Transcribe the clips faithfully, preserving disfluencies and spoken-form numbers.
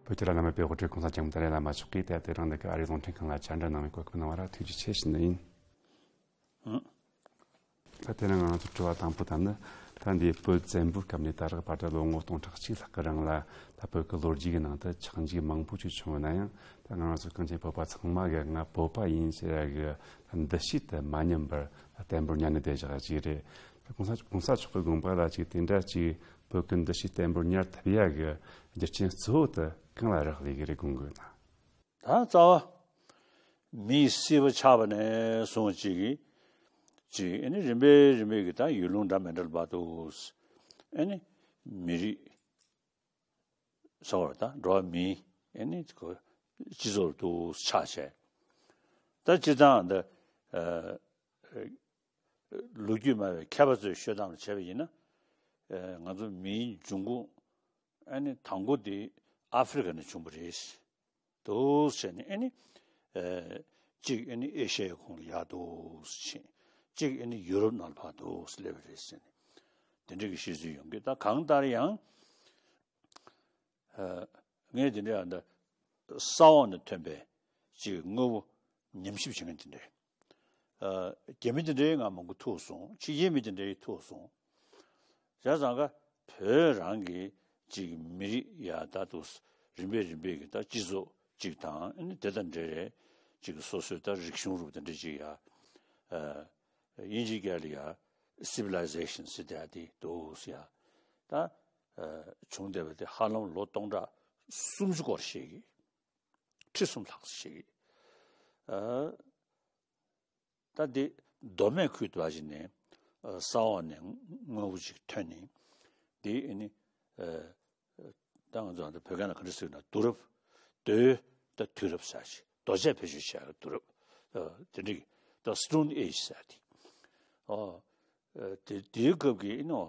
བོད་ཀྱི་བླ་ན་མེད་པའི་དབུ་ཁྲིད་གོང་ས་སྐྱབས་མགོན་ཏཱ་ལའི་བླ་མ་མཆོག་གིས་ད་དེ་རིང་འདི་ག་ཨ་རིའི་རླུང་འཕྲིན་ཁང་ལ་བཅར་འདྲི་གནང་བའི་གོ་སྐབས་གནང་བ་ལ་ཐུགས་རྗེ་ཆེ་ཞུ་ནི་ཡིན། ད་དེ་ནས་ང་ཚོ་དྲི་བ་དང་པོ་དང་ནི། ད་འདི་བོད་བཙན་པོའི་སྐབས་ནས་ད་རག་བར་དུ་ལོ་ངོ་སྟོང་ཕྲག་གཅིག་ལྷག་གི་རིང་ལ། ད་བོད་ཀྱི་ལོ་རྒྱུས་ཀྱི་ནང་དུ་ཆག་འཇིག་མང་པོ་ཅིག་བྱུང་ཡོད་ན་ཡང་། ད་ང་རང་ཚོ་གངས་ཅན་བོད་པ་ཚང་མ་གི་ང་བོད་པ་ཡིན་ཟེར་ཡ་གི་འདུ་ཤེས་དེ་མ་ཉམས་པར་བརྟན་པོར་ཉར་ནས་བསྡད་བཞག་ཅིག་རེད། ད་གོང་ས་གོང་ས་མཆོག་གི་དགོངས་པ་ལ་ཅིག་དེ་འདྲ་ཅིག་བོད་ཀྱི་འདུ་ཤེས་བརྟན་པོར་ཉར་ཐུབ་ཡ་གི་རྒྱུ་རྐྱེན་གཙོ་བོ་དེ་གང་ལ་རག་ལས་ཀྱི་རེད་དགོངས་དགོས་ན། ད་རྩ་བ། མིའི་སྲིད་པ་ཆགས་པ་ནས་བཟུང་ཅིག་གིས། ཅིག་ཨ་ནི་རིམ་པས་རིམ་པས་ཀྱི་ད་ཡུལ་ལུང་འདྲ་མི་འདྲ་ལ་བར་དུ། ཨ་ནི་མི་རིགས་ཟེར་བ་ད་འགྲོ་བ་མིའི་ཨ་ནི་ཁོ་སྤྱི་ཚོགས་ལ་དུ་ཆགས་བྱས། ད་སྤྱིར་བཏང་འདི་ཨ་ལོ་རྒྱུས་སྨྲ་བའི་མཁས་པ་ཚོས་ཤོད་སྟངས་ལ་བྱས་པ་ཡིན་ན། ཨ་ང་ཚོ་མིའི་འབྱུང་ཁུངས་ཨ་ནི་དང་པོ་དེ་ཨ་ཧྥེ་རི་ཀ་ནས་བྱུང་བ་རེད། འདུག་ཟེར་ནས་ཨ་ནི། ཨེ། གཅིག་ཨ་ནི་ཨེ་ཤ་ཡའི་ཁོངས་ལ་ཡར་འདུག་ཕྱིན། གཅིག་ཨ་ནི་ཡུ་རོབ་ནང་ལ་ཕར་འདུག་སླེབས་པ་རེད་ཟེར་ནས། དེ་འདྲ་གི་བཤད་ཚུལ་ཡོང་གི། ད་གང་ལྟར་ཡང་། ཨ། ངས་དེ་འདྲ་ཡང་ད་ས་འོག་ནས་ཐོན་པའི་གཅིག་དངོས་པོ་ཉམས་ཞིབ་བྱེད་མཁན་དེ་འདྲ། ཨ། རྒྱ་མི་དེ་འདྲའི་ང་མང་པོ་ཐུག་སོང་། ཕྱི་རྒྱལ་མི་དེ་འདྲའི་ཐུག་སོང་། བྱས་ཙང་ཀ་བོད་རང་གི་ཅིག་མི་རིགས་ཡ་ད་དུ་རིམ་པས་རིམ་པས་ཀྱི་ད་སྤྱི་ཚོགས་ཅིག་དང་ཨ་ནི་དེ་དང་འབྲེལ་རེད། ཅིག་སོ་སོའི་ད་རིག་གཞུང་རུབ་དེ་འདྲ་ཅིག་ཡ། ཨ། དབྱིན་ཇིའི་སྐད་ལ་ཡ་སི་བི་ལའི་ཟེ་ཤན་ཟེར་དེ་ཡ་དེ་འདུག་ཟེར་ཡ། ད། ཨ། བྱུང་བསྡད་པ་དེ་ཧ་ལམ་ལོ་སྟོང་ཕྲག་སུམ་ཅུ་སྐོར་ཞིག་གི་ཁྲི་གསུམ་ལྷག་ཙམ་ཞིག་གི། ཨ། ད་འདི་མདོ་སྨད་ཁུལ་དུ་བ་ཞིག་ནས་ས་འོག་ནས་དངོས་པོ་ཅིག་ཐོན་ནས། འདི་ཨ་ནི་ད་ང་ཚོ་ཨ་ནི་བོད་སྐད་ནང་ག་འདྲ་ཟེར་ན་དུས་རབས། རྡོའི་ད་དུས་རབས་ཟེར་ཞིག་རྡོ་ཆས་བེད་སྤྱོད་བྱས་པའི་དུས་རབས། དེ་འདྲ་ད་Stone Age ཟེར་དེ། ཨོ། དེ་དེའི་སྐབས་ཀྱི་ཨ་ནི་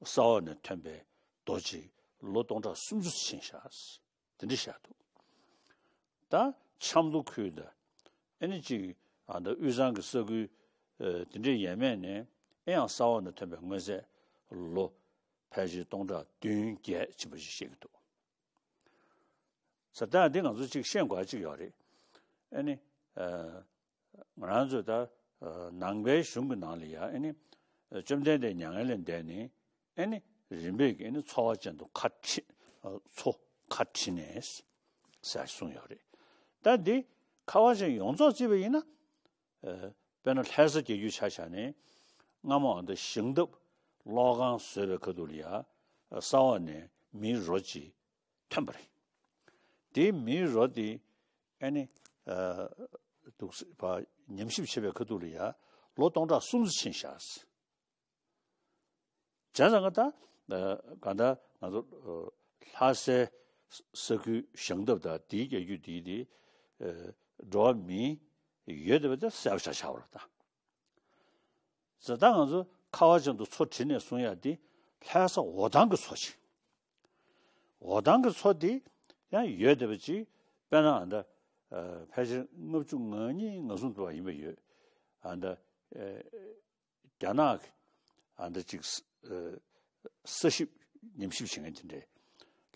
ས་འོག་ནས་ཐོན་པའི་རྡོ་ཅིག་ལོ་སྟོང་ཕྲག་སུམ་ཅུ་ཕྱིན་བཞག་དེ་འདྲ་བཞག་འདུག་ད་ཆབ་མདོ་ཁུལ་དང་། ཨ་ནི་ཅིག་ཨ་ད་དབུས་གཙང་གི་ས་ཁུལ་ཨ་དེ་འདྲའི་ཡས་མས་ནས་ཨེ་ཡང་ས་འོག་ནས་ཐོན་པའི་དངོས་རྫས་ལོ་ཕལ་ཆེར་སྟོང་ཕྲག་བདུན་བརྒྱད་ཕྱིན་པ་ཞིག་བཤད་ཀྱི་འདུག་ས་ད་འདི་ང་ཚོ་ཅིག་ཤེས་དགོས་ཅིག་ཡོད་རེད། ཨ་ནི་ཨ། ང་རང་ཚོས་ད་ཨ་ནང་པའི་གཞུང་གི་ནང་ལ་ཡ་ཨ་ནི་བཅོམ་ལྡན་འདས་མྱ་ངན་ལས་འདས་ནས་ཨ་ནི་རིམ་པས་ཀྱི་ཨ་ནི་འཚོ་བ་ཅན་དུ་ཁ་ཁྲི། ཨ། འཚོ་ཁ་ཁྲི་ནས་ཟེར་གསུངས་ཡོད་རེད། ད་འདི་ཁ་བ་ཅན་ཡོངས་རྫོགས་བརྩིས་པ་ཡིན་ན། ཨ། དཔེར་ན་ལྷ་ས་རྒྱལ་རྒྱུད་ཆ་བཞག་ནས་སྔ་མོ་ཨ་ད་ཞིང་འདབས་གློག་ཁང་བཟོས་པའི་ཁ་ཐུག་ལ་ཡ་ས་འོག་ནས་མིའི་རོ་ཅིག་ཐོན་པ་རེད། དེའི་མིའི་རོ་དེ་ཨ་ནི་ཨ་འདུག་སེ་ཕར་ཉམས་ཞིབ་བྱེད་པའི་ཁ་ཐུག་ལ་ཡ་ལོ་སྟོང་ཕྲག་སུམ་ཅུ་ཕྱིན་བཞག་བྱས་ཙང་ད་ཨ་གང་ལྟར་ང་ཚོ་ཨ་ལྷ་སའི་ས་ཁུལ་ཞིང་འདབས་དང་དེའི་རྒྱལ་རྒྱུད་དེའི་དེ་ཨ་འགྲོ་བ་མིའི་ཡོད་བསྡད་པ་དེ་གསལ་པོ་ཆགས་ཆགས་པ་རེད་ད། ཟེར་ད་ང་ཚོ་ཁ་བ་ཅན་དུ་མཚོ་བྲིས་ནས་གསུང་ཡ་དེ་ལྷ་ས་འོ་ཐང་གི་མཚོ་ཆེ། འོ་ཐང་གི་མཚོ་དེ་ཡང་ཡོད་བསྡད་པ་ཅིག་དཔེར་ན་ཨ་ད་ཨ་ཕལ་ཆེར་ལྔ་བཅུ་ང་གཉིས་ང་གསུམ་དུ་བ་ཡིན་པ་ཡོད། ཨ་ད་ཨ་རྒྱ་ནག་གི་ཨ་ད་ཅིག་ཨ་ས་ཞིབ་ཉམས་ཞིབ་བྱེད་མཁན་དེ་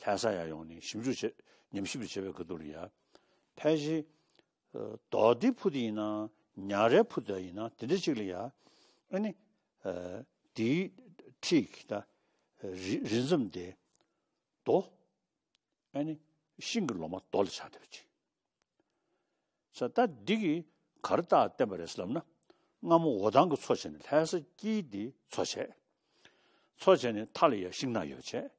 འདྲས་ལྷ་ས་ཡར་ཡོང་ནས་ཞིབ་འཇུག་བྱེད་ཉམས་ཞིབ་བྱེད་པའི་ཁ་ཐུག་ལ་ཡ་ཕལ་ཆེར། ཨ་རྡོ་རྡེའི་ཕུ་དེ་ཡིན་ན་ཉ་རའི་ཕུ་དེ་ཡིན་ན་དེ་འདྲ་ཅིག་ལ་ཡ། ཨ་ནི་ཨ་དེའི་འཁྲིས་ཀྱི་ད་རི་རི་འཛེམ་དེ་རྡོ། ཨ་ནི་ཤིང་གི་ལོ་མ་རྡོ་ལ་ཆགས་བསྡད་པ་ཅིག་ས་ད་འདི་གིས་ག་རེ་རྟགས་བསྟན་པ་རེད་ཟེར་ལབ་ན། སྔ་མོ་འོ་ཐང་གི་མཚོ་བྱས་ནས་ལྷ་ས་དཀྱིལ་འདི་མཚོ་བྱས། མཚོ་བྱས་ནས་མཐའ་ལ་ཡ་ཤིང་ནགས་ཡོད་བྱས།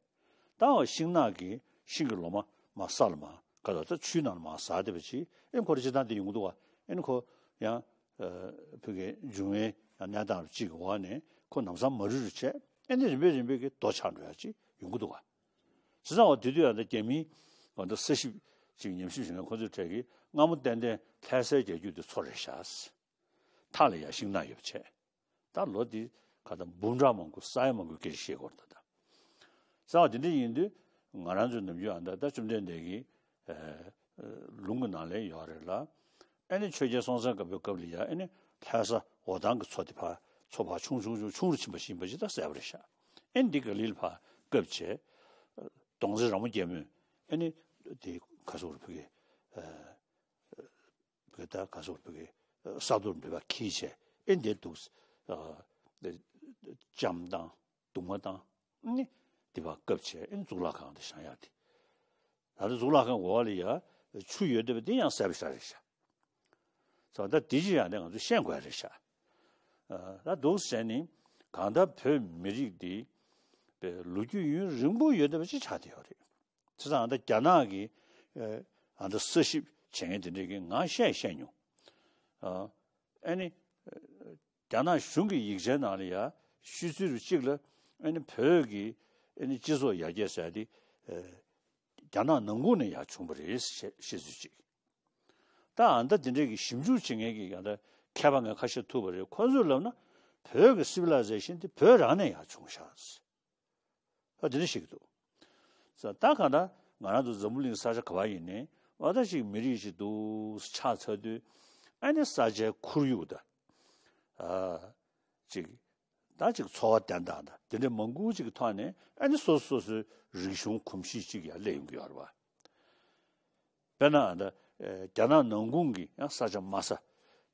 ད་འོ་ཤིང་ནགས་ཀྱི་ཤིང་གི་ལོ་མ་མ་ས་ལ་མ་ག་ལ་ད་ཆུའི་ནང་ལ་མ་ཟགས་བསྡད་པ་ཅིག་ཨེ་ཁོ་རེ་ཅི་ད་འདི་ཡོང་གི་འདུག་བ། ཨེ་ནི་ཁོ་ཡང་ཨ་ཕ་གིའི་འབྱུང་བའི་གནས་སྟངས་གཅིག་གི་འོག་ནས་ཁོ་ལམ་སང་མ་རུལ་རུལ་བྱས། ཨེ་ནི་རིམ་པས་རིམ་པས་ཀྱི་རྡོ་ཆགས་འགྲོ་ཡ་ཅིག་ཡོང་གི་འདུག་བ། བྱས་ཙང་འོ་དེ་དུས་ཡང་ད་རྒྱ་མིའི་འོ་ད་ས་ཞིབ་ཅིག་ཉམས་ཞིབ་བྱེད་མཁན་ཁོ་ཚོའི་གྲས་ཀྱིས་སྔ་མོ་ཏན་ཏན་ལྷ་སའི་རྒྱལ་རྒྱུད་དེ་མཚོ་རེད་ཤག་མཐའ་ལ་ཡ་ཤིང་ནགས་ཡོད་པ་བྱས། ད་ལོ་འདི་ག་ད་འབུམ་ཕྲག་མང་པོ་ས་ཡ་མང་པོའི་སྐད་ཆ་བཤད་དགོས་རེད་ད། ད་ས་བ་དེ་འདྲ་ཡིན་དུས་ང་རང་ཚོའི་ནམ་རྒྱུན་ཨ་ད་ད་བཅོམ་ལྡན་འདས་ཀྱི་ཨ་ལུང་གི་ནང་ལ་ཡོད་རེད་ལ། ཨ་ནི་ཆོས་རྒྱལ་སྲོང་བཙན་སྒམ་པོའི་སྐབས་ལ་ཡ་ཨ་ནི་ལྷ་ས་འོ་ཐང་གི་མཚོ་དེ་ཕར་མཚོ་ཕར་ཆུང་ཆུང་ཆུང་ཆུང་རུ་ཕྱིན་པ་ཞིག་ཡིན་པ་ཅིག་ད་གསལ་པོ་རེད་ཤག་ཨ་ནི་འདི་ག་ལིལ་ཕར་བཀབ་བྱས། གདོང་རྩེ་ར་མོ་རྒྱལ་མོས་ཨ་ནི་དེ་ ག་སོག་རུ་ཕུ་གེ་ཕུ་གེ་ད་ག་སོག་རུ་ཕུ་གེ་ས་རྡོར་འབྲེལ་བ་ཁྱི་བྱས་ཨེ་འདི་འདུག་ལྕམ་དང་གདུང་མ་དང་ནི་དེ་བ་སྐབས་བྱས་ཨེ་གཙུག་ལག་ཁང་དེ་བཞེངས་ཡག་དེ། ད་ལྟ་གཙུག་ལག་ཁང་འོག་ལ་ཡ་ཆུ་ཡོད་བསྡད་པ་དེ་ཡང་གསལ་པོ་ཤར་རེད་ཤག་ཙང་ད་དེ་ཅི་ཡང་དེ་ང་ཚོས་ཤེས་དགོས་རེད་ཤག་ད་འདུག་ཟེར་ནི་གང་ལྟར་བོད་མི་རིགས་འདི་པའི་ལོ་རྒྱུས་ཡུན་རིང་པོ་ཡོད་བསྡད་པ་ཅིག་ཆགས་བསྡད་ཡོད་རེད། བྱས་ཙང་ད་རྒྱ་ནག་གིས་ཨ་ད་ས་ཞིབ་བྱེད་མཁན་དེ་འདྲས་ཀྱིས་ང་བཤད་བཤད་མྱོང་། ཨ་ནི་རྒྱ་ནག་གཞུང་གི་ཡིག་ཆའི་ནང་ལ་ཡ་ཤོད་ཚུལ་གཅིག་ལ་ཨ་ནི་བོད་ཀྱི་ཨ་ནི་སྤྱི་ཚོགས་ཡར་རྒྱས་ཟེར་དེ་རྒྱ་ནག་ནང་ཁུལ་ནས་ཡར་བྱུང་བ་རེད་ཞེས་བཤད་ཚུལ་གཅིག་ད་ཨ་ད་དེ་འདྲས་ཀྱི་ཞིབ་འཇུག་བྱེད་མཁན་གྱི་ཡང་ད་མཁས་པ་ངས་ཁ་ཤས་ཐུག་པ་རེད། ཁོ་ཚོས་ལབ་ན་བོད་ཀྱི་civilization་དེ་བོད་རང་ནས་ཡར་བྱུང་ཤག་ཨ་དེ་འདྲ་ཞིག་འདུག་ད་གང་ལྟར་ང་རང་ཚོ་འཛམ་བུ་གླིང་ས་ཆ་ག་བ་ཡིན་ནའི་ཨ་ད་ཅིག་མི་རིགས་ཤིག་འདུག་ཆགས་ཚར་དུས་ཨ་ནི་ས་ཆའི་ཁོར་ཡུག་དང་ཨ་ཅིག་ད་ཅིག་འཚོ་བ་བསྟེན་སྟངས་དང་དེ་འདྲ་མང་པོ་ཅིག་གི་ཐོག་ནས་ཨ་ནི་སོ་སོ་སོ་སོའི་རིག་གཞུང་གོམས་གཤིས་ཅིག་ཡང་སླེབས་ཡོང་གི་ཡོད་རེད་བ། དཔེར་ན་ཨ་ད་རྒྱ་ནག་ནང་ཁུལ་གྱི་ཡང་ས་ཆ་དམའ་ས་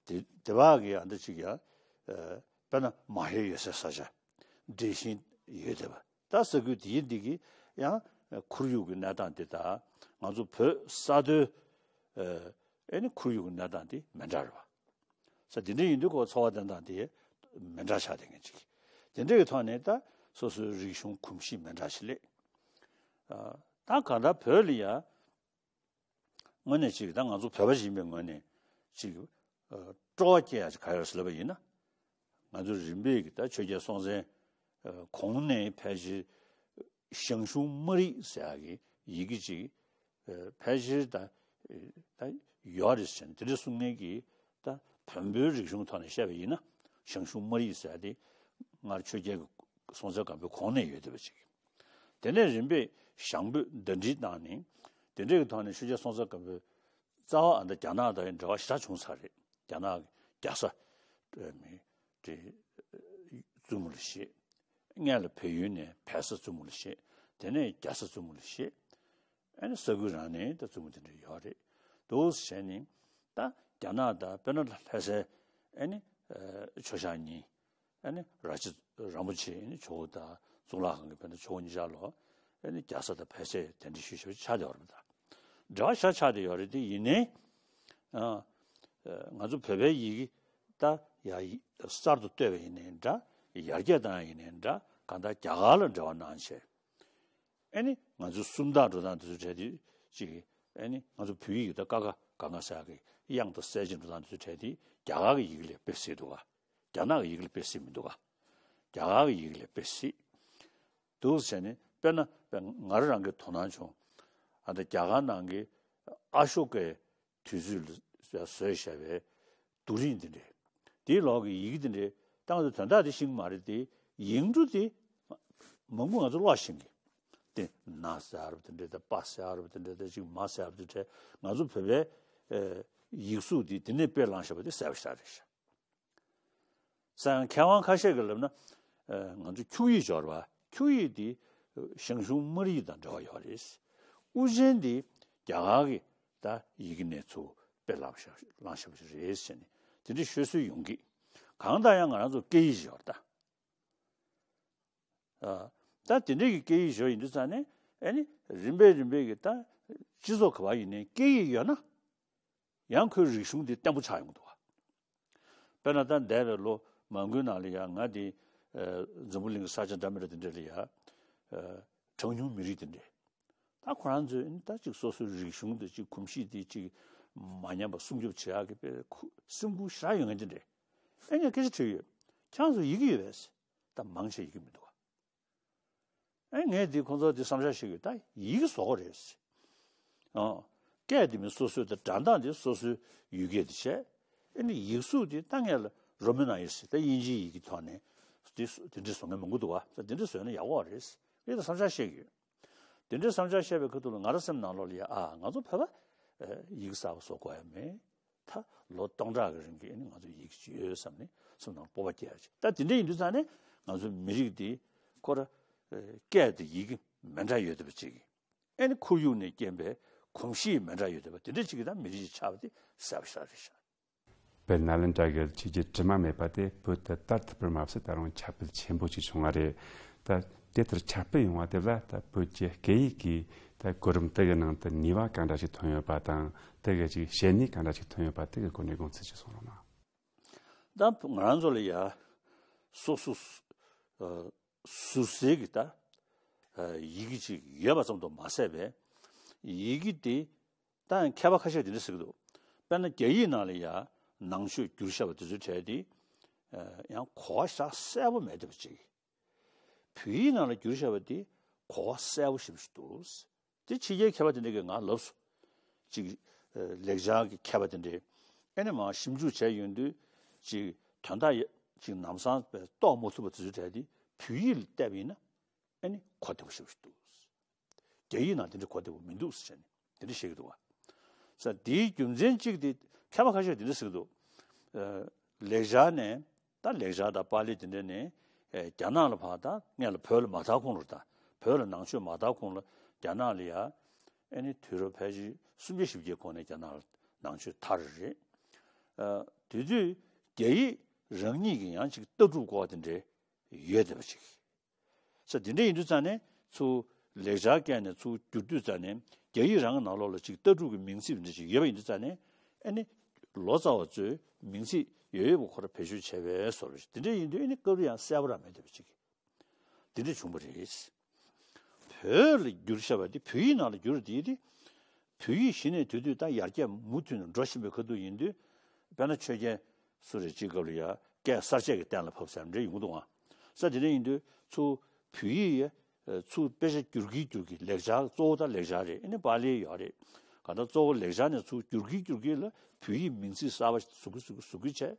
དེ་དེ་བ་གི་ཨ་ད་ཅིག་ཡང་དཔེར་ན་མ་ཧེ་ཡོད་སའི་ས་ཆ་འབྲས་ཞིང་ཡོད་བསྡད་པ། ད་ས་ཁུལ་དེའི་འདི་གི་ཡང་ཁོར་ཡུག་གི་གནས་སྟངས་འདི་དང་ང་ཚོ་བོད་ས་མཐོའི་ཨེ་ནི་ཁོར་ཡུག་གི་གནས་སྟངས་འདི་མི་འདྲ་རེད་བ། ས་དེ་འདྲ་ཡིན་དུས་ཁོ་འཚོ་བ་བསྟེན་སྟངས་དེ་མི་འདྲ་ཆགས་བསྡད་མཁན་ཅིག་དེ་འདྲ་གི་ཐོག་ནས་ད་སོ་སོའི་རིག་གཞུང་གོམས་གཤིས་མི་འདྲ་ཞིག་སླེབས། ད་གང་ལྟར་བོད་ལ་ཡ་དངོས་གནས་ཅིག་ད་ང་ཚོ་བོད་པ་ཞིག་ཡིན་པའི་ངོས་ནས་ཅིག་སྤྲོ་བ་སྐྱེ་ཡ་ཅིག་ག་ཡོད་ཟེར་ལབ་པ་ཡིན་ན། ང་ཚོ་རིམ་པས་ཀྱི་ད་ཆོས་རྒྱལ་སྲོང་བཙན་གོང་ནས་ཕལ་ཆེར་ཞང་ཞུང་དམར་ཡིག་ཟེར་ཡག་གི་ཡི་གེ་ཅིག་ཕལ་ཆེར་ད་ད་ཡོད་རེད་ཟེར་ནས་དེ་འདྲ་གསུང་མཁན་གྱི་ད་བོན་པོའི་རིག་གཞུང་ཐོག་ནས་བཤད་པ་ཡིན་ན་ཞང་ཞུང་དམར་ཡིག་ཟེར་ཡག་དེ་སྔར་ཆོས་རྒྱལ་གྱི་སྲོང་བཙན་སྒམ་པོའི་གོང་ནས་ཡོད་བསྡད་པ་ཅིག་དེ་ནས་རིམ་པས་ཞང་བོད་ཟླ་སྒྲིལ་བཏང་ནས་དེ་འདྲ་གི་ཐོག་ནས་ཆོས་རྒྱལ་སྲོང་བཙན་སྒམ་པོའི་རྩ་བ་ཨ་ད་རྒྱ་ནག་དང་འབྲེལ་བ་ཞེ་དྲག་བྱུང་ཚར་རེད། རྒྱ་ནག་གི་རྒྱ་བཟའ་མི་དེ་བཙུན་མོ་ལ་བཞེས། སྔོན་ལ་བལ་ཡུལ་ནས་བལ་བཟའ་བཙུན་མོ་ལ་བཞེས། དེ་ནས་རྒྱ་བཟའ་བཙུན་མོ་ལ་བཞེས། ཨ་ནི་ས་ཁུལ་རང་ནས་ད་བཙུན་མོ་དེ་འདྲ་ཡོད་རེད། འདུག་བྱས་ནས་ད་རྒྱ་ནག་དང་དཔེར་ན་ལྷ་སའི་ཨ་ནི་ཆོས་ཞང་གཉིས། ཨ་ནི་ར་ཅི་རིན་པོ་ཆེ་ཨ་ནི་ཇོ་བོ་དང་གཙུག་ལག་ཁང་གི་དཔེར་ན་ཇོ་བོ་གཉིས་ཆར་ལོ་ཨ་ནི་རྒྱ་བཟའ་དང་བལ་བཟའི་གདན་འདྲེན་ཞུས་ཞུས་ཆགས་བསྡད་ཡོད་རེད་པ། ད་འབྲེལ་བ་ཞེ་དྲག་ཆགས་བསྡད་ཡོད་རེད། དེ་ཡིན་ནའི་ཨ་ང་ཚོ་བོད་པའི་ཡི་གེ་ད་ཡ་ཡི་གསར་དུ་བཏོད་པ་ཡིན་ནའི་འདྲ། ཡར་རྒྱས་བཏང་ཡ་ཡིན་ནའི་འདྲ། གང་ལྟར་རྒྱ་གར་ལ་འབྲེལ་བ་གནང་བྱས། ཨ་ནི་ང་ཚོའི་སུམ་རྟགས་འགྲོ་སྟངས་དེ་ཚོ་གྲས་དེ་ཅིག་ཨ་ནི་ང་ཚོ་བོད་ཡིག་ད་ཀ་ཁ་ག་ང་ས་གི་དབྱངས་དང་གསལ་བྱེད་འགྲོ་སྟངས་དེ་ཚོ་གྲས་དེ་རྒྱ་གར་གྱི་ཡི་གེ་ལས་དཔེ་སྲིད་འདུག་ག་རྒྱ་ནག་གི་ཡི་གེ་ལས་དཔེ་སྲིད་མི་འདུག་ག་རྒྱ་གར་གྱི་ཡི་གེ་ལས་དཔེ་སྲིད་འདུག་ཟེར་ནས་དཔེར་ན་ང་རང་གི་དོ་སྣང་བྱུང་། ཨ་ད་རྒྱ་གར་ནང་གི་ཨ་ཤོ་ཀའི་དུས་ཚོད་ལ་བཟོས་བཞག་པའི་རྡོ་རིང་འདི་འདྲས། དེའི་ལོག་གི་ཡི་གེ་འདི་འདྲས་ད་ང་ཚོ་དོན་དག་དེ་ཤེས་ཀྱི་མ་རེད་དེ། ཡིག་འབྲུ་དེ་མང་པོ་ང་ཚོ་ཀློག་ཤེས་ཀྱི། དེ་ན་ཟེར་ཡ་རུ་དེ་འདྲས་དང་པ་ཟེར་ཡ་རུ་དེ་འདྲས་དང་ཅིག་མ་ཟེར་ཡ་རུ་དེ་འདྲས་ང་ཚོ་བོད་པའི་ཡིག་གཟུགས་དེ་དེ་ནས་དཔེ་བླངས་བཞག་པ་དེ་གསལ་པོ་ཞེ་དྲག་རེད་ཤག་ས་ཡང་མཁས་དབང་ཁ་ཤས་ཀྱིས་ལབ་ན། ང་ཚོ་འཁྱུག་ཡིག་སྦྱོར་བ་འཁྱུག་ཡིག་འདི་ཞང་ཞུང་དམར་ཡིག་དང་འབྲེལ་བ་ཡོད་རེད། དབུ་ཅན་འདི་རྒྱ་གར་གྱི་ད་ཡི་གེ་ནས་ཚུར་དཔེ་བླངས་བཞག་བླངས་བཞག་པ་ཞིག་རེད་ཟེར་ནས་དེ་འདྲ་ཤོད་སྲོལ་ཡོང་གི། གང་ལྟར་ཡང་ང་རང་ཚོ་སྐད་ཡིག་སྦྱོར་ད། ད་དེ་འདྲའི་གི་སྐད་ཡིག་སྦྱོར་ཡིན་དུས་ཙང་ནས་ཨ་ནི་རིམ་པས་རིམ་པས་ཀྱི་ད་སྤྱི་ཚོགས་ག་བ་ཡིན་ནའི་སྐད་ཡིག་ཡོད་ན། ཡང་ཁོའི་རིག་གཞུང་དེ་བརྟན་པོ་ཆགས་ཡོང་གི་འདུག་བ། དཔེར་ན་ད་འདས་པའི་ལོ་མང་པོའི་ནང་ལ་ཡང་ང་དེ་འཛམ་བུ་གླིང་གི་ས་ཆ་འདྲ་མི་འདྲ་དེ་འདྲ་ལ་ཡང་གྲངས་ཉུང་མི་རིགས་དེ་འདྲས་ད་ཁོ་རང་ཚོས་ད་ཅིག་སོ་སོའི་རིག་གཞུང་དེ་ཅིག་གོམས་གཤིས་དེ་ཅིག་མ་ཉམས་པ་སྲུང་སྐྱོབ་བྱེད་ཡག་གི་དཔེ་ཁུ་སེམས་ཁུར་ཞེ་དྲག་ཡོད་མཁན་དེ་འདྲས། ཨེ་ངས་སྐད་ཆ་དྲིས་ཡོད། ཁྱེད་རང་ཚོ་ཡི་གེ་ཡོད་པས། ད་མང་ཆེ་ཡི་གེ་མི་འདུག་བ། ཨེ་ངས་འདི་ཁོང་ཚོ་འདི་བསམ་འཆར་བཤད་ཀྱི་ད་ཡིག་བཟོ་དགོས་རེད། ཨོ། སྐད་འདི་མི་སོ་སོའི་ད་སྒྲ་གདངས་འདི་སོ་སོའི་ཡུལ་སྐད་འདི་བྱས། ཨེ་ནི་ཡིག་གཟུགས་འདི་ད་ངས་ལ་རོ་མན་ཡིག་ཟེར་ད་དབྱིན་ཇིའི་ཡི་གེ་ཐོག་ནས་འདི་འདི་འདྲ་བཟོ་མཁན་མང་པོ་འདུག་བ། ད་འདི་འདྲ་བཟོས་ན་ཡག་པོ་རེད། ངས་ད་བསམ་འཆར་བཤད་ཀྱི་ཡོད། འདི་འདྲའི་བསམ་འཆར་བཤད་པའི་ཁ་ཐུག་ལ་ང་རང་སེམས་ནང་ལོགས་ལ་ཡ་ཨ་ང་ཚོ་བོད་པ་ཡིག་གསར་པ་བཟོ་དགོས་ཡ་མེད། ད་ལོ་སྟོང་ཕྲག་གི་རིང་གི་ཨ་ནི་ང་ཚོ་ཡིག་ཅིག་ཡོད་བསམ་ནས་སེམས་ནང་སྤོབས་པ་སྐྱེ་ཡ་ཅིག་ད་དེ་འདྲ་ཡིན་དུས་ཙང་ནས་ང་ཚོ་མི་རིགས་འདི་ཁོ་ར་སྐད་དང་ཡི་གེ་མི་འདྲ་ཡོད་བསྡད་པ་ཅིག་གིས་ཨ་ནི་ཁོར་ཡུག་ནས་རྐྱེན་པས་ གོམས་གཤིས་མི་འདྲ་ཡོད་བསྡད་པ་དེ་འདྲ་ཅིག་གིས་ད་མི་རིགས་ཀྱི་ཆགས་པ་དེ་གསལ་པོ་ཞེ་དྲག་རེད་ཤག། དཔལ་ནཱ་ལེནྡྲ་གི་ཆོས་བརྒྱུད་དྲི་མ་མེད་པ་དེ་བོད་དུ་དར་ཐུབ་པར་མ་ཟད་ད་རུང་ཁྱབ་སྤེལ་ཆེན་པོ་ཅིག་བྱུང་བ་རེད། ད་དེ་ལྟར་ཁྱབ་སྤེལ་ཡོང་བ་དེ་ལ་ད་བོད་ཀྱི་སྐད་ཡིག་གི་ད་གོ་རིམ་དེ་གི་ནང་དུ་ནུས་པ་གང་འདྲ་ཞིག་ཐོན་ཡོད་པ་དང་དེ་གི་ཅིག་བྱེད་ནུས་གང་འདྲ་ཞིག་ཐོན་ཡོད་པ་དེ་གི་སྐོར་ནས་དགོངས་ཚུལ་ཅིག་གསུང་རོགས་གནང་། ད་ང་རང་ཚོ་ལ་ཡ་སོ་སོ་ཨ་ཟུར་ཟའི་གི་ད་ཨ་ཡི་གེ་ཅིག་ཡོད་པ་ཙམ་དུ་མ་ཟད་པའི་ཡི་གེ་དེ་ད་ཡང་མཁས་པ་ཁ་ཤས་དེ་འདྲ་ཟེར་གི་འདུག། དཔེར་ན་རྒྱ་ཡིག་ནང་ལ་ཡ་ནང་ཆོས་བསྒྱུར་བཞག་པ་དེ་ཚོའི་གྲས་དེ་ཨ་ཡང་གོ་བ་ཞེ་དྲག་གསལ་པོ་མེད་བསྡད་པ་ཅིག། བོད་ཡིག་ནང་ལ་བསྒྱུར་བཞག་པ་དེ་གོ་བ་གསལ་པོ་ཞེ་པོ་ཞིག་འདུག། དེ་ཕྱི་རྒྱལ་མཁས་པ་དེ་འདྲ་གིས་ང་ལབ་སོང་། ཅིག་ཨ་ལེགས་སྦྱར་གྱི་མཁས་པ་དེ་འདྲས་ཨེ་ནི་མར་ཞིབ་འཇུག་བྱས་ཡོང་དུས་ཅིག་དོན་དག་ཡ་ཅིག་ལམ་སང་རྟོགས་མ་ཐུབ་པ་དེ་ཚོའི་གྲས་དེ་བོད་ཡིག་ལ་བལྟས་པ་ཡིན་ན་ཨེ་ནི་གོ་བདེ་པོ་ཞེ་པོ་ཞིག་འདུག། རྒྱ་ཡིག་ནང་དེ་འདྲ་གོ་བདེ་པོ་མི་འདུག་ཟེར་བྱས་ནས་དེ་འདྲ་བཤད་ཀྱི་འདུག་བ། ས་དེའི་རྒྱུ་མཚན་གཅིག་དེ་མཁས་པ་ཁ་ཤས་དེ་འདྲ་ཟེར་གྱི་འདུག། ཨ་ལེགས་སྦྱར་ནས་ད་ལེགས་སྦྱར་དང་པཱ་ལི་དེ་འདྲ་ནས་ཨ་རྒྱ་ནག་ལ་ཕར་ད་སྔོན་ལ་བོད་ལ་མ་དར་གོང་ལ་ད་བོད་ལ་ནང་ཆོས་མ་དར་གོང་ལ་རྒྱ་ནག་ལ་ཡ་ཨེ་ནི་དུས་རབས་ཕལ་ཆེར་སུམ་བརྒྱ་བཞི་བརྒྱའི་གོང་ནས་རྒྱ་ནག་ལ་ནང་ཆོས་དར་རེད། ཨ་དེ་དུས་རྒྱ་ཡིག་རང་ཉིད་ཀྱི་ཡང་ཅིག་ལྟ་གྲུབ་སྐོར་དེ་འདྲ་ཡོད་བསྡད་པ་ཅིག། ས་དེ་འདྲ་ཡིན་དུས་ཙང་ནས་ཚུར་ལེགས་སྦྱར་བཀལ་ནས་ཚུར་བསྒྱུར་དུས་ཙང་ནས་རྒྱ་ཡིག་རང་གི་ནང་ལོགས་ལ་ཅིག་ལྟ་གྲུབ་ཀྱི་མིང་ཚིག་འདྲ་ཅིག་ཡོད་པ་ཡིན་དུས་ཙང་ནས་ཨ་ནི་ལོ་ཙཱ་བ་ཚོས་མིང་ཚིག་ཡོད་ཡོད་པ་ཁོ་ར་བེད་སྤྱོད་བྱས་པའི་བཟོ་འདྲ་ཞིག་དེ་འདྲ་ཡིན་དུས་ཨ་ནི་སྐབས་རེ་ཡང་གསལ་པོ་རང་མེད་བསྡད་པ་ཅིག་དེ་འདྲ་བྱུང་བ་རེད། བོད་ལ་བསྒྱུར་བཞག་པ་དེ་བོད་ཡིག་ནང་ལ་བསྒྱུར་དེ་དེ་བོད་ཡིག་གཞི་ནས་དེ་དུས་ད་ཡར་རྒྱས་མུ་མཐུད་ནས་འགྲོ་བཞིན་པའི་ཁ་ཐུག་ཡིན་དུས་དཔེར་ན་ཆོས་རྒྱལ་སུ་རེད་ཅིག་སྐབས་ལ་ཡ་སྐད་གསར་བཅད་ཀྱི་གཏན་ལ་ཕབ་ཟེར་འདྲ་ཡོང་གི་འདུག་ཨང་། ས་དེ་འདྲ་ཡིན་དུས་ཚུར་བོད་ཡིག་ཡ་ཚུར་དཔེ་ཆ་བསྒྱུར་གྱིན་བསྒྱུར་གྱིན་ལེགས་སྦྱར་གཙོ་བོ་ད་ལེགས་སྦྱར་རེད། ཨ་ནི་པཱ་ལི་ཡོད་རེད། གང་ལྟར་གཙོ་བོ་ལེགས་སྦྱར་ནས་ཚུར་བསྒྱུར་གྱིན་བསྒྱུར་གྱིན་ལ་བོད་ཡིག་མིང་ཚིག་གསར་པ་ཞིག་བཟོ་གི་བཟོ་གི་བཟོ་གི་བྱས།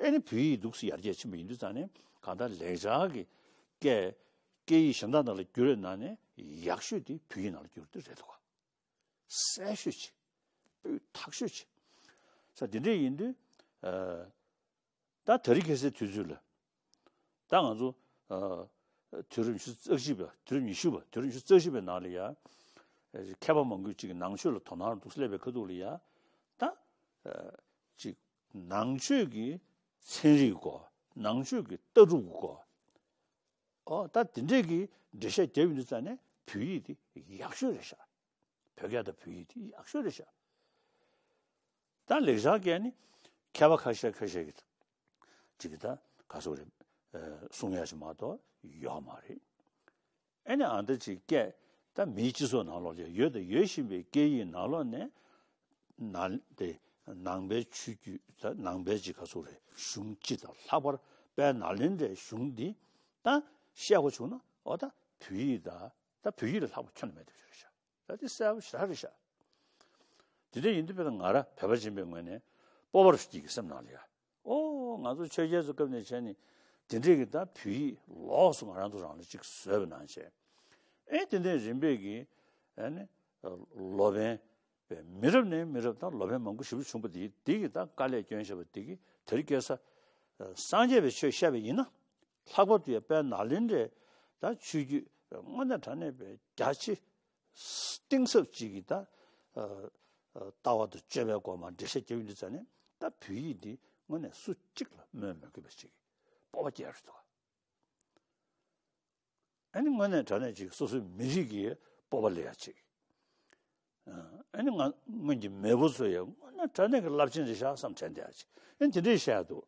ཨ་ནི་བོད་ཡིག་འདུག་སེ་ཡར་རྒྱས་ཕྱིན་པ་ཡིན་དུས་ཙང་ནས་གང་ལྟར་ལེགས་སྦྱར་གྱི་སྐད་སྐད་ཡིག་གཞན་དག་ནང་ལ་བསྒྱུར་བའི་ནང་ནས་ཡག་ཤོས་དེ་བོད་ཡིག་ནང་ལ་བསྒྱུར་དེ་རེད་འདུག་ག། གསལ་ཤོས་ཆེ། སྤུས་དག་ཤོས་ཆེ། ས་དེ་འདྲས་ཡིན་དུས་ཨ་ད་དེ་རིང་ཁ་སང་དུས་ཚོད་ལ་ད་ང་ཚོ་ཨ་དུས་རབས་ཉི་ཤུ་རྩ་གཅིག་པ་དུས་རབས་ཉི་ཤུ་པ་དུས་རབས་ཉི་ཤུ་རྩ་གཅིག་པའི་ནང་ལ་ཡ་མཁས་པ་མང་པོས་ཅིག་ནང་ཆོས་ལ་དོ་སྣང་འདུག་སླེབས་པའི་ཁ་ཐུག་ལ་ཡ་ད་ཨ་ཅིག་ནང་ཆོས་ཀྱི་ཚན་རིག་སྐོར་ནང་ཆོས་ཀྱི་ལྟ་གྲུབ་སྐོར་ཨོ་ད་དེ་འདྲས་ཀྱི་འགྲེལ་བཤད་རྒྱབ་ཡོང་དུས་ཙང་ནས་བོད་ཡིག་དེ་ཡག་ཤོས་རེད་ཤག། བོད་སྐད་དང་བོད་ཡིག་དེ་ཡག་ཤོས་རེད་ཤག། ད་ལེགས་སྦྱར་སྐད་ནི་མཁས་པ་ཁ་ཤས་ཁ་ཤས་ཀྱིས་ཅིག་གིས་ད་ག་སོག་རེད་གསུང་ཡག་ཅིག་མ་གཏོགས་ཡོད་མ་རེད། ཨེ་ནི་ཨ་འདྲ་ཅིག་སྐད་ད་མིའི་སྤྱི་ཚོགས་ནང་ལོགས་ལ་ཡོད་དང་ཡོད་བཞིན་པའི་སྐད་ཡིག་ནང་ལོགས་ནས་ནང་དེ་ནང་པའི་ཆོས་བརྒྱུད་ད་ནང་པའི་ཅིག་ག་སོག་རེད་གཞུང་སྤྱི་དང་ལྷག་པར་དཔལ་ནཱ་ལེནྡྲའི་གཞུང་འདི་ད་བཤད་དགོས་བྱུང་ན་ཨོ་ད་བོད་ཡིག་ད་ད་བོད་ཡིག་ལས་ལྷག་པ་ཁྱོན་ནས་མེད་དེ་རེད་ཤག། ད་དེ་གསལ་པོ་ཞེ་དྲག་རེད་ཤག། དེ་འདྲ་ཡིན་དུས་དཔེར་ན་ང་རང་བོད་པ་ཡིན་པའི་ངོས་ནས་སྤོབས་པ་རེ་སྐྱེ་གི་སེམས་ནང་ལ་ཡ། ཨོ་ང་ཚོ་ཆོས་རྒྱལ་ཚོའི་སྐབས་ནས་བྱས་ནས་དེ་འདྲས་ཀྱི་ད་བོད་ཡིག་ལོགས་སུ་ང་རང་ཚོ་རང་ལ་ཅིག་བཟོས་པ་ནང་བཞིན། ཨེ་དེ་འདྲས་རིམ་པས་ཀྱི་ཨེ་ནི་ལོ་པཎ་པའི་མི་རབས་ནས་མི་རབས་ད་ལོ་པཎ་མང་པོ་ཞེ་པོ་བྱུང་བ་དེ་དེ་གི་ད་དཀའ་ལས་བསྐྱོན་བཞག་པ་དེ་གི་དེ་རིང་ཁ་སང་སངས་རྒྱས་པའི་ཆོས་བཤད་པ་ཡིན་ན་ལྷག་པར་དུ་ཡ་དཔལ་ནཱ་ལེནྡྲའི་ད་ཆོས་བརྒྱུད་དངོས་གནས་དྲང་གནས་པའི་རྒྱ་ཆེ། གཏིང་ཟབ་ཅིག་གི་ད་ཨ་ཨ་ལྟ་བ་དང་སྤྱོད་པའི་སྐོར་མ་འགྲེལ་བཤད་རྒྱབ་ཡོང་དུས་ཙང་ནས་ད་བོད་ཡིག་འདི་དངོས་གནས་སུ་གཅིག་ལ་སྨོས་མི་དགོས་པ་ཅིག་གི་སྤོབས་པ་སྐྱེ་རུ་འདུག། ཨ་ནི་དངོས་གནས་དྲང་གནས་ཅིག་སོ་སོའི་མི་རིགས་ཀྱི་སྤོབས་པ་སླེབས་ཡ་ཅིག། ཨ་ནི་ང་སྔོན་གྱི་མེས་པོ་ཚོ་ཡང་དངོས་གནས་དྲང་གནས་ཀྱི་རླབས་ཆེན་རེད་ཤག་བསམ་དྲན་བསྡད་ཡ་ཅིག། ཨ་ནི་དེ་འདྲས་བཤད་ཡ་འདུག།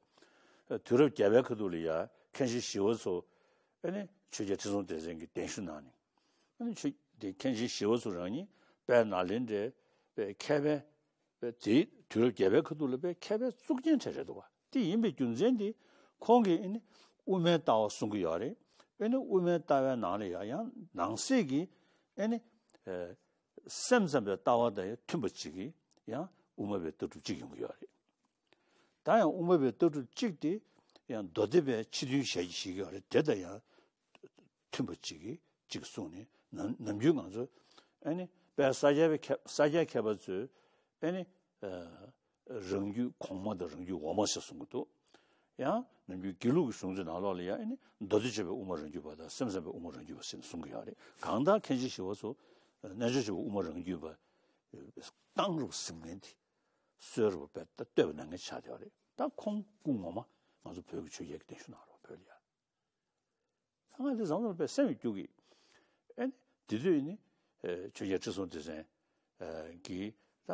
དུས་རབས་བརྒྱད་པའི་ཁ་ཐུག་ལ་ཡ་མཁན་ཆེན་ཞི་བ་འཚོ་ཨ་ནི་ཆོས་རྒྱལ་ཁྲི་སྲོང་ལྡེ་བཙན་གྱི་གདན་ཞུ་གནང་ནས། ཨ་ནི་ཆོས་དེ་མཁན་ཆེན་ཞི་བ་འཚོ་རང་ཉིད་དཔལ་ནཱ་ལེནྡྲའི་དཔེ་མཁས་པའི་དཔེ་དེའི་དུས་རབས་བརྒྱད་པའི་ཁ་ཐུག་ལ་དཔེ་མཁས་པའི་གཙུག་རྒྱན་གྲས་རེད་འདུག་བ། དེ་ཡིན་པའི་རྒྱུ་མཚན་དེ་ཁོང་གིས་ཨ་ནི་དབུ་མའི་ལྟ་བ་གསུང་གི་ཡོད་རེད། ཨ་ནི་དབུ་མའི་ལྟ་བའི་ནང་ལ་ཡང་ཡང་ནང་གསེས་ཀྱི་ཨ་ནི་ཨ་སེམས་ཙམ་པའི་ལྟ་བ་དང་ཡང་མཐུན་པ་ཅིག་གིས་ཡང་དབུ་མ་པའི་ལྟ་གྲུབ་གཅིག་ཡོང་གི་ཡོད་རེད། ད་ཡང་དབུ་མ་པའི་ལྟ་གྲུབ་གཅིག་དེ་ཡང་མདོ་སྡེ་པའི་ཕྱི་དོན་ཞལ་གྱིས་བཞེས་ཀྱི་ཡོད་རེད། དེ་དང་ཡང་མཐུན་པ་ཅིག་གིས་གཅིག་གསུངས་ནས་ནམ་ནམ་རྒྱུན་ང་ཚོ་ཨ་ནི་དཔལ་ས་སྐྱ་པའི་མཁས་ས་སྐྱ་མཁས་པ་ཚོས་ཨ་ནི་ཨ་རང་རྒྱུད་གོང་མ་དང་རང་རྒྱུད་འོག་མ་ཟེར་གསུང་གི་འདུག། ཡང་ནམ་རྒྱུན་དགེ་ལུགས་ཀྱི་གཞུང་ཚོའི་ནང་ལོགས་ལ་ཡང་ཨ་ནི་མདོ་སྡེ་སྤྱོད་པའི་དབུ་མ་རང་རྒྱུད་པ་དང་སེམས་ཙམ་པའི་དབུ་མ་རང་རྒྱུད་པ་ཟེར་ནས་གསུང་གི་ཡོད་རེད། གང་ལྟར་མཁན་ཆེན་ཞི་བ་འཚོ་རྣལ་འབྱོར་སྤྱོད་པའི་དབུ་མ་རང་རྒྱུད་པ་ གཏིང་རུ་ཟིན་མཁན་དེ། གསོལ་རུ་བས་ད་བསྟོད་པ་གནང་མཁན་ཆགས་བསྡད་པ་རེད། ད་ཁོང་སྐུ་ངོ་མ་ང་ཚོ་བོད་ཀྱི་ཆོས་རྒྱལ་གྱི་གདན་ཞུ་གནང་རོགས་བོད་ལ་ཡ། ད་ང་འདི་བཟང་བཟང་དཔེ་སེམས་སྐྱོ་གི། ཨེ་ནི་དེ་དུས་ནི་ཆོས་རྒྱལ་ཁྲི་སྲོང་ལྡེ་བཙན་གྱིས་ད་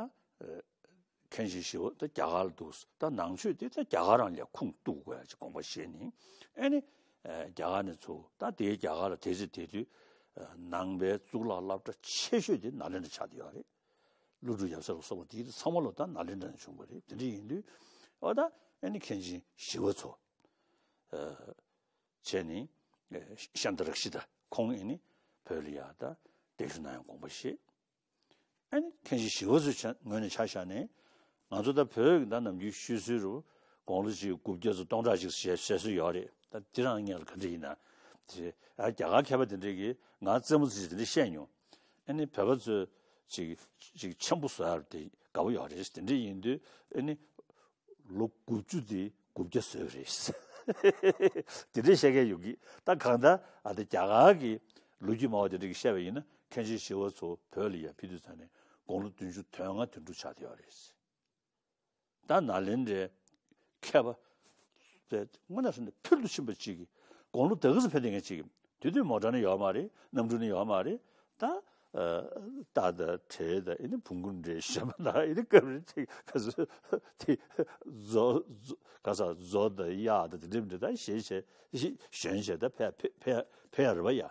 མཁན་ཆེན་ཞི་བ་ད་རྒྱ་གར་ལ་འདུག་ད་ནང་ཆོས་དེ་ད་རྒྱ་གར་རང་ལ་ཁུངས་གཏུག་དགོས་ཡ་ཅིག་དགོངས་པ་བཞེས་ནས། ཨེ་ནི་རྒྱ་གར་ནས་ཚུར་ད་དེའི་རྒྱ་གར་ལ་དེ་ཚེ་དེ་དུས་ནང་པའི་གཙུག་ལག་སློབ་གྲྭ་ཆེ་ཤོས་དེ་ནཱ་ལེནྡྲ་ཆགས་བསྡད་ཡོད་རེད། ཀླུ་སྒྲུབ་ཡབ་སྲས་ལ་སོགས་པ་དེ་ཚང་མ་ལོ་ད་ནཱ་ལེནྡྲ་ནས་བྱུང་བ་རེད། དེ་འདྲ་ཡིན་དུས་ཨོ་ད་ཨེ་ནི་མཁན་ཆེན་ཞི་བ་འཚོ་བྱས་ནས་ཤཱནྟ་རཀྵི་ཏ་ཁོང་ཨེ་ནི་བོད་ལ་ཡ་ད་གདན་ཞུ་གནང་ཡང་དགོངས་པ་བཞེས། ཨ་ནི་མཁན་ཆེན་ཞི་བ་འཚོའི་ཆ་ངོས་ནས་ཆ་བཞག་ནས། ང་ཚོ་ད་བོད་ཀྱི་ད་ནམ་རྒྱུན་ཤོད་སྲོལ་རུ་དགུང་ལོ་ཅིག་དགུ་བརྒྱ་ཚོ་སྟོང་ཕྲག་ཅིག་བཞེས་བཞེས་སྲོལ་ཡོད་རེད། ད་འདི་རང་ངས་ལ་ག་འདྲ་ཡིན་ན། དེ་ཨ་རྒྱ་གར་མཁས་པ་དེ་འདྲས་ཀྱིས་ང་རྩེད་མོ་རྩེ་དེ་འདྲས་བཤད་མྱོང་། ཨ་ནི་བོད་པ་ཚོས་ཅིག་ཅིག་ཆེན་པོ་བཟོ་ཡ་དེ་དགའ་པོ་ཡོད་རེད། དེ་འདྲས་ཡིན་དུས་ཨ་ནི་ལོ་དགུ་བཅུ་དེ་དགུ་བརྒྱ་བཟོས་རེད། དེ་འདྲས་བཤད་མཁན་ཡོང་གི། ད་གང་ལྟར་ཨ་ད་རྒྱ་གར་གྱི་ལོ་རྒྱུས་སྨྲ་བ་དེ་འདྲས་ཀྱིས་བཤད་པ་ཡིན་ན། མཁན་ཆེན་ཞི་བ་འཚོ་བོད་ལ་ཡར་ཕེབས་དུས་ཙམ་ནས་དགུང་ལོ་བདུན་ཅུ་དོན་ལྔ་དོན་དྲུག་ཆགས་བསྡད་ཡོད་རེད། ད་ནཱ་ལེནྡྲའི་མཁས་པ་དེ་དངོས་གནས་དྲང་གནས་ཕུལ་དུ་ཕྱིན་པ་གཅིག་གིས་དགུང་ལོ་དེ་ག་ཚོད་ཕེབས་བསྡད་མཁན་གཅིག་གིས། དེ་དུས་མོ་ཊ་ནི་ཡོད་མ་རེད། གནམ་གྲུ་ནི་ཡོད་མ་རེད། ད་ཨ་རྟ་དང་དྲེལ་དང་ཨེ་ནི་བོང་བུ་འདྲ་གཞན་པ་དང་ཨེ་ནི་སྐབས་རེ་ཅིག་ག་ཚོད་དེ་མཛོ་མཛོ་ག་ས་མཛོ་དང་གཡག་དང་དེ་འདྲ་མི་འདྲ་ད་གཞན་བྱས་གཞན་བྱས་ད་ཕེབས་ཕེབས་ཕེབས་ཡ་རེད་པ་ཡ།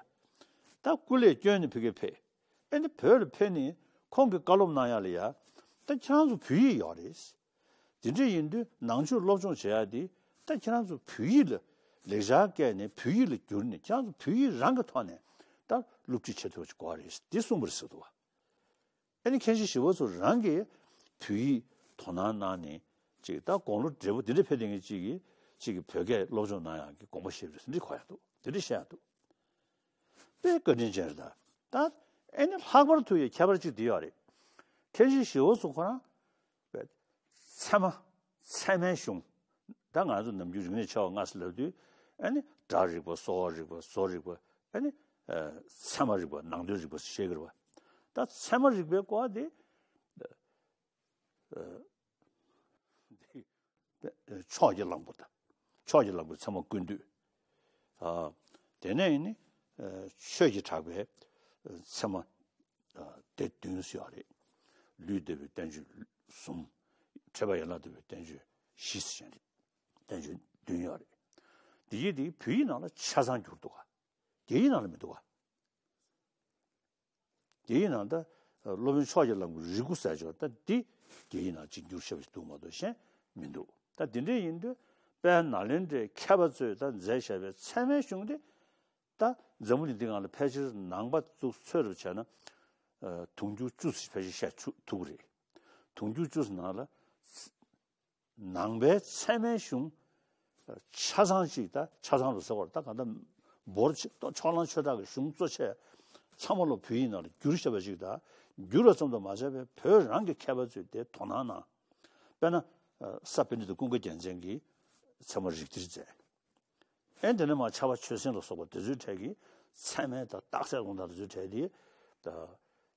ད་སྐུ་ལས་བསྐྱོན་ནས་ཕ་གིར་ཕེབས། ཨེ་ནི་བོད་ལ་ཕེབས་ནས་ཁོང་གིས་བཀའ་སློབ་གནང་ཡ་ལ་ཡ། ད་ཁྱེད་རང་ཚོ་བོད་ཡིག་ཡོད་རེད། དེ་འདྲ་ཡིན་དུས་ནང་ཆོས་སློབ་སྦྱོང་བྱེད་ཡ་དེ་ད་ཁྱེད་རང་ཚོ་བོད་ཡིག་ལ་ལེགས་སྦྱར་བཀལ་ནས་བོད་ཡིག་ལ་བསྒྱུར་ནས་ཁྱེད་རང་ཚོ་བོད་ཡིག་རང་གི་ཐོག་ནས་ད་སློབ་ཁྲིད་བྱེད་ཐུབ་པ་ཞིག་དགོས་རེད་དེ་གསུངས་པ་རེད་ཟེར་འདུག་བ། ཨེ་ནི་མཁན་ཆེན་ཞི་བ་འཚོ་རང་གིས་བོད་ཡིག་དོ་སྣང་གནང་ནས་ཅིག་ད་དགུང་ལོ་བགྲེས་པོ་འདི་འདྲ་ཕེབས་བསྡད་མཁན་ཅིག་གིས་ཅིག་གིས་བོད་སྐད་སློབ་སྦྱོང་གནང་ཡག་གི་དགོངས་པ་བཞེས་པ་རེད་ཟེར་འདི་གོ་ཡག་འདུག་འདི་འདྲ་བཤད་ཡག་འདུག་དཔེ་བཀའ་དྲིན་ཅན་རེད་ད། ད་ཨེ་ནི་ལྷག་པར་དུ་ཡང་ཁྱད་པར་ཅིག་འདི་ཡོད་རེད། མཁན་ཆེན་ཞི་བ་འཚོ་ཁོ་རང་ཚད་མ་ཚད་མའི་གཞུང་། ད་ང་ཚོ་ནམ་རྒྱུན་རིག་གནས་ཆེ་བ་ལྔ་ཟེར་ལབ་དུས་ཨེ་ནི་སྒྲ་རིག་པ་གསོ་བ་རིག་པ་བཟོ་རིག་པ་ཨེ་ནི་ཚད་མ་རིག་པ་ནང་དོན་རིག་པ་ཟེར་བཤད་ཀྱི་རེད་པ། ད་ཚད་མ་རིག་པའི་སྐོར་དེ། ཕྱོགས་ཀྱི་གླང་པོ་དང་། ཕྱོགས་ཀྱི་གླང་པོའི་ཚད་མ་ཀུན་བཏུས། དེ་ནས་ནི་ཆོས་ཀྱི་གྲགས་པའི་ཚད་མ་སྡེ་བདུན་ཡོད་རེད། ལུས་བདེ་བའི་བསྟན་བཅོས་གསུམ། ཕྲད་པ་ཡན་ལག་བདེ་བའི་བསྟན་བཅོས་བཞི་ཟེར་བྱས་ནས་བསྟན་བཅོས་བདུན་ཡོད་རེད། འདི་ཡིག་འདི་བོད་ཡིག་ནང་ལ་ཆ་ཚང་བསྒྱུར་འདུག་ག་རྒྱ་ཡིག་ནང་ལ་མི་འདུག་ག་རྒྱ་ཡིག་ནང་ད་སློབ་དཔོན་ཕྱོགས་ཀྱི་གླང་པོ་རིགས་དགུ་ཟེར་ཅིག་ཡོད་རེད། ད་འདི་རྒྱ་ཡིག་ནང་གཅིག་གྱུར་བྱས་པ་ཞིག་འདུག་མ་གཏོགས་གཞན་མི་འདུག་ད་འདི་འདྲ་ཡིན་དུས་དཔལ་ནཱ་ལེནྡྲའི་མཁས་པ་ཚོས་ད་མཛད་བཞག་པའི་ཚད་མའི་གཞུང་དེ་ད་འཛམ་བུ་གླིང་འདི་སྒང་ལ་ཕལ་ཆེར་ནང་པ་ཚོས་ཚོད་རུ་བྱས་ན་དུང་ཕྱུར་བཅུ་ཙམ་ཕལ་ཆེར་བཤད་ཐུབ་ཀྱི་རེད། དུང་ཕྱུར་བཅུ་ཙམ་ནང་ལ། ནང་པའི་ཚད་མའི་གཞུང་ཆ་ཚང་ཅིག་ད་ཆ་ཚང་རུ་ཟེར་བར་ད་གང་ལྟར་འབོར་ཆེ་ཕྱོགས་གླང་ཆོས་གྲགས་ཀྱི་གཞུང་གཙོ་ཆེ་ཚང་མ་ལོ་བོད་ཡིག་ནང་ལ་བསྒྱུར་བཞག་པ་ཅིག་ད་བསྒྱུར་བ་ཙམ་དུ་མ་ཟད་པའི་བོད་རང་གི་མཁས་པ་ཚོས་དེ་དོ་སྣང་གནང་། དཔེར་ན་ས་པཎྜི་ཏ་ཀུན་དགའ་རྒྱལ་མཚན་གྱིས་ཚད་མ་རིགས་གཏེར་མཛད། ཨེ་དེ་ནས་མར་ཕྱྭ་པ་ཆོས་སེང་ལ་སོགས་པ་དེ་ཚོའི་གྲས་ཀྱིས་ཚད་མའི་ད་རྟགས་གསལ་ལུང་དང་དེ་ཚོའི་གྲས་དེ་ད་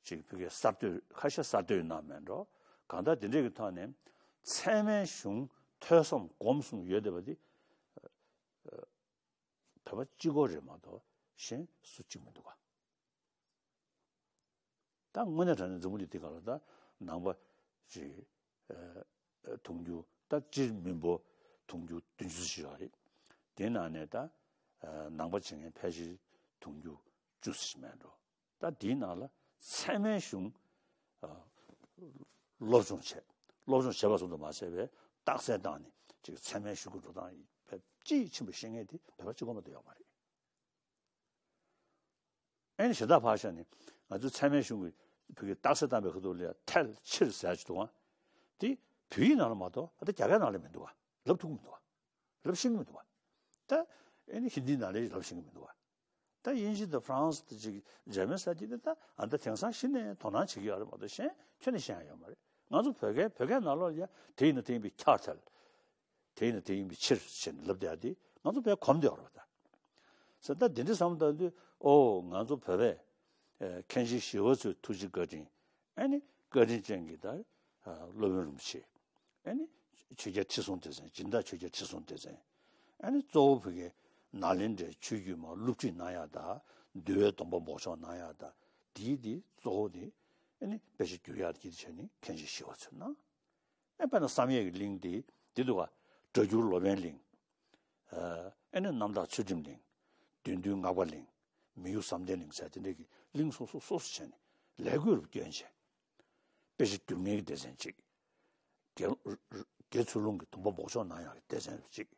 ཅིག་ཕ་གིའི་གསར་གཏོད་ཁ་ཤས་གསར་གཏོད་གནང་མེད་འགྲོ། གང་ལྟར་དེ་འདྲས་ཀྱི་ཐོག་ནས་ཚད་མའི་གཞུང་ཐོས་བསམ་སྒོམ་གསུམ་ཡོད་བསྡད་པ་འདི་བོད་པ་གཅིག་པོ་རེད་མ་གཏོགས་གཞན་སུ་གཅིག་མི་འདུག་ག་ད་དངོས་གནས་དྲང་གནས་འཛམ་བུ་གླིང་འདི་སྒང་ལ་ད་ནང་པ་ཅིག་ཨ་དུང་ཕྱུར་ད་སྤྱིར་མི་འབོར་དུང་ཕྱུར་བདུན་ཅུ་ཙམ་ཡོད་རེད། དེའི་ནང་ནས་ད་ཨ་ནང་པ་བྱེད་མཁན་ཕལ་ཆེར་དུང་ཕྱུར་བཅུ་ཙམ་མེད་འགྲོ། ད་དེའི་ནང་ལ་ཚད་མའི་གཞུང་ཨ་སློབ་སྦྱོང་བྱས། སློབ་སྦྱོང་བྱས་པ་ཙམ་དུ་མ་ཟད་པའི་རྟགས་གསལ་བཏང་ནས་ཅིག་ཚད་མའི་གཞུང་གི་འགྲོ་སྟངས་ཕལ་ཆེར་ཕྱིན་པ་ཤེས་མཁན་དེ་བོད་པ་གཅིག་པོ་མ་གཏོགས་ཡོད་མ་རེད། ཨེ་ནི་གཞན་དག་ཕར་བཞག་ནས་ང་ཚོའི་ཚད་མའི་གཞུང་གི་བོད་ཀྱི་རྟགས་གསལ་བཏང་པའི་ཁ་ཐུག་ལ་ཡང་ཐལ་ཕྱིར་ཟེར་ཅིག་འདུག་ག་དེ་བོད་ཡིག་ནང་ལ་མ་གཏོགས་ད་རྒྱ་སྐད་ནང་ལ་མི་འདུག་ག་ལབ་ཐུབ་ཀྱི་མི་འདུག་ག་ལབ་ཤེས་ཀྱི་མི་འདུག་ག་ད་ཨེ་ནི་ཧིན་དིའི་ནང་ལ་ལབ་ཤེས་ཀྱི་མི་འདུག་ག་ད་དབྱིན་ཇི་དང་ཧྥ་རན་སི་དང་ཅིག་འཇར་མན་ས་དེ་ད་ཨ་ད་དེང་སང་གཞི་ནས་དོ་སྣང་བྱེད་ཀྱི་ཡོད་རེད་མ་གཏོགས་གཞན་ཁྱོན་ནས་ཤེས་ཡ་ཡོད་མ་རེད། ང་ཚོ་བོད་སྐད་བོད་སྐད་ནང་ལོགས་ལ་ཡ་དེ་ཡིན་ན་དེ་ཡིན་པའི་ཁྱབ་ཐལ། དེ་ཡིན་ན་དེ་ཡིན་པའི་ཕྱིར་ཞེས་ནས་ལབ་བསྡད་ཡ་དེ་ང་ཚོ་བས་གོམས་བསྡད་ཡོད་རེད་པ་ད། ཟེར་ད་དེ་འདྲ་བསམ་བློ་བཏང་དུས་ཨོ་ང་ཚོ་བོད་པས་ཨེ་མཁན་ཆེན་ཞི་བ་འཚོའི་ཐུགས་རྗེ་བཀའ་དྲིན་ཨེ་ནི་ བཀའ་དྲིན་ཅན་གྱི་ད་སློབ་དཔོན་རིན་པོ་ཆེ། ཨ་ནི་ཆོས་རྒྱལ་ཁྲི་སྲོང་ལྡེ་བཙན། སྦྱིན་བདག་ཆོས་རྒྱལ་ཁྲི་སྲོང་ལྡེ་བཙན། ཨ་ནི་གཙོ་བོ་བོད་ཀྱི་ནཱ་ལེནྡྲའི་ཆོས་བརྒྱུད་མར་སློབ་ཁྲིད་གནང་ཡག་དང་། འདུལ་བའི་སྡོམ་པ་འབོགས་ཆོག་གནང་ཡག་དང་། དེའི་དེ་གཙོ་བོ་དེ་ཨ་ནི་དཔེ་ཆ་བསྒྱུར་ཡག་དེ་བྱས་ནས་མཁན་ཆེན་ཞི་བ་འཚོས་གནང་། ཨ་དཔེར་ན་བསམ་ཡས་ཀྱི་གླིང་དེ་འདི་འདུག་ག་སྒྲ་སྒྱུར་ལོ་པཎ་གླིང་། ཨ་ནི་རྣམ་དག་ཚུལ་ཁྲིམས་གླིང་། བདུད་འདུལ་སྔགས་པ་གླིང་། མི་གཡོ་བསམ་གཏན་གླིང་ཟེར་དེ་འདྲ་གི་གླིང་སོ་སོ་སོ་སོ་བྱས་ནས་ལས་བགོས་རུ་བསྐྱོན་བྱས། དཔེ་ཆ་བསྒྱུར་མཁན་གྱི་སྡེ་ཚན་གཅིག་དགེ་དགེ་ཚུལ་སློང་གི་སྡོམ་པ་འབོགས་ཆོག་གནང་ཡག་གི་སྡེ་ཚན་གཅིག་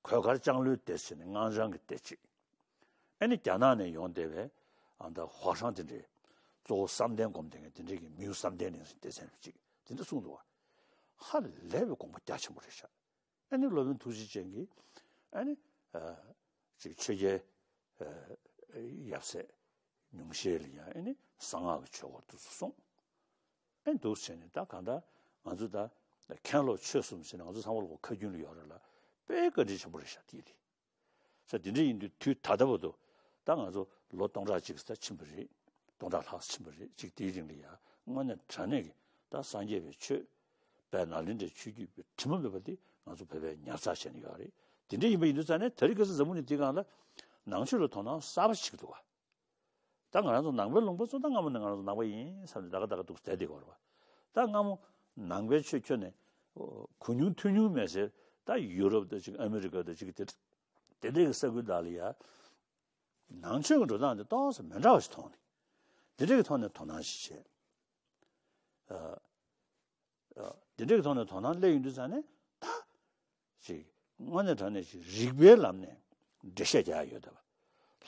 གོས་དཀར་ལྕང་ལོའི་སྡེ་ཟེར་ནས་སྔགས་འཆང་གི་སྡེ་གཅིག་ཨ་ནི་རྒྱ་ནག་ནས་ཡོང་བསྡད་པའི་ཨ་ད་ཧྭ་ཤང་དེ་འདྲའི་གཙོ་བོ་བསམ་གཏན་སྒོམ་བསྡད་མཁན་དེ་འདྲའི་གི་མི་གཡོ་བསམ་གཏན་གླིང་ཟེར་སྡེ་ཚན་གཅིག་དེ་འདྲ་གསུངས་འདུག་བ། ཧ་ལས་པའི་དགོངས་པ་རྒྱ་ཆེན་པོ་རེད་ཤག་ཨ་ནི་སློབ་དཔོན་ཐུགས་རྗེ་ཅན་གྱིས་ཨ་ནི་ཨ་ཅིག་ཆོས་རྒྱལ་ཨ་ཡབ་སྲས་ཉུང་ཤས་ལ་ཡང་ཨ་ནི་གསང་སྔགས་ཀྱི་ཆོས་སྐོར་དུ་གསུངས། ཨེ་འདུག་བྱས་ནས་ད་གང་ལྟར་ང་ཚོ་ད་མཁན་སློབ་ཆོས་གསུམ་ཟེར་ནས་ང་ཚོ་ཚང་མ་ལོག་ཁ་རྒྱུན་ལ་ཡོད་རེད་ལ། དཔེ་བཀའ་དྲིན་ཆེན་པོ་རེད་ཤག་དེ་དེ། ས་དེ་འདྲ་ཡིན་དུས་དུས་ད་ལྟ་བར་དུ་ད་ང་ཚོ་ལོ་སྟོང་ཕྲག་གཅིག་ཙམ་ཕྱིན་པ་རེད། སྟོང་ཕྲག་ལྷག་ཕྱིན་པ་རེད། གཅིག་དེའི་རིང་ལ་ཡ་དངོས་གནས་དྲང་གནས་ཀྱི་ད་སངས་རྒྱས་པའི་ཆོས་དཔལ་ནཱ་ལེནྡྲའི་ཆོས་བརྒྱུད་པའི་དྲི་མ་མེད་པ་དེ་ང་ཚོ་བོད་པས་ཉར་ཚགས་བྱས་ནས་ཡོད་རེད། དེ་འདྲ་ཡིན་པ་ཡིན་དུས་ཙང་ནས་དེ་རིང་ཁ་སང་འཛམ་བུ་གླིང་འདིའི་སྒང་ལ་ནང་ཆོས་ལ་དོ་སྣང་གསར་པ་ཞིག་འདུག་བ། ད་ང་རང་ཚོ་ནང་པའི་ལུང་པ་ཚོ་ད་སྔ་མོ་ནས་ང་རང་ཚོ་ནང་པ་ཡིན་བསམ་ནས་ད་ག་ད་ག་འདུག་བསྡད་བསྡད་ཀྱི་ཡོད་རེད་བ། ད་སྔ་མོ་ནང་པའི་ཆོས་ཁྱོན་ནས་གོ་མྱོང་ཐོས་མྱོང་མེད་ཟེར། ད་ཡུ་རོབ་དང་ཅིག་ཨ་མི་རི་ཀ་དང་ཅིག་དེ་དེ་འདྲའི་གི་ས་ཁུལ་དག་ལ་ཡ་ནང་ཆོས་ཀྱི་འགྲོ་སྟངས་དེ་ཏོག་ཙམ་མི་འདྲ་བ་ཞིག་མཐོང་ནས། དེ་འདྲའི་གི་ཐོག་ནས་དོ་སྣང་ཞིག་བྱས། ཨ། དེ་འདྲའི་ཐོག་ནས་དོ་སྣང་སླེབས་ཡོང་དུས་ཙང་ནས་ད་ཅིག་དངོས་གནས་དྲང་གནས་ཅིག་རིགས་པའི་ལམ་ནས་འགྲེལ་བཤད་རྒྱག་ཡ་ཡོད་བསྡད་པ།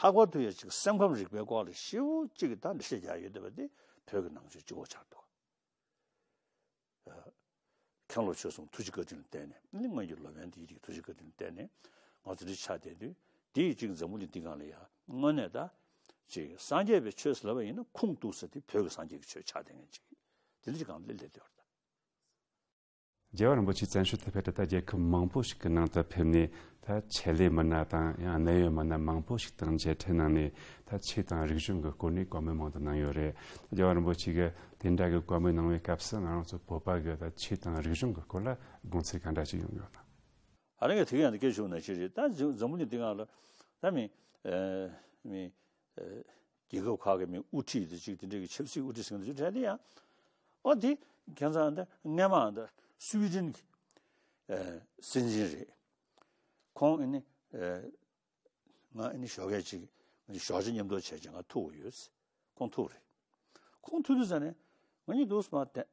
ལྷག་པར་དུ་ཡ་ཅིག་སེམས་ཁམས་རིག་པའི་སྐོར་ལ་ཞེ་པོ་ཅིག་གི་ད་འགྲེལ་བཤད་རྒྱག་ཡ་ཡོད་བསྡད་པ་དེ་བོད་ཀྱི་ནང་ཆོས་གཅིག་པོ་ཆགས་འདུག་མཁན་སློབ་ཆོས་གསུམ་ཐུགས་རྗེ་བཀའ་དྲིན་ལ་བརྟེན་ནས། ཨ་ནི་སྔོན་གྱི་ལོ་པཎ་དེ་ཡི་ཐུགས་རྗེ་བཀའ་དྲིན་ལ་བརྟེན་ནས་ང་ཚོ་འདི་ཆགས་བསྡད་དུས། དེ་ཡི་ཅིག་འཛམ་བུ་གླིང་འདི་སྒང་ལ་ཡ་དངོས་གནས་ད་ཅིག་སངས་རྒྱས་པའི་ཆོས་ཟེར་ལབ་པ་ཡིན་ན་ཁུངས་གཏུགས་ས་དེ་བོད་ཀྱི་སངས་རྒྱས་ཀྱི་ཆོས་ཆགས་བསྡད་མཁན་ཅིག་དེ་འདྲ་ཅིག་སྒང་ལ་སླེབས་བསྡད་ཡོད་རེད་ད། རྒྱལ་བ་རིན་པོ་ཆེ་བཙན་བྱོལ་དུ་ཕེབས་ཏེ་ད་རྒྱལ་ཁབ་མང་པོ་ཞིག་གི་ནང་དུ་ཕེབས་ནས། ད་ཆེད་ལས་མི་སྣ་དང་ཡང་གནད་ཡོད་མི་སྣ་མང་པོ་ཞིག་དང་མཇལ་འཕྲད་གནང་ནས། ད་ཆོས་དང་རིག་གཞུང་གི་སྐོར་ནས་བཀའ་མོལ་མང་དུ་གནང་ཡོད་རེད། རྒྱལ་བ་རིན་པོ་ཆེ་གིས་དེ་འདྲ་གི་བཀའ་མོལ་གནང་བའི་སྐབས་སུ་ང་རང་ཚོ་བོད་པ་གི་ད་ཆོས་དང་རིག་གཞུང་གི་སྐོར་ལ་དགོངས་ཚུལ་ག་འདྲ་ཞིག་ཡོང་གི་ཡོད་དམ། ཨ་རང་གིས་དེ་ག་ཡང་དེ་སྐད་ཞུ་ན་ཅི་རེད། ད་འཛམ་བུ་གླིང་འདི་སྒང་ལ་ད་མི་ཨ་མི་ཨ་རྒྱལ་ཁབ་ཁག་གི་མི་དབུ་ཁྲིད་དེ་ཅིག་དེ་འདྲ་གི་ཆབ་སྲིད་དབུ་ཁྲིད་ཟེར་མཁན་དེ་ཚོའི་གྲས་དེ་ཡང་། ཨོ་དེ་ཁྱེད་ཚང་ད་སྔས་མ་ད་སུའི་ཌེན་གྱི་ཨ་སྲིད་འཛིན་རེད། ཁོང་ཨ་ནི་ཨ་ང་ཨ་ནི་ཞོགས་ཀས་ཅིག་ང་ཞོགས་ཇ་མཉམ་དུ་བྱས་ཅིག་ང་ཐུག་གི་ཡོད། ཁོང་ཐུག་རེད། ཁོང་ཐུག་དུས་ཙ་ནས་ང་གཉིས་འདུག་སེ་མར་བསྡད།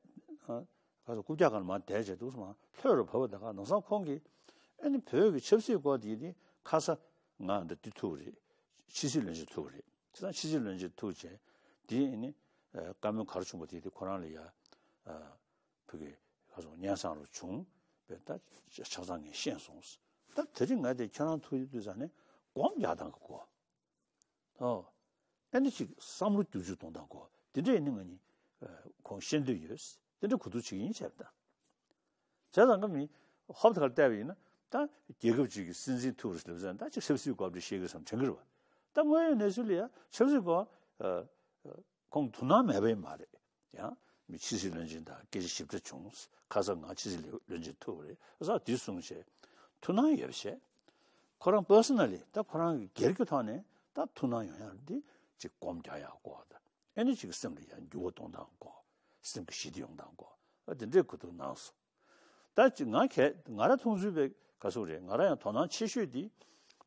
ཨ་ག་ཚོད་རྐུབ་བཀྱག་སྒང་ལ་མར་བསྡད་བྱས་འདུག་སེ་མར་ལྷོད་རུ་བབས་པ་དང་། ཁ་ནང་སང་ཁོང་གིས་ཨ་ནི་བོད་ཀྱི་ཆབ་སྲིད་སྐོར་དེ་ནི་ཁ་ས་ང་འདི་འདི་ཐུག་རེད། ཕྱི་སྲིད་བློན་ཆེན་ཐུག་རེད། བྱས་ཙང་ཕྱི་སྲིད་བློན་ཆེན་ཐུག་བྱས་དེ་ཨ་ནི་ཨ་བཀའ་མོལ་ག་རེ་བྱུང་བ་དེ་དེ་ཁོ་རང་ལ་ཡ་ཨ་བོད་ཀྱི་ཁ་སང་སྙན་སེང་རུ་བྱུང་བས། ད་ཆ་ཆ་ཚང་ངས་ཤེས་སོང་། ད་དེ་རིང་ང་དེ་ཁྱེད་རང་ཐུག་ཡོང་དུས་ཙ་ནས་སྒོམ་རྒྱག་སྟངས་ཀྱི་སྐོར། ཨོ། ཨ་ནི་ཅིག་བསམ་བློ་བསྒྱུར་བཅོས་གཏོང་སྟངས་སྐོར་དེ་འདྲ་ཡིན་ན་ང་གཉིས་ཨ་ཁོང་ཤེས་འདོད་ཡོད། དེ་འདྲ་གོ་བསྡུར་བྱེད་ཀྱི་ཡིན་བྱས་པ་དང་། བྱས་ཙང་ཀ་མི་ཧོབ་ཐག་ལ་བལྟས་པ་ཡིན་ན། ད་རྒྱལ་ཁབ་ཅིག་གི་སྲིད་འཛིན་ཐུག་རེད་ཟེར་ཙང་ད་ཅིག་ཆབ་སྲིད་སྐོར་འདྲ་བཤད་ཀྱི་བསམ་དྲན་གྱི་རེད་བ། ད་དངོས་ཡོད་གནས་ཚུལ་ལ་ཡང་ཆབ་སྲིད་སྐོར་ཨ་ཨ་ཁོང་དོ་སྣང་མེད་པ་ཡིན་མ་རེད། ཡང་མི་ཕྱི་སྲིད་བློན་ཆེན་དང་སྐད་ཆ་ཞིབ་ཕྲ་བྱུང་། ཁ་སང་ང་ཕྱི་སྲིད་བློན་ཆེན་ཐུག་པ་རེད། ཨ་ས་དེ་གསུངས་བྱས་ཐུགས་སྣང་ཡོད་བྱས། ཁོ་རང་པར་སོ་ན་ལི་ད་ཁོ་རང་གི་སྒེར་གྱི་ཐོག་ནས་ད་ཐུགས་སྣང་ཡོང་ཡག་འདི་ཅིག་སྒོམ་རྒྱག་ཡག་སྐོར་དང་། ཨ་ནི་ཅིག་སེམས་ལ་ཡང་འགྱུར་བ་གཏོང་སྟངས་སྐོར། སེམས་ཀྱི་ཞི་བདེ་ཡོང་སྟངས་སྐོར། ཨ་དེ་འདྲའི་གོ་བསྡུར་གནང་སོང་། ད་ཅིག་ང་གས་ང་རང་མཐོང་ཚུལ་བས་ག་ཚོད་རེད། ང་རང་ཡང་དོ་སྣང་ཆེ་ཤོས་འདི་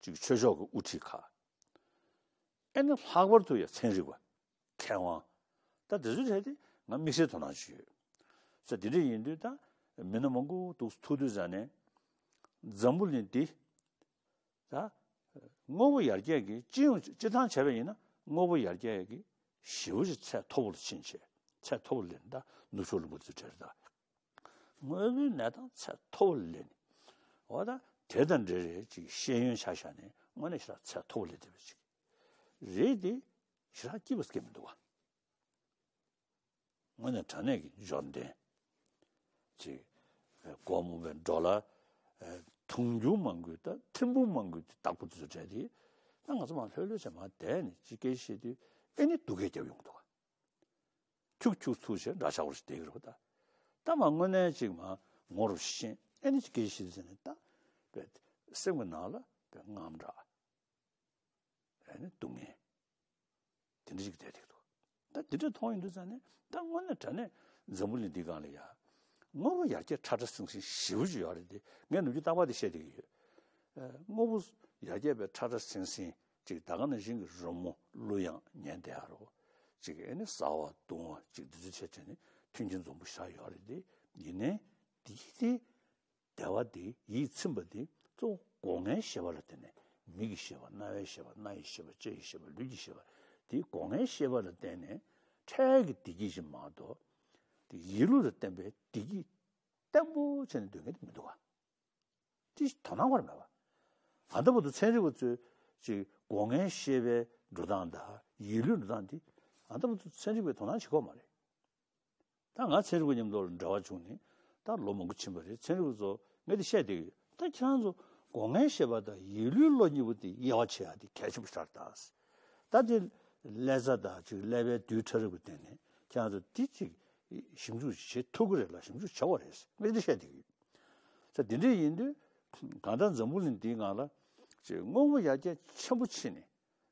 ཅིག་ཆོས་ཕྱོགས་ཀྱི་དབུ་ཁྲིད་ཁག་ཨེ་ནི་ལྷག་པར་དུ་ཡང་ཚན་རིག་པ། མཁས་དབང་། ད་དེ་ཚོའི་གྲས་དེ་ང་དམིགས་བསལ་དོ་སྣང་ཅིག་ཡོད། ས་དེ་འདྲ་ཡིན་དུས་ད་མི་སྣ་མང་པོ་འདུག་ཐུག་དུས་ཙ་ནས་འཛམ་བུ་གླིང་འདི་ད་དངོས་པོ་ཡར་རྒྱས་ཀྱི་སྤྱི་ཡོངས་སྤྱི་བཏང་བྱས་པ་ཡིན་ན་དངོས་པོ་ཡར་རྒྱས་ཀྱི་ཞེ་པོ་ཅིག་ཚད་མཐོ་པོ་ལ་ཕྱིན་བྱས། ཚད་མཐོ་པོ་ལ་ད་ནུབ་ཕྱོགས་ལུང་པ་ཚོའི་གྲས་རེད་ད། དངོས་པོའི་གནས་སྟངས་ཚད་མཐོ་པོ་ལ་སླེབས་ནས། འོ་ད་དེ་དང་འབྲེལ་རེད་ཅིག་ཤེས་ཡོན་ཆ་བཞག་ནས་དངོས་གནས་ཞེ་དྲག་ཚད་མཐོ་པོ་ལ་སླེབས་པ་ཅིག་རེད་དེ། ཞེ་དྲག་སྐྱིད་པ་སྐྱིད་མི་འདུག་བ། དངོས་གནས་དྲང་གནས་ཀྱི་འབྱོར་ལྡན་ཅིག་སྒོ་མང་པོའི་འགྲོ་ལ་དུང་རྒྱུན་མང་པོའི་ད་ཐེར་འབུམ་མང་པོའི་བདག་པོ་དེ་ཚོ་གྲས་དེ། ད་ང་ཚོ་མར་ལྷོད་ལྷོད་བྱས་མར་བསྡད་ནས་ཅིག་སྐད་ཆ་བཤད་དུས་ཨེ་ནི་སྡུག་སྐད་རྒྱབ་ཡོང་གི་འདུག་བ། ཁྱུག་ཁྱུག་ཚུགས་བྱས་འདྲ་ཆགས་པོ་ཞིག་བསྡད་ཀྱི་རེད་པ། ད་ད་མ་དངོས་གནས་ཅིག་མ་ངོ་རུ་ཤེས་ཨེ་ནི་ཅིག་སྐད་ཆ་བཤད་དུས་ཙ་ནས་ད་པའི་སེམས་ཀྱི་ནང་ལ་པའི་དངངས་སྐྲག་ཨེ་ནི་སྡུག་བསྔལ་དེ་འདྲ་ཞིག་བསྡད་ཀྱི་འདུག་ད་དེ་འདྲ་མཐོང་ཡོང་དུས་ཙ་ནས་ད་དངོས་གནས་དྲང་གནས་འཛམ་བུ་གླིང་འདིའི་སྒང་ལ་ཡ་དངོས་པོ་ཡར་རྒྱས་ཁྲ་ཁྲ་ཟིང་ཟིང་ཞེ་པོ་ཅིག་ཡོད་རེད་དེ། ངས་ནམ་རྒྱུན་རྟག་པར་དེ་བཤད་བསྡད་ཀྱི་ཡོད། ཨ་དངོས་པོ་ཡར་རྒྱས་པའི་ཁྲ་ཁྲ་ཟིང་ཟིང་ཅིག་ད་ག་ནང་བཞིན་གྱི་རི་མོ་གླུ་དབྱངས་ཉན་བསྡད་ཡ་རོ། ཅིག་ཨེ་ནི་ཟ་བ་འཐུང་བ་ཅིག་འདི་ཚོ་བྱས་བྱས་ནས་མཐུན་རྐྱེན་འཛོམས་པོ་བཞག་ཡོད་རེད་དེ། ཡིན་ནའི་འདི་གི་དེ་བདེ་བ་དེ་ཡིད་ཚིམ་པ་དེ་གཙོ་བོ་སྒོ་ལྔའི་ཤེས་པ་ལ་བརྟེན་ནས། མིག་གི་ཤེས་པ། རྣ་བའི་ཤེས་པ། སྣ་ཡི་ཤེས་པ། ལྕེ་ཡི་ཤེས་པ། ལུས་ཀྱི་ཤེས་པ། དེ་སྒོ་ལྔའི་ཤེས་པ་ལ་བརྟེན་ནས་འཕྲལ་གྱི་བདེ་སྐྱིད་ཅིག་མ་གཏོགས། དེ་ཡིད་བློ་ལ་བརྟེན་པའི་བདེ་སྐྱིད་བརྟན་པོ་བྱས་ནས་སྡོད་མཁན་དེ་མི་འདུག་ག་དེ་དོ་སྣང་བར་མེད་པ། ད་ལྟ་བར་དུ་ཚན་རིག་པ་ཚོས་ཅིག་སྒོ་ལྔའི་ཤེས་པའི་འགྲོ་སྟངས་དང་ཡིད་བློའི་འགྲོ་སྟངས་དེ་ད་ལྟ་བར་དུ་ཚན་རིག་པས་དོ་སྣང་བྱེད་ཀྱི་ཡོད་མ་རེད། ད་ང་ཚན་རིག་པ་མཉམ་དུ་ལ་འབྲེལ་བ་བྱུང་ནས་ད་ལོ་མང་པོ་ཕྱིན་པ་རེད། ཚན་རིག་པ་ཚོ་ངས་དེ་བཤད་བསྡད་ཀྱི་ཡོད། ད་ཁྱེད་རང་ཚོ་སྒོ་ལྔའི་ཤེས་པ་དང་ཡིད་བློའི་བློ་གཉིས་པོ་དེ་དབྱེ་བ་ཕྱེ་ཡ་དེ་གལ་ཆེན་པོ་ཞིག་རེད་ད། ད་དེ་ཀླད་རྩ་དང་ཅིག་ཀླད་པའི་རྡུལ་ཕྲ་རབ་ཀྱི་སྟེང་ནས་ཁྱེད་རང་ཚོ་དེ་ཅིག་ཞིབ་འཇུག་བྱེད་ཐུབ་ཀྱི་རེད་ལ། ཞིབ་འཇུག་བྱེད་དགོས་རེད། ངས་དེ་བཤད་བསྡད་ཀྱི་ཡོད། ད་དེ་འདྲ་ཡིན་དུས་གང་ལྟར་འཛམ་བུ་གླིང་འདིའི་ནང་ལ་ཅིག་དངོས་པོ་ཡར་རྒྱས་ཆེན་པོ་ཕྱིན་ནས།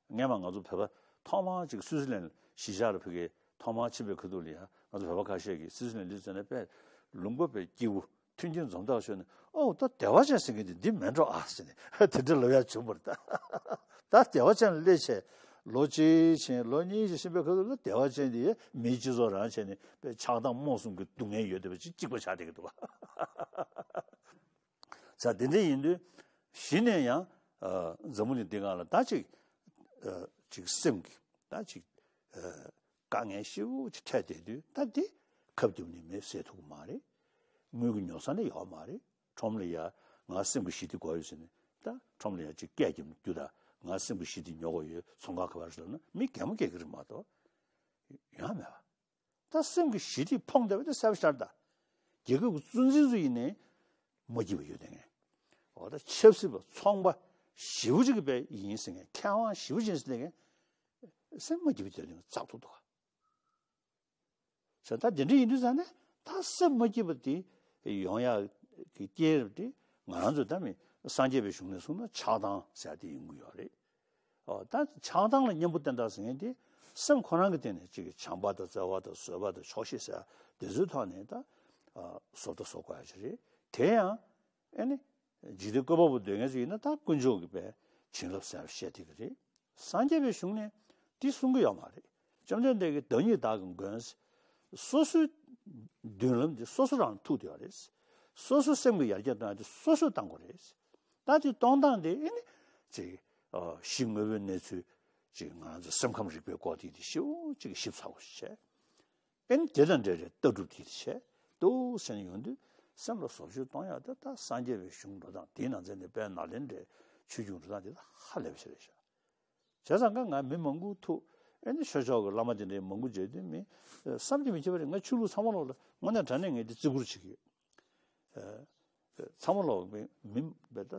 སྔན་མ་ང་ཚོ་བོད་པ་ཐོག་མར་ཅིག་སུད་སི་ལན་གཞིས་ཆགས་ལ་ཕ་གིར་ཐོག་མར་ཕྱིན་པའི་ཁ་ཐུག་ལ་ཡང་ང་ཚོ་བོད་པ་ཁ་ཤས་ཀྱིས་སུད་སི་ལན་སླེབས་ཚར་ནས་དཔེ་ལུང་པ་པའི་སྐྱིད་པོ་མཐུན་རྐྱེན་འཛོམས་ཐག་ཆོད་ནས། ཨོ་ད་བདེ་བ་ཅན་ཟེར་མཁན་དེ་འདི་མིན་འགྲོ་ཨ་ཟེར་ནས་དེ་འདྲ་ལབ་ཡ་བྱུང་བ་རེད་ད། ད་བདེ་བ་ཅན་ལ་སླེབས་བྱས་ལོ་གཅིག་ཕྱིན་ལོ་གཉིས་ཕྱིན་ཕྱིན་པའི་ཁ་ཐུག་ལ་བདེ་བ་ཅན་དེ་མིའི་སྤྱི་ཚོགས་རང་བྱས་ནས་དཔེ་ཆགས་སྡང་རྨོངས་གསུམ་གྱི་སྡུག་བསྔལ་ཡོད་བསྡད་པ་ཅིག་གཅིག་པ་ཆགས་བསྡད་ཀྱི་འདུག་བ། ས་དེ་འདྲ་ཡིན་དུས་གཞི་ནས་ཡང་ཨ་འཛམ་བུ་གླིང་འདི་སྒང་ལ་ད་ཅིག་ཨ་ཅིག་སེམས་ཀྱི་ད་ཅིག་ཨ་དཀའ་ངལ་ཞེ་པོ་ཅིག་འཕྲད་བསྡད་དུས། ད་འདི་ཁབ་རྒྱབ་ནས་མེད་ཟེར་ཐུབ་ཀྱི་མ་རེད། དངུལ་གྱི་ཉོ་ས་ནི་ཡོད་མ་རེད། ཁྲོམ་ལ་ཡ་ང་སེམས་ཀྱི་གཞི་འདི་དགོས་ཡོད་ཟེར་ནས་ད་ཁྲོམ་ལ་ཡ་ཅིག་སྐད་རྒྱབ་ནས་རྒྱུ་ད། ང་སེམས་ཀྱི་གཞི་འདི་ཉོ་དགོས་ཡོད། ཚོང་ཁང་ག་པར་ཟེར་ན་མི་གད་མོ་བགད་ཀྱི་རེད་མ་གཏོགས་ཡོད་མེད་པ། ད་སེམས་ཀྱི་ཞི་བདེ་ཕོངས་བསྡད་པ་དེ་གསལ་པོ་ཤར་ད། རྒྱལ་ཁབ་ཀྱི་གཙོ་འཛིན་ཚོ་ཡིན་ནའི་མ་སྐྱིད་པ་ཡོད་དེ་ངས། འོ་ད་ཆབ་སྲིད་པ་ཚོང་པ་ཞེ་པོ་ཅིག་གི་པའི་ཡིན་ཟེར་མཁན། མཁས་དབང་ཞེ་པོ་ཅིག་ཡིན་ཟེར་མཁན་སེམས་མ་སྐྱིད་པ་དེ་ནས་བཙག་ཐུབ་འདུག་ག་ཟེར། ད་དེ་འདྲ་ཡིན་དུས་ཙང་ནས་ད་སེམས་མ་སྐྱིད་པ་དེ་ཡོང་ཡག་གི་རྐྱེན་རེད་དེ། ང་རང་ཚོ་ད་མི་སངས་རྒྱས་པའི་གཞུང་ནས་གསུངས་ན་ཆགས་སྡང་ཟེར་དེ་ཡོང་གི་ཡོད་རེད། ཨོ་ད་ཆགས་སྡང་ལ་གཉེན་པོ་བསྟེན་སྟངས་ཟེར་མཁན་དེ་སེམས་ཁོ་རང་གི་སྟེང་ནས་ཅིག་གི་བྱམས་པ་དང་བརྩེ་བ་དང་བཟོད་པ་དང་ཆོག་ཤེས་ཟེར་དེ་ཚོའི་ཐོག་ནས་ད་ཨ་བཟོ་ལྟ་བཟོ་དགོས་ཡ་ཅིག་རེད། དེ་ཡང་ཨེ་ནི་འཇིག་རྟེན་བཀོད་པ་པོ་འདོད་མཁན་ཚོ་ཡིན་ན་ད་དཀོན་མཆོག་གི་པའི་བྱིན་རླབས་ཟེར་བཤད་བསྡད་ཀྱི་རེད། སངས་རྒྱས་པའི་གཞུང་ནས་དེ་གསུང་གི་ཡོད་མ་རེད། བཅོམ་ལྡན་འདས་ཀྱིས་བདག་ཉིད་བདག་གི་མགོན། སོ་སོའི་མདུན་ལམ་དེ་སོ་སོ་རང་ཐུག་བསྡད་ཡོད་རེད། སོ་སོའི་སེམས་ཀྱི་ཡར་རྒྱས་གཏོང་ཡ་དེ་སོ་སོས་གཏང་དགོས་རེད། ད་དེ་གཏོང་སྟངས་དེ་ཨེ་ནི་ཅིག་ཨ་གཞི་དངོས་པོའི་གནས་ཚུལ་ཅིག་ང་རང་ཚོ་སེམས་ཁམས་རིག་པའི་སྐོར་དེ་དེ་ཞེ་པོ་ཅིག་ཞིབ་ཚགས་པོ་ཞིག་བྱས། ཨེ་ནི་དེ་དང་འབྲེལ་བའི་ལྟ་གྲུབ་དེ་དེ་བྱས་འདུག་ཟེར་ནས་ཡོང་དུས་སེམས་ལ་བཟོ་བཅོས་གཏོང་ཡག་དེ་ད་སངས་རྒྱས་པའི་གཞུང་འགྲོ་སྟངས་དེའི་ནང་ཚན་དེ་དཔལ་ནཱ་ལེནྡྲའི་ཆོས་འབྱུང་འགྲོ་སྟངས་དེ་ད་ཧ་ལས་པ་ཞིག་རེད་ཤག་བྱས་ཙང་ཀ་ང་མི་མང་པོ་ཐུག་ཨེ་ནི་ཆོས་ཕྱོགས་ཀྱི་བླ་མ་དེ་འདྲའི་མང་པོ་མཇལ་དུས་མི་བསམ་གྱིས་མི་ཁྱབ་པ་རེད། ང་ཆོས་ལུགས་ཚང་མ་ལོག་ལ་དངོས་གནས་དྲང་གནས་ངས་འདི་བརྩི་བཀུར་བྱེད་ཀྱི་ཡོད། ཚང་མ་ལོག་མི་མི་བས་ད་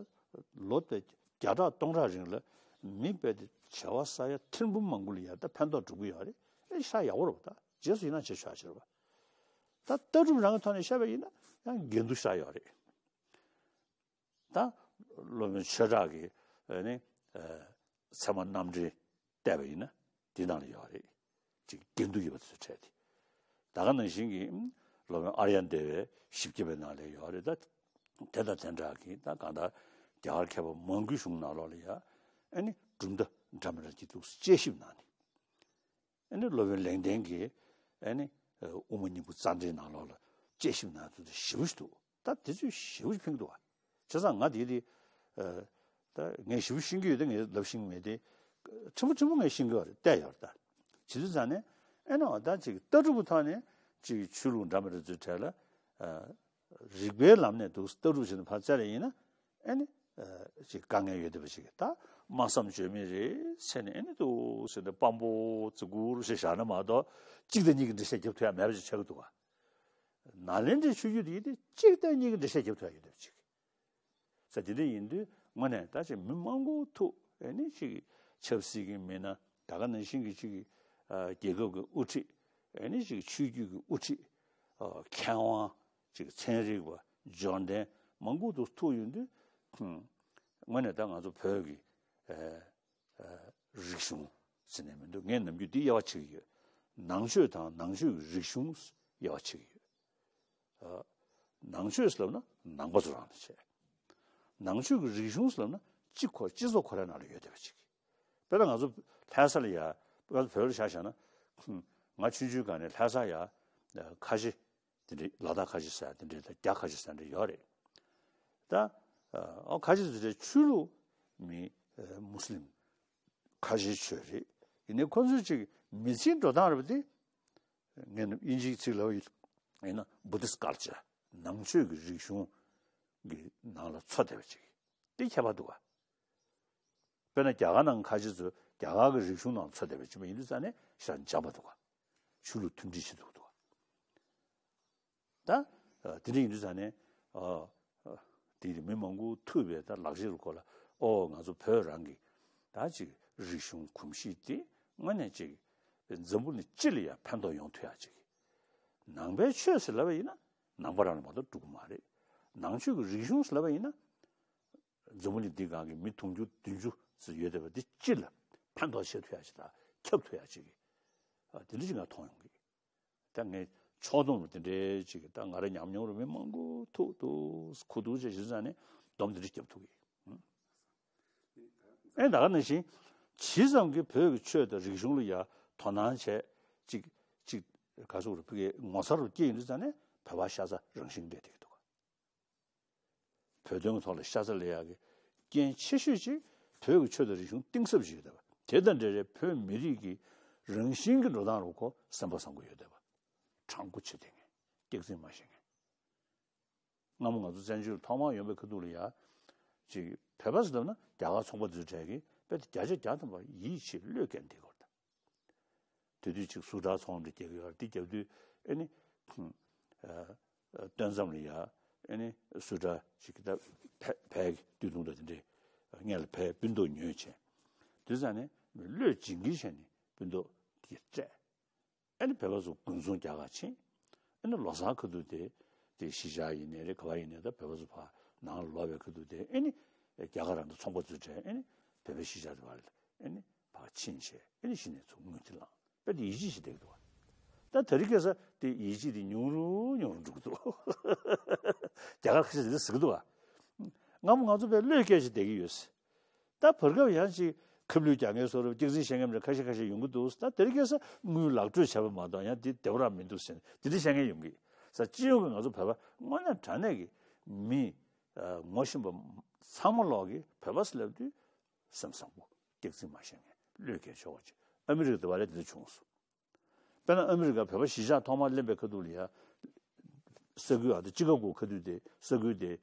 ལོ་དེ་བརྒྱ་ཕྲག་སྟོང་ཕྲག་རིང་ལ་མི་བས་དེ་བྱ་བ་ས་ཡ་ཐེར་འབུམ་མང་པོ་ལ་ཡ་ད་ཕན་ཐོགས་འགྲོ་གི་ཡོད་རེད། ཨེ་ཤ་ཡག་པོ་རེད་པ། ད་རྗེས་སུ་ཡི་རང་བྱེད་ཆོག་ཡ་ཅིག་རེད་པ། ད་ལྟ་གྲུབ་རང་གི་ཐོག་ནས་བཤད་པ་ཡིན་ན་ཡང་འགལ་འདུ་ཤ་ཡོད་རེད། ད་སློབ་དཔོན་ཆོས་གྲགས་ཀྱིས་ཨ་ནི་ཨ་ཚད་མ་རྣམ་འགྲེལ་བལྟས་པ་ཡིན་ན་འདི་ནང་ལ་ཡོད་རེད། ཅིག་འགལ་འདུ་ཡོད་པ་དེ་ཚོ་འཕྲད་དེ། ད་ག་ནང་བཞིན་གྱི་སློབ་དཔོན་ཨཱརྱ་དེ་བའི་ཞིབ་རྒྱས་པའི་ནང་ལ་ཡོད་རེད། ད་དེ་དང་དེ་འདྲ་གི་ད་གང་ལྟར་རྒྱ་གར་མཁས་པ་མང་པོའི་གཞུང་ནང་ལོགས་ལ་ཡ་ཨ་ནི་གྲུབ་མཐའ་འདྲ་མི་འདྲ་གྱི་འདུག་དཔྱད་ཞིབ་གནང་ནས། ཨ་ནི་སློབ་དཔོན་ལེགས་ལྡན་གྱིས་ཨ་ནི་དབུ་མ་སྙིང་པོ་རྩ་འགྲེལ་ནང་ལོགས་ལ་དཔྱད་ཞིབ་གནང་དུས་ཞེ་པོ་ཞིག་འདུག་ད་དེ་ཚོས་ཞེ་པོ་ཞིག་ཕན་གྱི་འདུག་བ། བྱས་ཙང་ང་དེ་དེ་ད་ངས་ཞེ་པོ་ཤེས་ཀྱི་ཡོད་དེ་ངས་ལབ་ཤེས་ཀྱི་མེད་དེ། ཕྲན་བུ་ཕྲན་བུ་ངས་ཤེས་ཀྱི་ཡོད་རེད། བལྟས་ཡོད་རེད་ད། བྱེད་དུས་ཙང་ནས་ཨ་ནི་འོ་ད་ཅིག་ལྟ་གྲུབ་ཀྱི་ཐོག་ནས་ཅིག་ཆོས་ལུགས་འདྲ་མི་འདྲ་ཚོའི་གྲས་ལ་རིགས་པའི་ལམ་ནས་འདུག་ལྟ་གྲུབ་བྱས་ནས་ཕར་བཙལ་ཡ་ཡིན་ན། ཨ་ནི་ཅིག་དཀའ་ངལ་ཡོད་བསྡད་པ་ཅིག་ད་སྨྲ་བསམ་བརྗོད་མེད་རེད་ཟེར་ནས། ཨ་ནི་འདུག་ཟེར་ནས་དཔང་པོ་བརྩི་བཀུར་ཞིག་བཞག་ན་མ་གཏོགས་གཅིག་དང་གཉིས་ཀྱི་འགྲེལ་བཤད་རྒྱབ་ཐུབ་ཡ་མེད་པ་ཅིག་ཆགས་ཀྱི་འདུག་ག་ནཱ་ལེནྡྲའི་ཆོས་བརྒྱུད་དེ་ཡིན་ཏེ་གཅིག་དང་གཉིས་ཀྱི་འགྲེལ་བཤད་རྒྱབ་ཐུབ་ཡ་ཡོད་བསྡད་པ་ཅིག་ས་དེ་འདྲ་ཡིན་དུས་དངོས་གནས་ད་ཅིག་མི་མང་པོ་ཐུག་ཨ་ནི་ཅིག་ཆབ་སྲིད་ཀྱི་མི་སྣ་ད་ག་ནང་བཞིན་གྱི་ཅིག་རྒྱལ་ཁབ་ཀྱི་དབུ་ཁྲིད། ཨེ་ནི་ཅིག་ཆོས་བརྒྱུད་ཀྱི་དབུ་ཁྲིད། ཨ། མཁས་དབང་། ཅིག་ཚན་རིག་པ། འབྱོར་ལྡན་མང་པོ་འདུག་ཐུག་ཡོང་དུས། ཧུམ། དངོས་གནས་ད་ང་ཚོ་བོད་ཀྱི་ཨ་ཨ་རིག་གཞུང་ཟེར་ནས་མི་འདུག་ངས་ནམ་རྒྱུན་འདི་དབྱེ་བ་ཕྱེ་གི་ཡོད། ནང་ཆོས་དང་ནང་ཆོས་ཀྱི་རིག་གཞུང་དབྱེ་བ་ཕྱེ་གི་ཡོད། ཨ། ནང་ཆོས་ཟེར་ལབ་ན་ནང་པ་ཚོ་རང་ལ་བྱས། ནང་ཆོས་ཀྱི་རིག་གཞུང་ཟེར་ལབ་ན་སྤྱི་ཁོ་སྤྱི་ཚོགས་ཁོ་རའི་ནང་ལ་ཡོད་བསྡད་པ་ཅིག་དཔེར་ན་ང་ཚོ་ལྷ་ས་ལ་ཡ། ང་ཚོ་བོད་ལ་ཆ་བཞག་ན། ཧུམ། ང་ཆུང་ཆུང་སྒང་ནས་ལྷ་ས་ཡ། ཨ། ཁ་ཆེ་དེ་འདྲའི་ལ་དྭགས་ཁ་ཆེ་ཟེར་དེ་འདྲའི་དང་རྒྱ་ཁ་ཆེ་ཟེར་འདྲ་ཡོད་རེད། ད། ཨ། ཁ་ཆེ་དེ་འདྲའི་ཆོས་ལུགས་མི། ཨ། མུ་སི་ལིམ་ཁ་ཆེའི་ཆོས་རེད། ཡིན་ནའི་ཁོ་ཚོའི་ཅིག་མི་ཚེའི་འགྲོ་སྟངས་རེད་པ་དེ། ངས་དབྱིན་ཇིའི་ཚིག་ལབ་ཡིན་ན་Buddhist culture། ནང་ཆོས་ཀྱི་རིག་གཞུང་གི་ནང་ལ་ཚུད་བསྡད་པ་ཅིག་དེ་ཁྱད་པར་འདུག་ག་དཔེར་ན་རྒྱ་གར་ནང་ཁ་ཆེ་ཚོས་རྒྱ་གར་གྱི་རིག་གཞུང་ནང་ཚུད་བསྡད་པ་ཅིག་ཡིན་དུས་ཙང་ནས་ཞེ་དྲག་འཇགས་པ་འདུག་ག་ཆོས་ལུགས་མཐུན་སྒྲིལ་བྱེད་ཐུབ་འདུག་ག་ད། ཨ། དེ་འདྲ་ཡིན་དུས་ཙང་ནས། ཨ། ཨ། དེ་མི་མང་པོ་ཐུག་པའི་ད་ལག་ཁྱེར་སྐོར་ལ། ཨོ། ང་ཚོ་བོད་རང་གི་ད་ཅིག་རིག་གཞུང་གོམས་གཤིས་དེ་དངོས་གནས་ཅིག་འཛམ་བུ་གླིང་སྤྱི་ལ་ཡང་ཕན་ཐོགས་ཡོང་ཐུབ་ཡ་ཅིག་ནང་པའི་ཆོས་ཟེར་ལབ་པ་ཡིན་ན་ནང་པ་རང་ལ་མ་གཏོགས་འགྲོ་གི་མ་རེད། ནང་ཆོས་ཀྱི་རིག་གཞུང་ཟེར་ལབ་པ་ཡིན་ན། འཛམ་བུ་གླིང་འདིའི་སྒང་གི་མི་དུང་ཕྱུར་བདུན་ཅུ་ཙམ་ཡོད་བསྡད་པ་འདི་སྤྱི་ལ་ཕན་ཐོགས་བྱེད་ཐུབ་ཡ་ཅིག་དང་ཁྱབ་ཐུབ་ཡ་ཅིག་ཨ། དེ་འདྲ་ཅིག་ང་མཐོང་ཡོང་གི་ད་ངས་ཕྱོགས་བསྡོམས་རུ་དེ་འདྲའི་ཅིག་ད་ང་རང་ཉམས་མྱོང་རུ་མི་མང་པོ་ཐུག་འདུག་ཁུ་འདུག་ཅེས་ཞུ་ཙང་ནས་སྡོམ་དེ་འདྲ་རྒྱབ་ཐུབ་གི་ཨེ། ད་ག་ནང་བཞིན་ཇི་ཙམ་གྱིས་བོད་ཀྱི་ཆོས་དང་རིག་གཞུང་ལ་ཡ་དོ་སྣང་བྱས། ཅིག་ཅིག་ག་ཚོད་རུ་ཕ་གི་ངོ་མཚར་རུ་སྐྱེ་ཡོང་དུས་ཙང་ནས་བོད་པ་ཤ་ཚ་རང་བཞིན་འདྲེས་བསྡད་ཀྱི་འདུག་བོད་དོན་གྱི་ཐོག་ལ་ཤ་ཚ་ལས་ཡག་གི་རྐྱེན་ཆེ་ཤོས་ཅིག་བོད་ཀྱི་ཆོས་དང་རིག་གཞུང་གཏིང་ཟབ་ཅིག་ཡོད་བསྡད་པ་དེ་དང་འབྲེལ་བའི་བོད་མི་རིགས་ཀྱི་རང་བཞིན་གྱི་འགྲོ་སྟངས་རུ་ཁོ་སེམས་པ་བཟང་པོ་ཡོད་བསྡད་པ། དྲང་པོ་བྱེད་བསྡད་མཁན། སྐྱག་རྫུན་མ་བཤད་མཁན། སྔ་མོ་ང་ཚོ་བཙན་བྱོལ་ཐོག་མར་ཡོང་པའི་ཁ་ཐུག་ལ་ཡ། ཅིག་བོད་པ་ཟེར་ལབ་ན་རྒྱ་གར་ཚོང་པ་ཚོའི་གྲས་ཀྱིས་དཔེ་དེ་བརྒྱ་ཆ་བརྒྱ་ཐམ་པ་ཡིད་ཆེས་བློས་འགེལ་བསྡད་ཀྱི་ཡོད་རེད། དེ་དུས་ཅིག་སུ་ཊར་ཚོང་འདྲ་རྒྱག་གི་ཡོད་རེད། དེ་རྒྱབ་དུས་ཨེ་ནི། ཨ། སྟོན་མཚམས་ལ་ཡ། ཨེ་ནི་སུ་ཊར་ཅིག་ད་ཕེ་ཕེ་གི་དུས་ཐུང་འདྲ་དེ་འདྲས་སྔོན་ལ་ཕེ་སྤུན་ཐོག་ཉོས་བྱས། དུས་ཙང་ནས་བློས་བྱིན་གྱིས་བྱས་ནས་སྤུན་ཐོག་གིས་སྤྲད། ཨེ་ནི་བོད་པ་ཚོ་དགུན་ཚོང་རྒྱག་གར་ཕྱིན། ཨེ་ནི་ལོ་གསར་ཁ་ཐུག་དེ་དེ་གཞིས་ཆགས་ཡིན་ནའི་རེད། ག་བ་ཡིན་ནའི་ད་བོད་པ་ཚོ་ཕར་ནང་ལ་ལོག་པའི་ཁ་ཐུག་དེ་ཨེ་ནི་རྒྱ་གར་རང་དང་ཚོང་པ་ཚོའི་གྲས་ཨེ་ནི་བོད་པའི་གཞིས་ཆགས་དེ་བར་ལ་ཨེ་ནི་ཕར་ཕྱིན་བྱས་ཨེ་ནི་གཞི་ནས་ཚུར་དངུལ་དེ་བླངས། དཔེ་དེ་ཡིད་ཆེས་བྱེད་བསྡད་ཀྱི་འདུག་བ། ད་དེ་རིང་ཁ་སང་དེ་ཡིད་ཆེས་དེ་ཉུང་རུ་ཉུང་རུ་འགྲོ་གི་འདུག་རྒྱ་གར་ཁ་ཤས་དེ་ཟེར་གྱི་འདུག་བ། སྔ་མོ་ང་ཚོ་དཔེ་བློས་བཀལ་བྱས་བསྡད་ཀྱི་ཡོད། ད་བར་སྐབས་ཡང་ཅིག་ཁབ་ལུད་རྒྱག་མཁན་བཟོ་འདྲ་སྐྱག་རྫུན་བཤད་མཁན་འདྲ་ཁ་ཤས་ཁ་ཤས་ཡོང་གི་འདུག་ད་དེ་རིང་ཁ་སང་དངུལ་ལག་སྤྲོད་བྱས་པ་མ་གཏོགས་ཡང་དེ་བདེ་པོ་རང་མི་འདུག་ཟེར་ནས་དེ་འདྲ་བཤད་མཁན་ཡོང་གི་ས། སྤྱི་ཡོངས་ཀྱི་ང་ཚོ་བོད་པ་དངོས་གནས་དྲང་གནས་ཀྱི་མི་ངོ་ཤེས་པ་ཚང་མ་ལོག་གི་བོད་པ་ཟེར་ལབ་དུས་སེམས་བཟང་པོ་སྐྱག་རྫུན་མ་བཤད་མཁན་བློས་འགེལ་ཆོག་པ་ཅིག་ཨ་མི་རི་ཀ་དེ་བ་ལས་དེ་འདྲ་བྱུང་སོང་། དཔེར་ན་ཨ་མི་རི་ཀ་བོད་པ་གཞིས་ཆགས་ཐོག་མར་གླེང་པའི་ཁ་ཐུག་ལ་ཡ། ས་ཁུལ་ཨ་ད་ཅི་ཀ་གོ་ཁ་ཐུག་དེ་ས་ཁུལ་དེ་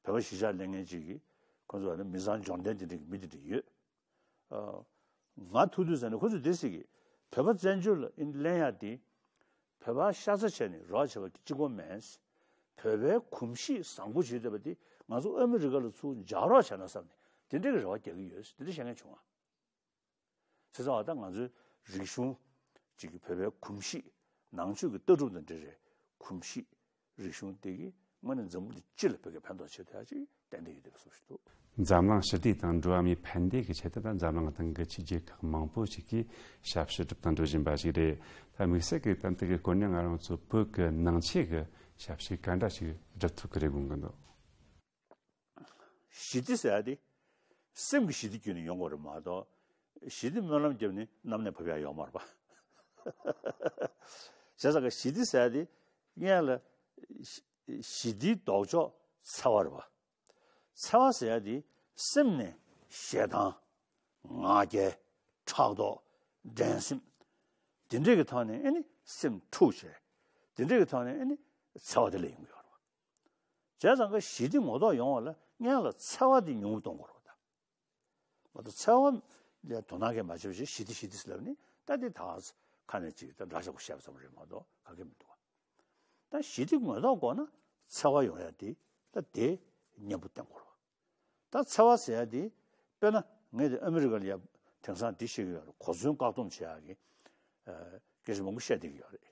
བོད་པ་གཞིས་ཆགས་གླེང་མཁན་ཅིག་གིས་ཁོ་ཚོ་ཨ་ནི་མི་ཚང་འབྱོར་ལྡན་དེ་འདྲ་གི་མི་དེ་འདྲ་ཡོད། ཨ། ང་ཐུག་དུས་ཙ་ནས་ཁོ་ཚོས་དེ་ཟེར་གི། བོད་པ་བཙན་བྱོལ་ལ་ཨིན་གླེང་ཡ་དེ། བོད་པ་ཤ་ཚ་བྱས་ནས་རོགས་བྱས་པ་གཅིག་པོ་མིན། བོད་པའི་གོམས་གཤིས་བཟང་པོ་བྱེད་བསྡད་པ་དེ་ང་ཚོ་ཨ་མི་རི་ཀ་ལ་ཚུར་འཇགས་རོགས་བྱས་ན་བསམ་ནས་དེ་འདྲ་གི་རེ་བ་རྒྱག་གི་ཡོད་དེ་འདྲ་བཤད་མཁན་བྱུང་བ། བྱས་ཙང་ད་ང་ཚོའི་རིག་གཞུང་གཅིག་གི་བོད་པའི་གོམས་གཤིས་ནང་ཆོས་ཀྱི་ལྟ་གྲུབ་དང་འབྲེལ་བའི་གོམས་གཤིས་རིག་གཞུང་དེ་གིས་དངོས་གནས་འཛམ་བུ་གླིང་སྤྱི་ལ་བོད་ཀྱི་ཕན་ཐོགས་བྱེད་ཐུབ་ཡ་ཅིག་ཏན་ཏན་ཡོད་བསྡད་པ་བཟོ་ཞིག་འདུག་འཛམ་གླིང་ཞི་བདེ་དང་འགྲོ་བ་མིའི་ཕན་བདེ་གི་ཆེད་དུ་ད་འཛམ་གླིང་སྟེང་གི་ཆོས་བརྒྱུད་ཁག་མང་པོ་ཞིག་གིས་ཞབས་ཞུ་སྒྲུབ་དང་སྒྲུབ་བཞིན་པ་ཞིག་རེད། ད་དམིགས་བསལ་གྱི་ད་ལྟ་གི་སྐོར་ནས་ང་རང་ཚོ་བོད་ཀྱི་ནང་ཆོས་ཀྱི་ཞབས་ཞུ་ག་འདྲ་ཞིག་སྒྲུབ་ཐུབ་ཀྱི་རེད་དགོངས་ཀྱི་འདུག་ཞི་བདེ་ཟེར་ཡ་དེ་སེམས་ཀྱི་ཞི་བདེ་བརྒྱུད་ནས་ཡོང་དགོས་རེད་མ་གཏོགས། ཞི་བདེ་སྨོན་ལམ་བརྒྱབ་ནས་གནམ་ནས་བབས་ཡ་ཡོད་མ་རེད་པ། བྱས་ཙང་ཀ་ཞི་བདེ་ཟེར་ཡ་དེ་སྔོན་ལ་ཞི་བདེའི་ལྡོག་ཕྱོགས་འཚེ་བ་རེད་པ། འཚེ་བ་ཟེར་ཡ་དེ་སེམས་ནས་ཞེ་སྡང་། ང་རྒྱལ། ཕྲག་དོག་འགྲན་སེམས། དེ་འདྲས་ཀྱི་ཐོག་ནས་ཨེ་ནི་སེམས་འཁྲུགས་བྱས། དེ་འདྲས་ཀྱི་ཐོག་ནས་ཨེ་ནི་འཚེ་བ་དེ་སླེབས་ཡོང་གི་ཡོད་རེད་པ། བྱས་ཙང་ཀ་ཞི་བདེ་ངོ་ཐོག་ཡོང་བ་ལ་སྔོན་ལ་འཚེ་བ་དེ་ཉུང་རུ་གཏོང་དགོས་རེད་པ། ད་མ་གཏོགས་འཚེ་བ་ལ་དོ་སྣང་གང་མ་བྱེད་པ་བྱས་ཞི་བདེ་ཞི་བདེ་ཟེར་ལབ་ནས་ད་དེ་ད་ཁ་ནས་ཅིག་ད་འདྲ་ཆགས་པོ་བཤད་པ་ཙམ་རེད་མ་གཏོགས་ག་གེ་མི་འདུག་པ། ད་ཞི་བདེ་ངོ་ཐོག་དགོས་ན་འཚེ་བ་ཡོང་ཡ་དེ་ད་དེ་གཉེན་པོ་བསྟེན་དགོས་རེད་པ། ད་འཚེ་བ་ཟེར་ཡ་དེ་དཔེར་ན་ངས་དེ་ཨ་མི་རི་ཀ་ལ་ཡ་དེང་སང་འདི་བཤད་ཀྱི་ཡོད་རེད། གོ་མཚོན་བཀག་སྡོམ་བྱེད་ཡ་གི་ཨ་སྐད་ཆ་མང་པོ་བཤད་བསྡད་ཀྱི་ཡོད་རེད།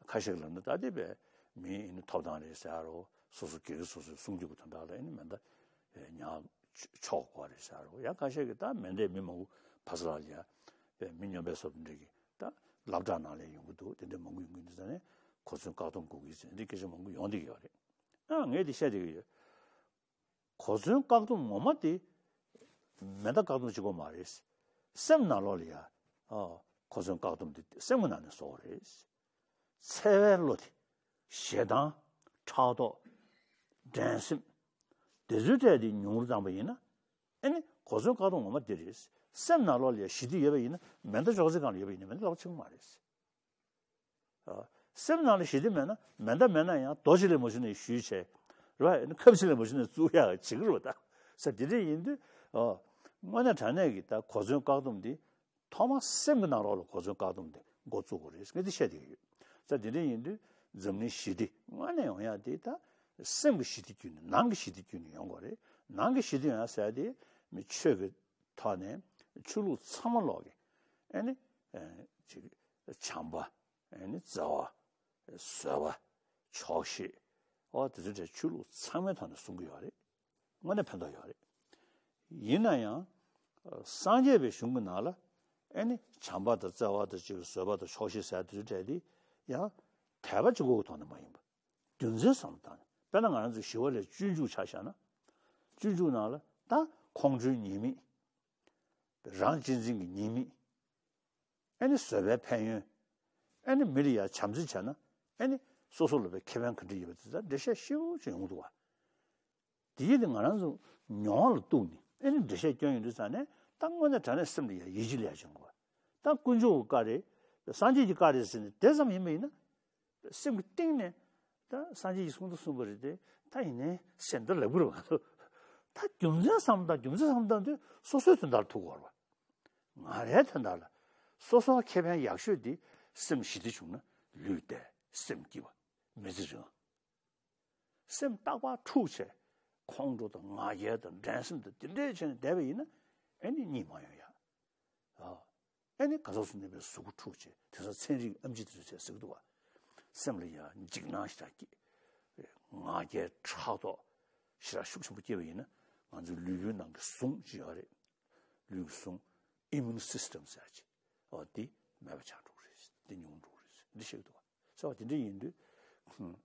ཁ་ཤས་ཀྱིས་ལབ་ན་ད་དེ་བས་མི་ཨེ་ནི་ཐོབ་ཐང་རེད་ཟེར་རོ། སོ་སོ་སྒེར་གྱི་སོ་སོའི་སྲུང་སྐྱོབ་ཀྱི་དོན་དག་ལ་ཨེ་ནི་མེ་མདའ་ཉར་ཆོག་གོ་རེད་ཟེར་རོ། ཡང་ཁ་ཤས་ཀྱིས་ད་མེ་མདའི་མི་མང་པོ་ཕ་ས་ལ་ལ་ཡ་བས་མི་སྨྱོན་པའི་སོབ་འདྲ་གི་ད་སློབ་གྲྭ་ནང་ལ་ཡོང་གི་འདུག་དེ་འདྲ་མང་པོ་ཡོང་གི་འདུག་ཟེར་ནས་གོ་མཚོན་བཀག་སྡོམ་དགོས་ཀྱི་ཟེར་འདི་སྐད་ཆ་མང་པོ་ཡོང་བསྡད་ཀྱི་ཡོད་རེད། ཨ་ངས་འདི་བཤད་བསྡད་ཀྱི་ཡོད། གོ་མཚོན་བཀག་སྡོམ་ངོ་མ་དེ་མེ་མདའ་བཀག་སྡོམ་བྱེད་དགོས་མ་རེད། སེམས་ནང་ལོགས་ལ་ཡ་ཨ་གོ་མཚོན་བཀག་སྡོམ་དེ་སེམས་ཀྱི་ནང་ནས་བཟོ་དགོས་རེད། འཚེ་བའི་བློ་དེ་ཞེ་སྡང་ཕྲག་དོག་འགྲན་སེམས་དེ་ཚོའི་གྲས་དེ་ཉུང་རུ་བཏང་པ་ཡིན་ན་ཨེ་ནི་གོ་མཚོན་བཀག་སྡོམ་ངོ་མ་དེ་རེད། སེམས་ནང་ལོགས་ལ་ཡ་ཞི་བདེ་ཡོད་པ་ཡིན་ན་མེ་མདའ་ཅོག་ཙེ་སྒང་ལ་ཡོད་པ་ཡིན་ན་མེ་མདའ་ལབ་ཆེན་པོ་མ་རེད། ཨ། སེམས་ནང་ལ་ཞི་བདེ་མེད་ན་མེ་མདའ་མེད་ན་ཡང་རྡོ་གཅིག་ལས་མ་བྱུང་ནས་གཞུས་བྱས། རེད་བ། ཁབ་གཅིག་ལས་མ་བྱུང་ནས་བཙུགས་ཡག་བྱེད་ཀྱི་རེད་བ་ད། ས་དེ་འདྲ་ཡིན་དུས་ཨ། དངོས་གནས་དྲང་གནས་ཀྱི་ད་གོ་མཚོན་བཀག་སྡོམ་འདི་ཐོག་མ་སེམས་ཀྱི་ནང་ལོགས་ལ་གོ་མཚོན་བཀག་སྡོམ་འདི་འགོ་བཙུགས་དགོས་རེད་ངས་འདི་བཤད་བསྡད་ཀྱི་ཡོད། ས་དེ་འདྲ་ཡིན་དུས་འཛམ་གླིང་ཞི་བདེ་དངོས་གནས་ཡོང་ཡག་དེ་ད་སེམས་ཀྱི་ཞི་བདེ་བརྒྱུད་ནས་ནང་གི་ཞི་བདེ་བརྒྱུད་ནས་ཡོང་དགོས་རེད། ནང་གི་ཞི་བདེ་ཡོང་ཡག་ཟེར་ཡག་དེ་མི་ཆོས་ཀྱི་ཐོག་ནས་ཆོས་ལུགས་ཚང་མ་ལོག་གི་ཨེ་ནི་ཨེ་ཅིག་བྱམས་པ། ཨེ་ནི་བརྩེ་བ། བཟོད་པ། ཆོག་ཤེས། ཨོ་དེ་ཚོ་གྲས་ཆོས་ལུགས་ཚང་མའི་ཐོག་ནས་གསུང་གི་ཡོད་རེད། དངོས་གནས་ཕན་ཐོགས་ཡོད་རེད། ཡིན་ན་ཡང་སངས་རྒྱས་པའི་གཞུང་གི་ནང་ལ་ཨེ་ནི་བྱམས་པ་དང་བརྩེ་བ་དང་ཅིག་བཟོད་པ་དང་ཆོག་ཤེས་ཟེར་དེ་ཚོ་གྲས་དེ་ཡང་དད་པ་གཅིག་པོའི་ཐོག་ནས་མ་ཡིན་པ། རྒྱུ་མཚན་བསམ་བློ་བཏང་ནས་དཔེར་ན་ང་རང་ཚོ་ཞི་བ་ལྷས་སྤྱོད་འཇུག་ཆ་བཞག་ན། སྤྱོད་འཇུག་ནང་ལ་ད་ཁོང་ཁྲོའི་ཉེས་དམིགས། རང་གཅེས་འཛིན་གྱི་ཉེས་དམིགས། ཨེ་ནི་བཟོད་པའི་ཕན་ཡོན། ཨེ་ནི་མི་ལ་ཡ་བྱམས་བརྩེ་བྱས་ན་ཨེ་ནི་སོ་སོ་ལ་བའི་ཁེ་ཕན་ག་འདྲ་ཡོད་པ་དེ་ལ་འགྲེལ་བཤད་ཞིབ་པོ་ཅིག་ཡོང་གི་འདུག་བ། དེ་ཡིས་དེ་ང་རང་ཚོ་མྱོང་བ་ལ་གཏུགས་ནས་ཨེ་ནི་འགྲེལ་བཤད་སྐྱོན་ཡོང་དུས་ཙང་ནས་ད་དངོས་གནས་དྲང་གནས་སེམས་ལ་ཡ་ཡིད་ཆེས་ལ་ཡ་བྱུང་གི་བ། ད་དཀོན་མཆོག་གི་བཀའ་རེད། སངས་རྒྱས་ཀྱི་བཀའ་རེད་ཟེར་ནས་དེ་ཙམ་ཡིན་པ་ཡིན་ན། སེམས་ཀྱི་གཏིང་ནས་ད་སངས་རྒྱས་ཀྱིས་གསུང་དུ་གསུངས་པ་རེད་དེ་ད་ཡིན་ནའི་ཟེར་འདི་ལབ་ཀྱི་རེད་བ། ད་རྒྱུ་མཚན་བསམ་དང་རྒྱུ་མཚན་བསམ་དང་དེ་སོ་སོའི་དོན་དག་ལ་ཐུག་དགོས་རེད་བ། ང་རའི་དོན་དག་ལ་སོ་སོ་ཁེ་ཕན་ཡག་ཤོས་དེ་སེམས་ཞི་བདེ་བྱུང་ན་ལུས་བདེ་སེམས་སྐྱིད་པ་མི་ཚེ་རིང་། སེམས་རྟག་པར་འཁྲུག་བྱས་ཁོང་ཁྲོ་དང་ང་རྒྱལ་དང་འགྲན་སེམས་དང་དེ་འདྲས་བྱས་ནས་བསྡད་པ་ཡིན་ན་ཨེ་ནི་གཉིད་མ་ཡོང་ཡ། ཨ། ཨེ་ནི་ག་ཚོད་སུ་ནད་པའི་གཟུགས་པོ་འཁྲུག་བྱས་དེང་སང་ཚན་རིག་ཨེམ་ཆི་དེ་ཚོས་བྱས་ཟེར་གི་འདུག་བ། སེམས་ལ་ཡང་འཇིགས་སྣང་ཞེ་དྲག་སྐྱེས། ང་རྒྱལ་ཕྲག་དོག་ཞེ་དྲག་ཤུགས་ཆེན་པོ་སྐྱེས་པ་ཡིན་ན་ང་ཚོའི་ལུས་པོའི་ནང་གི་ཟུངས་ཅིག་ཡོད་རེད། ལུས་ཀྱི་ཟུངས་ཨི་མུན་སིས་ཊམ་ཟེར་ཅིག་ཨོ་དེ་མེད་པ་ཆགས་འགྲོ་གི་རེད། དེ་ཉུང་འགྲོ་གི་རེད་འདི་བཤད་གི་འདུག་བ། ཟེར་བ་དེ་འདྲ་ཡིན་དུས།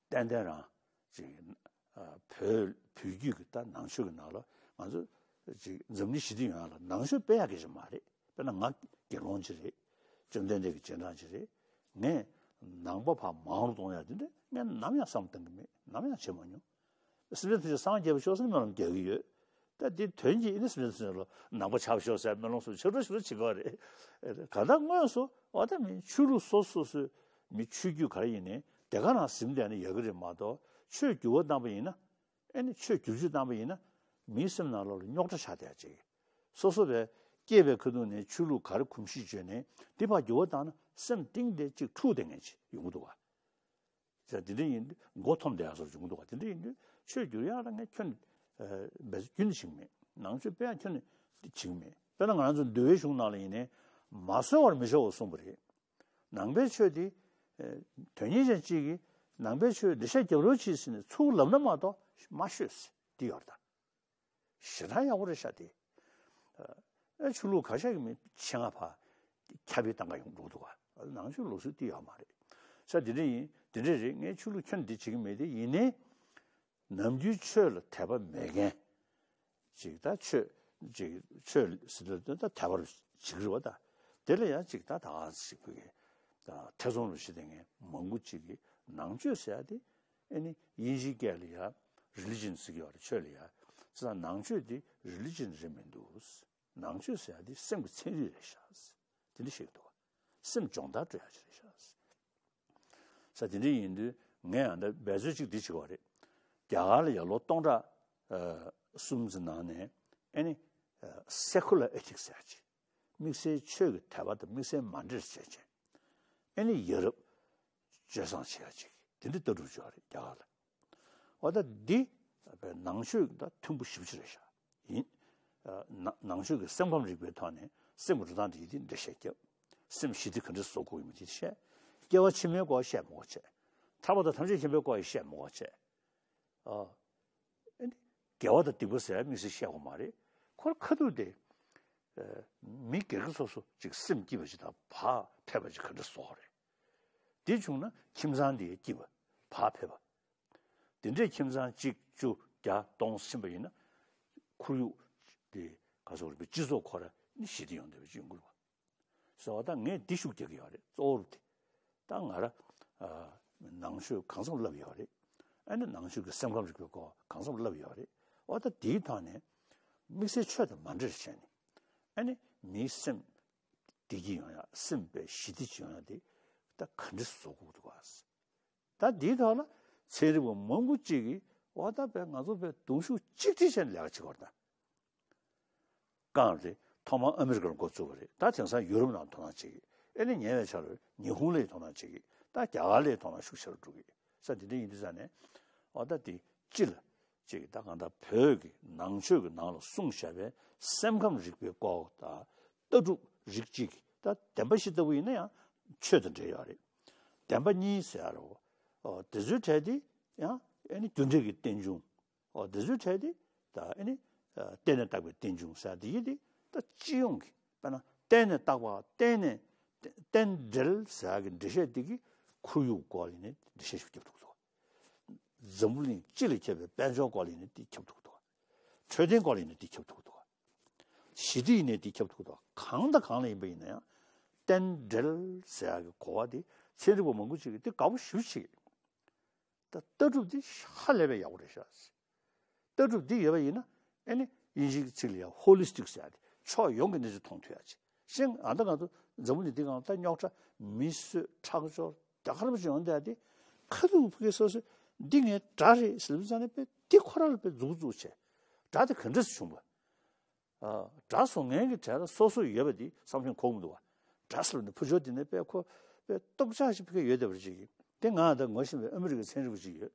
ཏན་ཏན་རང་ཅིག་ཨ། བོད་བོད་བརྒྱུད་ཀྱི་ད་ནང་ཆོས་ཀྱི་ནང་ལ་ང་ཚོ་ཅིག་འཛམ་གླིང་ཞི་བདེ་ཡོང་ཡ་ལ་ནང་ཆོས་སྤེལ་ཡ་གི་ཅིག་མ་རེད། དཔེར་ན་ང་དགེ་སློང་ཅིག་རེད། བཅོམ་ལྡན་འདས་ཀྱི་རྗེས་འབྲང་ཅིག་རེད། ངས་ནང་པ་ཕར་མང་རུ་གཏོང་ཡ་དེ་འདྲ་ངས་ནམ་ཡང་བསམ་བཏང་གི་མེད། ནམ་ཡང་བྱེད་མ་མྱོང་། སེམས་ཅན་ཐམས་ཅད་སངས་རྒྱས་པར་ཤོག་ཟེར་ནས་སྨོན་ལམ་རྒྱག་གི་ཡོད། ད་འདི་དོན་གྱིས་ཨེ་ནི་སེམས་ཅན་ཐམས་ཅད་ལ་ནང་པ་ཆགས་པར་ཤོག་ཟེར་སྨོན་ལམ་སོགས་ཆེ་འགྲོ་ཆེ་འགྲོ་བྱེད་ཀྱི་ཡོད་རེད། གང་ལྟར་དངོས་སུ་འོ་ད་མི་ཆོས་ལུགས་སོ་སོ་སོའི་མི་ཆོས་བརྒྱུད་ག་རེ་ཡིན་ནའི་དེ་ག་རང་ཟིན་བསྡད་ན་ཡག་གི་རེད་མ་གཏོགས་ཆོས་འགྱུར་བ་བཏང་པ་ཡིན་ན་ཨེ་ནི་ཆོས་བསྒྱུར་བཅོས་བཏང་པ་ཡིན་ན་མིའི་སེམས་ནང་ལོགས་ལ་རྙོག་དྲ་ཆགས་བསྡད་ཅིག་སོ་སོ་བས་སྐྱེས་པའི་ཁ་ཐུག་ནས་ཆོས་ལུགས་ག་རེ་གོམས་གཤིས་བརྗོད་ནའི་འདི་ཕར་འགྱུར་བ་བཏང་ན་སེམས་གཏིང་དེ་ཅིག་འཁྲུག་བསྡད་མཁན་ཅིག་ཡོང་གི་འདུག་ག་ཟེར་དེ་འདྲ་ཡིན་དུས་མགོ་འཐོམ་བསྡད་ཡག་བཟོ་འབྱུང་འདུག་ག་དེ་འདྲ་ཡིན་དུས་ཆོས་བསྒྱུར་ཡག་ལ་ངས་ཁྱོན་ནས་འབད་རྩོལ་ཁྱོན་ནས་བྱེད་ཀྱི་མེད། ནང་ཆོས་སྤེལ་ཡག་ཁྱོན་ནས་བྱེད་ཀྱི་མེད། དཔེར་ན་ང་རང་ཚོ་འདུལ་བའི་གཞུང་ནང་ལ་ཡིན་ནའི་མ་གསོལ་བར་མི་ཆོག་པར་གསུངས་པ་རེད། ནང་པའི་ཆོས་དེ་དོན་གཉེར་ཅན་གཅིག་གིས་ནང་པའི་ཆོས་འགྲེལ་བཤད་རྒྱབ་རོགས་གྱིས་ཟེར་ནས་ཚུར་ལབ་ན་མ་གཏོགས་མ་ཤོད་ཟེར་དེ་ཡོད་རེད་ད། ཞེ་དྲག་ཡག་པོ་རེད་ཤག་དེ། ཨ་ཆོས་ལུགས་ཁ་ཤས་ཀྱི་མི་ཆེད་མངགས་ཕར་ཁྱབ་སྤེལ་བཏང་ག་ཡོང་འགྲོ་འདུག་ག་ནང་ཆོས་ལུགས་སྲོལ་དེ་ཡོད་མ་རེད། ས་དེ་འདྲ་ཡིན་དེ་འདྲ་རེད། ངས་ཆོས་ལུགས་ཁྱོན་འདི་བྱེད་ཀྱི་མེད་དེ་ཡིན་ནའི། ནམ་རྒྱུན་ཆོས་ལ་དད་པ་མེད་མཁན་ཅིག་ད་ཆོས་ཅིག་ཆོས་ཟེར་དུས་ད་དད་པ་རུ་བྱེད་ཀྱི་རེད་བ། ད་དེ་ལ་ཡང་ཅིག་ད་ད་ཅིག་བོད་ཀྱི་ཐེ་ཚོམ་རུ་བྱེད་བསྡད་མཁན་མང་པོ་ཅིག་གིས་ནང་ཆོས་ཟེར་ཡ་དེ། ཨེ་ནི་དབྱིན་ཇིའི་སྐད་ལ་ཡ་religion ཟེར་གྱི་ཡོད་རེད་ཆོས་ལ་ཡ། ཙང་ནང་ཆོས་དེ་religion་རེད་མི་འདུག་ནང་ཆོས་ཟེར་ཡ་དེ་སེམས་ཀྱི་ཚན་རིག་རེད་ཤག་དེ་འདྲ་བཤད་ཀྱི་འདུག་སེམས་སྦྱོང་བརྡར་སྤྲོད་ཡ་ཅིག་རེད་ཤག་ས་དེ་འདྲ་ཡིན་དུས་ངས་ཡང་ད་འབད་རྩོལ་ཅིག་འདི་བྱེད་ཀྱི་ཡོད་རེད། རྒྱ་གར་ལ་ཡ་ལོ་སྟོང་ཕྲག་ཨ་གསུམ་ཙམ་ནང་ནས་ཨེ་ནི་ཨ་secular ethics་ཟེར་ཡ་ཅིག་དམིགས་བསལ་ཆོས་ཀྱི་དད་པ་དང་དམིགས་བསལ་མ་འདྲེས་བྱས་བྱས། ཨེ་ནི་ཡ་རབས་སྤྱོད་བཟང་བྱེད་ཡ་ཅིག་དེ་འདྲ་ལྟ་གྲུབ་ཅིག་ཡོད་རེད་རྒྱ་གར་ལ། འོ་ད་འདི་ནང་ཆོས་དང་མཐུན་པོ་ཞེ་པོ་ཅིག་རེད་ཤག་ཡིན། ཨ་ནང་ནང་ཆོས་ཀྱི་སེམས་ཁམས་རིག་པའི་ཐོག་ནས་སེམས་ཀྱི་འགྲོ་སྟངས་དེ་ཡིད་དེ་འགྲེལ་བཤད་བརྒྱབ། སེམས་ཞི་བདེ་ག་འདྲ་བཟོ་དགོས་ཡིན་མིན་དེ་བཤད། སྐྱེ་བ་ཕྱི་མའི་སྐོར་བཤད་མི་དགོས་བྱས། ཐར་པ་དང་ཐམས་ཅད་མཁྱེན་པའི་སྐོར་ཡང་བཤད་མི་དགོས་བྱས། ཨ། ཨ་ནི་དགེ་བ་དང་སྡིག་པ་ཟེར་དམིགས་བསལ་བཤད་དགོས་མ་རེད། ཁོ་རང་ཁ་ཐུག་དེ། ཨ། མི་སྒེར་གྱི་སོ་སོ་ཅིག་སེམས་སྐྱིད་པ་ཅིག་དང་བག་ཕེབས་པ་ཅིག་ག་འདྲ་བཟོ་དགོས་རེད། དེ་བྱུང་ན་ཁྱིམ་ཚང་དེ་སྐྱིད་པ་བག་ཕེབས་པ། དེ་འདྲའི་ཁྱིམ་ཚང་གཅིག་བཅུ་བརྒྱ་སྟོང་ཕྱིན་པ་ཡིན་ན། ཁོར་ཡུག་དེ་ག་ཚོད་རེད་པས། སྤྱི་ཚོགས་ཁོ་རང་ནི་ཞི་བདེ་ཡོང་བསྡད་པ་ཅིག་ཡོང་གི་རེད་པ། སོ་ད་ངས་འདི་ཤུགས་རྒྱག་གི་ཡོད་རེད། གཙོ་བོར་དེ། ད་ང་རང་ནང་ཆོས་གང་འཚམ་བསླབས་ཡོད་རེད། ཨ་ནི་ནང་ཆོས་ཀྱི་སེམས་ཁམས་རིག་པའི་སྐོར་གང་འཚམ་བསླབས་ཡོད་རེད། འོ་ད་དེའི་ཐོག་ནས་དམིགས་བསལ་ཆོས་དང་མ་འབྲེལ་བྱས་ནས། ཨ་ནི་མིའི་སེམས་བདེ་སྐྱིད་ཡོང་ཡ། སེམས་པའི་ཞི་བདེ་ཅིག་ཡོང་ཡ་དེ་ད་ག་འདྲ་བཟོ་དགོས་འདུག་ག། ད་འདིའི་ཐོག་ལ་ཚན་རིག་པ་མང་པོ་གཅིག་གིས་འོ་ད་པའི་ང་ཚོ་པའི་གདུང་ཤུགས་གཅིག་སྒྲིལ་བྱས་ནས་ལས་ཀ་བྱེད་དགོས་རེད་ད། གང་རེད། ཐོག་མར་ཨ་མི་རི་ཀ་ལ་འགོ་བཙུགས་པ་རེད། ད་དེང་སང་ཡུ་རོབ་ནང་དོ་སྣང་བྱེད་ཀྱི། ཨེ་ནི་ཉེ་བའི་ཆར་ཉི་ཧོང་ལ་ཡང་དོ་སྣང་བྱེད་ཀྱི། ད་རྒྱ་གར་ལ་ཡང་དོ་སྣང་ཤུགས་ཆེ་རུ་འགྲོ་གི་ས། དེ་འདྲ་ཡིན་དུས་ཙང་ནས་འོ་ད་དེ་སྤྱི་ལ་ཅིག་ད་གང་ལྟར་བོད་ཀྱི་ནང་ཆོས་ཀྱི་ནང་ལ་གསུངས་བཞག་པའི་སེམས་ཁམས་རིག་པའི་སྐོར་དང་། ལྟ་གྲུབ་རིགས་གཅིག་གི་ད་བདེན་པ་བཞི་ལྟ་བུ་ཡིན་ན་ཡང་ཆོས་དང་འབྲེལ་ཡོད་རེད། བདེན་པ་གཉིས་ཟེར་ཡ་རེད། འོ་དེ་ཚོའི་གྲས་དེ་ཡང་ཨེ་ནི་རྒྱུ་འབྲས་ཀྱི་རྟེན་འབྱུང་། འོ་དེ་ཚོའི་གྲས་དེ་ད་ཨེ་ནི་རྟེན་ནས་བཏགས་པའི་རྟེན་འབྱུང་ཟེར་ཡ་དེ་ཡི་དེ་ད་སྤྱི་ཡོངས་ཀྱི། དཔེར་ན་རྟེན་ནས་བཏགས་པ། རྟེན་ནས། རྟེན་འབྲེལ་ཟེར་ཡ་གི་འགྲེལ་བཤད་དེ་གི་ཁོར་ཡུག་སྐོར་ལ་ནི་འགྲེལ་བཤད་ཞིག་རྒྱབ་ཐུབ་འདུག། འཛམ་བུ་གླིང་སྤྱི་ལ་ཁྱབ་པའི་དཔལ་འབྱོར་སྐོར་ལ་ནི་དེ་ཁྱབ་ཐུབ་འདུག། འཕྲོད་བསྟེན་སྐོར་ལ་ནི་དེ་ཁྱབ་ཐུབ་འདུག། ཞི་བདེ་ཡིན་ནའི་དེ་ཁྱབ་ཐུབ་འདུག། གང་དང་གང་ལ་ཡིན་པ་ཡིན་ན་ཡང་རྟེན་འབྲེལ་ཟེར་ཡ་གི་གོ་བ་དེ་ཚན་རིག་པ་མང་པོ་ཅིག་གིས་དེ་དགའ་པོ་ཞེ་པོ་བྱེད་ཀྱི། ད་ལྟ་གྲུབ་འདི་ཧ་ལས་པའི་ཡག་པོ་རེད་ཤག། ལྟ་གྲུབ་འདི་ཡོད་པ་ཡིན་ན་ཨེ་ནི་དབྱིན་ཇིའི་ཚིག་ལ་ཡང་ཧོ་ལི་སི་ཊིག་ཟེར་ཡ་དེ། ཕྱོགས་ཡོངས་ཀྱི་གནས་ཚུལ་མཐོང་ཐུབ་ཡ་ཅིག། གཞན་ཨ་ད་ང་ཚོ་འཛམ་བུ་གླིང་འདི་སྒང་ད་རྙོག་དྲ། མི་གསོད་ཁྲག་སྦྱོར་རྒྱ་གར་པ་ཅིག་ཡོང་བསྡད་ཡ་དེ། ཁ་ཐུག་ཕ་གི་སོ་སོས་འདི་ངའི་དགྲ་རེད་ཟེར་ལབ་ཙང་ནས་པས་དེ་ཁོ་རང་ལ་པས་མཛུབ་བཙུགས་བྱས། དགྲ་དེ་ག་འདྲས་སེ་བྱུང་བ། ཨ། དགྲ་བཟོ་མཁན་གྱི་གྲས་ལ་སོ་སོ་ཡོད་པ་འདི་བསམ་བློ་འཁོར་གྱི་མི་འདུག་བ། དགྲ་ཟེར་ནས་ཕུ་ཆོ་དེ་ནས་པས་ཁོ་པས་སྟོབས་ཆག་ཞིག་ཕ་གི་ཡོད་བསྡད་པ་ཅིག་གིས། དེ་ང་ད་ངོ་ཤེས་པའི་ཨ་མི་རི་ཀའི་ཚན་རིག་པ་ཅིག་ཡོད།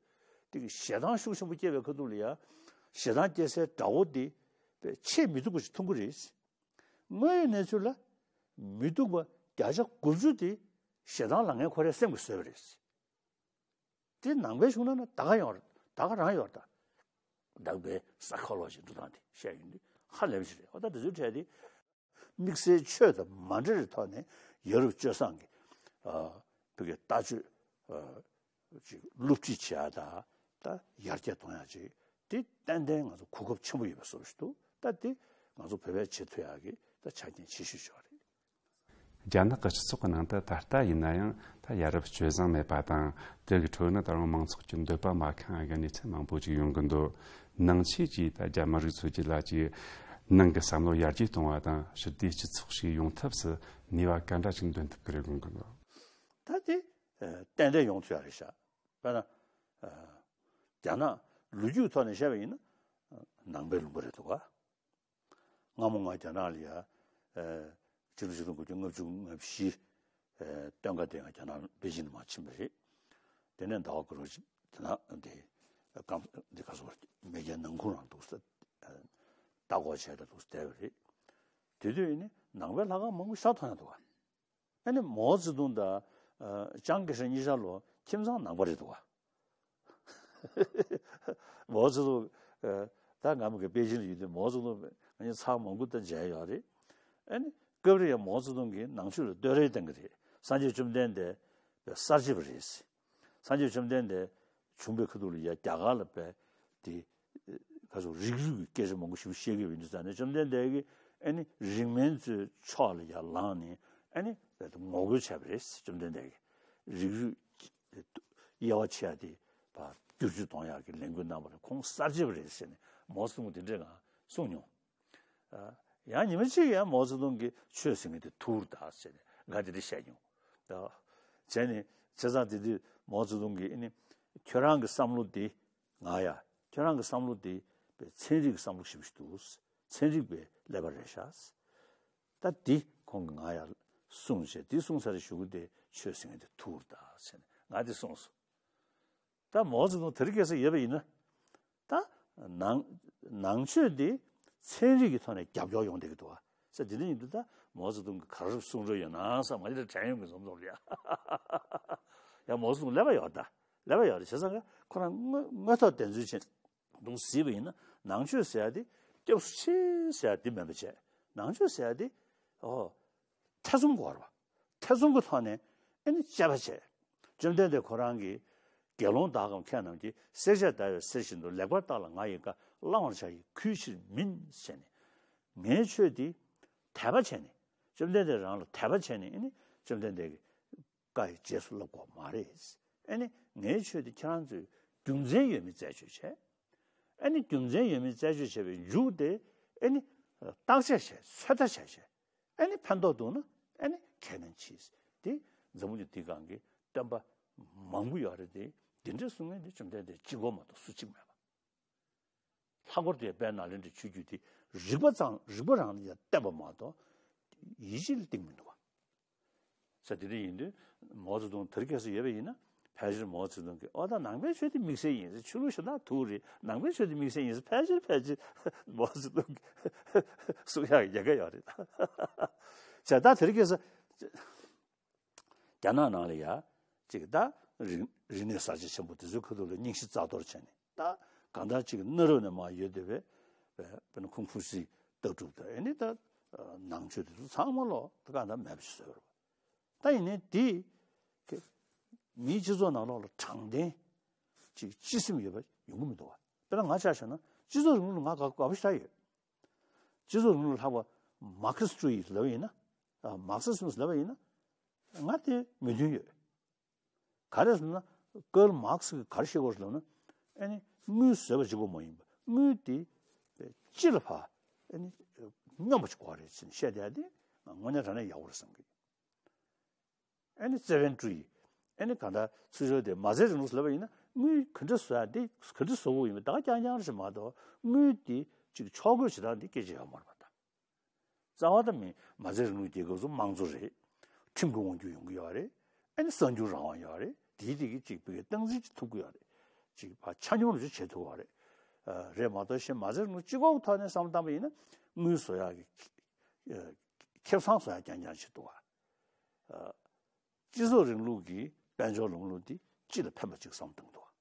དེ་གི་ཞེ་སྡང་ཤུགས་ཆེན་པོ་སྐྱེས་པའི་ཁ་ཐུག་ལ་ཡ། ཞེ་སྡང་སྐྱེ་སའི་དགྲ་བོ་དེ་པས་ཆེས་མི་སྡུག་པ་ཞིག་མཐོང་གི་རེད། དངོས་ཡོད་གནས་ཚུལ་ལ་མི་སྡུག་པ་བརྒྱ་ཆ་དགུ་བཅུ་དེ་ཞེ་སྡང་ལངས་མཁན་ཁོ་རའི་སེམས་ཀྱིས་བཟོས་པ་རེད། དེ་ནང་པའི་གཞུང་ན་ན་ད་ག་ཡོང་རེད། ད་ག་རང་ཡོད་རེད་ད། ནང་པའི་སའི་ཁོ་ལོ་ཇི་འགྲོ་སྟངས་དེ་བཤད་ཡོང་དུས་ཧ་ལས་པ་ཞིག་རེད། འོ་ད་དེ་ཚོའི་གྲས་དེ་དམིགས་བསལ་ཆོས་དང་མ་འབྲེལ་བའི་ཐོག་ནས་ཡ་རབས་སྤྱོད་བཟང་གི། ཨ། བོད་ཀྱི་ལྟ་སྤྱོད། ཨ། ཅིག་སློབ་ཁྲིད་བྱེད་ཡ་ད། ད་ཡར་རྒྱས་གཏོང་ཡ་ཅིག་དེ་ཏན་ཏན་ང་ཚོ་གོ་སྐབས་ཆེན་པོ་ཡོད་པའི་བཟོ་ཞིག་འདུག། ད་དེ་ང་ཚོ་བོད་པས་བྱེད་ཐུབ་ཡ་གི་ད་ཆ་རྐྱེན་ཆེ་ཤོས་ཤིག་རེད། རྒྱ་ནག་གི་སྤྱི་ཚོགས་ཀྱི་ནང་དུ་ད་ལྟ་ཡིན་ན་ཡང་ད་ཡ་རབས་སྤྱོད་བཟང་མེད་པ་དང་། དེ་གི་ཁྲོད་ནས་ད་རུང་མང་ཚོགས་ཀྱི་འདོད་པ་མ་ཁེངས་པའི་གནས་ཚུལ་མང་པོ་ཅིག་ཡོང་གི་འདུག། ནང་ཆོས་ཀྱིས་ད་རྒྱ་མི་རིགས་ཚོ་གི་ལ་ཅིག་ནང་གི་བསམ་བློ་ཡར་རྒྱས་གཏོང་བ་དང་ཞི་བདེའི་སྤྱི་ཚོགས་ཤིག་ཡོང་ཐབས་སུ་ནུས་པ་ག་འདྲ་ཅིག་འདོན་ཐུབ་ཀྱི་རེད་དགོངས་ཀྱི་འདུག། ད་དེ་ཏན་ཏན་ཡོང་ཐུབ་ཡ་རེད་ཤག། དཔེར་ན། རྒྱ་ནག་ལོ་རྒྱུས་ཐོག་ནས་བཤད་པ་ཡིན་ན། ནང་པའི་ལུང་པ་རེད་འདུག་ག། སྔ་མོ་ང་རྒྱ་ནག་ལ་ཡ། ཨ། ཕྱི་ལོ་ཆིག་སྟོང་དགུ་བརྒྱ་ལྔ་བཅུ་ང་བཞི། ཨ། སྟོན་ཁ་དེ་ང་རྒྱ་ནག་པེ་ཅིང་ནས་མར་ཕྱིན་པ་རེད། དེ་ནས་ཟླ་བ་དགུ་རུ་དེ་ན་དེ་སྐམ་དེ་ག་སོ་མེས་རྒྱལ་ནང་ཁུལ་རང་འདུག་ས། ལྟ་སྐོར་བྱས་ད་འདུག་བསྡད་པ་རེད། དེ་དུས་ཡིན་ནི་ནང་པའི་ལྷ་ཁང་མང་པོ་ཤར་མཐོང་ཡ་འདུག་ག། ཨ་ནི་མའོ་ཙེ་ཏུང་དང་། ཨ། ཅང་ཀེ་ཧྲེང་གཉིས་ཆ་ལོ་ཁྱིམ་ཚང་ནང་པ་རེད་འདུག་ག། མའོ་ཙེ་ཏུང་། ཨ། ད་ང་མི་གི་པེ་ཅིང་ལ་ཡོད་དུས་མའོ་ཙེ་ཏུང་ང་གཉིས་ཚར་མང་པོ་ད་མཇལ་ཡོད་རེད། ཨ་ནི་སྐབས་རེ་ཡང་མའོ་ཙེ་ཏུང་གིས་ནང་ཆོས་ལ་བསྟོད་ར་བཏང་གི་རེད། སངས་རྒྱས་བཅོམ་ལྡན་འདས་པའི་གསར་བརྗེ་པ་རེད། སངས་རྒྱས་བཅོམ་ལྡན་འདས་བྱུང་བའི་ཁ་ཐུག་ལ་ཡ་རྒྱ་གར་ལ་པས་དེ་ག་ཚོད་རིགས་རུས་ཀྱི་སྐད་ཆ་མང་པོ་ཞིག་བཤད་ཀྱི་ཡོད་དུས་ཙང་ནས་བཅོམ་ལྡན་འདས་ཀྱིས་ཨ་ནི་རིགས་དམན་ཚོའི་ཕྱོགས་ལ་ཡར་ལངས་ནས་ཨ་ནི་ངོ་རྒོལ་བྱས་པ་རེད། བཅོམ་ལྡན་འདས་ཀྱིས་རིགས་རུས་དབྱེ་བ་ཕྱེ་ཡ་དེ་བསྒྱུར་བཅོས་གཏོང་ཡག་གི་ལས་འགུལ་གནང་བ་རེད། ཁོང་གསར་བརྗེ་པ་རེད་ཟེར་ནས་མའོ་ཙེ་ཏུང་དེ་འདྲས་ང་གསུངས་མྱོང་། ཡང་ཉི་མ་གཅིག་ཡང་མའོ་ཙེ་ཏུང་གིས་ཆོས་ཟེར་མཁན་དེ་ཐུར་ད་ཟེར་ནས་ང་དེ་འདྲ་བཤད་མྱོང་། བྱས་ནས་བྱས་ཙང་དེ་དུས་མའོ་ཙེ་ཏུང་གིས་ཨ་ནི་ཁྱོད་རང་གི་བསམ་བློ་དེ་ང་ཡ་ཁྱོད་རང་གི་བསམ་བློ་དེ་པའི་ཚན་རིག་གི་བསམ་བློ་ཞིག་འདུག། ཚན་རིག་པའི་ཀླད་པ་རེད་ཤག། ད་འདི་ཁོང་གིས་ང་ཡ་གསུངས་བྱས། འདི་གསུངས་ཚར་རེ་གཞུག་གུ་དེ་ཆོས་ཟེར་མཁན་དེ་ཐུར་ད་ཟེར་ནས་ང་དེ་གསུངས་སོང་། ད་མའོ་ཙེ་ཏུང་དེ་རིང་ཁ་སང་ཡོད་པ་ཡིན་ན། ད་ནང་ནང་ཆོས་འདི་ཚན་རིག་གི་ཐོག་ནས་རྒྱབ་སྐྱོར་ཡོང་བསྡད་ཀྱི་འདུག་ག། ས་དེ་འདྲ་ཡིན་དུས་ད་མའོ་ཙེ་ཏུང་གི་ག་རེ་གསུང་རོགས་ཡོད་ན་ས་མ་ཡི་ལ་དྲན་ཡོང་གི་འཛོམས་འཛོམས་རེད་ཡ། ཡ་མའོ་ཙེ་ཏུང་ཀླད་པ་ཡོད་ད། ཀླད་པ་ཡོད་རེད་བྱས་ཙང་ཁོ་རང་དངོས་དངོས་ཐོག་བདེན་འཚོལ་བྱེད་འདུག་ཟེར་བ་ཡིན་ན་ནང་ཆོས་ཟེར་ཡ་དེ་སྐྱབས་སུ་མཆི་ཟེར་ཡ་དེ་མིན་པ་བྱས། ནང་ཆོས་ཟེར་ཡ་དེ་ཨོ་ཐེ་ཚོམ་དགོས་རེད་བ། ཐེ་ཚོམ་གྱི་ཐོག་ནས་ཨེ་ནི་དཔྱད་པ་བྱས། བཅོམ་ལྡན་འདས་ཁོ་རང་གིས་དགེ་སློང་དག་གམ་མཁས་རྣམས་ཀྱིས། བསྲེག་བཅད་བརྡར་བའི་གསེར་བཞིན་དུ། ལེགས་པར་བརྟགས་ལ་ང་ཡི་བཀའ། བླང་བར་བྱ་ཡི་གུས་ཕྱིར་མིན། ཟེར་ནས་ངའི་ཆོས་འདི་དད་པ་བྱས་ནས་བཅོམ་ལྡན་འདས་རང་ལ་དད་པ་བྱས་ནས་ཨེ་ནི་བཅོམ་ལྡན་འདས་ཀྱི་བཀའ་ཡི་རྗེས་སུ་བསླབ་དགོས་མ་རེད། ཨེ་ནི་ངའི་ཆོས་འདི་ཁྱེད་རང་ཚོས་རྒྱུ་མཚན་ཡོད་མེད་རྩད་གཅོད་བྱས། ཨེ་ནི་རྒྱུ་མཚན་ཡོད་མེད་རྩད་གཅོད་བྱས་པའི་མཇུག་དེ་ཨེ་ནི་བརྟག་དཔྱད་བྱས། ཚོད་ལྟ་བྱས་བྱས། ཨེ་ནི་ཕན་ཐོགས་འདུག་ན་ཨེ་ནི་ཁས་ལེན་གྱིས། དེ་འཛམ་བུ་གླིང་འདི་སྒང་གི་སྟོན་པ་མང་པོ་ཡོད་རེད་དེ། འདི་འདྲའི་གསུང་མཁན་དེ་བཅོམ་ལྡན་འདས་གཅིག་པོ་མ་གཏོགས་སུ་གཅིག་མེད་པ། ལྷག་པར་དུ་དཔལ་ནཱ་ལེནྡྲའི་ཆོས་བརྒྱུད་དེ་རིག་པ་ཙམ། རིག་པ་རང་ལ་ཡང་བརྟེན་པ་མ་གཏོགས་ཡིད་ཆེས་ལ་བརྟེན་མི་འདུག་བ། ས་དེ་འདྲ་ཡིན་དུས་མའོ་ཙེ་ཏུང་དེ་རིང་ཁ་སང་ཡོད་པ་ཡིན་ན་ཕལ་ཆེར་མའོ་ཙེ་ཏུང་གིས་ཨོ་ད་ནང་པའི་ཆོས་དེ་དམིགས་བསལ་ཡིན་ཟེར། ཆོས་ལུགས་གཞན་དག་དུག་རེད། ནང་པའི་ཆོས་དེ་དམིགས་བསལ་ཡིན་ཟེར་ཕལ་ཆེར་ཕལ་ཆེར་མའོ་ཙེ་ཏུང་གིས་གསུང་ཡག་ཡལ་ག་ཡོད་རེད། བྱས་ད་དེ་རིང་ཁ་སང་རྒྱ་ནག་ནང་ལ་ཡ་ཅིག་ད་རིག་རིག་གནས་གསར་བརྗེ་ཆེན་པོ་དེ་ཚོའི་ཁ་ཐུག་ལ་རྙིང་ཞེན་རྩ་གཏོར་བྱས་ནས་ད་གང་ལྟར་ཅིག་གནའ་རབས་ནས་མར་ཡོད་བསྡད་པའི་དཔེར་ན་ཁུང་ཧྥུ་ཙི་ལྟ་གྲུབ་དང་ཨེ་ནི་ད་ནང་ཆོས་དེ་ཚོ་ཚང་མ་ལོག་ད་གང་ལྟར་མེད་པ་ཞིག་བཟོས་པ་རེད། ད་ཡིན་ནའི་དེ་མིའི་སྤྱི་ཚོགས་ནང་ལོགས་ལ་དྲང་བདེན་ཅིག་སྤྱི་སེམས་ཡོད་པ་ཡོང་གི་མི་འདུག་བ། དཔེར་ན་ང་ཆ་བཞག་ན་སྤྱི་ཚོགས་རིང་ལུགས་ལ་ང་དགའ་དགའ་པོ་ཞེ་དྲག་ཡོད། སྤྱི་ཚོགས་རིང་ལུགས་ལྷག་པ་མར་ཁེ་སི་ཀྲུའུ་ཡི་ལབ་པ་ཡིན་ན། ཨ། མར་ཁེ་སི་ཛིམ་ལབ་པ་ཡིན་ན། ང་དེ་མོས་མཐུན་ཡོད། ག་རེ་ཟེར་ན་ཀརལ་མར་ཁེ་སི་གིས་ག་རེ་བཤད་ཀྱི་ཡོད་རེད་ལབ་ན། ཨ་ནི་དངུལ་བཟོས་པ་གཅིག་པོ་མ་ཡིན་པ་དངུལ་དེ་སྤྱི་ལ་ཕར་ཨ་ནི་སྙོམས་པ་ཅིག་དགོས་རེད་ཟེར་ནས་བཤད་བསྡད་ཡ་དེ་དངོས་གནས་དྲང་གནས་ཡག་པོ་རེད་བསམ་གི། ཨ་ནི་ཙེ་ཝན་ཀྲུའུ་ཡི། ཨ་ནི་གང་ལྟར་ཚུར་ཕྱོགས་དེ་མ་རྩའི་རིང་ལུགས་ལབ་པ་ཡིན་ན་དངུལ་ག་འདྲ་བཟོ་ཡ་དེ་ག་འདྲ་བཟོ་དགོས་ཡིན་པ་ད་ག་རྐྱང་རྐྱང་རེད་མ་གཏོགས་དངུལ་དེ་ཅིག་ཕྱོགས་བགོས་བྱེད་སྟངས་དེ་སྐད་ཆ་ཡོད་མ་རེད་པ་ད། རྩ་བ་ད་མིན་མ་རྩའི་རིང་ལུགས་རྒྱལ་ཁབ་ཚོ་དམངས་གཙོ་རེད། ཁྲིམས་ཀྱི་དབང་སྒྱུར་ཡོང་གི་ཡོད་རེད། ཨ་ནི་གསར་འགྱུར་རང་དབང་ཡོད་རེད། དེའི་དེ་གི་ཅིག་བོད་ཀྱི་སྟངས་འཛིན་ཅིག་ཐུབ་ཀྱི་ཡོད་རེད། ཅིག་ཕར་ཆ་སྙོམས་རུ་ཅིག་བྱེད་ཐུབ་པ་རེད། ཨ། རེད་མ་གཏོགས་གཞན་མ་རྩའི་རིང་ལུགས་སྤྱི་ཁོག་ཐོག་ནས་བསམ་བློ་བཏང་པ་ཡིན་ན་དངུལ་བཟོ་ཡག་གི་ཨ། ཁེ་བཟང་བཟོ་ཡག་རྐྱང་རྐྱང་ཞིག་འདུག་བ། ཨ། སྤྱི་ཚོགས་རིང་ལུགས་ཀྱི་དཔལ་འབྱོར་ལམ་ལུགས་འདི་སྤྱི་ལ་ཕན་པ་ཅིག་བསམ་བཏང་འདུག་བ།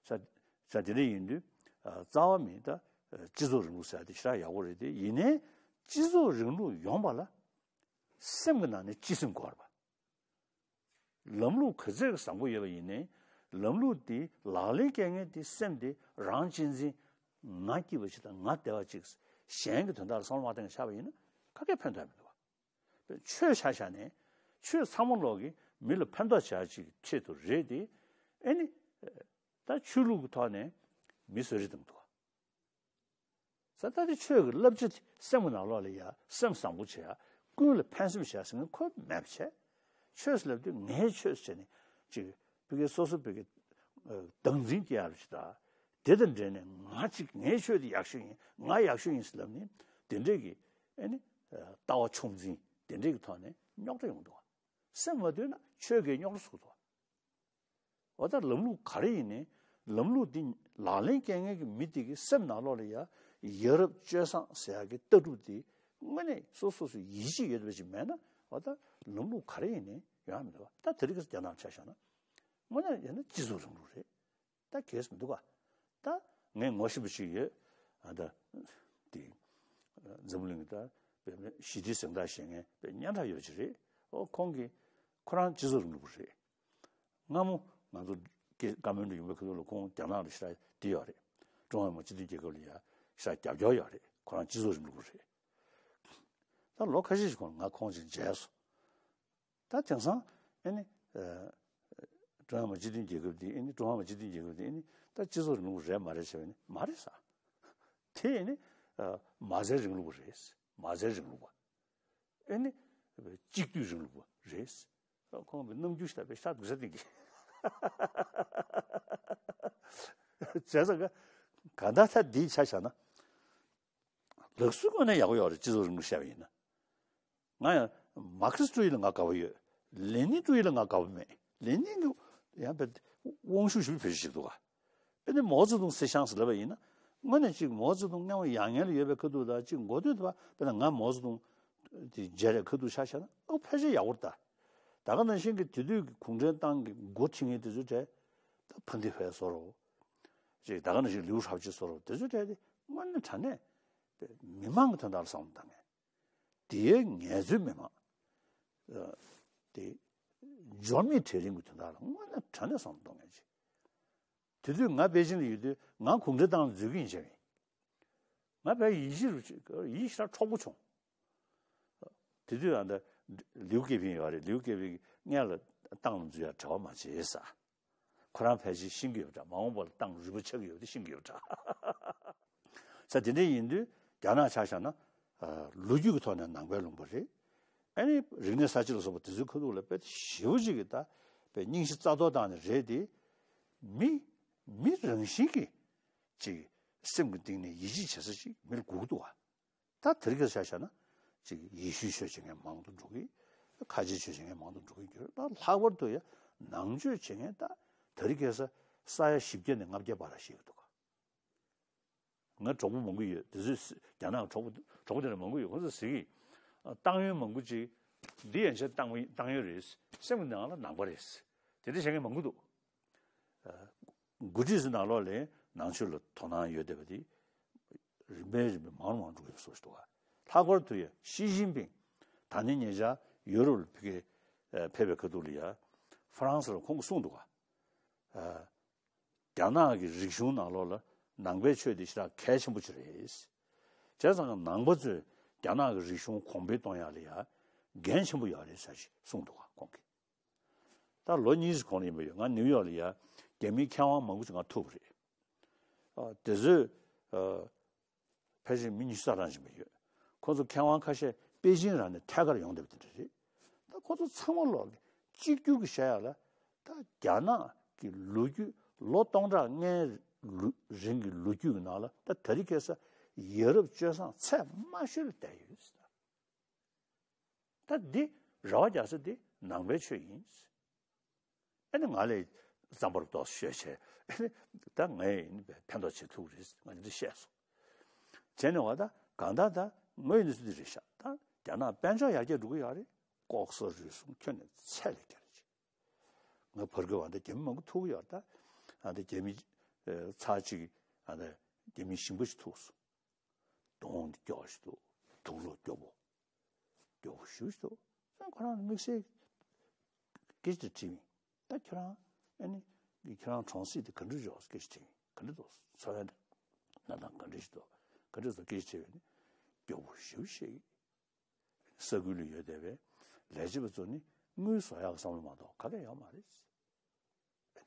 ས་ས་དེ་འདྲ་ཡིན་དུས་ཨ། རྩ་བ་མིན་ད་ཨ། སྤྱི་ཚོགས་རིང་ལུགས་ཟེར་ཡག་དེ་ཞེ་དྲག་ཡག་པོ་རེད་དེ། ཡིན་ནའི་སྤྱི་ཚོགས་རིང་ལུགས་ཡོང་བ་ལ་སེམས་ཀྱི་ནང་ནས་སྤྱི་སེམས་དགོས་རེད་པ། ལམ་ལུགས་ག་ཚད་ཀྱི་བཟང་པོ་ཡོད་པ་ཡིན་ནའི་ལམ་ལུགས་དེ་ལག་ལེན་བཀལ་མཁན་དེ་སེམས་དེ་རང་གཅེས་འཛིན། ང་སྐྱིད་པ་ཅིག་དང་ང་བདེ་བ་ཅིག་གཞན་གྱི་དོན་དག་ལ་བསམ་བློ་མ་བཏང་ཆགས་པ་ཡིན་ན་ག་གེ་ཕན་ཐོགས་མི་འདུག་བ། ཆོས་ཆ་བཞག་ནས་ཆོས་ཚང་མ་ལོག་གིས་མི་ལ་ཕན་ཐོགས་བྱ་ཡག་ཅིག་ཆེད་དུ་རེད་དེ། ཨེ་ནི་ད་ཆོས་ལུགས་ཀྱི་ཐོག་ནས་མི་གསོད་རེས་བཏང་འདུག་བ། ས་ད་དེ་ཆོས་ཀྱི་བསླབ་བྱ་དེ་སེམས་ཀྱི་ནང་ལོགས་ལ་ཡ་སེམས་བཟང་པོ་བྱེད་ཡ། ཀུན་ལ་ཕན་སེམས་བྱེད་ཡ་ཟེར་མཁན་ཁོ་མེད་པ་བྱས། ཆོས་ཟེར་ལབ་དུས་ངའི་ཆོས་ཟེར་ནས་ཅིག་བོད་སྐད་སོ་སོ་བོད་སྐད་བདག་འཛིན་སྐྱེ་ཡ་ཞིག་དང་། དེ་དང་འབྲེལ་ནས་ང་ཅིག་ངའི་ཆོས་དེ་ཡག་ཤོས་ཡིན། ང་ཡག་ཤོས་ཡིན་ཟེར་ལབ་ནས་དེ་འདྲས་ཀྱི་ཨེ་ནི་ལྟ་བ་མཆོག་འཛིན་དེ་འདྲས་ཀྱི་ཐོག་ནས་རྙོག་དྲ་ཡོང་འདུག་བ། སེམས་མ་འདུལ་ན་ཆོས་ཀྱིས་རྙོག་དྲ་བཟོ་གི་འདུག་བ། འོ་ད་ལམ་ལུགས་ག་རེ་ཡིན་ནའི་ལམ་ལུགས་འདི་ལག་ལེན་བཀལ་མཁན་གྱི་མི་དེ་གི་སེམས་ནང་ལོགས་ལ་ཡ་ཡ་རབས་སྤྱོད་བཟང་ཟེར་ཡག་གི་ལྟ་གྲུབ་དེ་དངོས་གནས་སོ་སོ་སོ་ཡིད་ཆེས་ཡོད་པ་ཞིག་མེད་ན། འོ་ད་ལམ་ལུགས་ག་རེ་ཡིན་ནའི་ཡོང་ཡ་མི་འདུག་བ། ད་དེ་རིང་གི་རྒྱ་ནག་ཆ་བཞག་ན་དངོས་གནས་ཡིན་ན་སྤྱི་ཚོགས་རིང་ལུགས་རེད། ད་གལ་མི་འདུག་ག་ད་ངས་ངོ་ཤེས་པ་ཞིག་ཡོད། ཨ་ད་དེ་འཛམ་བུ་གླིང་གི་ད་བོད་མི་ཞི་བདེའི་གཟེངས་རྟགས་བཞེས་མཁན་བོད་སྙན་གྲགས་ཡོད་ཅིག་རེད། ཨོ་ཁོང་གིས་ཁོ་རང་སྤྱི་ཚོགས་རིང་ལུགས་པ་རེད། སྔ་མོ་ང་ཚོ་ཀེ་ཀ་མན་ཌུ་ཡོང་བའི་ཁ་ཐུག་ལ་ཁོང་རྒྱ་ནག་ལ་ཞེ་དྲག་བསྡད་ཡོད་རེད། ཀྲུང་ཧྭ་མི་དམངས་སྤྱི་མཐུན་རྒྱལ་ཁབ་ལ་ཡ་ཞེ་དྲག་རྒྱབ་སྐྱོར་ཡོད་རེད། ཁོ་རང་སྤྱི་ཚོགས་རིང་ལུགས་པ་རེད། ད་ལོ་ཁ་ཤས་ཤིག་གོང་ལ་ང་ཁོང་ཅིག་མཇལ་སོང་། ད་དེང་སང་ཨེ་ནི་ཨ་ཀྲུང་ཧྭ་མི་དམངས་སྤྱི་མཐུན་རྒྱལ་ཁབ་འདི་ཨེ་ནི་ཀྲུང་ཧྭ་མི་དམངས་སྤྱི་མཐུན་རྒྱལ་ཁབ་འདི་ཨེ་ནི་ད་སྤྱི་ཚོགས་རིང་ལུགས་རེད་མ་རེད་ཟེར་བ་ནི་མ་རེད་ཟེར། དེ་ཨེ་ནི་ཨ་མ་རྩའི་རིང་ལུགས་པ་རེད། མ་རྩའི་རིང་ལུགས་པ། ཨེ་ནི་གཅིག་སྡུད་རིང་ལུགས་པ་རེད། ཁོང་གི་རྣམ་འགྱུར་ཞིག་ལ་དཔེ་ཤ་སྡུག་ས་སྟེང་གི་བྱས་ཙང་ག་ག་ད་ད་འདིའི་ཆ་བཞག་ན། ལག་སོའི་ངོས་ནས་ཡག་པོ་ཡོད་རེད། སྤྱི་ཚོགས་རིང་ལུགས་བཤད་པ་ཡིན་ན། ང་ཡང་མར་ཁེ་སི་ཀྲུའུ་ཡི་ལ་ང་དགའ་པོ་ཡོད། ལེ་ནིན་ཀྲུའུ་ཡི་ལ་ང་དགའ་པོ་མེད། ལེ་ནིན་གྱི་ཡང་དཔེ་དབང་ཤུགས་ཞེ་པོ་བེད་སྤྱོད་བྱེད་ཀྱི་འདུག་ག་ཨེ་ནི་མའོ་ཙེ་ཏུང་སི་ཤང་ཟེར་ལབ་པ་ཡིན་ན། དངོས་གནས་ཅིག་མའོ་ཙེ་ཏུང་མངའ་དབང་ཡར་ངོས་ལ་ཡོད་པའི་ཁ་ཐུག་དང་ཅིག་མགོ་སྟོད་དུ་བ་དཔེར་ན་ང་མའོ་ཙེ་ཏུང་དེ་མཇལ་རེས་ཁ་ཐུག་ཆ་བཞག་ན་ཨོ་ཕལ་ཆེར་ཡག་པོ་རེད་ད། ད་ག་ནང་བཞིན་གྱི་དེ་དུས་ཀྱི་གུང་ཁྲན་ཏང་གི་འགོ་ཁྲིད་མཁན་དེ་ཚོའི་གྲས་ད་ཕ་འདི་ཕའི་བཟོ་འདྲ། ཅིག་ད་ག་ནང་བཞིན་ལིའུ་ཧྲའོ་ཅི་བཟོ་འདྲ་དེ་ཚོའི་གྲས་དེ་དངོས་གནས་དྲང་གནས་མི་མང་གི་དོན་དག་ལ་བསམ་བློ་བཏང་མཁན། དེའི་ངལ་རྩོལ་མི་མང་། ཨ། དེ་འབྱོར་མེད་གྲལ་རིམ་གྱི་དོན་དག་ལ་དངོས་གནས་དྲང་གནས་བསམ་བློ་གཏོང་མཁན་ཅིག་དེ་དུས་ང་པེ་ཅིང་ལ་ཡོད་དུས་ང་གུང་ཁྲན་ཏང་ལ་འཛུལ་གྱི་ཡིན་བྱས་པས། ང་དཔེ་ཡིད་ཆེས་རུ་ཡིད་ཞེ་དྲག་འཕྲོག་པོ་བྱུང་། དེ་དུས་ཨ་ད་ལིའུ་ཀེ་ཕིང་ཡོད་རེད། ལིའུ་ཀེ་ཕིང་སྔོན་ལ་ཏང་ལ་འཛུལ་ཡ་བྲེལ་བ་མ་བྱེད་ཟེར། ཁོ་རང་ཕལ་ཆེར་ཤེས་ཀྱི་ཡོད་འདྲ། མ་འོངས་པ་ལ་ཏང་རུལ་པ་ཆགས་ཀྱི་ཡོད་དེ་ཤེས་ཀྱི་ཡོད་འདྲ། ས་དེ་འདྲ་ཡིན་དུས་རྒྱ་ནག་ཆ་བཞག་ན་ཨ་ལོ་རྒྱུས་ཀྱི་ཐོག་ནས་ནང་པའི་ལུང་པ་རེད། ཨ་ནི་རིག་གནས་གསར་བརྗེ་ལ་སོགས་པ་དེ་ཚོའི་ཁ་ཐུག་ལ་དཔེ་ཞེ་པོ་ཅིག་གི་ད་དཔེ་སྙིང་གཞི་རྩ་གཏོར་བཏང་ནས་རེད་དེ། མི་མི་རང་བཞིན་གྱིས་ཅིག་སེམས་ཀྱི་གཏིང་ནས་ཡིད་ཆེས་བྱེད་ས་ཅིག་མི་ལ་དགོས་ཀྱི་འདུག་བ། ད་དེ་རིང་ཁ་སང་ཆ་བཞག་ན་ཅིག་ཡེ་ཤུའི་ཆོས་བྱེད་མཁན་མང་དུ་འགྲོ་གི། ཁ་ཆེའི་ཆོས་བྱེད་མཁན་མང་དུ་འགྲོ་གི་ཡོད། ད་ལྷག་པར་དུ་ཡང་ནང་ཆོས་བྱེད་མཁན་ད་དེ་རིང་ཁ་སང་ས་ཡ་བཞི་བརྒྱ་ནས་ལྔ་བརྒྱ་བར་ལ་ཤེས་ཀྱི་འདུག་ག་ང་གྲོགས་པོ་མང་པོ་ཡོད། དེ་ཚོས་རྒྱ་ནག་གྲོགས་པོ་གྲོགས་པོ་དེ་འདྲ་མང་པོ་ཡོད། ཁོང་ཚོས་ཟེར་གི། ཏང་ཡོན་མང་པོ་ཅིག་འདི་ཡན་ཆད་ཏང་ཡོན་ཏང་ཡོན་རེད། སེམས་ཀྱི་ནང་ལ་ནང་པ་རེད། དེ་འདྲ་བྱེད་མཁན་མང་པོ་འདུག་འགོ་ཁྲིད་ཚོའི་ནང་ལོགས་ལ་ནང་ཆོས་ལ་དོ་སྣང་ཡོད་བསྡད་པ་དེ་རིམ་པས་རིམ་པས་མང་རུ་མང་རུ་འགྲོ་གི་ཡོད་པའི་བཟོ་ཞིག་འདུག་ལྷག་པར་དུ་ཡང་ཞི་ཅིན་ཕིང་ད་ནི་ཉེ་ཆར་ཡུ་རོབ་ལ་ཕེབས་ཀྱི་ཕེབས་པའི་ཁ་ཐུག་ལ་ཡ་ཧྥ་རན་སི་ལ་ཁོང་གིས་གསུངས་འདུག་ག་རྒྱ་ནག་གི་རིག་གཞུང་ནང་ལོགས་ལ་ནང་པའི་ཆོས་དེ་ཞེ་དྲག་གལ་ཆེན་པོ་ཅིག་རེད། བྱས་ཙང་ནང་པ་ཚོས་རྒྱ་ནག་གི་རིག་གཞུང་གོང་འཕེལ་གཏོང་ཡག་ལ་ཡ་འགན་ཆེན་པོ་ཡོད་རེད་ཟེར་ཞིག་གསུངས་འདུག་ག་ཁོང་གིས། ད་ལོ་གཉིས་ཙམ་གོང་ལ་ཡིན་པ་ཡོད། ང་ནིའུ་ཡོག་ལ་ཡ་རྒྱ་མིའི་མཁས་དབང་མང་པོ་ཅིག་ང་ཐུག་པ་རེད། ཨ། དེ་ཚོས་ཨ། ཕལ་ཆེར་མི་ཉི་ཤུ་རྩ་གྲངས་ཅིག་མ་ཡོད། ཁོང་ཚོ་མཁས་དབང་ཁ་ཤས་པེ་ཅིང་རང་ནས་ཐད་ཀར་ཡོང་བསྡད་པ་དེ་འདྲ་རེད། ད་ཁོང་ཚོ་ཚང་མ་ལོག་གི་གཅིག་གྱུར་གྱི་བཤད་ཡག་ལ་ད་རྒྱ་ནག་གི་ལོ་རྒྱུས་ལོ་སྟོང་ཕྲག་ལྔའི་ལོ་རིང་གི་ལོ་རྒྱུས་ཀྱི་ནང་ལ་ད་དེ་རིང་ཁ་སང་ཡ་རབས་སྤྱོད་བཟང་ཚད་དམའ་ཤོས་ལ་བསྡད་ཡོད་ཟེར། ད་འདི་རེ་བ་རྒྱག་ས་འདི་ནང་པའི་ཆོས་ཡིན། ཨ་ནི་ང་ལས་རྩོམ་པ་པོ་ཏོག་ཙམ་ཤོད་བྱས། ཨ་ནི་ད་ངས་ཡིན་ཕན་ཐོགས་བྱེད་ཐུབ་རེད། ང་འདི་བཤད་སོང་། བྱས་ནས་བ་ད་གང་ལྟར་ད་དངོས་ཡོད་གནས་ཚུལ་འདི་རེད་ཤག་ད་རྒྱ་ནག་དཔལ་འབྱོར་ཡར་རྒྱས་འགྲོ་གི་ཡོད་རེད། ལྐོག་ཟ་རུལ་སུངས་ཁྱོན་ནས་ཚད་ལས་བརྒལ་རེད། ང་བར་སྐབས་ཨ་ད་རྒྱ་མི་མང་པོ་ཐུག་གི་ཡོད་རེད། ད་ཨ་ད་རྒྱ་མི་ཚར་གཅིག་ཨ་ད་རྒྱ་མི་ཞིང་པ་ཞིག་ཐུག་སོང་། གདོང་སྐྱོ་ཞིག་འདུག་དུག་ལོག་སྐྱོ་པོ། སྐྱོ་པོ་ཞེ་པོ་ཞིག་འདུག་ཁོ་རང་དམིགས་བསལ་སྐད་ཆ་དྲིས་པ་ཡིན། ད་ཁྱོད་རང་ཨ་ནི་ཁྱོད་རང་གྲོང་གསེབ་དེ་ག་འདྲ་འཇོག་སྐད་ཆ་དྲིས་པ་ཡིན། ག་འདྲ་འདུག་འཚོ་བའི་གནས་སྟངས་ག་འདྲ་ཞིག་འདུག་ག་འདྲ་འདུག་སྐད་ཆ་དྲིས་པ་ཡིན། སྐྱོ་པོ་ཞེ་པོ་ཞིག་ས་ཁུལ་ལ་ཡོད་བསྡད་པའི་ལས་བྱེད་པ་ཚོ་ནི་དངུལ་བཟོ་ཡག་གི་བསམ་བློ་མ་གཏོགས་ག་གེ་ཡོད་མ་རེད།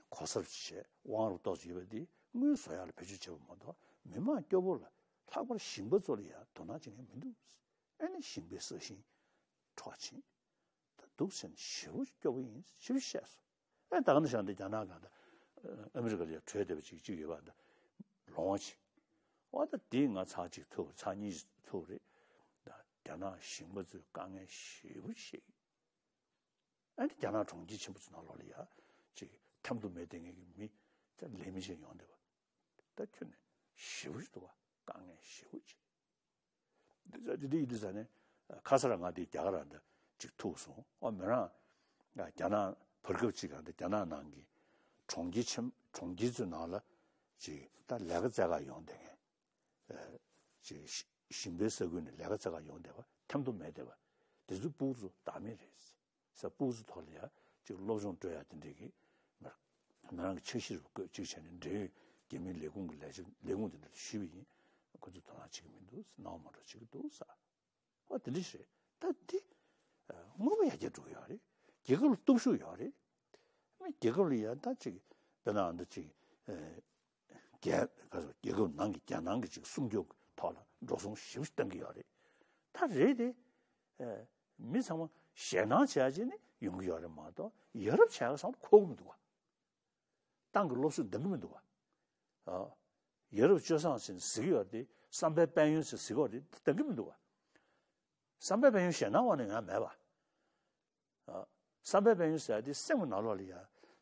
གོ་གསར་བྱས་དབང་རུ་ཏོག་ཙམ་ཡོད་པ་འདི་དངུལ་བཟོ་ཡག་ལ་བེད་སྤྱོད་བྱེད་པ་མ་གཏོགས་མི་མང་སྐྱོ་པོ་ལ་ལྷག་པར་ཞིང་པ་ཚོ་ལ་ཡང་དོ་སྣང་བྱེད་མཁན་མི་འདུག་ཨ་ནི་ཞིང་པའི་ས་ཞིང་འཕྲོག་ཕྱིན་ད་འདུག་ཟེར་ནས་ཞེ་པོ་སྐྱོ་པོ་ཡིན་ཞེ་པོ་བཤད་སོང་། ཨ་ད་ག་ནང་བཞིན་འདི་རྒྱ་ནག་གང་ལྟར་ཨ་མི་རི་ཀ་ལ་ཡང་བྲོས་བསྡད་པ་ཅིག་ཅིག་ཡོད་པ་འདི་ལོང་བ་ཅིག་ཨོ་ད་འདི་ང་ཚར་གཅིག་ཐུག་ཚར་གཉིས་ཐུག་རེད། ད་རྒྱ་ནག་ཞིང་པ་ཚོས་དཀའ་ངལ་ཞེ་པོ་ཅིག་ཨ་ནི་རྒྱ་ནག་གྲོང་ཁྱེར་ཆེན་པོ་ཚོ་ནང་ལོགས་ལ་ཡ་ཅིག་ཐེམ་དུ་མེད་དེ་ངེད་ཀྱི་མི་ད་ལས་མི་བྱེད་ཡོང་བསྡད་པ་ད་ཁྱོན་ནས་ཞེ་པོ་ཞིག་འདུག་བ། དཀའ་ངལ་ཞེ་པོ་ཅིག་འདི་ཚོ་འདི་འདི་ཡིན་དུས་ཙ་ནས་ཁ་སང་ར་ང་འདི་རྒྱ་གར་ར་འདི་ཅིག་ཐུག་སོང་། ཨ་མི་རང་རྒྱ་ནག་བར་སྐབས་ཅིག་ག་འདི་རྒྱ་ནག་ནང་གི་གྲོང་ཁྱེར་ཆེན་གྲོང་ཁྱེར་ཚོའི་ནང་ལ་ཅིག་ད་ལས་ཀ་བཙལ་ག་ཡོང་བསྡད་མཁན་ཅིག་ཞིང་པའི་ས་ཁུལ་ནས་ལས་ཀ་བཙལ་ག་ཡོང་བསྡད་པ་ཐེམ་དུ་མེད་བསྡད་པ་དེ་ཚོ་སྤུ་གུ་ཚོ་བདག་མེད་རེད། ས་སྤུ་གུ་ཚོ་ཐོག་ལ་ཡ་ཅིག་སློབ་སྦྱོང་སྤྲོད་ཡ་དེ་འདྲས་ཀྱི་མི་རང་གི་འཆར་གཞི་རུ་བཀོད་ཅིག་བྱས་ནས་འབྲེལ་ཡོད་རྒྱ་མིའི་ལས་ཁུངས་ཀྱི་ལས་བྱེད་ལས་ཁུངས་དེ་འདྲ་ལ་ཞུས་པ་ཡིན། ཁོ་ཚོས་དོ་སྣང་བྱེད་ཀྱི་མི་འདུག་སྣང་བ་མ་འགྲོ་བྱེད་ཀྱི་འདུག་ས། ཨོ་དེ་འདྲ་ཞིག་རེད། ད་འདི་དངོས་པོ་ཡར་རྒྱས་འགྲོ་གི་ཡོད་རེད། རྒྱལ་ཁབ་ལ་སྟོབས་ཤུགས་ཡོད་རེད། མི་རྒྱལ་ཁབ་ལ་ཡ་ད་ཅིག་དཔེར་ན་འདི་ཅིག་རྒྱལ་ག་ཚོད་རྒྱལ་ཁབ་ནང་གི་རྒྱལ་ནང་གི་ཅིག་སྲུང་སྐྱོབ་ཐོག་ལ་འགྲོ་སོང་ཞེ་པོ་ཞིག་བཏང་གི་ཡོད་རེད། ད་རེད་དེ། མི་ཚང་མ་ཞེད་སྣང་བྱས་ཅིག་ནི་ཡོང་གི་ཡོད་རེད་མ་གཏོགས་ཡ་རབས་བྱས་པ་བསམ་བློ་འཁོར་གི་མི་འདུག་བ། ཏང་གི་སློབ་གསོ་འདང་གི་མི་འདུག་བ། ཨ། ཡ་རབས་སྤྱོད་བཟང་ཟེར་ཟེར་གི་ཡོད་རེད་དེ་བསམ་པའི་དཔལ་ཡོན་ཟེར་ཟེར་གི་ཡོད་རེད་དེ་འདང་གི་མི་འདུག་བ། བསམ་པའི་དཔལ་ཡོན་ཞེད་སྣང་འོག་ནས་ཡོང་ཡ་མེད་པ། ཨ། བསམ་པའི་དཔལ་ཡོན་ཟེར་ཡ་དེ་སེམས་ཀྱི་ནང་ལོགས་ལ་ཡ་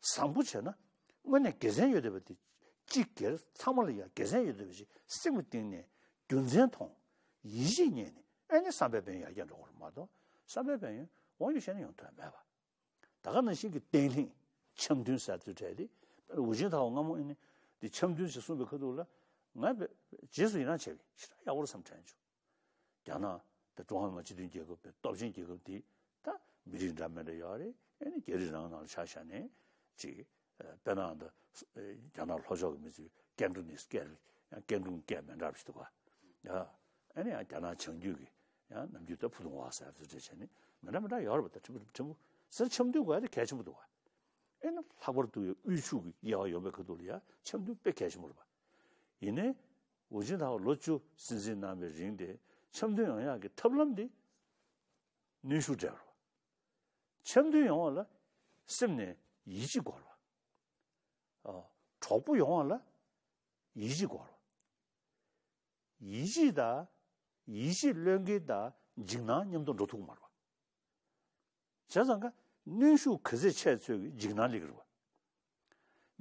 བཟང་པོ་བྱས་ན་དངོས་གནས་དགེ་མཚན་ཡོད་བསྡད་པ་དེ་ སྤྱི་སྒེར་ཚང་མ་ལ་ཡང་དགེ་མཚན་ཡོད་བསྡད་པ་ཞིག་སེམས་ཀྱི་གཏིང་ནས་རྒྱུ་མཚན་མཐོང་། ཡིད་ཆེས་རྙེད་ནས་ཨེ་ནི་བསམ་པའི་ཕན་ཡོན་ཡར་རྒྱས་འགྲོ་གི་རེད་མ་གཏོགས། བསམ་པའི་ཕན་ཡོན་དབང་ཡོད་བཤད་ན་ཡོང་ཐབས་མེད་པ། ད་ག་ནང་བཞིན་གྱི་བརྟན་ལྷིང་འཆམ་མཐུན་ཟེར་ཚུལ་འཕྲད་དེ། ཨུ་རྒྱན་ཐར་པ་སྔ་མོ་ཨེ་ནི་དེ་འཆམ་མཐུན་ཞེས་གསུངས་པའི་ཁ་ཐུག་ལ། ང་རྗེས་སུ་ཡི་རང་བྱས་པའི་ཞེ་དྲག་ཡག་པོ་རེད་བསམ་དྲན་བྱུང་། རྒྱ་ནག་དེ་ཀྲུང་ཧྭ་མི་དམངས་སྤྱི་མཐུན་རྒྱལ་ཁབ་པའི་སྟོབས་ཆེན་རྒྱལ་ཁབ་དེ་ད་མི་རིགས་འདྲ་མི་འདྲ་ཡོད་རེད། ཨེ་ནི་རྒྱ་རིགས་རང་ནང་ལ་ཆ་བཞག་ནས་ཅིག་དཔེར་ན་ད་རྒྱ་ནག་ལྷོ་ཕྱོགས་ཀྱི་མི་ཚོས་ཀན་ཀྲུང་ནི་སྐད་རེད། ཡང་ཀན་ཀྲུང་སྐད་མི་འདྲ་བ་ཞིག་འདུག་ག་ཡ། ཨེ་ནི་ཡང་རྒྱ་ནག་བྱང་རྒྱུད་ཀྱི་ཡང་ནམ་རྒྱུན་ད་ཕུ་ཐུང་བ་ཟེར་བ་ཚོ་བྱས་ནས་མི་འདྲ་མི་འདྲ་ཡོད་རེད་པ། ད་ཕྲན་བུ་ཕྲན་བུ་ཟེར། འཆམ་མཐུན་དགོས་ཡ་དེ་གལ་ཆེན་པོ་འདུག་ག་ཨེ་ན་ལྷག་པར་དུ་ཡང་དབུལ་ཕྱུག་གི་དབྱེ་བ་ཡོད་པའི་ཁ་ཐུག་ལ་ཡང་འཆམ་མཐུན་དཔེ་གལ་ཆེན་པོ་རེད་པ། ཡིན་ནའི་ཨུ་རྒྱན་ཐར་པ་ལོ་བཅུ་སྲིད་འཛིན་གནང་བའི་རིང་དེ་འཆམ་མཐུན་ཡོང་ཡག་གི་ཐབས་ལམ་དེ་གནོན་ཤུགས་སྤྲད་པ་རེད་པ། འཆམ་མཐུན་ཡོང་བ་ལ་སེམས་ནས་ཡིད་ཆེས་དགོས་རེད་པ། ཨ། གྲོགས་པོ་ཡོང་བ་ལ་ཡིད་ཆེས་དགོས་རེད་པ། ཡིད་ཆེས་དང་། ཡིད་ཆེས་བློས་འགེལ་དང་འཇིགས་སྣང་མཉམ་དུ་འགྲོ་ཐུབ་ཀྱི་མ་རེད་པ། བྱས་ཙང་ཀ་གནོན་ཤུགས་ག་ཚད་ཆེ་ཚོད་ཀྱི་འཇིགས་སྣང་སླེབས་ཀྱི་རེད་པ།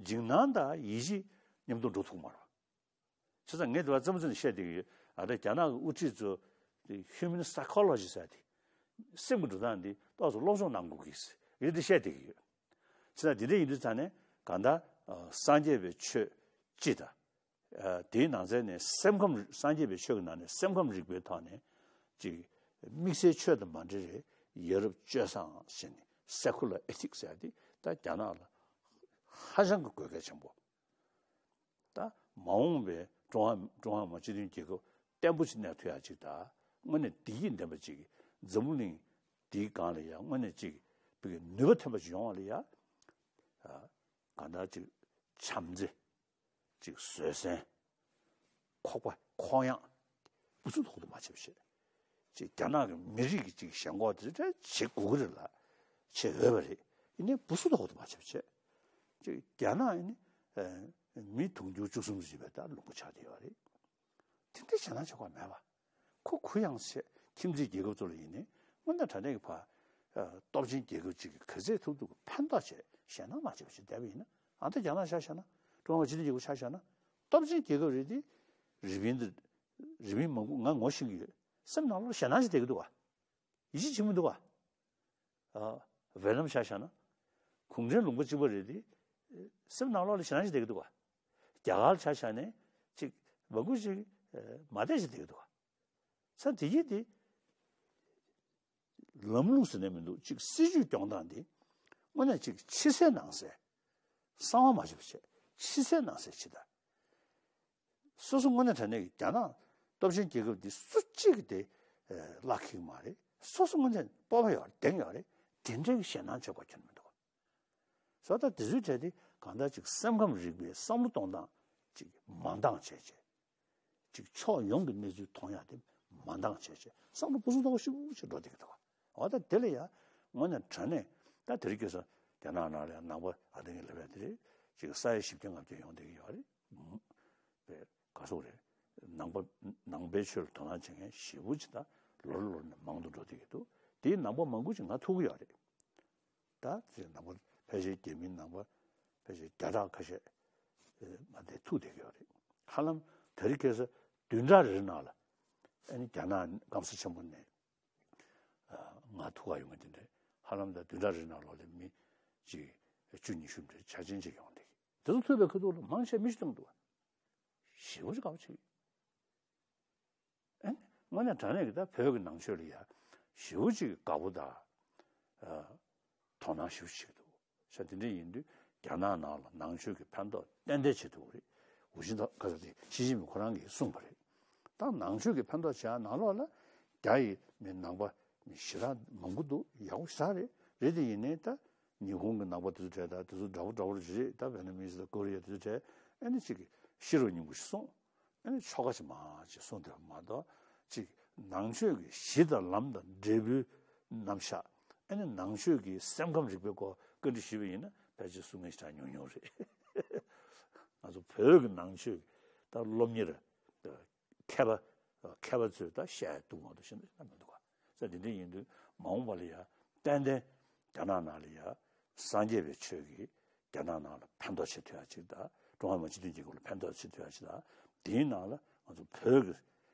འཇིགས་སྣང་དང་ཡིད་ཆེས་མཉམ་དུ་འགྲོ་ཐུབ་ཀྱི་མ་རེད་པ། བྱས་ཙང་ངས་དེ་བ་རྩེད་མོ་རྩེ་ནས་བཤད་བསྡད་ཀྱི་ཡོད། ཨ་ད་རྒྱ་ནག་གི་དབུ་ཁྲིད་ཚོ་དེ་human psychology ཟེར་དེ། སེམས་ཀྱི་འགྲོ་སྟངས་འདི་ཏོག་ཙམ་སློབ་སྦྱོང་གནང་དགོས་ཀྱི་རེད་དེ་བཤད་བསྡད་ཀྱི་ཡོད། བྱས་ཙང་དེ་འདྲ་ཡིན་དུས་ཙང་ནས་གང་ལྟར་ཨ་སངས་རྒྱས་པའི་ཆོས་སྤྱི་དང་། ཨ་དེའི་ནང་ཚན་ནས་སེམས་ཁམས། སངས་རྒྱས་པའི་ཆོས་ཀྱི་ནང་ནས་སེམས་ཁམས་རིག་པའི་ཐོག་ནས་ཅིག་དམིགས་བསལ་ཆོས་དང་མ་འབྲེལ་བའི་ཡ་རབས་སྤྱོད་བཟང་ཞེས་ནས་secular ethics ཟེར་ཡ་དེ་ད་རྒྱ་ནག་ལ་ཧ་ཅང་གི་དགོས་གལ་ཆེན་པོ། ད་མ་འོངས་པའི་ཀྲུང་ཧྭ། ཀྲུང་ཧྭ་མི་དམངས་སྤྱི་མཐུན་རྒྱལ་ཁབ་བརྟན་པོ་ཞིག་གནས་ཐུབ་ཡ་ཅིག་དང་། དངོས་གནས་བདེ་སྐྱིད་ལྡན་པ་ཅིག་འཛམ་བུ་གླིང་འདིའི་སྒང་ལ་ཡ་དངོས་གནས་ཅིག་བོད་ཀྱི་ནུས་པ་ཐོན་པ་ཅིག་ཡོང་བ་ལ་ཡ། ཨ་གང་ལྟར་ཅིག་བྱམས་བརྩེ། ཅིག་བཟོད་བསྲན། ཁོག་པ་ཁོག་ཡངས། སྤུ་སུ་དོག་ཏུ་མ་བྱེད་པ་བྱེད། ཅིག་རྒྱ་ནག་གི་མི་རིགས་ཀྱི་ཅིག་ཞེན་ཁོག་དེ་འདྲ་བྱེད་དགོས་ཀྱི་རེད་ལ། བྱེད་འོས་པ་རེད། ཡིན་ནའི་སྤུ་སུ་དོག་ཏུ་མ་བྱེད་པ་བྱེད། ཅིག་རྒྱ་ནག་ཡིན་ནི་ཨ་མི་དུང་ཕྱུར་བཅུ་གསུམ་ཙམ་ཅིག་བས་ད་ལུང་པ་ཆགས་བསྡད་ཡོད་རེད། དེ་འདྲ་བྱས་ན་ཆོག་ག་མེད་པ། ཁོ་གུ་ཡངས་བྱས། ཁྱིམ་མཚེས་རྒྱལ་ཁབ་ཚོ་ལ་ཡིན་ནའི་དངོས་གནས་དྲང་གནས་ཀྱི་ཕ། ཨ་སྟོབས་ཆེན་རྒྱལ་ཁབ་ཅིག་གིས་ག་ཚད་ཐུབ་ཐུབ་ཀྱི་ཕན་ཐོགས་བྱས། ཞེད་སྣང་མ་བྱས་པ་ཞིག་བསྡད་པ་ཡིན་ན། ཨ་ད་རྒྱ་ནག་ཆ་བཞག་ན། ཀྲུང་ཧྭ་སྤྱི་མཐུན་རྒྱལ་ཁབ་ཆ་བཞག་ན། སྟོབས་ཆེན་རྒྱལ་ཁབ་རེད་དེ། རི་པིན་དེ། རི་པིན་མང་པོ་ང་ངོ་ཤེས་ཀྱི་ཡོད། སེམས་ནང་ལོགས་ཞེད་སྣང་ཞིག་བསྡད་ཀྱི་འདུག་ག་ཡིད་ཆེས་བྱེད་མི་འདུག་ག་ཨ་ཝེ་ནམ་ཆ་བཞག་ན། གུང་ཁྲན་ལུང་པ་གཅིག་པ་རེད་དེ། སེམས་ནང་ལོགས་ལ་ཞེད་སྣང་ཞིག་བསྡད་ཀྱི་འདུག་ག་རྒྱ་གར་ཆ་བཞག་ནས་ཅིག་མང་པོ་ཅིག་མ་བསྡད་ཞིག་བསྡད་ཀྱི་འདུག་ག་ས་དེ་ཡིན་དེ། ལམ་ལུགས་ཟེར་ནས་མི་འདུག་ཅིག་སྲིད་ཇུས་སྐྱོང་སྟངས་འདི་དངོས་གནས་ཅིག་ཕྱི་གསལ་ནང་གསལ། གསང་བ་མ་བྱེད་པ་བྱེད། ཕྱི་གསལ་ནང་གསལ་བྱེད་ད། སོ་སོ་དངོས་གནས་དྲང་གནས་ཀྱི་རྒྱ་ནག་སྟོབས་ཆེན་རྒྱལ་ཁབ་འདི་སུ་གཅིག་གིས་དེ་བརླག་ཁེགས་མ་རེད། སོ་སོ་དངོས་གནས་སྤོབས་པ་ཡོད་རེད། གདེང་ཡོད་རེད། དེ་འདྲའི་གི་ཞེད་སྣང་བྱེད་དགོས་ཁྱོན་མི་འདུག་བཟོ་ལྟ་དེ་ཚོའི་གྲས་དེ་གང་ལྟར་ཅིག་སེམས་ཁམས་རིག་པའི་བསམ་བློ་གཏོང་སྟངས་ཅིག་མ་འདང་བྱས་བྱས། ཅིག་ཕྱོགས་ཡོངས་ཀྱི་གནས་ཚུལ་མཐོང་ཡག་དེ་མ་འདང་བྱས་བྱས་བསམ་བློ་སྤུ་སུ་ཏོག་ཞིབ་ཅིག་འགྲོ་བསྡད་ཀྱི་འདུག་འོ་ད་དེ་ལ་ཡ་དངོས་གནས་དྲང་གནས་ད་དེ་རིང་ཁ་སང་རྒྱ་ནག་ནང་ལ་ཡ་ནང་པ་ཨ་ད་ངས་ལབ་ཡ་དེ་རེད། ཅིག་ས་ཡ་བཞི་བརྒྱ་ལྔ་བརྒྱ་ཡོང་བསྡད་ཀྱི་ཡོད་རེད། པས་ག་སོག་རེད། ནང་པ་ནང་པའི་ཆོས་ལ་དོ་སྣང་བྱེད་མཁན་ཞེ་པོ་ཅིག་ད་ལོ་རེ་ལོ་རེ་ནས་མང་དུ་འགྲོ་བསྡད་ཀྱི་འདུག་དེའི་ནང་པ་མང་པོ་ཅིག་ང་ཐུག་གི་ཡོད་རེད། ད་དེ་ནང་པ་ཕལ་ཆེར་རྒྱ་མིའི་ནང་པ་ཕལ་ཆེར་བརྒྱ་ཕྲག་ཁ་ཤས་མ་དེ་ཐུག་བསྡད་ཀྱི་ཡོད་རེད། ཧ་ལམ་དེ་རིང་ཁ་སང་བདུན་ཕྲག་རེ་རེ་ནང་ལ་ཨ་ནི་རྒྱ་ནག་སྐམ་ས་ཆེན་པོ་ནས་ང་ཐུག་ག་ཡོང་གི་དེ་འདྲ་ཧ་ལམ་ད་བདུན་ཕྲག་རེ་རེ་ནང་ལོགས་ལ་མི་གཅིག་བཅུ་ཉི་ཤུ་འདྲ་ཆ་ཆེན་ཅིག་ཡོང་བསྡད་ཀྱི། དེ་ཚོ་ཐུག་པའི་ཁ་ཐུག་ལ་མང་ཆེ་མི་ཤི་བཏང་འདུག་ཞེ་པོ་ཅིག་དགའ་པོ་བྱེད་ཀྱི། ཨེ་ནི་དངོས་གནས་དྲང་གནས་ཀྱི་ད་བོད་ཀྱི་ནང་ཆོས་ལ་ཡ་ཞེ་པོ་ཅིག་དགའ་པོ་དང་ཨ་དོ་སྣང་ཞེ་པོ་ཅིག་འདུག་ཤ་དེ་འདྲ་ཡིན་དུས་རྒྱ་ནག་ནང་ལ་ནང་ཆོས་ཀྱི་ཕན་ཐོགས་ཏན་ཏན་བྱེད་ཐུབ་ཀྱི་རེད། ཝུ་ཅིན་ཐའོ་ག་ས་དེ་ཞི་ཅིན་ཕིང་ཁོ་རང་གིས་གསུངས་པ་རེད། ད་ནང་ཆོས་ཀྱི་ཕན་ཐོགས་བྱེད་ཡ་ནང་ལོགས་ལ་རྒྱ་ཡི་མི་ནང་པ་མི་ཞེ་དྲག་མང་པོ་འདུག་ཡག་པོ་ཞེ་དྲག་རེད། རེད་དེ་ཡིན་ནའི་ད་ཉི་ཧོང་གི་ནང་པ་དེ་ཚོ་གྲས་ད་དེ་ཚོ་འདྲ་པོ་འདྲ་པོ་རེད། ད་ཝེ་ནམ་མི་སི་དང་ཀོ་རི་ཡ་དེ་ཚོ་གྲས་ཨ་ནི་གཅིག་གིས་ཤི་རོ་སྙིང་པོ་ཞིག་གསུངས། ཨ་ནི་ཆོ་ག་ཅིག་མང་ཅིག་གསུངས་བསྡད་པ་མ་གཏོགས་ཅིག་ནང་ཆོས་ཀྱི་གཞི་དང་ལམ་དང་འབྲས་བུའི་རྣམ་གཞག་ཨ་ནི་ནང་ཆོས་ཀྱི་སེམས་ཁམས་རིག་པའི་སྐོར་བཀའ་འདྲི་ཞུས་པ་ཡིན་ན་ཕལ་ཆེར་གསུང་མཁན་ཞེ་དྲག་ཉུང་ཉུང་རེད། ང་ཚོ་བོད་ཀྱི་ནང་ཆོས་ད་སློབ་གཉེར་མཁས་པ་མཁས་པ་ཚོས་ད་བཤད་འདུག་མ་གཏོགས་ཤེས་ན་མི་འདུག་ག་ས་དེ་འདྲ་ཡིན་དུས་མ་འོངས་པ་ལ་ཡ་ཏན་ཏན་རྒྱ་ནག་ནང་ལ་ཡ་སངས་རྒྱས་པའི་ཆོས་ཀྱིས་རྒྱ་ནག་ནང་ལ་ཕན་ཐོགས་བྱེད་ཐུབ་ཡ་ཅིག་དང་ ཀྲུང་ཧྭ་མི་དམངས་སྤྱི་མཐུན་རྒྱལ་ཁབ་ལ་ཕན་ཐོགས་ཆེ་ཐུབ་ཡ་ཆེད་དང་། དེའི་ནང་ལ་ང་ཚོ་བོད་ཀྱི་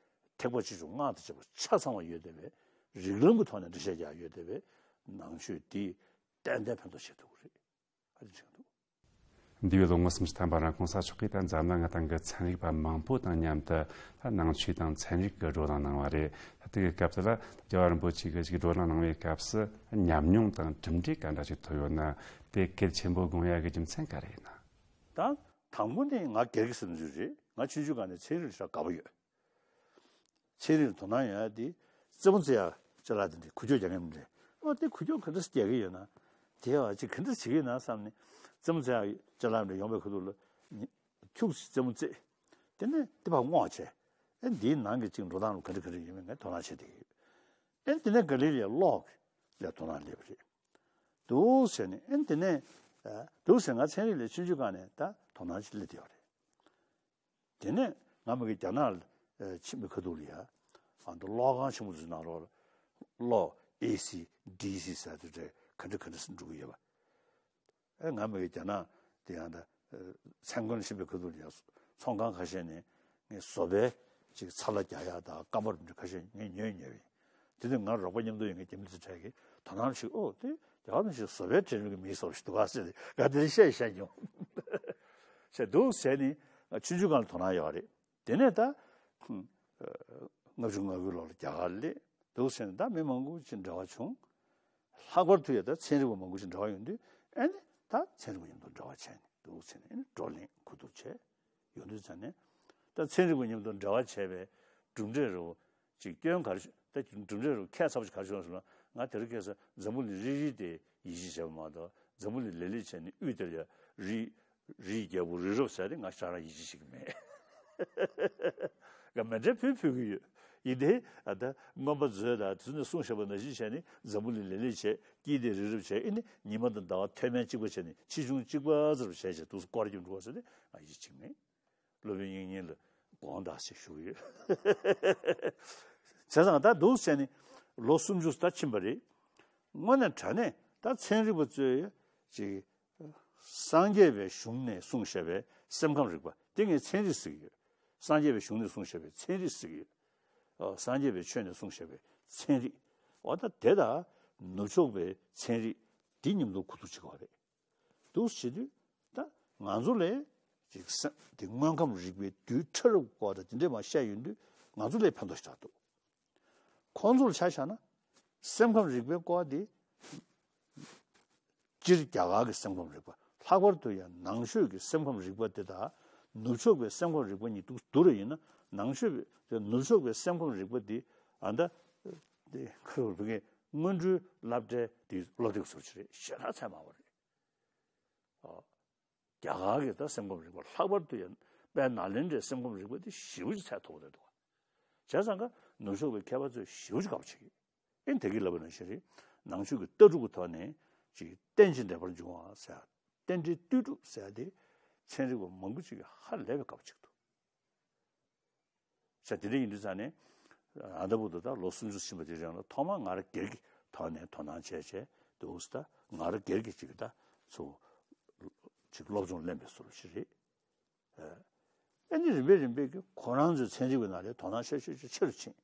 ཐེག་པ་ཆེ་ཆུང་སྔགས་དང་བཅས་པ་ཆ་ཚང་བ་ཡོད་བསྡད་པའི། རིགས་ལམ་གྱི་ཐོག་ནས་འགྲེལ་བཤད་རྒྱག་ཡོད་བསྡད་པའི་ནང་ཆོས་འདི་ཏན་ཏན་ཕན་ཐོགས་བྱེད་ཐུབ་ཀྱི་རེད། ཨ་ནི་དྲན་འདུག་འདས་པའི་ལོ་ངོ་སུམ་ཅུ་ཐམ་པ་རིང་གོང་ས་མཆོག་གིས་ད་འཛམ་གླིང་སྟེང་གི་ཚན་རིག་པ་མང་པོ་དང་མཉམ་དུ་ད་ནང་ཆོས་དང་ཚན་རིག་གི་བགྲོ་གླེང་གནང་བ་རེད། ད་དེ་གི་སྐབས་དེ་ལ་རྒྱལ་བ་རིན་པོ་ཆེ་གིས་ཅིག་བགྲོ་གླེང་གནང་བའི་སྐབས་སུ་ཉམས་མྱོང་དང་གྲུབ་འབྲས་ག་འདྲ་ཞིག་ཐོབ་ཡོད་ན། དེ་གལ་ཆེན་པོ་དགོངས་ཡ་གི་རྒྱུ་མཚན་ག་རེ་ཡིན་ན། ད་དང་པོ་ནི་ང་སྒེར་གྱི་བསམ་ཚུལ་རེད། ང་ཆུང་ཆུང་སྒང་ནས་ཚན་རིག་ལ་ཞེ་དྲག་དགའ་པོ་ཡོད། ཚན་རིག་ལ་དོ་སྣང་ཡོད་ཡ་དེ། རྩེད་མོ་རྩེ་ཡ་ཅ་ལག་དེ་འདྲ་འགུལ་སྐྱོད་རྒྱག་མཁན་མི་འདྲ། ཨོ་དེ་འགུལ་སྐྱོད་ག་འདྲ་སེ་རྒྱག་གི་ཡོད་ན། དེ་ཡ་ཅིག་ག་འདྲ་བྱེད་ཀྱི་ཡོད་ན་བསམ་ནས། རྩེད་མོ་རྩེ་ཡ་ཅ་ལག་འདྲ་ཡོང་བའི་ཁ་ཐུག་ལ་ཁྱུག་ཙམ་རྩེད་མོ་རྩེ། དེ་ནས་དེ་ཕར་སྔོག་བྱས། ཨེ་འདིའི་ནང་གི་ཅིག་འགྲོ་སྟངས་ལ་ག་འདྲ་ག་འདྲ་ཡོད་མེད་ངས་དོ་སྣང་བྱེད་བསྡད་ཀྱི་ཡོད། ཨེ་དེ་ནས་ག་ལེ་ལ་ཀློག་ལ་དོ་སྣང་སླེབས་པ་རེད། འདུག་ཟེར་ནས། ཨེ་དེ་ནས་ཨ་འདུག་ཟེར། ང་ཚན་རིག་ལ་ཆུང་ཆུང་སྒང་ནས་ད་དོ་སྣང་ཅིག་སླེབས་བསྡད་པ་རེད། དེ་ནས་ང་མ་གི་རྒྱ་ནག་ལ་ཕྱིན་པའི་ཁ་ཐུག་ལ་ཡ། ཨ་ད་གློག་ཁང་ཆེན་པོ་ཚོའི་ནང་ལོགས་ལ་གློག་ཨེ་སི་ཌི་སི་ཟེར་དེ་འདྲ་ག་འདྲ་ག་འདྲ་སེ་འགྲོ་གི་ཡོད་པ། ཨེ་ང་མ་གི་རྒྱ་ནག་དེ་ཡང་ད་མཚན་གུང་ཕྱིན་པའི་ཁ་ཐུག་ལ་ཡ། ཚོང་ཁང་ཁ་ཤས་ནས་ངས་བཟོ་པའི་ཅིག་ཚ་ལ་རྒྱག་ཡ་དང་སྐམ་པ་རིམ་གྲོ་ཁ་ཤས་ངས་ཉོས་ཉོས་པ་ཡིན། དེ་དུས་ང་རོགས་པ་མཉམ་དུ་ཡོད་མཁན་རྒྱ་མི་དེ་ཚོ་གྲས་ཀྱིས་དོ་སྣང་ཞིག་ཨོ་དེ་རྒྱ་གར་ནང་བཞིན་བཟོ་པའི་གྲས་རིམ་གྱི་མིའི་བཟོ་པ་ཞིག་འདུག་ག་ཟེར་ཏེ་ང་དེ་འདྲ་བཤད་བཤད་མྱོང་། བྱས་འདུག་ཟེར་ནས་ཆུང་ཆུང་སྒང་ལ་དོ་སྣང་ཡོད་རེད། དེ་ནས་ད་ལྔ་བཅུ་ང་དགུའི་ལོ་ལ་རྒྱ་གར་སླེབས། འདུག་ཟེར་ནས་ད་མི་མང་པོ་ཅིག་འབྲེལ་བ་བྱུང་། ལྷག་པར་དུ་ཡ་ད་ཚན་རིག་པ་མང་པོ་ཅིག་འབྲེལ་བ་ཡོང་དུས། ཨེ་ནི་ད་ཚན་རིག་པ་མཉམ་དུ་འབྲེལ་བ་བྱས་ནས་འདུག་ཟེར་ནས། ཨེ་ནི་བགྲོ་གླེང་གོ་བསྡུར་བྱས་ཡོང་དུས་ཙ་ནས། ད་ཚན་རིག་པ་མཉམ་དུ་འབྲེལ་བ་བྱས་པའི་གྲུབ་འབྲས་རུ་ཅིག་སྐྱོན་ག་རེ་བྱུང་། ད་གྲུབ་འབྲས་རུ་ཁྱད་མཚར་པོ་ཞིག་ག་རེ་བྱུང་ཟེར་ན། ང་དེ་རིང་ཁ་སང་འཛམ་བུ་གླིང་རིལ་རིལ་དེ་ཡིད་ཆེས་བྱས་པ་མ་གཏོགས། འཛམ་བུ་གླིང་ལེབ་ལེབ་བྱས་ནས་དབུས་དེར་ཡ་རི་རིའི་རྒྱལ་པོ་རི་རབ་ཟེར་དེ་ང་ཞེ་དྲག་ཡིད་ཆེས་བྱེད་ཀྱི་མེད། ང་མཎྜལ་ཕུལ་ཕུལ་གྱི་ཡོད། ཡིན་ཏེ་ཨ་ད་མངོན་པ་མཛོད་དང་དེ་ཚོ་ནས་གསུངས་བཞག་པ་ནང་བཞིན་བྱས་ནས་འཛམ་བུ་གླིང་ལེབ་ལེབ་བྱས། དཀྱིལ་དེ་རི་རབ་བྱས། ཨེ་ནི་ཉི་མ་དང་ཟླ་བ་མཐོ་དམན་གཅིག་པ་བྱས་ནས་ཆེ་ཆུང་གཅིག་པ་ཙམ་བྱས་བྱས་འདུག་སེ་སྐོར་ར་རྒྱབ་འགྲོ་བ་ཟེར་ཏེ་ང་ཡིད་ཆེས་མེད། སློབ་དཔོན་དབྱིག་གཉེན་ལ་དགོངས་དག་ཞེས་ཞུ་གི་ཡོད། བྱས་ཙང་ད་འདུག་ཟེར་ནས་ལོ་སུམ་ཅུ་ད་ཕྱིན་པ་རེད། དངོས་གནས་དྲང་གནས་ད་ཚན་རིག་པ་ཚོས་ཅིག་སངས་རྒྱས་པའི་གཞུང་ནས་གསུངས་བཞག་པའི་སེམས་ཁམས་རིག་པ་དེ་ངས་ཚན་རིག་ཟེར་གྱི་ཡོད། སངས་རྒྱས་པའི་གཞུང་ནས་གསུངས་བཞག་པའི་ཚན་རིག་ཟེར་གྱི་ཡོད། ཨ་སངས་རྒྱས་པའི་ཆོས་ནས་གསུངས་བཞག་པའི་ཚན་རིག་འོ་ད་དེ་དང་ནུབ་ཕྱོགས་པའི་ཚན་རིག་འདི་མཉམ་དུ་གོ་བསྡུར་བྱེད་དགོས་པ་རེད། འདུག་བྱེད་དུས་ད་ང་ཚོ་ལས་ཅིག་སེམས་དེ་དངོས་ཁམས་རིག་པའི་རྡུལ་ཕྲ་རབ་སྐོར་དང་དེ་འདྲས་མ་བཤད་ཡོང་དུས་ང་ཚོ་ལས་ཕན་ཐོགས་ཞེ་དྲག་འདུག་ཁོང་ཚོར་ཆ་བཞག་ན་སེམས་ཁམས་རིག་པའི་སྐོར་དེ། སྤྱིར་རྒྱ་གར་གྱི་སེམས་ཁམས་རིག་པ། ལྷག་པར་དུ་ཡང་ནང་ཆོས་ཀྱི་སེམས་ཁམས་རིག་པ་དེ་དང་ནུབ་ཕྱོགས་པའི་སེམས་ཁམས་རིག་པ་གཉིས་འདུག་བསྡུར་བ་ཡིན་ན། ནང་ཆོས་པའི་ནུབ་ཕྱོགས་པའི་སེམས་ཁམས་རིག་པ་དེ་ཨ་ད་དེ་ཁ་རུ་བུ་གའི་སྔོན་འགྲོའི་སློབ་གྲྭའི་དེ་སློབ་དེབ་བཟོ་ཅིག་རེད། ཞེ་དྲག་ཚད་མང་བ་རེད། ཨ། རྒྱ་གར་གྱི་ད་སེམས་ཁམས་རིག་པ། ལྷག་པར་དུ་ཡང་དཔལ་ནཱ་ལེནྡྲའི་སེམས་ཁམས་རིག་པ་དེ་ཞེ་པོ་ཅིག་ཚད་མཐོ་པོ་རེད་འདུག་བྱས་ཙང་ཀ་ནུབ་ཕྱོགས་པའི་མཁས་པ་ཚོས་ཞེ་པོ་ཅིག་དགའ་པོ་བྱེད་ཀྱི། ཨེ་དེ་གི་ལབ་པ་ནང་བཞིན་རེད། ནང་ཆོས་ཀྱི་ལྟ་གྲུབ་ཀྱི་ཐོག་ནས་ཅིག་རྟེན་ཅིང་འབྲེལ་པར་འབྱུང་བ་ཟེར། རྟེན་འབྲེལ་ལྟོས་གྲུབ་ཟེར་དེ་ཚན་རིག་པ་མང་པོ་ཅིག་གིས་ཧ་ལས་པའི་དགའ་པོ་བྱེད་ཀྱི་འདུག་ས་དེ་འདྲ་ཡིན་དུས་ཙང་ནས། ཨ་ད་བར་དུ་ད་ལོ་སུམ་ཅུ་ཕྱིན་པ་དེ་རིང་ལ་ཐོག་མར་ང་རང་སྒེར་གྱི་ཐོག་ནས་དོ་སྣང་བྱས་བྱས་འདུག་ད་ང་རང་སྒེར་གྱི་ཅིག་ད་ཚོ་ཅིག་སློབ་སྦྱོང་ལེན་པའི་བཟོ་འདྲ་ཞིག་རེད། ཨ་ནི་རིམ་པས་རིམ་པས་ཀྱིས་ཁོ་རང་ཚོའི་ཚན་རིག་པའི་ནང་ལ་དོ་སྣང་ཤུགས་ཆེ་ཆེ་ཆེ་རུ་ཕྱིན།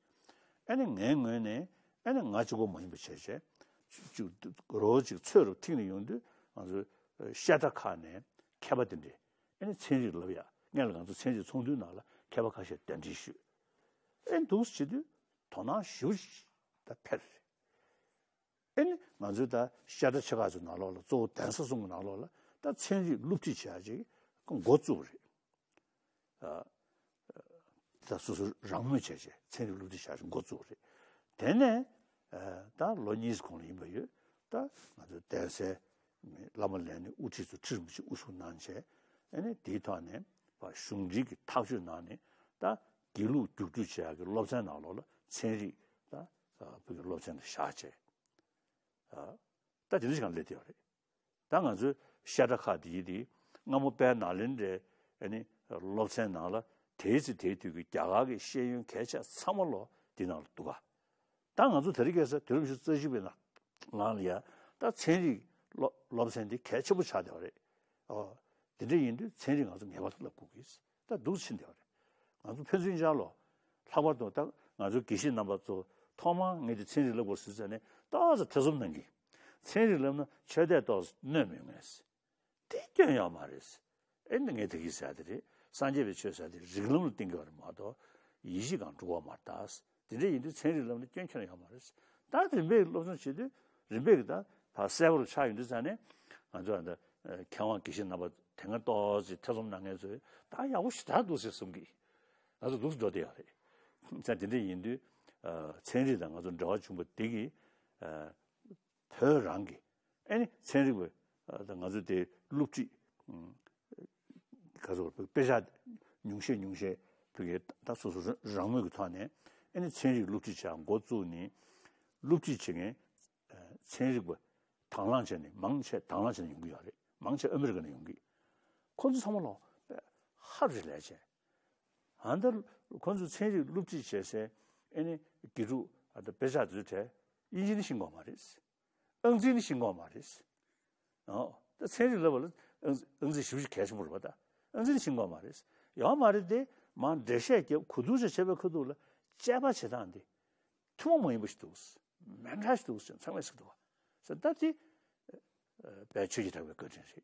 ཨ་ནི་ངའི་ངོས་ནས་ཨ་ནི་ང་གཅིག་པོ་མ་ཡིན་པ་བྱས་བྱས་ཅིག་རོགས་ཅིག་ཚོས་རུ་ཐིག་ནས་ཡོང་དུས་ང་ཚོའི་བཤད་གྲྭ་ཁག་ནས་མཁས་པ་དེ་འདྲས། ཨེ་ནི་ཚན་རིག་ལབ་ཡ། སྔོན་ལ་ང་ཚོ་ཚན་རིག་ཚོགས་འདུའི་ནང་ལ་མཁས་པ་ཁ་ཤས་གདན་འདྲེན་ཞུས། ཨེ་འདུག་བྱེད་དུས་དོ་སྣང་ཞེ་པོ་ཅིག་ད་འཕེལ་རེད། ཨེ་ནི་ང་ཚོའི་ད་བཤད་གྲྭ་ཆེ་ཁག་ཚོའི་ནང་ལོགས་ལ། གཙོ་བོ་གདན་ས་གསུམ་གྱི་ནང་ལོགས་ལ་ད་ཚན་རིག་སློབ་ཁྲིད་བྱེད་ཡ་ཅིག་འགོ་བཙུགས་པ་རེད། ཨ། ད་སོ་སོ་རང་མོས་བྱས་བྱས་ཚན་རིག་སློབ་ཁྲིད་བྱ་ཞིག་འགོ་བཙུགས་པ་རེད། དེ་ནས་ཨ་ད་ལོ་གཉིས་གོང་ལ་ཡིན་པ་ཡོད། ད་ང་ཚོ་གདན་སའི་བླ་མ་ལས་སྣེ་དབུ་ཁྲིད་ཚོ་ཁྲི་རིན་པོ་ཆེ་དབུ་བཞུགས་གནང་བྱས། ཨ་ནི་དེའི་ཐོག་ནས་ཕར་གཞུང་འབྲེལ་གྱི་ཐག་གཅོད་གནང་ནས་ད་དགེ་ལུགས་རྒྱུགས་སྤྲོད་བྱེད་ཡག་གི་སློབ་ཚན་ནང་ལོགས་ལ་ཚན་རིག་ད་བོད་ཀྱི་སློབ་ཚན་ལ་བཞག་བྱས། ཨ་ད་དེ་འདྲ་ཞིག་གང་སླེབས་བསྡད་པ་རེད། ད་ང་ཚོའི་བཤད་གྲྭ་ཁག་དེ་ཡི་དེ་སྔ་མོ་དཔལ་ནཱ་ལེནྡྲའི་ཨ་ནི་སློབ་ཚན་ནང་ལ་དེའི་ཚེ་དེའི་དུས་ཀྱི་རྒྱ་གར་གྱི་ཤེས་ཡོན་གལ་ཆེ་ཚང་མ་ལོ་དེ་ནང་ལ་འདུག་ག་ད་ང་ཚོ་དེ་རིང་ཁ་སང་དུས་རབས་ཉི་ཤུ་རྩ་གཅིག་པའི་ནང་ལ་ཡ་ད་ཚན་རིག་སློབ་སློབ་ཚན་འདི་གལ་ཆེན་པོ་ཆགས་བསྡད་པ་རེད། ཨོ། དེ་འདྲ་ཡིན་དུས་ཚན་རིག་ང་ཚོ་ངེས་པར་དུ་བསླབ་དགོས་ཀྱི། ད་འདུག་ཕྱིན་བསྡད་པ་རེད། ང་ཚོ་ཕན་ཚུན་ཆ་ལོ། ལྷག་པར་དུ་ད་ང་ཚོ་དགེ་བཤེས་རྣམ་པ་ཚོ་ཐོག་མར་ངས་དེ་ཚན་རིག་བསླབ་དགོས་ཟེར་ཙང་ནས་ཏོག་ཙམ་ཐེ་ཚོམ་གནང་གི། ཚན་རིག་བསླབ་ན་ཆོས་དད་ཏོག་ཙམ་གནོད་མི་ངེས། དེ་སྐྱོན་ཡོད་མ་རེད། ཨེ་ནི་ངས་དེ་གིས་ཟེར་དེ་རེད། སངས་རྒྱས་པའི་ཆོས་ཟེར་དེ་རིགས་ལམ་ལ་བརྟེན་གྱི་ཡོད་རེད་མ་གཏོགས་ཡིད་བཞིན་གང་འགྲུབ་པ་མ་རེད་ད། དེ་འདྲ་ཡིན་དུས་ཚན་རིག་ལམ་ལ་སྐྱོན་ཁྱོན་ཡོད་མ་རེད། ད་རིམ་པས་སློབ་སྦྱོང་བྱེད་དུས་རིམ་པས་ཀྱི་ད་ཕར་གསལ་པོ་རུ་ཆགས་ཡོང་དུས་ཙང་ནས་ང་ཚོ་ད་མཁས་དབང་དགེ་བཤེས་རྣམ་པ་དེ་སྔ་ཏོག་ཙམ་ཐེ་ཚོམ་གནང་མཁན་ཚོས་ད་ཡག་པོ་ཞེ་དྲག་འདུག་ཟེར་གསུང་གི། ང་ཚོ་འདུག་སེ་འགྲོ་བསྡད་ཡོད་རེད། ཙང་དེ་འདྲ་ཡིན་དུས་ཚན་རིག་དང་ང་ཚོ་འབྲེལ་བ་བྱུང་བ་དེ་གིས་བོད་རང་གི་ཨེ་ནི་ཚན་རིག་པ་ང་ཚོ་དེ་སློབ་ཁྲིད་ག་ཚོད་དཔེ་ཆ་ཉུང་ཤས་ཉུང་ཤས་བོད་ཀྱི་ད་སོ་སོ་རང་མོས་ཀྱི་ཐོག་ནས་ཨེ་ནི་ཚན་རིག་སློབ་ཁྲིད་བྱ་འགོ་བཙུགས་ནས་སློབ་ཁྲིད་བྱེད་མཁན་ཚན་རིག་པ་དང་བླངས་བྱས་ནས་མང་ཆེ་དང་བླངས་བྱས་ནས་ཡོང་གི་ཡོད་རེད། མང་ཆེ་ཨ་མི་རི་ཀ་ནས་ཡོང་གི། ཁོ་ཚོ་ཚང་མ་ལོ་ཧ་རུ་ལས་བྱས། ཨ་ད་ཁོ་ཚོ་ཚན་རིག་སློབ་ཁྲིད་བྱེད་སའི་ཨེ་ནི་དགེ་ཕྲུག་ཨ་ད་དཔེ་ཆ་ཚོའི་གྲས་དབྱིན་ཇི་ནི་ཤེས་ཀྱི་ཡོད་མ་རེད། ཨང་རྩིས་ནི་ཤེས་ཀྱི་ཡོད་མ་རེད། ཨོ། ད་ཚན་རིག་བསླབ་པ་ལ་ཨང་ཨང་རྩིས་ཞེ་པོ་ཅིག་གལ་ཆེན་པོ་རེད་པ་ད། ཨང་རྩིས་ནི་ཤེས་ཀྱི་ཡོད་མ་རེད། ཡོད་མ་རེད་དེ་མར་འགྲེལ་བཤད་རྒྱབ་གོ་བསྡུར་བྱས་བྱས་པའི་ཁ་ཐུག་ལ་དཔྱད་པ་བྱེད་སྟངས་འདི་ཐུན་མོང་མ་ཡིན་པ་ཞིག་འདུག་མི་འདྲ་ཞིག་འདུག་ཟེར་ཚང་མས་ཟེར་འདུག་བ། ཟེར་ད་དེ་དཔལ་ཆོས་ཀྱི་གྲགས་པའི་བཀའ་དྲིན་རེད།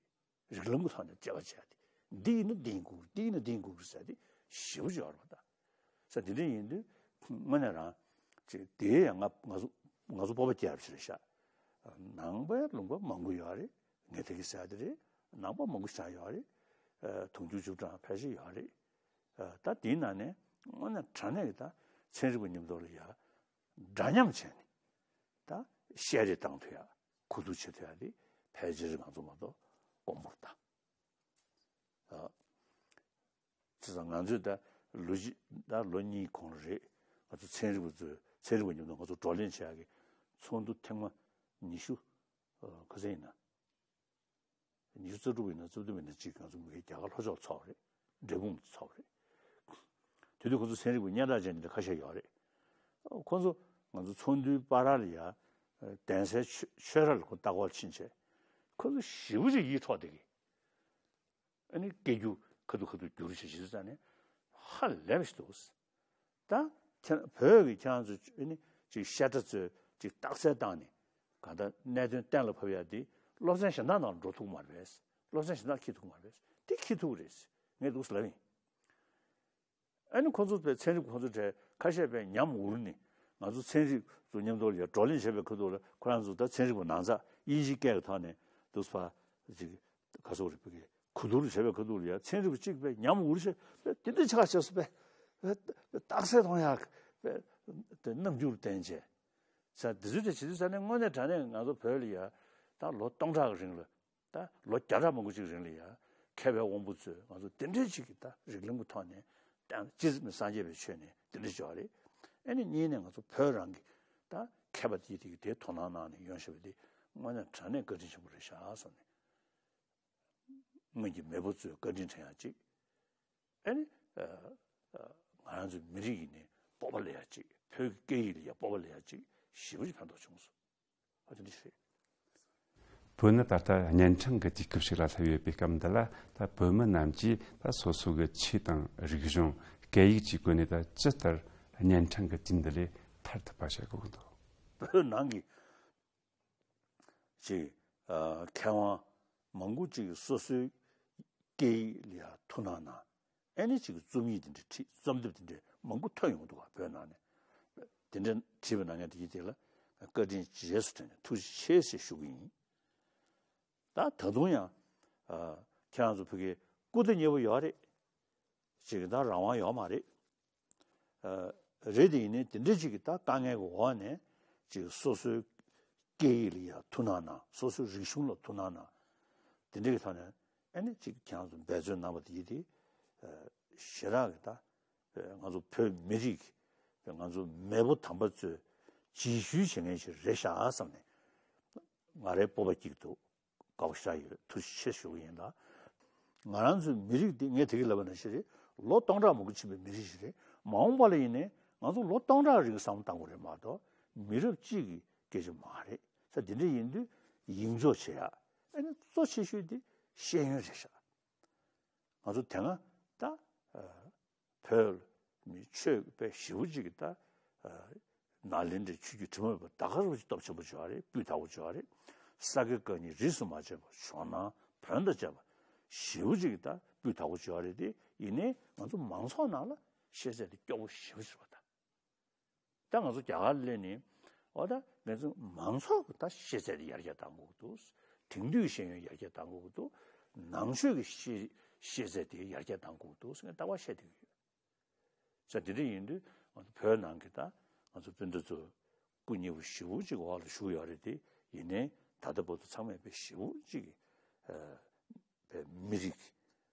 རིགས་ལམ་གྱི་ཐོག་ནས་དཔྱད་པ་བྱས་ཏེ་འདི་ཡིན་ན་འདི་ཡིན་དགོས་འདི་ཡིན་ན་འདི་ཡིན་དགོས་ཟེར་ཏེ་ཞེ་པོ་ཅིག་ཡོད་རེད་པ་ད། ཟེར་འདི་འདྲ་ཡིན་དུས་དངོས་གནས་རང་ཅིག་དེའི་ཡང་ང་ང་ཚོ་ང་ཚོ་སྤོབས་པ་སྐྱེ་ཡག་ཞིག་རེད་ཤག་ནང་པའི་ལུང་པ་མང་པོ་ཡོད་རེད། ངས་དེ་གི་ཟེར་དེ་རེད། ནང་པ་མང་པོ་ཞིག་ཡོད་རེད། དུང་ཕྱུར་བཅུ་གྲངས་ཕལ་ཆེར་ཡོད་རེད། ད་དེའི་ནང་ནས་དངོས་གནས་དྲང་གནས་ཀྱི་ད་ཚན་རིག་པ་མཉམ་དུ་ལ་ཡ་འདྲ་མཉམ་བྱས་ནས་ད་བཤད་རེས་བཏང་ཐུབ་ཡ་གོ་བསྡུར་བྱེད་ཐུབ་ཡ་དེ་ཕལ་ཆེར་ང་ཚོ་མ་གཏོགས་དཀོན་པོ་རེད་ད། བྱས་ཙང་ང་ཚོས་ད་ལོ་གཅིག་ད་ལོ་གཉིས་གོང་ལ་རེད། ང་ཚོ་ཚན་རིག་པ་ཚོས་ཚན་རིག་པ་མཉམ་དུ་ང་ཚོ་བགྲོ་གླེང་བྱེད་ཡག་གི་ཚོགས་འདུ་ཐེངས་མ་ཉི་ཤུ་ག་ཚོད་ཡིན་ན། ཉི་ཤུ་རྩ་དྲུག་ཡིན་ན་རྩ་བདུན་ཡིན་ན་གཅིག་ང་ཚོ་མི་རྒྱ་གར་ལྷོ་ཕྱོགས་ཚོགས་རེད། འབྲས་སྤུངས་ཚོགས་རེད། དེ་དུས་ཁོ་ཚོ་ཚན་རིག་པ་སྙན་གྲགས་ཅན་དེ་འདྲ་ཁ་ཤས་ཡོད་རེད། ཁོ་ཚོ་ང་ཚོ་ཚོགས་འདུའི་བར་ལ་ཡ་གདན་སའི་ཆོས་ཆོས་ར་ལ་ཁོ་ལྟ་སྐོར་ཕྱིན་བྱས་ཁོ་ཚོ་ཞེ་པོ་ཅིག་ཡིད་འཕྲོག་བསྡད་གི། ཨ་ནི་སྐད་སྒྱུར་ཁ་ཐུག་ཁ་ཐུག་བསྒྱུར་བྱས་བྱས་ཙང་ནས་ཧ་ལས་པ་ཞིག་འདུག་ད་ཁྱེད་བོད་ཀྱི་ཁྱེད་རང་ཚོ་ཨ་ནི་ཅིག་བཤད་གྲྭ་ཚོས་ཅིག་རྟགས་གསལ་བཏང་ནས་གང་ལྟར་གནད་དོན་གཏན་ལ་ཕབ་ཡ་དེ་སློབ་ཚན་གཞན་དག་ནང་འགྲོ་ཐུབ་མ་རེད་པས། སློབ་ཚན་གཞན་དག་འཁྱེར་ཐུབ་མ་རེད་པས། དེ་འཁྱེར་ཐུབ་རེད། ངས་འདུག་ཟེར་ལབ་ཡིན། ཨ་ནི་ཁོ་ཚོ་པའི་ཚན་རིག་ཁོ་ཚོ་གྲས་ཁ་ཤས་པའི་ཉམས་འུར་ནས་ང་ཚོ་ཚན་རིག་ཚོ་མཉམ་དུ་ལ་བགྲོ་གླེང་བྱས་པའི་ཁ་ཐུག་ལ་ཁོ་རང་ཚོ་ད་ཚན་རིག་པ་ནང་ཚགས་དབྱིན་ཇིའི་སྐད་ཀྱི་ཐོག་ནས་འདུག་ཕ་ཅིག་ག་ཚོད་རེད་པའི་གོ་བསྡུར་བྱས་པའི་ཁ་ཐུག་ལ་ཡ་ཚན་རིག་པ་གཅིག་པའི་ཉམས་འུར་བྱས་པའི་དེ་འདྲ་ཆགས་བྱས་སོ་པའི་རྟགས་གསལ་གཏོང་ཡག་པའི་དེ་རྣམ་འགྱུར་བསྟན་བྱས་ས་དེ་ཚོ་དེ་བྱེད་དུས་ས་ནས་དངོས་གནས་དྲང་གནས་ང་ཚོ་བོད་ལ་ཡ་ད་ལོ་སྟོང་ཕྲག་གི་རིང་ལ། ད་ལོ་བརྒྱ་ཕྲག་མང་པོ་ཅིག་རིང་ལ་ཡ་མཁས་པའི་དབང་པོ་ཚོས་ང་ཚོ་དེ་འདྲའི་ཅིག་གི་ད་རིགས་ལམ་གྱི་ཐོག་ནས་བསྟན་སྤྱིར་ནི་སངས་རྒྱས་པའི་ཆོས་ནི་དེ་འདྲ་བྱས་པ་རེད། ཨ་ནི་གཉིས་ནས་ང་ཚོ་བོད་རང་གི་ད་མཁས་པ་དེ་དེ་གི་དེའི་དོ་སྣང་གནང་ནས་ཡོང་བཞིན་པ་དེ་དངོས་གནས་དྲང་གནས་བཀའ་དྲིན་ཆེན་པོ་རེད་ཤག་བསམ་ནས། སྔོན་གྱི་མེས་པོ་ཚོའི་བཀའ་དྲིན་དྲན་ཡག་ཅིག་ཨ་ནི་ང་རང་ཚོའི་མི་རིགས་ཡིན་ནའི་སྤོབས་པ་སླེབས་ཡག་ཅིག་བོད་ཀྱི་སྐད་ཡིག་ལ་ཡ་སྤོབས་པ་སླེབས་ཡག་ཅིག་ཞེ་པོ་ཅིག་ཕན་ཐོགས་བྱུང་སོང་། ཨ་ཅེ་འདི་ཞིག་རེད། བོད་ནི་ད་ལྟ་གཉན་འཕྲང་གི་དུས་སྐབས་ཤིག་ལ་སླེབས་ཡོད་པའི་སྐབས་འདི་ལ་ད་བོད་མི་རྣམས་ཀྱིས་ད་སོ་སོ་གི་ཆོས་དང་རིག་གཞུང་སྐད་ཡིག་བཅས་སྒོ་ནས་ད་ཇི་ལྟར་གཉན་འཕྲང་གི་དུས་འདི་ལས་ཐར་ཐུབ་པ་བྱེད་དགོས་ཀྱི་འདུག་བོད་ནང་གི་ཅིག་ཨ་མཁས་དབང་མང་པོ་ཅིག་སོ་སོའི་སྐད་ཡིག་ལ་ཡ་ཐུགས་སྣང་གནང་། ཨེ་ནི་ཅིག་རྩོམ་ཡིག་དེ་འདྲ་བྲིས། རྩོམ་དེབ་དེ་འདྲ་མང་པོ་ཐོན་ཡོང་འདུག་ག་བོད་ནང་ནས། དེ་འདྲ་བྲིས་པ་ན་ངས་དེ་ཡིན་དེ་ལ་བཀའ་དྲིན་རྗེས་སུ་དྲན་ནས་ཐུགས་རྗེ་ཆེ་ཞེས་ཞུ་གི་ཡིན། ད་ད་དུང་ཡང་ཨ་ཁྱེད་རང་ཚོ་བོད་སྐད་སྐུ་ད་ཉེ་པོ་ཡོད་རེད། ཅིག་ད་རང་དབང་ཡོད་མ་རེད། ཨ་རེད་དེ་ཡིན་ནའི་དེ་འདྲ་ཅིག་གི་ད་དཀའ་ངལ་གྱི་འོག་ནས་ཅིག་སོ་སོའི་སྐད་ཡིག་ལ་ཡ་ཐུགས་སྣང་གནང་། སོ་སོའི་རིག་གཞུང་ལ་ཐུགས་སྣང་གནང་། དེ་འདྲ་གི་ཐོག་ནས་ཨ་ནི་ཅིག་ཁྱེད་རང་ཚོ་འབད་བརྩོན་གནང་བ་དེ་ཡིན་དེ་ཞེ་དྲག་གི་ད་ང་ཚོ་བོད་མི་རིགས་ང་ཚོ་མེས་པོ་དམ་པ་ཚོས་རྗེས་ཤུལ་བྱེད་མཁན་ཞིག་རེད་ཤག་བསམ་ནས་ང་རའི་སྤོབས་པ་སྐྱེ་གི་འདུག་དགའ་པོ་ཞེ་དྲག་ཡོད། ཐུགས་རྗེ་ཆེ་ཞུ་གི་ཡིན་ལ། ང་རང་ཚོའི་མི་རིགས་འདི་ངས་དེ་གི་ལབ་པ་ནང་བཞིན་རེད། ལོ་སྟོང་ཕྲག་མང་པོ་ཕྱིན་པའི་མི་རིགས་ཤིག་རེད། མ་འོངས་པ་ལ་ཡིན་ནའི་ང་ཚོ་ལོ་སྟོང་ཕྲག་རིང་བསམ་བློ་བཏང་དགོས་རེད་མ་གཏོགས་མི་རབས་གཅིག་གི་སྐད་ཆ་མ་རེད། ས་དེ་འདྲ་ཡིན་དུས་ཡིད་འཇོག་བྱེད་ཡ་ཨ་ནི་གཙོ་ཆེ་ཤོས་དེ་ཤེས་ཡོན་རེད་ཤག་ང་ཚོ་དེ་སྔ་ད་བོད་མི་ཆོས་པའི་ཞེ་པོ་ཅིག་གིས་ད་ནཱ་ལེནྡྲའི་ཆོས་བརྒྱུད་དྲི་མ་མེད་པ་ད་ག་རང་ཅིག་སྟོབས་ཆེན་པོ་བྱུང་བ་རེད། སྤུས་དག་པོ་བྱུང་བ་རེད། ས་དགེ་བཀའ་རྙིང་རིས་སུ་མ་ཆད་པ་ཇོ་ནང་བོན་དང་བཅས་པ་ཞེ་པོ་ཅིག་གིས་ད་སྤུས་དག་པོ་བྱུང་བ་རེད་དེ། ཡིན་ནའི་ང་ཚོ་མང་ཚོགས་ནང་ལ་ཤེས་ཚད་དེ་སྐྱོ་པོ་ཞེ་པོ་ཅིག་རེད་པ་ད། ད་ང་ཚོ་རྒྱ་གར་སླེབས་ནས་འོ་ད་ང་ཚོ་མང་ཚོགས་ཀྱི་ད་ཤེས་ཚད་དེ་ཡར་རྒྱས་གཏང་དགོས་ཀྱི་འདུག་དེང་དུས་ཤེས་ཡོན་ཡར་རྒྱས་གཏང་དགོས་ཀྱི་འདུག་ནང་ཆོས་ཀྱི་ཤེས་ཤེས་ཚད་དེ་ཡར་རྒྱས་གཏང་དགོས་ཀྱི་འདུག་ཟེར་ནས་ལྟ་བ་བཤད་བསྡད་ཀྱི་ཡོད། ས་དེ་འདྲ་ཡིན་དུས་ང་ཚོ་བོད་ནང་གི་ད་ང་ཚོ་སྤུན་ཟླ་ཚོ་སྐུ་ཉེ་བོ་ཞེ་པོ་ཅིག་འོག་ལ་བཞུགས་ཡོད་རེད་དེ། ཡིན་ནའི་ད་ལྟ་བར་དུ་ཚང་མས་དཔེ་ཞེ་པོ་ཅིག་ཨ་དཔེ་མི་རིགས་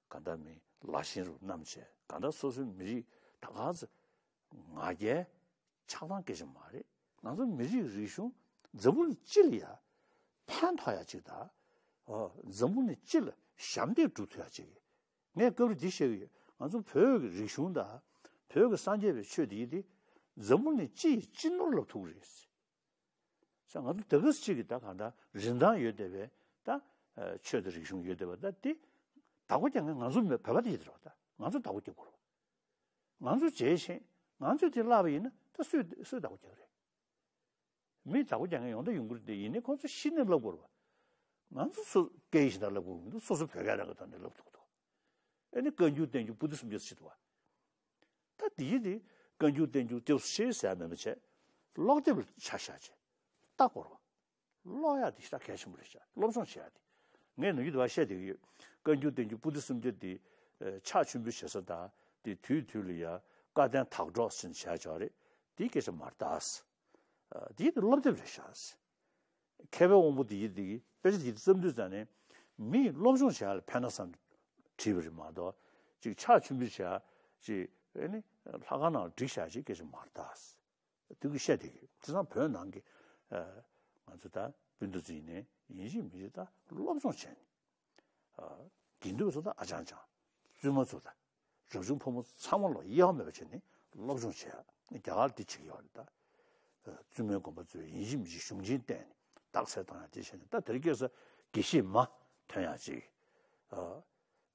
གང་ལྟར་མི་ལ་ཞེན་རུ་བསྣམས་བྱས། གང་ལྟར་སོ་སོའི་མི་རིགས་ད་ག་ཚོད་ང་རྒྱལ་ཆགས་སྡང་སྐད་ཆ་མ་རེད། ང་ཚོ་མི་རིགས་རིག་གཞུང་འཛམ་བུ་གླིང་སྤྱི་ལ་ཡ་ཕན་ཐོགས་ཡ་ཅིག་དང་། འཛམ་བུ་གླིང་སྤྱི་ལ་ཞབས་འདེགས་སྒྲུབ་ཐུབ་ཡ་ཅིག་ངས་སྐབས་རེ་འདི་བཤད་ཀྱི་ཡོད། ང་ཚོ་བོད་ཀྱི་རིག་གཞུང་དང་བོད་ཀྱི་སངས་རྒྱས་པའི་ཆོས་འདི་ཡིན་ཏེ། འཛམ་བུ་གླིང་སྤྱི་ཡི་སྤྱི་ནོར་ལབ་ཐུབ་ཀྱི་རེད། ས་ང་ཚོ་ད་ག་ཟེ་གཅིག་གིས་ད་གང་ལྟར་རིན་ཐང་ཡོད་བསྡད་པའི་ད་ཆོས་དང་རིག་གཞུང་ཡོད་བསྡད་པ་ད་དེ་བདག་པོ་རྒྱག་མཁན་ང་ཚོ་མེད། བོད་པ་དེ་ཡིན་ད་རེད་པ། ད་ང་ཚོ་བདག་པོ་རྒྱག་དགོས་རེད་པ། ང་ཚོ་བྱས་ཤིང་ང་ཚོས་དེ་བརླག་པ་ཡིན་ན་ད་སུས་སུས་བདག་པོ་རྒྱག་རེད། མི་བདག་པོ་རྒྱག་མཁན་ཡོང་ད་ཡོང་གི་རེད་དེ། ཡིན་ནའི་ཁོང་ཚོ་གཞི་ནས་བསླབ་དགོས་རེད་པ། ང་ཚོ་སོ་སྐད་ཡིག་གཞན་དག་བསླབ་དགོས་མི་འདུག་སོ་སོ་བོད་སྐད་རང་གི་ཐོག་ནས་བསླབ་ཐུབ་ཀྱི་འདུག་ཨ་ནི་བཀའ་འགྱུར་བསྟན་འགྱུར་པོ་ཏི་སུམ་བརྒྱ་ཟེར་གྱི་འདུག་པ། ད་དེ་ཡིན་དེ་བཀའ་འགྱུར་བསྟན་འགྱུར་ཏེའུ་ཤེས་ཟེར་ཡ་མེད་པ་བྱས། ཀློག་དེབ་ལ་ཆ་བཞག་བྱས་ལྟ་དགོས་རེད་པ། ཀློག་ཡག་དེ་ཞེ་དྲག་གལ་ཆེན་པོ་རེད་ཤག་སློབ་སྦྱོང་བྱེད་ཡག་དེ། ངས་ནམ་རྒྱུན་དུ་བ་བཤད་བསྡད་ཀྱི་ཡོད། བཀའ་འགྱུར་བསྟན་འགྱུར་པོ་ཏི་སུམ་བརྒྱ་དེ་ཕྱག་མཆོད་འབུལ་བྱེད་ས་དང་དེ་དུས་དུས་ལ་ཡ་བཀའ་བསྟན་དག་སྒྲོག་ཟེར་ནས་བྱས་ཡོད་རེད། དེའི་སྐད་ཆ་མ་རེད་ད། དེ་ཡིན་དུས་སློབ་དེབ་རེད་ཤག་མཁས་པའི་དབང་པོ་དེ་ཡིན་དེ་དཔེ་ཆ་དེ་བརྩམས་དུས་ཙང་ནས་མིས་སློབ་སྦྱོང་བྱེད་ཡག་ལ་ཕན་ན་བསམ་བྲིས་པ་རེད་མ་གཏོགས། ཅིག་ཕྱག་མཆོད་འབུལ་བྱེད་ཡག་ཅིག་ཨ་ནི་ལྷ་ཁང་ནང་བསྒྲིགས་བཞག་ཅིག་སྐད་ཆ་མ་རེད་ད། དུས་ཀྱི་བཤད་དེ་གི་དེང་སང་བོད་ནང་གི་ཨ་ང་ཚོ་ད་སྤུན་ཟླ་ཚོ་ཡིན་ནའི་ཡིན་གཅིག་མིན་གཅིག་ད་སློབ་སྦྱོང་བྱས་ནས། ཨ་དགེ་འདུན་པ་ཚོ་ད་ཨ་ཅང་ཅང་། བཙུན་མ་ཚོ་ད་རབ་བྱུང་ཕོ་མོ་ཚང་མ་ལོ་གཡེལ་བ་མེད་པ་བྱས་ནས་སློབ་སྦྱོང་བྱས། རྒྱ་གར་འདི་བྱེད་ཀྱི་ཡོད་རེད་ད། ཨ་བཙུན་མའི་དགོན་པ་ཚོས་ཡིན་གཅིག་མིན་གཅིག་གཞུང་ཆེན་བསྟན་ནས་རྟགས་གསལ་བཏང་ཡག་དེ་བྱས་ནས། ད་དེ་རིང་ཁ་སང་དགེ་བཤེས་མ་ཐོན་ཡག་ཅིག་ཨ་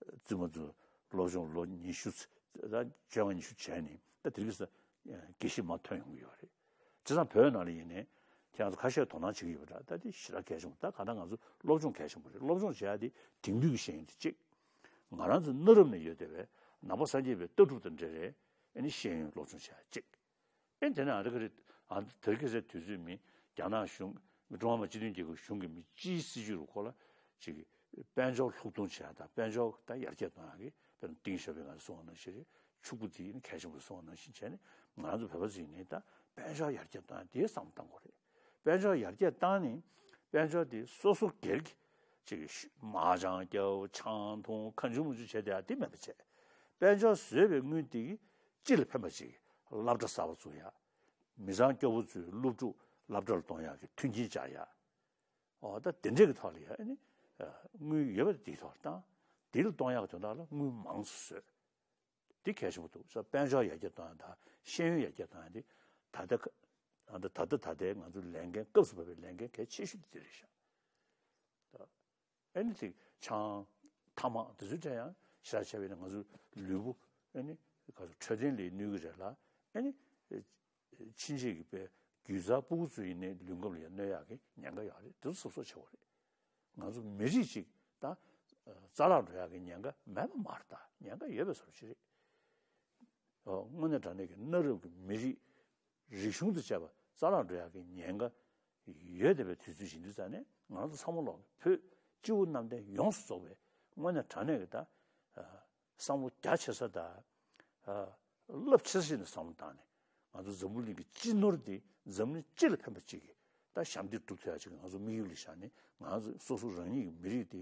བཙུན་མ་ཚོ་སློབ་སྦྱོང་ལོ་ཉི་ཤུ་ཙམ་ད་བཅོ་ལྔ་ཉི་ཤུ་བྱས་ནས་ད་དེ་རིང་ཁ་སང་དགེ་བཤེས་མ་ཐོན་ཡོང་གི་ཡོད་རེད། བྱས་ཙང་བོད་ནང་ལ་ཡིན་ནའི་ཁྱེད་རང་ཚོ་ཁ་ཤས་དོ་སྣང་བྱེད་ཀྱི་ཡོད་པ་འདྲ། ད་དེ་ཞེ་དྲག་གལ་ཆེན་པོ། ད་གང་ལྟར་ང་ཚོ་སློབ་སྦྱོང་གལ་ཆེན་པོ་རེད། སློབ་སྦྱོང་བྱེད་ཡག་དེ་དེང་དུས་ཀྱི་ཤེས་ཡོན་དེ་གཅིག་ང་རང་ཚོ་གནའ་རབས་ནས་ཡོད་བསྡད་པའི་ནང་པ་སངས་རྒྱས་པའི་ལྟ་གྲུབ་དང་འབྲེལ་བའི་ཨ་ནི་ཤེས་ཡོན་སློབ་སྦྱོང་བྱེད་ཡག་གཅིག་ཨེ་དེ་ནས་ཨ་རི་ཀ་རི་ཨ་དེ་རིང་ཁ་སང་དུས་ཚོད་མི་རྒྱ་ནག་གཞུང་། ཀྲུང་ཧྭ་མི་དམངས་སྤྱི་མཐུན་རྒྱལ་ཁབ་གཞུང་གི་མི་སྤྱིའི་སྲིད་བྱུས་རུ་ཁོ་ལ་ཅིག་དཔལ་འབྱོར་ལྷུག་གཏོང་བྱེད་ཡག་དང་དཔལ་འབྱོར་ད་ཡར་རྒྱས་གཏོང་ཡག་གི་དཔེར་ན་ཏིང་ཞའོ་ཕིང་ང་ཚོ་གསུངས་པ་ནང་བཞིན་རེད། ཕྱུག་པོ་དེ་ཡིན་གལ་ཆེན་པོ་གསུངས་པ་ནང་བཞིན་བྱས་ནས་ང་རང་ཚོ་བོད་པ་ཚོ་ཡིན་ནའི་ད་དཔལ་འབྱོར་ཡར་རྒྱས་གཏོང་ཡག་དེ་བསམ་བློ་གཏང་དགོས་རེད། དཔལ་འབྱོར་ཡར་རྒྱས་བཏང་ནས་དཔལ་འབྱོར་དེ་སོ་སོ་སྒེར་གྱི་ཅིག་མ་ཅང་རྒྱབ་ཆང་འཐུང་ཁ་མཆུ་མུ་མཆུ་བྱས་བསྡད་ཡག་དེ་མེད་པ་བྱས། དཔལ་འབྱོར་བཟོས་པའི་དངུལ་དེ་གིས་སྤྱི་ལ་ཕན་པ་ཅིག་སློབ་གྲྭ་གསར་པ་བཙུགས་ཡག་མི་ཚང་སྐྱོ་པོ་ཚོའི་སློབ་ཕྲུག་སློབ་གྲྭ་ལ་གཏོང་ཡག་གི་མཐུན་རྐྱེན་སྦྱར་ཡག་འོ་ད་དེ་འདྲས་ཀྱི་ཐོག་ལ་ཡ་ཨ་ནི་དངུལ་ཡོད་པ་དེའི་ཐོག་ལ་བཏང་། དེ་ལ་གཏོང་ཡག་གི་དོན་དག་ལ་དངུལ་མང་ཙམ་བཟོས། དེ་གལ་ཆེན་པོ་འདུག་ས། དཔལ་འབྱོར་ཡར་རྒྱས་གཏོང་ཡག་དང་ཤེས་ཡོན་ཡར་རྒྱས་གཏོང་ཡག་དེ་ད་ལྟ་ད་ལྟ་ད་ལྟའི་ང་ཚོའི་ལས་འགན་སྐབས་སུ་བབས་པའི་ལས་འགན་གལ་ཆེ་ཤོས་དེ་རེད་ཤག་ད་ཨ་ནི་དེ་ཆང་ཐ་མག་དེ་ཚོའི་གྲས་ཡང་ཞེ་དྲག་བྱས་པ་ཡིན་ན་ང་ཚོའི་ལུས་པོ་ཨ་ནི་ག་ཚོད་འཕྲོད་བསྟེན་ལ་གནོད་ཀྱི་རེད་ལ། ཨ་ནི་ཕྱིན་ཆད་ཀྱི་དཔེ་སྒྱུ་རྩལ་སྤུ་གུ་ཚོ་ཡིན་ནའི་ལུས་ཁམས་ལ་ཡང་གནོད་ཡག་གི་ཉེན་ཁ་ཡོད་རེད། དེ་ཚོ་གཟབ་གཟབ་བྱེད་དགོས་རེད། ང་ཚོ་མི་རིགས་གཅིག་ད་རྩ་བརླག་འགྲོ་ཡག་གི་ཉེན་ཁ་མེད་པ་མ་རེད། ད་ཉེན་ཁ་ཡོད་པའི་བཟོ་འདྲ་ཅིག་རེད། ཨོ་དངོས་གནས་དྲང་གནས་ཀྱི་གནའ་རབས་ཀྱི་མི་རིགས་རིག་གཞུང་དང་བཅས་པ་རྩ་བརླག་འགྲོ་ཡག་གི་ཉེན་ཁ་ཡོད་བསྡད་པའི་དུས་ཚོད་ཡིན་དུས་ཙང་ནས། ང་ཚོ་ཚང་མ་ལོག་བོད་སྤྱི་བོ་གནམ་བསྟན་ཡོངས་སུ་རྫོགས་པའི་དངོས་གནས་དྲང་གནས་ཀྱི་ད་བསམ་བློ་རྒྱ་ཆེ་ས་དང་རླབས་ཆེ་ས་ཞིག་ནས་བསམ་བློ་བཏང་ནས། ང་ཚོ་འཛམ་བུ་གླིང་གི་སྤྱི་ནོར་འདི་འཛམ་གླིང་སྤྱི་ལ་ཕན་པ་ཅིག་གི་ད་ཞབས་འདེགས་སྒྲུབ་ཐུབ་ཡག་ཅིག་ང་ཚོ་དམིགས་ཡུལ་ལ་བཞག་ནས། ང་ཚོ་སོ་སོ་རང་ཉིད་ཀྱི་མི་རིགས་འདི་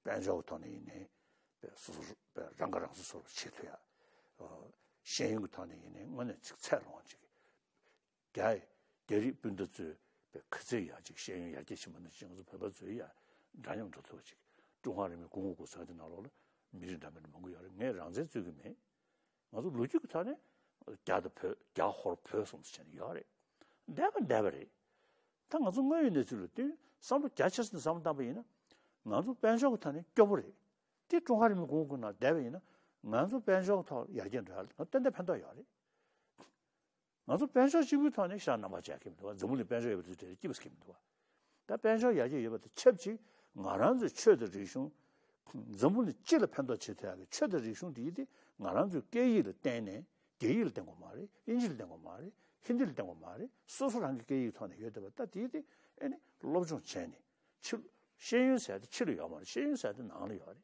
དཔལ་འབྱོར་གྱི་ཐོག་ནས་ཡིན་ནའི། དཔེ་སོ་སོ་དཔེ་རང་ཁ་རང་གསོ་སོར་བྱེད་ཐུབ་ཡག་ཤེས་ཡོན་གྱི་ཐོག་ནས་ཡིན་ནའི་དངོས་གནས་ཅིག་ཚད་ལོངས་ཅིག་རྒྱ་རྒྱ་རིགས་སྤུན་ཟླ་ཚོས་དཔེ་ག་ཚོད་ཡག་ཅིག་ཤེས་ཡོན་ཡར་རྒྱས་ཕྱིན་པ་ནང་བཞིན་ང་ཚོ་བོད་པ་ཚོས་ཡང་འདྲ་མཉམ་འགྲོ་ཐུབ་པ་ཅིག་ཀྲུང་ཧྭ་རིང་ལུགས་ཀྱི་གོང་བུ་གོང་ས་གི་ནང་ལོགས་ལ་མི་རིགས་འདྲ་མིན་མང་པོ་ཡོད་རེད། ངས་རང་བཙན་རྩོད་ཀྱི་མེད། ང་ཚོ་ལོ་རྒྱུས་ཀྱི་ཐོག་ནས་རྒྱ་དང་བོད། རྒྱ་ཧོར་བོད་གསུམ་ཟེར་བྱས་ནས་ཡོད་རེད། འདས་པ་འདས་པ་རེད། ད་ང་ཚོ་དངོས་ཡོད་གནས་ཚུལ་ལ་བསྟུན་བསམ་བློ་རྒྱ་ཆེ་ས་ནས་བསམ་བློ་བཏང་པ་ཡིན་ན། ང་ཚོ་དཔལ་འབྱོར་གྱི་ཐོག་ནས་སྐྱོ་པོ་རེད། དེ་ཀྲུང་ཧྭ་རིང་ལུགས་གོང་བུ་ཁུལ་ནང་བསྡད་པ་ཡིན་ན། ང་ཚོ་དཔལ་འབྱོར་ཐོག་ཡར་རྒྱས་འགྲོ་ཡ་ལ་ང་ཏན་ཏན་ཕན་ཐོགས་ཡོད་རེད། ང་ཚོ་དཔལ་འབྱོར་གཅིག་པུའི་ཐོག་ནས་ཤ་རྣམ་པར་བཅད་ཀྱི་མི་འདུག་བ། འཛམ་བུ་གླིང་དཔལ་འབྱོར་ཡོད་པ་ཚོའི་གྲས་ལ་སྐྱིད་པ་ཟེར་གྱི་མི་འདུག་བ། ད་དཔལ་འབྱོར་ཡར་རྒྱས་ཡོད་པ་དང་ཆབས་ཅིག་ང་རང་ཚོའི་ཆོས་དང་རིག་གཞུང་། འཛམ་བུ་གླིང་སྤྱི་ལ་ཕན་ཐོགས་བྱེད་ཐུབ་ཡག་གི་ཆོས་དང་རིག་གཞུང་དེ་ཡིན་ཏེ། ང་རང་ཚོའི་སྐད་ཡིག་ལ་བརྟེན་ནས། རྒྱ་ཡིག་ལ་བརྟེན་དགོས་མ་རེད། དབྱིན་ཇི་ལ་བརྟེན་དགོས་མ་རེད། ཧིན་དི་ལ་བརྟེན་དགོས་མ་རེད། སོ་སོ་རང་གི་སྐད་ཡིག་ཐོག་ནས་ཡོད་བསྡད་པ། ད་དེ་ཡིན་ཏེ་ཨེ་ནི་སློབ་སྦྱོང་བྱས་ནས། ཕྱི། ཤེས་ཡོན་ཟེར་དེ་ཕྱི་ལ་ཡོད་མ་རེད། ཤེས་ཡོན་ཟེར་དེ་ནང་ལ་ཡོད་རེད།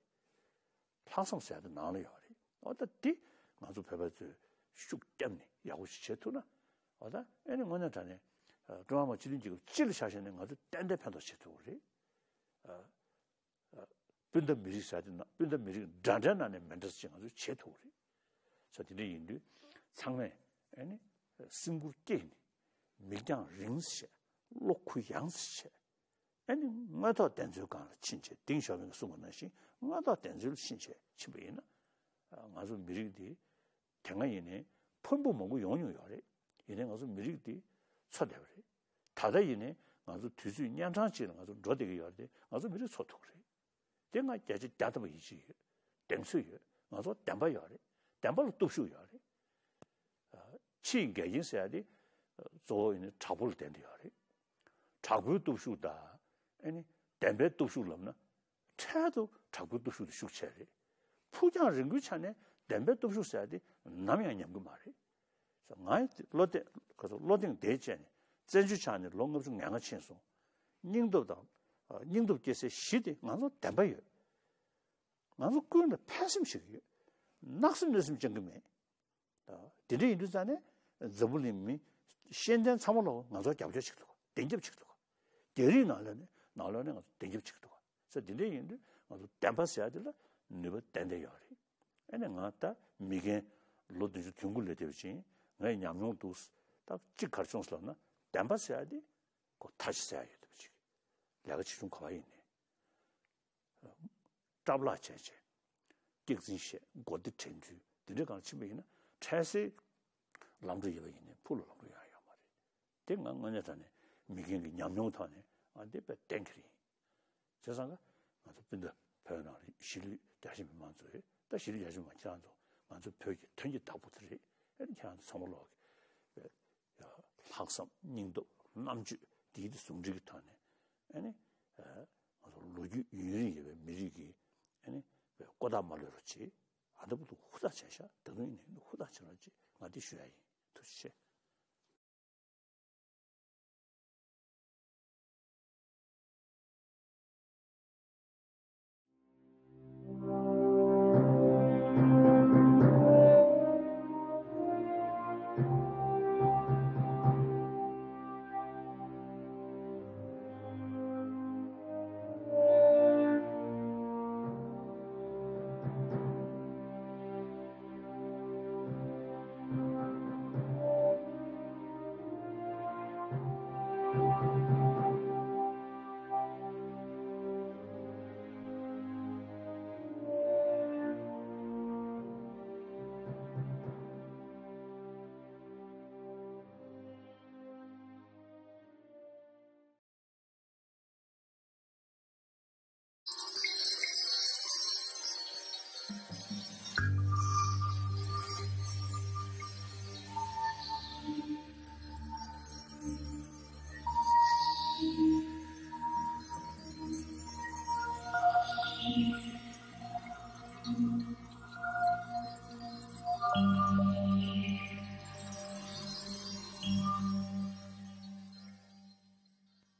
ལྷག་བསམ་ཟེར་དེ་ནང་ལ་ཡོད་རེད། འོ་ད་འདི་ང་ཚོ་བོད་པ་ཚོས་ཤུགས་བརྒྱབ་ནས་ཡག་པོ་ཞིག་བྱེད་ཐུབ་ན། འོ་ད་ཨེ་ནི་དངོས་གནས་དྲང་གནས་ཀྲུང་ཧྭ་མི་དམངས་སྤྱི་མཐུན་རྒྱལ་ཁབ་སྤྱི་ལ་ཆ་བཞག་ནས་ང་ཚོ་ཏན་ཏན་ཕན་ཐོགས་བྱེད་ཐུབ་ཀྱི་རེད། སྤུན་ཟླ་མི་རིགས་ཟེར་དེ་ན། སྤུན་ཟླ་མི་རིགས་འདྲ་འདྲའི་ནང་ནས་མི་འདྲ་ཅིག་ང་ཚོས་བྱེད་ཐུབ་ཀྱི་རེད། ས་དེ་འདྲ་ཡིན་དུས་ཚང་མས་ཨེ་ནི་སེམས་ཁུར་བསྐྱེད་ནས། མིག་རྒྱང་རིང་ཙམ་བྱས། བློ་གུ་ཡངས་ཙམ་བྱས། ཨེ་ནི་དངོས་ཐོག་བདེན་འཚོལ་སྒང་ལ་ཕྱིན་བྱས། ཏེང་ཞའོ་ཕིང་གིས་གསུངས་པ་ནང་བཞིན་དངོས་ཐོག་བདེན་འཚོལ་ལ་ཕྱིན་བྱས་ཕྱིན་པ་ཡིན་ན། ང་ཚོ་མི་རིགས་འདི་དེ་སྔ་ཡིན་ནའི་ཕུང་པོ་མང་པོ་ཡོང་མྱོང་ཡོད་རེད། ཡིན་ནའི་ང་ཚོ་མི་རིགས་འདི་འཚོ་བསྡད་པ་རེད། ད་ལྟ་ཡིན་ནའི་ང་ཚོ་དུས་ཚོད་གཉན་འཕྲང་ཅིག་ལ་ང་ཚོ་འགྲོ་བསྡད་ཀྱི་ཡོད་རེད་དེ། ང་ཚོ་མི་རིགས་འཚོ་ཐུབ་ཀྱི་རེད། དེ་ང་བརྒྱ་ཆ་བརྒྱ་ཐམ་པ་ཡིད་ཆེས་ཡོད། གདེང་ཚོད་ཡོད། ང་ཚོ་བདེན་པ་ཡོད་རེད། བདེན་པ་ལ་སྟོབས་ཤུགས་ཡོད་རེད། ཕྱིའི་འགལ་རྐྱེན་ཟེར་ཡ་དེ་གཙོ་བོ་ཡིན་ནའི་དྲག་པོ་ལ་བརྟེན་ཏེ་ཡོད་རེད། དྲག་པོའི་སྟོབས་ཤུགས་དང་། ཨེ་ནི་བདེན་པའི་སྟོབས་ཤུགས་ལབ་ན། འཕྲལ་དུ་དྲག་པོའི་སྟོབས་ཤུགས་དེ་ཤུགས་ཆེ་རེད། ཕུགས་རྒྱང་རིང་པོའི་ཆ་ནས་བདེན་པའི་སྟོབས་ཤུགས་ཟེར་ཡ་དེ་ནམ་ཡང་ཉམས་ཀྱི་མ་རེད། ང་བློ་གཏད། ག་ཚོད། བློ་གདེང་དེ་བཅས་ནས་བཙན་བྱོལ་ཆགས་ནས་ལོ་ལྔ་བཅུ་ང་ལྔ་ཕྱིན་སོང་། སྙིང་སྟོབས་དང་། སྙིང་སྟོབས་སྐྱེ་སའི་གཞི་དེ་ང་ཚོ་བདེན་པ་ཡོད། ང་ཚོ་ཀུན་ལ་ཕན་སེམས་བྱེད་ཀྱི་ཡོད། གནག་སེམས་གནོད་སེམས་བཅང་གི་མེད། དེ་འདྲ་ཡིན་དུས་ཙང་ནས་འཛམ་བུ་གླིང་མི་ཤེས་ལྡན་ཚང་མ་ལ་ང་ཚོ་རྒྱབ་སྐྱོར་བྱེད་ཀྱི་འདུག། བདེན་རྒྱབ་བྱེད་ཀྱི་འདུག། རྒྱ་རིགས་ནང་ལོགས་ནས། ནང་ལོགས་ནས་ང་ཚོ་བདེན་རྒྱབ་བྱེད་ཀྱི་འདུག། ས་དེ་འདྲ་ཡིན་དུས་ང་ཚོ་བདེན་པ་ཟེར་ཡ་དེ་ལ་ནུས་པ་ཏན་ཏན་ཡོད་རེད། ཨ་ནི་ང་ད་མི་རྒན་ལོ་བདུན་ཅུ་དོན་དགུ་སླེབས་བསྡད་པ་ཅིག་ཡིན། ངའི་ཉམས་མྱོང་འདུག། ད་གཅིག་ག་རེ་བྱུང་སོང་ལབ་ན། བདེན་པ་ཟེར་ཡ་དེ་ཁོ་ཐག་ཆོད་ཟེར་ཡ་ཡོད་བསྡད་པ་ཅིག། ལས་ཀ་ཆེ་ཆུང་ག་པར་ཡིན་ནའི། སྐྲག་ལྷག་བྱས་བྱས། སྐྱག་རྫུན་བཤད། མགོ་བདེ་དྲན་རྒྱུ་འདི་འདྲའི་སྒང་ཕྱིན་པ་ཡིན་ན། འཕྲལ་སེལ་ལམ་འགྲོ་ཡོད་པ་ཡིན་ནའི་ཕུགས་ལ་ལམ་འགྲོ་ཡོང་ཡ་ཡོད་མ་རེད། དེ་ང་དངོས་གནས་དྲང་གནས་མི་རྒན་གྱི་ཉམས་མྱོང་ཐོག་ནས་ང་འདི་དཔེ་བསྟན་གྱི་རེད། བྱས་ཙང་ཀ་ང་ཚོ་སྤུན་ཟླ་བོད་ནང་ལ་གཞིས་ལུས་རྒྱ་ཆེ་མི་མང་ཚོ་རེད། ད་གཞིས་ལུས་རྒྱ་ཆེ་མི་མང་ཁྱེད་རང་ཚོ་ང་ཚོ་བོད་ཀྱི་དོན་གྱི་བདག་པོ་དེ་རེད། ཨེ་ནི་ཁྱེད་རང་ཚོ་ཚང་མ་ལོག་གི་ལྷག་བསམ། སྙིང་སྟོབས། རྣམ་དཔྱོད་འདི་ཡིན་དེ་ཟུང་འབྲེལ་གྱི་ཐོག་ནས། ཨེ་ནི་ང་ཚོ་ལོ་རྒྱུས་ཡུན་རིང་ཡོད་པའི་མི་རིགས་ཀྱི། ཨེ་ནི་ཀོ་ཐག་མ་ལོག་རོགས་བྱེད། ཨ་ད་བུ་ལུ་ཧུར་ཐག་བྱས་ཤག། ད་དུང་ཡིན་ནའི་ཧུར་ཐག་བྱེད་རོགས་བྱེད། ང་འདི་ཞུ་ཡ་ཡིན། ཐུགས་རྗེ་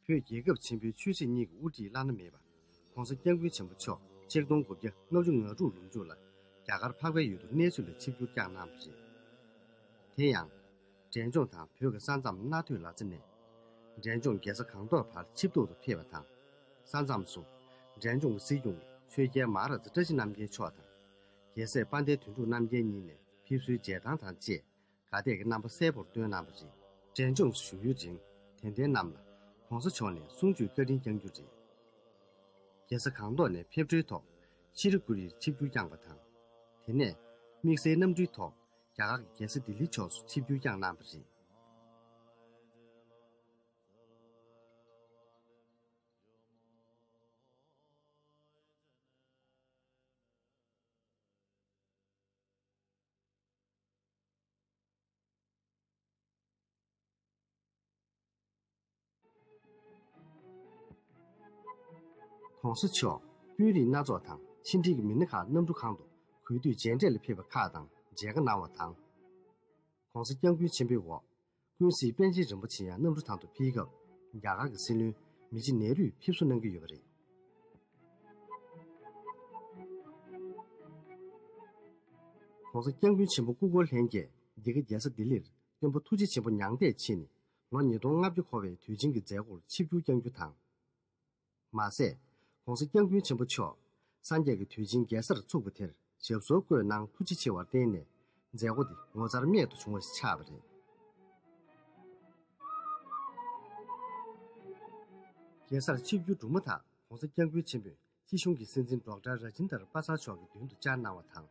ཆེ། བོད་རྒྱལ་ཁབ་ཆེན་པོའི་ཆོས་སྲིད་གཉིས་ཀྱི་དབུ་ཁྲིད་བླ་ན་མེད་པ་༸གོང་ས་༸སྐྱབས་མགོན་ཆེན་པོ་མཆོག་ཆིག་སྟོང་དགུ་བརྒྱ་ལྔ་བཅུ་ང་དྲུག་ལོ་མཇུག་ལ་རྒྱ་གར་འཕགས་པའི་ཡུལ་དུ་གནས་ཚུལ་ལ་ཆིབས་བསྒྱུར་བསྐྱངས་གནང་བ་རེད། དེ་ཡང་། འབྲས་ལྗོངས་དང་བོད་ཀྱི་ས་མཚམས་མནའ་སྟོད་ལ་རྩེ་ནས། འབྲས་ལྗོངས་རྒྱལ་ས་སྒང་ཏོག་བར་ཆིབས་ཐོག་ཏུ་ཕེབས་པ་དང་། ས་མཚམས་སུ། འབྲས་ལྗོངས་ཀྱི་སྲིད་སྐྱོང་ཆོས་རྒྱལ་མ་ཧཱ་རཱ་ཛ་བཀྲ་ཤིས་རྣམ་རྒྱལ་མཆོག་དང་། རྒྱལ་སྲས་དཔལ་ལྡན་དོན་གྲུབ་རྣམ་རྒྱལ་གཉིས་ནས་ཕེབས་བསུའི་མཇལ་ཐང་དང་བཅས། དགའ་དད་ཀྱི་རྣམ་པ་གསལ་པོར་སྟོན་གནང་བ་རེད། འབྲས་ལྗོངས་སུ་བཞུགས་ཡུན་རིང་དད་ལྡན་རྣམས་ལ་༸གོང་ས་མཆོག་ནས་གསུང་ཆོས་བཀའ་དྲིན་བསྐྱང་རྒྱུ་རེད། རྒྱལ་ས་སྒང་ཏོག་ནས་ཕེབས་འཕྲལ་ཐོག་ཤྲི་ཀུ་རིར་ཆིབས་བསྒྱུར་བསྐྱངས་པ་དང་། དེ་ནས་དམིགས་བསལ་གནམ་གྲུའི་ཐོག་རྒྱ་གར་གྱི་རྒྱལ་ས་ལྡི་ལི་ཕྱོགས་སུ་ཆིབས་བསྒྱུར་བསྐྱངས་གནང་བ་རེད། ༸གོང་ས་མཆོག་དཔོན་རིགས་སྣ་ཚོགས་དང་ཕྱི་འབྲེལ་གྱི་མི་སྣ་ཁག་གནམ་གྲུ་ཁང་དུ་གུས་འདུད་མཇལ་འཕྲད་ལ་ཕེབས་པ་ཁག་དང་མཇལ་ཁ་གནང་བ་དང་། ༸གོང་ས་༸སྐྱབས་མགོན་ཆེན་པོའི་འོག་ཀུན་གཟིགས་པཎ་ཆེན་རིན་པོ་ཆེ་ཡང་གནམ་གྲུ་ཐང་དུ་ཕེབས་སྐབས། རྒྱ་གར་གྱི་སྲིད་བློན་མི་རྗེ་ནེ་རུས་ཕེབས་བསུ་གནང་གི་ཡོད་པ་རེད། ༸གོང་ས་༸སྐྱབས་མགོན་ཆེན་པོ་སྐུ་འཁོར་ལྷན་རྒྱས་འདི་ག་རྒྱལ་ས་ལྡི་ལིར་མགོན་པོ་ཐུགས་རྗེ་ཆེན་པོ་མྱང་འདས་ཆེ་ནས་ལོ་ཉིས་སྟོང་ལྔ་བཅུ་འཁོར་བའི་དུས་ཆེན་གྱི་མཛད་སྒོར་ཆིབས་བསྒྱུར་བསྐྱང་རྒྱུ་དང་། མ་ཟད། ༸གོང་ས་༸སྐྱབས་མགོན་ཆེན་པོ་མཆོག་སངས་རྒྱས་ཀྱི་དུས་ཆེན་རྒྱལ་སར་ཚུགས་པ་དེར་ཞབས་སོར་བཀོད་གནང་ཐུགས་རྗེ་ཆེ་བར་བརྟེན་ནས་མཛད་སྒོ་འདི་ངོ་མཚར་རྨད་དུ་བྱུང་བ་ཞིག་ཆགས་པ་རེད། རྒྱལ་སར་ཆིབས་བསྒྱུར་གྲུབ་མ་ཐག་༸གོང་ས་༸སྐྱབས་མགོན་ཆེན་པོས་སྤྱི་གཞུང་གི་སྲིད་འཛིན་ཌོག་ཊར་ར་ཇིན་དར་པ་སར་མཆོག་གི་མདུན་དུ་བཅར་གནང་བ་དང་།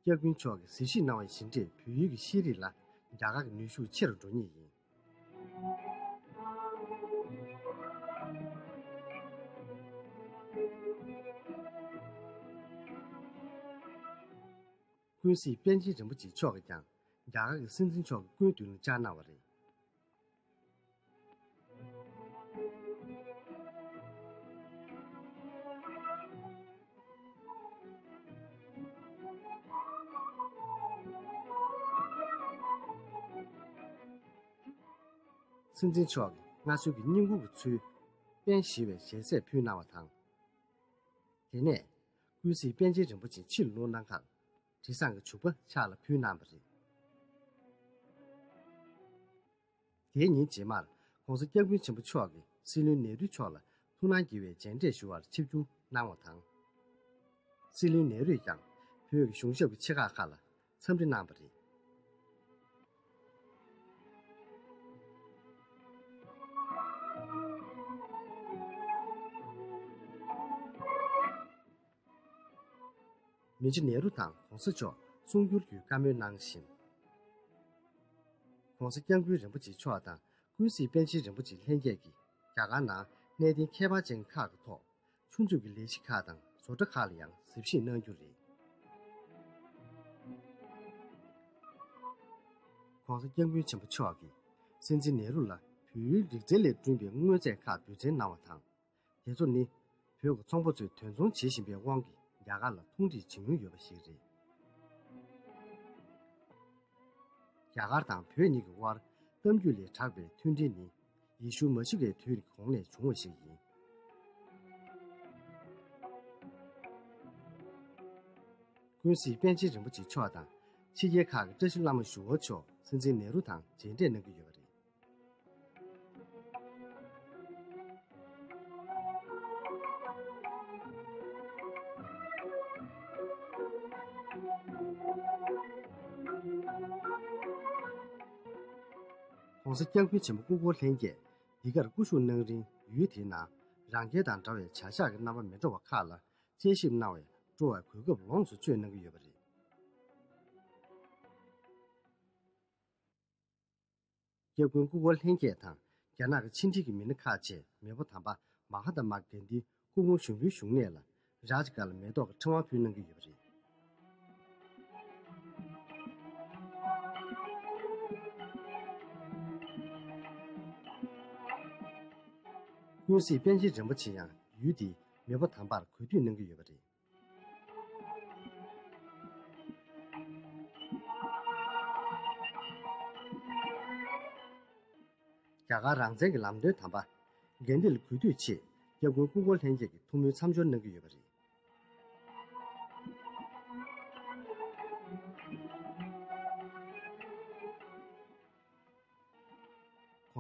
སྐྱབས་མགོན་མཆོག་གིས་གཟིགས་ཞིབ་གནང་བའི་བཞིན་འབྲས་བོད་ཡུལ་གྱི་ཤེས་རིག་ལ་རྒྱ་གར་གྱི་ནུས་ཤུགས་ཆེ་རུ་འགྲོ་ངེས་ཡིན། ཀུན་གཟིགས་པཎ་ཆེན་རིན་པོ་ཆེ་མཆོག་གིས་ཀྱང་རྒྱ་གར་གྱི་སྲིད་འཛིན་མཆོག་གི་སྐུའི་མདུན་ལ་བཅར་གནང་བ་རེད། སྲིད་འཛིན་མཆོག་གིས་མངའ་གསོལ་གྱི་བསྙེན་བཀུར་གྱི་ཚུལ། པཎ་ཞེས་པའི་ཞལ་ཟས་ཕུལ་གནང་བ་དང་། དེ་ནས་ཀུན་གཟིགས་པཎ་ཆེན་རིན་པོ་ཆེ་ཕྱིར་ལོག་གནང་ཁར། དྲི་བཟང་གི་བྱུག་པ་ཕྱག་ལ་ཕུལ་གནང་བ་རེད། དེའི་ཉིན་རྗེས་མར་༸གོང་ས་༸སྐྱབས་མགོན་ཆེན་པོ་མཆོག་གིས་སྲིད་བློན་ནེ་རུ་མཆོག་ལ་ཐུགས་སྣང་དགྱེས་པའི་མཇལ་འཕྲད་ཞུ་བར་ཆིབས་བསྒྱུར་གནང་བ་དང་། སྲིད་བློན་ནེ་རུས་ཀྱང་བོད་ཀྱི་གཞུང་ཞབས་ཀྱི་ཆེ་ཁག་ཁག་ལ་འཚམས་འདྲི་གནང་བ་རེད། མི་རྗེ་ནེ་རུ་དང་༸གོང་ས་མཆོག་གསུང་བསྒྱུར་གྱི་བཀའ་མོལ་གནང་བཞིན། ༸གོང་ས་༸སྐྱབས་མགོན་རིན་པོ་ཆེ་མཆོག་དང་ཀུན་གཟིགས་པཎ་ཆེན་རིན་པོ་ཆེ་ལྷན་རྒྱས་ཀྱིས་རྒྱ་གར་ནང་གནད་དོན་ཁྱད་པར་ཅན་ཁག་གི་ཐོག་ཆུ་མཛོད་ཀྱི་ལས་གཞི་ཁག་དང་བཟོ་གྲྭ་ཁག་ལ་ཡང་གཟིགས་ཞིབ་གནང་རྒྱུ་རེད། ༸གོང་ས་༸སྐྱབས་མགོན་ཆེན་པོ་མཆོག་གིས་སྲིད་འཛིན་ནེ་རུ་ལ་བོད་ཡུལ་རིག་རྩལ་ལས་བསྐྲུན་པའི་དངོས་རྫས་ཁག་འབུལ་བརྩོན་གནང་བ་དང་། དེ་ཚོ་ནི་བོད་ཀྱི་ཚོང་པ་ཚོས་དོན་ཚོང་བྱེད་བཞིན་པའི་དབང་གིས་རྒྱ་གར་ལ་མཐོང་སྒྲིག་བྱེད་མྱོང་ཡོད་པ་ཞིག་རེད། རྒྱ་གར་དང་བོད་གཉིས་ཀྱི་དབར་གཏམ་རྒྱུད་ལས་གྲགས་པའི་མཐུན་སྒྲིལ་ནི་ཡེ་ཤུ་མ་ཤི་ཀའི་དུས་ཀྱི་གོང་ནས་བྱུང་བ་ཞིག་ཡིན། ཀུན་གཟིགས་པཎ་ཆེན་རིན་པོ་ཆེ་མཆོག་དང་ཕྱི་རྒྱལ་ཁག་གི་བཀྲ་ཤིས་བླ་མ་ཞུ་བ་མཆོག་སྲིད་འཛིན་ནེ་རུ་དང་མཇལ་འཕྲད་གནང་གི་ཡོད་པ་རེད། ༸གོང་ས་༸སྐྱབས་མགོན་ཆེན་པོ་སྐུ་འཁོར་ལྷན་རྒྱས་འདི་གར་སྐུ་བཞུགས་གནང་རིང་ཡུལ་དེའི་ནང་རང་རྒྱལ་དང་འདྲ་བའི་བྱ་གཞག་གི་རྣམ་པ་མི་འདྲ་བ་ཁག་ལ་དཔྱད་ཞིབ་གནང་བའི་སྤྲོ་བའི་གོ་སྐབས་ལོངས་སུ་སྤྱོད་གནང་གི་ཡོད་པ་རེད། སྐྱབས་མགོན་སྐུ་འཁོར་ལྷན་རྒྱས་དང་རྒྱ་ནག་གི་ཕྱི་འབྲེལ་གྱི་མི་སྣ་ཁག་བཅས་མེས་པོ་དམ་པ་མ་ཧཱ་ཏ་མ་གྷན་དྷིའི་སྐུ་ཕུང་བཞུགས་ཁུལ་བཞུགས་གནས་ལ་རཱཇ་གྷལ་མེ་ཏོག་གི་ཕྲེང་བ་ཕུལ་གནང་གི་ཡོད་པ་རེད། ཀུན་གཟིགས་པཎ་ཆེན་རིན་པོ་ཆེ་ཡང་ཡུལ་འདིའི་མེས་པོ་དམ་པར་གུས་འདུད་གནང་གི་ཡོད་པ་རེད། རྒྱ་གར་རང་བཙན་གྱི་ལམ་སྟོན་དམ་པ། གྷན་དྷི་ལ་གུས་འདུད་ཆེད་སྐྱབས་མགོན་སྐུ་འཁོར་ལྷན་རྒྱས་ཀྱིས་ཐུགས་སྨོན་མཚམས་སྦྱོར་གནང་གི་ཡོད་པ་རེད།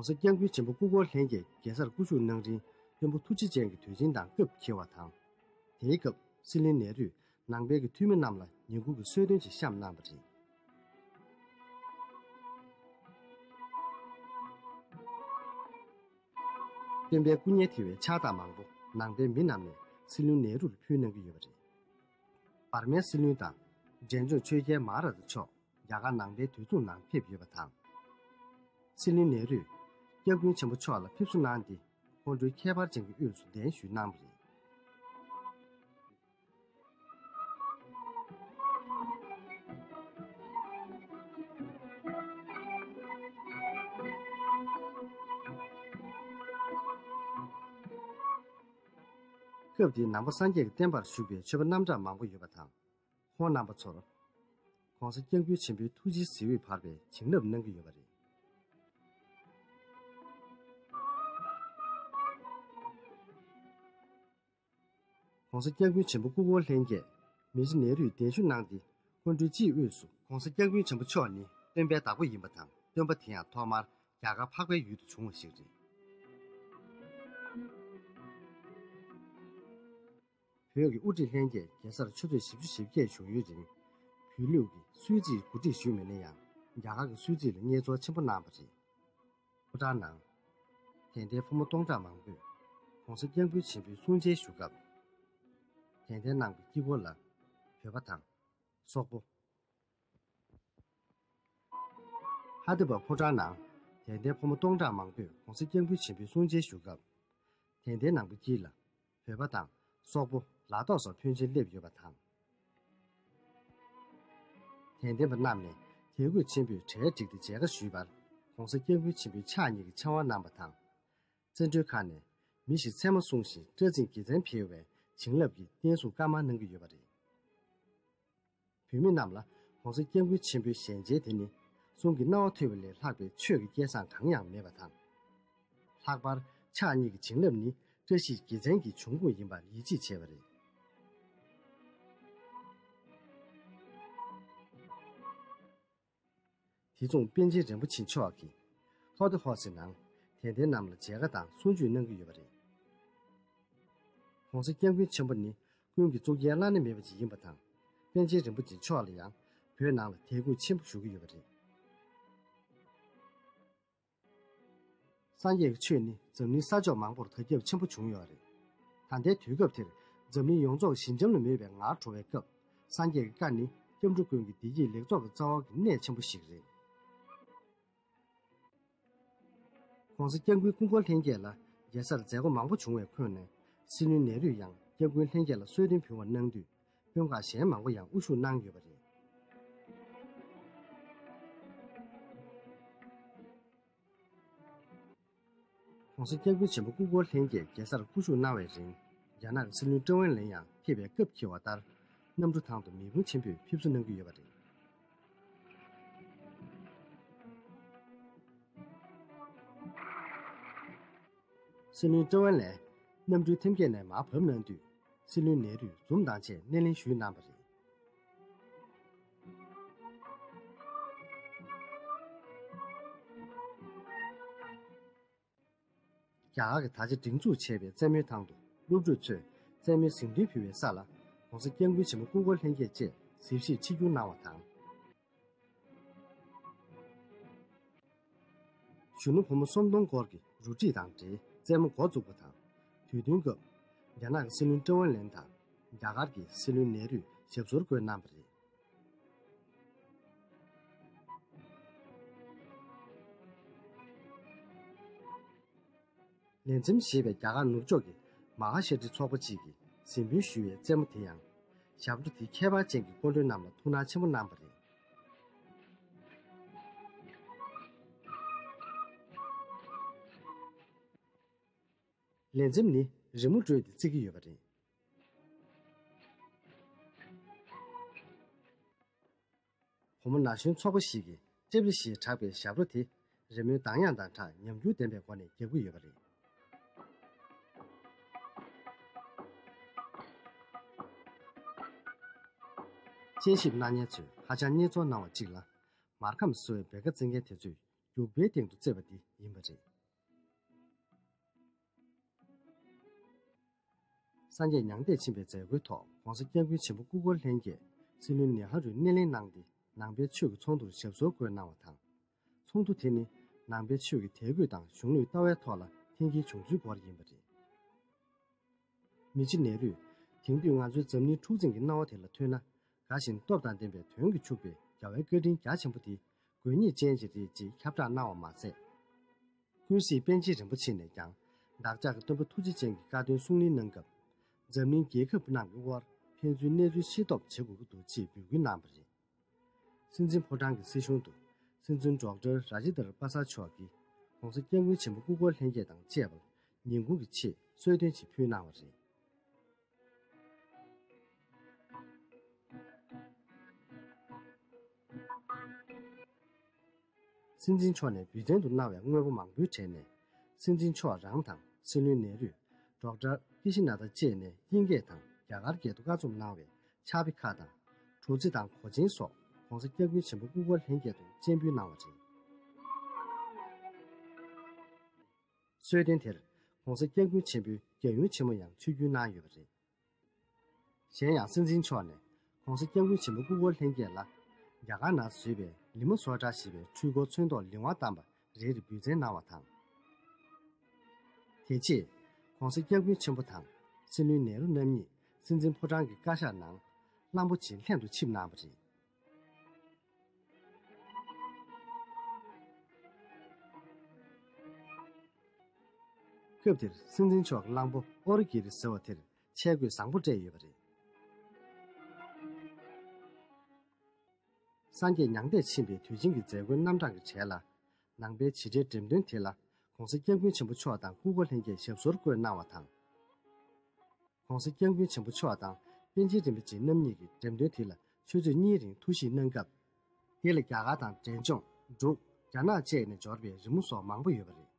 ༸གོང་ས་༸སྐྱབས་མགོན་ཆེན་པོ་སྐུ་འཁོར་ལྷན་རྒྱས་རྒྱལ་སར་སྐུ་བཞུགས་གནང་རིང་མགོན་པོ་ཐུགས་རྗེ་ཅན་གྱི་དུས་ཆེན་དང་སྐབས་འཁེལ་བ་དང་། དེའི་སྐབས་སྲིད་བློན་ནེ་རུས་ནང་པའི་གི་འཐུས་མི་རྣམས་ལ་ཉིན་གུང་གི་གསོལ་སྟོན་ཅིག་བཤམས་གནང་བ་རེད། སྟོན་པའི་སྐུ་བརྙན་ཐེ་བའི་ཕྱག་རྟགས་མང་པོ་ནང་པའི་མི་རྣམས་ནས་སྲིད་བློན་ནེ་རུ་ལ་ཕུལ་གནང་གི་ཡོད་པ་རེད། འབར་མའི་སྲིད་བློན་དང་འབྲས་ལྗོངས་ཆོས་རྒྱལ་མ་ཧ་ར་ཛ་མཆོག་རྒྱ་གར་ནང་པའི་དུས་མཚུངས་ནང་ཕེབས་ཡོད་པ་དང་། སྲིད་བློན་ནེ་རུས་སྐྱབས་མགོན་ཆེན་པོ་མཆོག་ལ་ཕེབས་བསུ་གནང་སྟེ་ཁོང་ཁྲོའི་ཁྱད་པར་ཅན་གྱི་དབུས་སུ་གདན་ཞུས་གནང་བ་རེད། སྐབས་དེའི་ནང་པ་སངས་རྒྱས་ཀྱི་བསྟན་པར་ཞུགས་པའི་ཆོས་པ་རྣམ་གྲངས་མང་པོ་ཡོད་པ་དང་། ཁོང་རྣམ་པ་ཚོར་༸གོང་ས་༸སྐྱབས་མགོན་ཆེན་པོའི་ཐུགས་རྗེའི་གཟི་འོད་འབར་བའི་བྱིན་རླབས་གནང་གི་ཡོད་པ་རེད། ༸གོང་ས་༸སྐྱབས་མགོན་ཆེན་པོ་སྐུ་འཁོར་ལྷན་རྒྱས་མི་རྗེ་ནེ་རུས་གདན་ཞུ་གནང་སྟེ་སྐུ་མགྲོན་སྤྱིའི་དབུས་སུ། ༸གོང་ས་༸སྐྱབས་མགོན་ཆེན་པོ་མཆོག་ནི་སྟོན་པའི་བདག་པོ་ཡིན་པ་དང་། སྟོན་པ་དེ་ཡང་ཐོག་མར་རྒྱ་གར་འཕགས་པའི་ཡུལ་དུ་བྱུང་བ་ཞིག་རེད། བོད་ཀྱི་དབུ་ཁྲིད་ལྷན་རྒྱས་རྒྱལ་སར་ཆུ་ཚོད་བཞི་བཅུ་ཞེ་བརྒྱད་བཞུགས་ཡུན་རིང་། བོད་ལུགས་ཀྱི་གསོལ་ཚིགས་གོ་སྒྲིག་ཞུས་མེད་ན་ཡང་། རྒྱ་གར་གྱི་གསོལ་ཚིགས་ལ་མཉེས་ཚོར་ཆེན་པོ་གནང་བ་རེད། ཕོ་བྲང་ནང་དད་ལྡན་ཕོ་མོ་སྟོང་ཕྲག་མང་པོས་༸གོང་ས་༸སྐྱབས་མགོན་ཆེན་པོའི་གསུང་ཆེན་ཞུ་སྐབས། དད་ལྡན་རྣམས་ཀྱི་དཀྱིལ་འཁོར་ལ་བོད་པ་དང་། སོག་པོ། ཧ་དི་པ་ཕོ་བྲང་ནང་དད་ལྡན་ཕོ་མོ་སྟོང་ཕྲག་མང་པོས་༸གོང་ས་༸སྐྱབས་མགོན་ཆེན་པོའི་གསུང་ཆེན་ཞུ་སྐབས། དད་ལྡན་རྣམས་ཀྱི་དཀྱིལ་ལ་བོད་པ་དང་སོག་པོ། ལ་དྭགས་སོགས་ཕོན་ཆེན་སླེབས་ཡོད་པ་དང་། དད་ལྡན་པ་རྣམས་ནས་དད་གུས་ཆེན་པོས་གྲལ་བསྒྲིགས་ཏེ་མཇལ་ཁ་ཞུས་པར། ༸གོང་ས་༸སྐྱབས་མགོན་ཆེན་པོས་ཕྱག་གཉིས་ཀྱི་ཕྱག་དབང་གནང་བ་དང་། བཙན་བྲོའི་ཁ་ནས་མི་ཞིག་མཚན་མ་བསྲུངས་ཤིང་སྐྲ་རྩིས་དགེ་མཚན་འཕེལ་བའི་བྱིན་རླབས་ཀྱི་བསྟན་སྲུང་བཀའ་མོལ་གནང་གི་ཡོད་པ་རེད། བོད་མི་རྣམས་ལ་༸གོང་ས་༸སྐྱབས་མགོན་ཆེན་པོའི་ཞལ་མཇལ་དེ་ནི་གསུང་གི་རྣ་བ་ཐོས་པ་ལས་ལྷག་པའི་ཆོས་ཀྱི་སྐལ་བཟང་གང་ཡང་མེད་པ་དང་། ལྷག་པར་ཕྱག་གཉིས་ཀྱི་བྱིན་རླབས་ནི་བཀྲ་ཤིས་དགེ་མཚན་གྱི་འབྱུང་ཁུངས་ཡིན་པར་ཡིད་ཆེས་བྱས་པ་རེད། དེ་མཚུངས་པཎ་ཆེན་རིན་པོ་ཆེ་མཆོག་གིས་ལྷོ་ཏི་ཧོ་སི་ནང་དད་ལྡན་རྣམས་ལ་མཇལ་ཁ་དང་གསུང་ཆོས་གནང་གི་ཡོད་པ་རེད། ༸གོང་ས་༸སྐྱབས་མགོན་ཆེན་པོ་ནི་ཀུན་གྱི་གཙུག་རྒྱན་བླ་ན་མེད་པ་ཅིག་ཡིན་པ་དང་། པཎ་ཆེན་རིན་པོ་ཆེ་མཆོག་ལ་ཡང་བོད་ནང་ལ་དད་གུས་ཆེན་པོ་ཞུ་གི་ཡོད་པ་རེད། སངས་རྒྱས་ཀྱི་ཆོས་ནི་འཛམ་གླིང་ས་ཕྱོགས་མང་པོར་དར་ཁྱབ་ཆེན་པོ་བྱུང་ཡོད་རེད། ད་ལྟའི་དུས་སྐབས་དེར་འཛམ་གླིང་ཡོངས་རྫོགས་ཞི་འཇམ་ལ་མོས་པའི་ངར་འགྲོ་བའི་སྐབས། སངས་རྒྱས་ཀྱི་བཀའ་ནི་སྐྱབས་འགྲོ་ཀུན་གྱི་བདེ་སྐྱིད་ལེགས་ཚོགས་ཀྱི་རྩ་བ་གི་གནད་ཆེན་པོ་ཞིག་རེད། ༸གོང་ས་༸སྐྱབས་མགོན་སྐུ་འཁོར་ལྷན་རྒྱས་ལ་རྒྱལ་སར་མཛད་སྒོ་མང་པོ་བྱུང་བའི་ཁོངས་ནས། སྲིད་བློན་ནེ་རུས་ཡང་སྐྱབས་མགོན་ལྷན་རྒྱས་ལ་གསོལ་སྟོན་ཕུལ་བ་གནང་དུས། དཔོན་ཁག་གཞན་མང་པོ་ཡང་དབུ་བཞུགས་གནང་ཡོད་པ་རེད། ༸གོང་ས་༸སྐྱབས་མགོན་ཆེན་པོ་སྐུ་འཁོར་ལྷན་རྒྱས་རྒྱལ་སར་སྐུ་བཞུགས་གནང་བའི་རིང་། རྒྱ་ནག་གི་སྲིད་བློན་ཀྲེང་ཝུན་ལན་ཡང་ཕེབས་པའི་སྐབས་འཁེལ་བ་ལྟར། གནམ་གྲུ་ཐང་དུ་མེ་ཕུང་ཆེན་པོས་ཕེབས་བསུ་གནང་གི་ཡོད་པ་རེད། སྲིད་བློན་ཀྲེང་ཝུན་ལན་གནམ་གྲུའི་ཐེམ་སྐས་ནས་མར་བབས་གནང་དུས། སྲིད་བློན་ནེ་རུས་འཛུམ་མདངས་ཆེད་སྣེ་ལེན་ཞུས་གནང་བ་རེད། རྒྱ་གར་གྱི་ད་ཆ་སྒྲིག་འཛུགས་བྱས་པའི་རྩེད་མོའི་ཐང་དུ་སློབ་ཕྲུག་ཚོས་རྩེད་མོའི་གཟེངས་ཐོན་ཕུལ་བའི་ས་ལ། ༸གོང་ས་༸སྐྱབས་མགོན་ཆེན་པོ་སྐུ་འཁོར་ལྷན་རྒྱས་བཅས་གཟིགས་ཞིབ་ཆིབས་བསྒྱུར་གནང་བ་དང་། གཞོན་ནུ་བུ་མོ་གསུམ་སྟོང་སྐོར་གྱི་རུ་སྒྲིག་དང་འབྲེལ་རྩེད་མོ་འགོ་བཙུགས་པ་དང་། དུས་སྟོན་སྐབས། རྒྱ་ནག་གི་སྲིད་བློན་ཀྲེང་ཝུན་ལན་དང་། རྒྱ་གར་གྱི་སྲིད་བློན་ནེ་རུས་ཞབས་སོར་བཀོད་གནང་བ་རེད། ལས་འཛིན་ཞེས་པའི་རྒྱ་གར་ནུབ་ཕྱོགས་ཀྱི་མ་ཧཱ་ཤྲཱི་ཚོགས་པ་གཅིག་གིས་གཟིགས་འབུལ་ཞུ་བའི་རྩེད་མོ་དེ་ཡང་། ཞབས་བྲོ་དེ་ཁྱད་པར་ཅན་གྱི་སྐུ་མགྲོན་རྣམས་ལ་ཐུགས་སྣང་ཆེན་པོ་གནང་བ་རེད། ལས་འཛིན་ནི་རི་མོ་བཀྲུས་ཏེ་བརྩི་གི་ཡོད་པ་རེད། བུ་མོ་ན་གཞོན་ཚོགས་པ་ཞིག་གིས་ཀྲེབ་ལི་ཞེས་གྲགས་པའི་ཞབས་བྲོ་དེ་རི་མོའི་གདངས་དབྱངས་དང་སྦྲགས་ཉམས་འགྱུར་ལྡན་པའི་སྒོ་ནས་རྒྱག་གི་ཡོད་པ་རེད། དཔྱད་ཞིབ་གནང་མཁན་ཚོས་ཧ་ཅང་མཉེས་ཚོར་གནང་བ་གཅིག་ལ། མར་ཁམས་བཟོ་བའི་སྦེལ་ཀ་རྩེད་མཁན་དེ་ཚོས་རྒྱུག་པའི་སྟེང་དུ་རྩེད་པ་འདི་ཡིན་པ་རེད། སངས་རྒྱས་མྱང་འདས་ཕྱིན་པའི་མཛད་སྒོའི་ཐོག་༸གོང་ས་༸སྐྱབས་མགོན་ཆེན་པོ་སྐུ་འཁོར་ལྷན་རྒྱས་སྲིད་བློན་ནེ་ཧ་རུས་སྣེ་ལེན་གནང་སྟེ། ནང་པའི་ཆོས་ཀྱི་ཚོགས་འདུར་ཞབས་སོར་བཀོད་གནང་བ་དང་། ཚོགས་འདུ་དེ་ནི་ནང་པའི་ཆོས་ཀྱི་དད་གུས་དང་གཞུང་ལུགས་ལྟ་བའི་ཐོག་ལ་འཐེན་འཁྱེར་བྱུང་ཚུལ་སྐོར་ཡིན་པ་རེད། མི་རྗེ་ནེ་རུས། དེང་དུས་ང་ཚོའི་འཛམ་གླིང་འཁྲུག་འཛིང་གི་སྣང་བ་དེ་ལ་ཐོས་ན། དགའ་ཞིང་སྟོབས་དང་ལྡན་པའི་དོན་གྱིས་ཕྱུག་པའི་རྒྱལ་བའི་བཀའ་དྲིན་རྒྱ་ཆེན་པོ་དེ་དགོས་ངེས་ཅན་ཞིག་རེད་ཅེས་ཁྱབ་བསྒྲགས་གནང་བ་མ་ཟད། ཀུན་གཟིགས་པཎ་ཆེན་རིན་པོ་ཆེ་ནས་ཀྱང་བདག་ཅག་གི་སྟོན་པ་ཐུགས་རྗེ་ཅན་གྱི་བཀའ་དོན་གསུང་གླེང་གནང་སྐབས། འཛམ་གླིང་རྒྱལ་ཁབ་རྣམས་ཀྱི་དབར་ཕན་ཚུན་གནས་ཚུལ་ཤེས་རྟོགས་བྱེད་དགོས་ཀྱི་འདུག་ཅེས་འབོད་སྐུལ་གནང་བ་རེད། སྲིད་འཛིན་ཕོ་བྲང་གི་སྲིད་གཞུང་དུ་སྲིད་འཛིན་ཌོག་ཊར་ར་ཇི་དར་པ་སར་མཆོག་གིས་༸གོང་ས་༸སྐྱབས་མགོན་ཆེན་པོ་སྐུ་འཁོར་ལྷན་རྒྱས་དང་བཅས་པར་ཉིན་གུང་གི་ཆེད་གསོལ་སྟོན་ཅིག་ཕུལ་གནང་བ་རེད། སྲིད་འཛིན་མཆོག་ནས་འབུལ་བརྟེན་དུ་གནང་བའི་དངོས་པོ་མང་པོའི་གྲས་ནས། སྲིད་འཛིན་མཆོག་རང་དང་སྲིད་བློན་ནེ་རུས། ཌོག་ཊར་ཀི་ཤི་ན་ཐ་བཅས་ནས་དབྱིན་སྐད་དང་རྒྱ་གར་སྐད་དུ་བཀའ་རྩོམ་གནང་བའི་ཕྱག་དཔེ་ཁག་དང་། བྲོ་རྩེ་དང་གོས་ཆེན་སོགས་༸གོང་ས་༸སྐྱབས་མགོན་ཆེན་པོ་སྐུ་འཁོར་ལྷན་རྒྱས་དུ་སྤྱན་འབུལ་གནང་བ་རེད། གསོལ་སྟོན་དེར་༸གོང་ས་༸སྐྱབས་མགོན་ཆེན་པོའི་རྒྱལ་ཡུམ་ཆེན་མོ་ཡང་ཆིབས་བསྒྱུར་གནང་ཡོད་པ་རེད། གཞན་ཡང་སྲིད་འཛིན་མཆོག་ནས་༸གོང་ས་༸སྐྱབས་མགོན་ཆེན་པོ་སྐུ་འཁོར་ལྷན་རྒྱས་ལ་རྒྱ་གར་ནང་བཟོས་པའི་ལི་མ་སོ་ཊ་ཞེས་པའི་འཕྲུལ་འཁོར་ཚོན་མདོག་ལི་ཝང་བཏབ་པ་རེ་རེ་འབུལ་བརྩོན་གནང་བ་དང་། དེ་རྗེས་༸གོང་ས་༸སྐྱབས་མགོན་ཆེན་པོ་དང་སྲིད་བློན་ནེ་རུ་རྣམ་གཉིས་སྲིད་འཛིན་ཕོ་བྲང་གི་བཀའ་ཤག་ནང་གླང་པོ་ཆེའི་ལྷན་དུ་ཆིབས་གནང་བ་རེད། སྐབས་དེར་སྲིད་འཛིན་མཆོག་གི་གླང་པོ་ཨོ་རི་གི་རི་ཟེར་བ་དེར་ཆས་གོས་བཟང་པོ་སྤྲས་ཡོད་པ་རེད། སངས་རྒྱས་མྱང་འདས་ཕྱིན་པའི་དུས་ཆེན་གྱི་མཛད་སྒོའི་རྣམ་གྲངས་ཀྱི་གྲས་ལ། ནང་པའི་བྱེད་སྒྲའི་འགྲེམས་སྟོན་དེ་ལ་༸གོང་ས་༸སྐྱབས་མགོན་ཆེན་པོ་མཆོག་དང་སྐུ་འཁོར་ལྷན་རྒྱས་ཞབས་སོར་བཀོད་གནང་བ་དང་། ༸གོང་ས་༸སྐྱབས་མགོན་ཆེན་པོ་མཆོག་དང་པཎ་ཆེན་རིན་པོ་ཆེ་རྣམ་གཉིས་ཀྱིས་འགྲེམས་སྟོན་དེ་ལ་ཆུ་ཚོད་གཉིས་རིང་ཐུགས་གཞིགས་གནང་སྐབས། དེ་ལ་རྒྱ་གར་དང་འབྲས་ལྗོངས། འབྲུག་རྒྱ་ནག་བཅས་ནས་འབྱོར་བའི་རི་མོ་སོགས་མང་པོ་ཡོད་པ་རེད།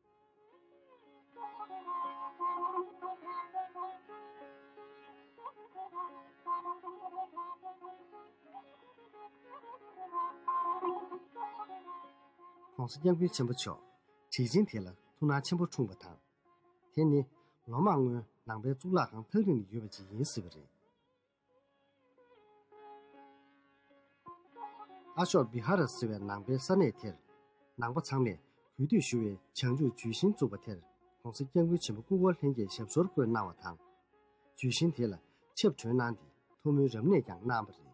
༸གོང་ས་༸སྐྱབས་མགོན་ཆེན་པོ་མཆོག་གྲི་ཆེན་དེ་ལ་ཐུགས་སྣང་ཆེན་པོ་འཁྲུངས་པ་དང་། དེ་ནི་ལོ་མང་སྔོན་ནང་པའི་གཙུག་ལག་ཁང་ཐག་རིང་ལ་ཡོད་པ་ཅིག་ཡིན་སྲིད་པ་རེད། ཨ་ཤོག་བི་ཧ་ར་ཟེར་བའི་ནང་པའི་ས་གནས་དེར། ནང་པ་ཚང་མས་གུས་འདུད་ཞུ་བའི་བྱང་ཆུབ་ཇུས་ཤིང་བཙུགས་པ་དེར་༸གོང་ས་༸སྐྱབས་མགོན་ཆེན་པོ་སྐུ་འཁོར་ལྷན་རྒྱས་ཞབས་སོར་བཀོད་གནང་བ་དང་། ཇུས་ཤིང་དེ་ལ་ཆབ་གྲོལ་གནང་སྟེ་ཐུགས་སྨོན་རབ་གནས་ཀྱང་གནང་བ་རེད།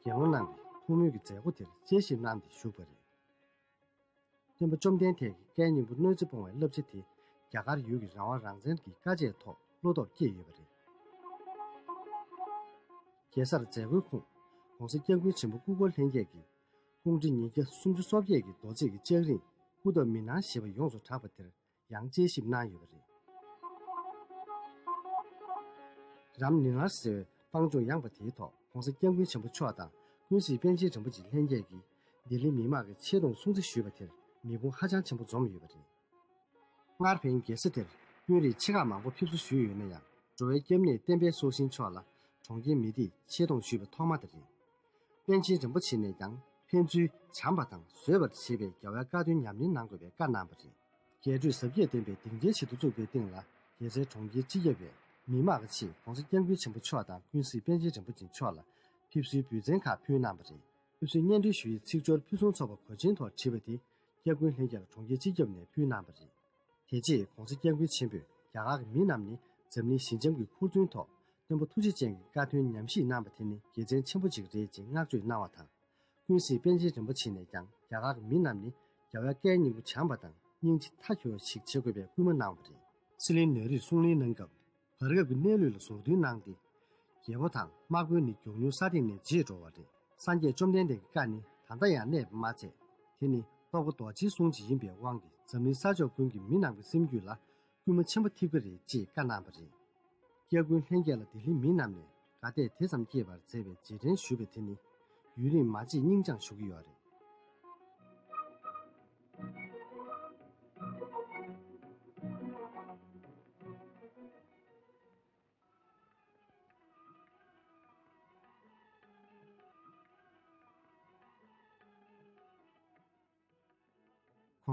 དགེ་སློང་རྣམས་ཀྱིས་ཐུགས་སྨོན་གྱི་མཛད་སྒོ་དེར་དཔྱད་ཞིབ་གནང་སྟེ་བཞུགས་པ་རེད། སྟོན་པ་བཅོམ་ལྡན་འདས་ཀྱི་བཀའི་སྙིང་པོ་གནོད་འཚེ་སྤོང་བའི་བསླབ་བྱ་དེ་རྒྱ་གར་ཡུལ་གྱི་རང་དབང་རང་བཙན་གྱི་དཀའ་སྤྱད་ཐོག་བློ་སྟོབས་བསྐྱེད་ཡོད་པ་རེད། གེ་སར་མཛད་སྒོའི་ཁུངས། ༸གོང་ས་༸སྐྱབས་མགོན་ཆེན་པོ་སྐུ་འཁོར་ལྷན་རྒྱས་ཀྱིས་ཀུང་ཀྲི་ཉིས་བརྒྱ་སུམ་ཅུ་སོ་བརྒྱད་ཀྱི་རྡོ་རྗེ་གི་ལྕགས་རིང་སྐུ་ཐོག་མི་སྣང་ཞེས་པ་ཡོངས་སུ་གྲགས་པ་དེར་ཡང་དཔྱད་ཞིབ་གནང་ཡོད་པ་རེད། རམ་ནི་ལ་ཟེར་བའི་སྤང་ལྗོངས་ཡངས་པ་དེའི་ཐོག་༸གོང་ས་༸སྐྱབས་མགོན་ཆེན་པོ་མཆོག་དང་ཀུན་གཟིགས་པཎ་ཆེན་རིན་པོ་ཆེ་ལྷན་རྒྱས་ཀྱིས་ལྡི་ལི་མི་དམངས་ཀྱི་ཆེ་མཐོང་སྲུང་བརྩི་ཞུས་པ་དེར་མི་ཁུངས་ཧ་ཅང་ཆེན་པོ་འཛོམས་ཡོད་པ་རེད། སྔར་ཕན་རྒྱལ་ས་དེར་དཔོན་རིགས་ཆེ་ཁག་མང་པོ་ཕེབས་བསུ་ཞུས་ཡོད་ན་ཡང་། འགྲོ་བའི་སྐྱབས་གནས་བསྟན་པའི་སྲོག་ཤིང་མཆོག་ལ་གྲོང་ཁྱེར་མི་སྡེས་ཆེ་མཐོང་ཞུས་པ་ཐོག་མ་དེ་རེད། པཎ་ཆེན་རིན་པོ་ཆེ་ནས་ཀྱང་ཕན་ཚུན་བྱམས་པ་དང་བཟོད་པར་བྱེད་པའི་རྒྱལ་བའི་བཀའ་དོན་ཉམས་ལེན་གནང་དགོས་པའི་བཀའ་གནང་བ་རེད། རྒྱས་སྤྲོས་ཟབ་རྒྱས་ལྡན་པའི་སྡིངས་ཆའི་བྱེད་དུ་བཅུག་པའི་སྟེང་ལ། རྒྱལ་སའི་གྲོང་ཁྱེར་སྤྱི་ཁྱབ་པས་མི་དམངས་ཀྱི་ཆེད་༸གོང་ས་༸སྐྱབས་མགོན་ཆེན་པོ་མཆོག་དང་ཀུན་གཟིགས་པཎ་ཆེན་རིན་པོ་ཆེ་མཆོག་ལ་ཕེབས་བསུའི་འབུལ་ཚན་ཁག་ཕུལ་གནང་བ་རེད། ཕེབས་བསུའི་སྙན་སྒྲོན་ཞུ་ཡིག་ཚིག་སྦྱོར་ཕུན་སུམ་ཚོགས་པ་གོས་ཆེན་ཐོག་བྲིས་པ་དེ་སྐྱབས་མགོན་ལྷན་རྒྱས་ལ་གྲོང་ཁྱེར་སྤྱི་ཁྱབ་ནས་ཕུལ་གནང་བ་རེད། དེ་རྗེས་༸གོང་ས་༸སྐྱབས་མགོན་ཆེན་པོས་རྒྱ་གར་གྱི་མི་རྣམས་ནི་འཛམ་གླིང་ཞི་འཇམ་གྱི་ཁུར་ཚུན་ཐོག་སྟོན་པ་ཐུགས་རྗེ་ཅན་གྱི་བཀའ་དོན་ཉམས་ཞིབ་གནང་བ་དེ་ནི་དགེ་མཚན་ཆེན་པོ་ཅིག་རེད་ཅེས་བསྔགས་བརྗོད་གནང་བ་དང་། ཀུན་གཟིགས་པཎ་ཆེན་རིན་པོ་ཆེ་ནས་ཀྱང་རྒྱ་གར་གྱི་མི་རྣམས་ནི་རྒྱལ་བའི་བཀའི་སྙིང་པོ་བྱམས་པ་དང་སྙིང་རྗེ་མཐའ་འཁྱོལ་བ་ཞིག་བྱེད་དགོས་པའི་སྐུལ་མ་གནང་བ་རེད། སྲིད་བློན་ནེ་རུས་གསུང་གླེང་གནང་སྐབས། བར་སྐབས་ཀྱི་གནས་ལུགས་ལ་ཟུར་འདོན་གནང་སྟེ། རྒྱལ་པོ་དང་དམག་དཔོན་ནི་མགྱོགས་མྱུར་ས་སྟེང་ནས་བརྗེད་འགྲོ་བ་རེད། སངས་རྒྱས་བཅོམ་ལྡན་འདས་ཀྱི་བཀའ་ནི་ད་ལྟ་ཡང་གནས་པ་མ་ཚད། དེ་ནི་རྟོགས་པ་རྡོ་རྗེའི་གསུང་ཅིག་ཡིན་པའི་དབང་གིས་འཛམ་གླིང་ས་ཕྱོགས་ཀུན་གྱི་མི་རྣམས་ཀྱི་སེམས་རྒྱུད་ལ་སྐུལ་མ་ཆེན་པོ་ཐེབས་ཀྱི་རེད་ཅེས་བཀའ་གནང་བ་རེད། སྐྱབས་མགོན་ལྷན་རྒྱས་ལ་ལྡི་ལིའི་མི་རྣམས་ནས་དགའ་དད་དེ་ཙམ་སྐྱེས་པར་མཛད་པའི་རྗེས་དྲན་ཞུ་བའི་དེ་ནི་ཡུན་རིང་མ་བརྗེད་སྙིང་བཅངས་ཞུ་གི་ཡོད་རེད།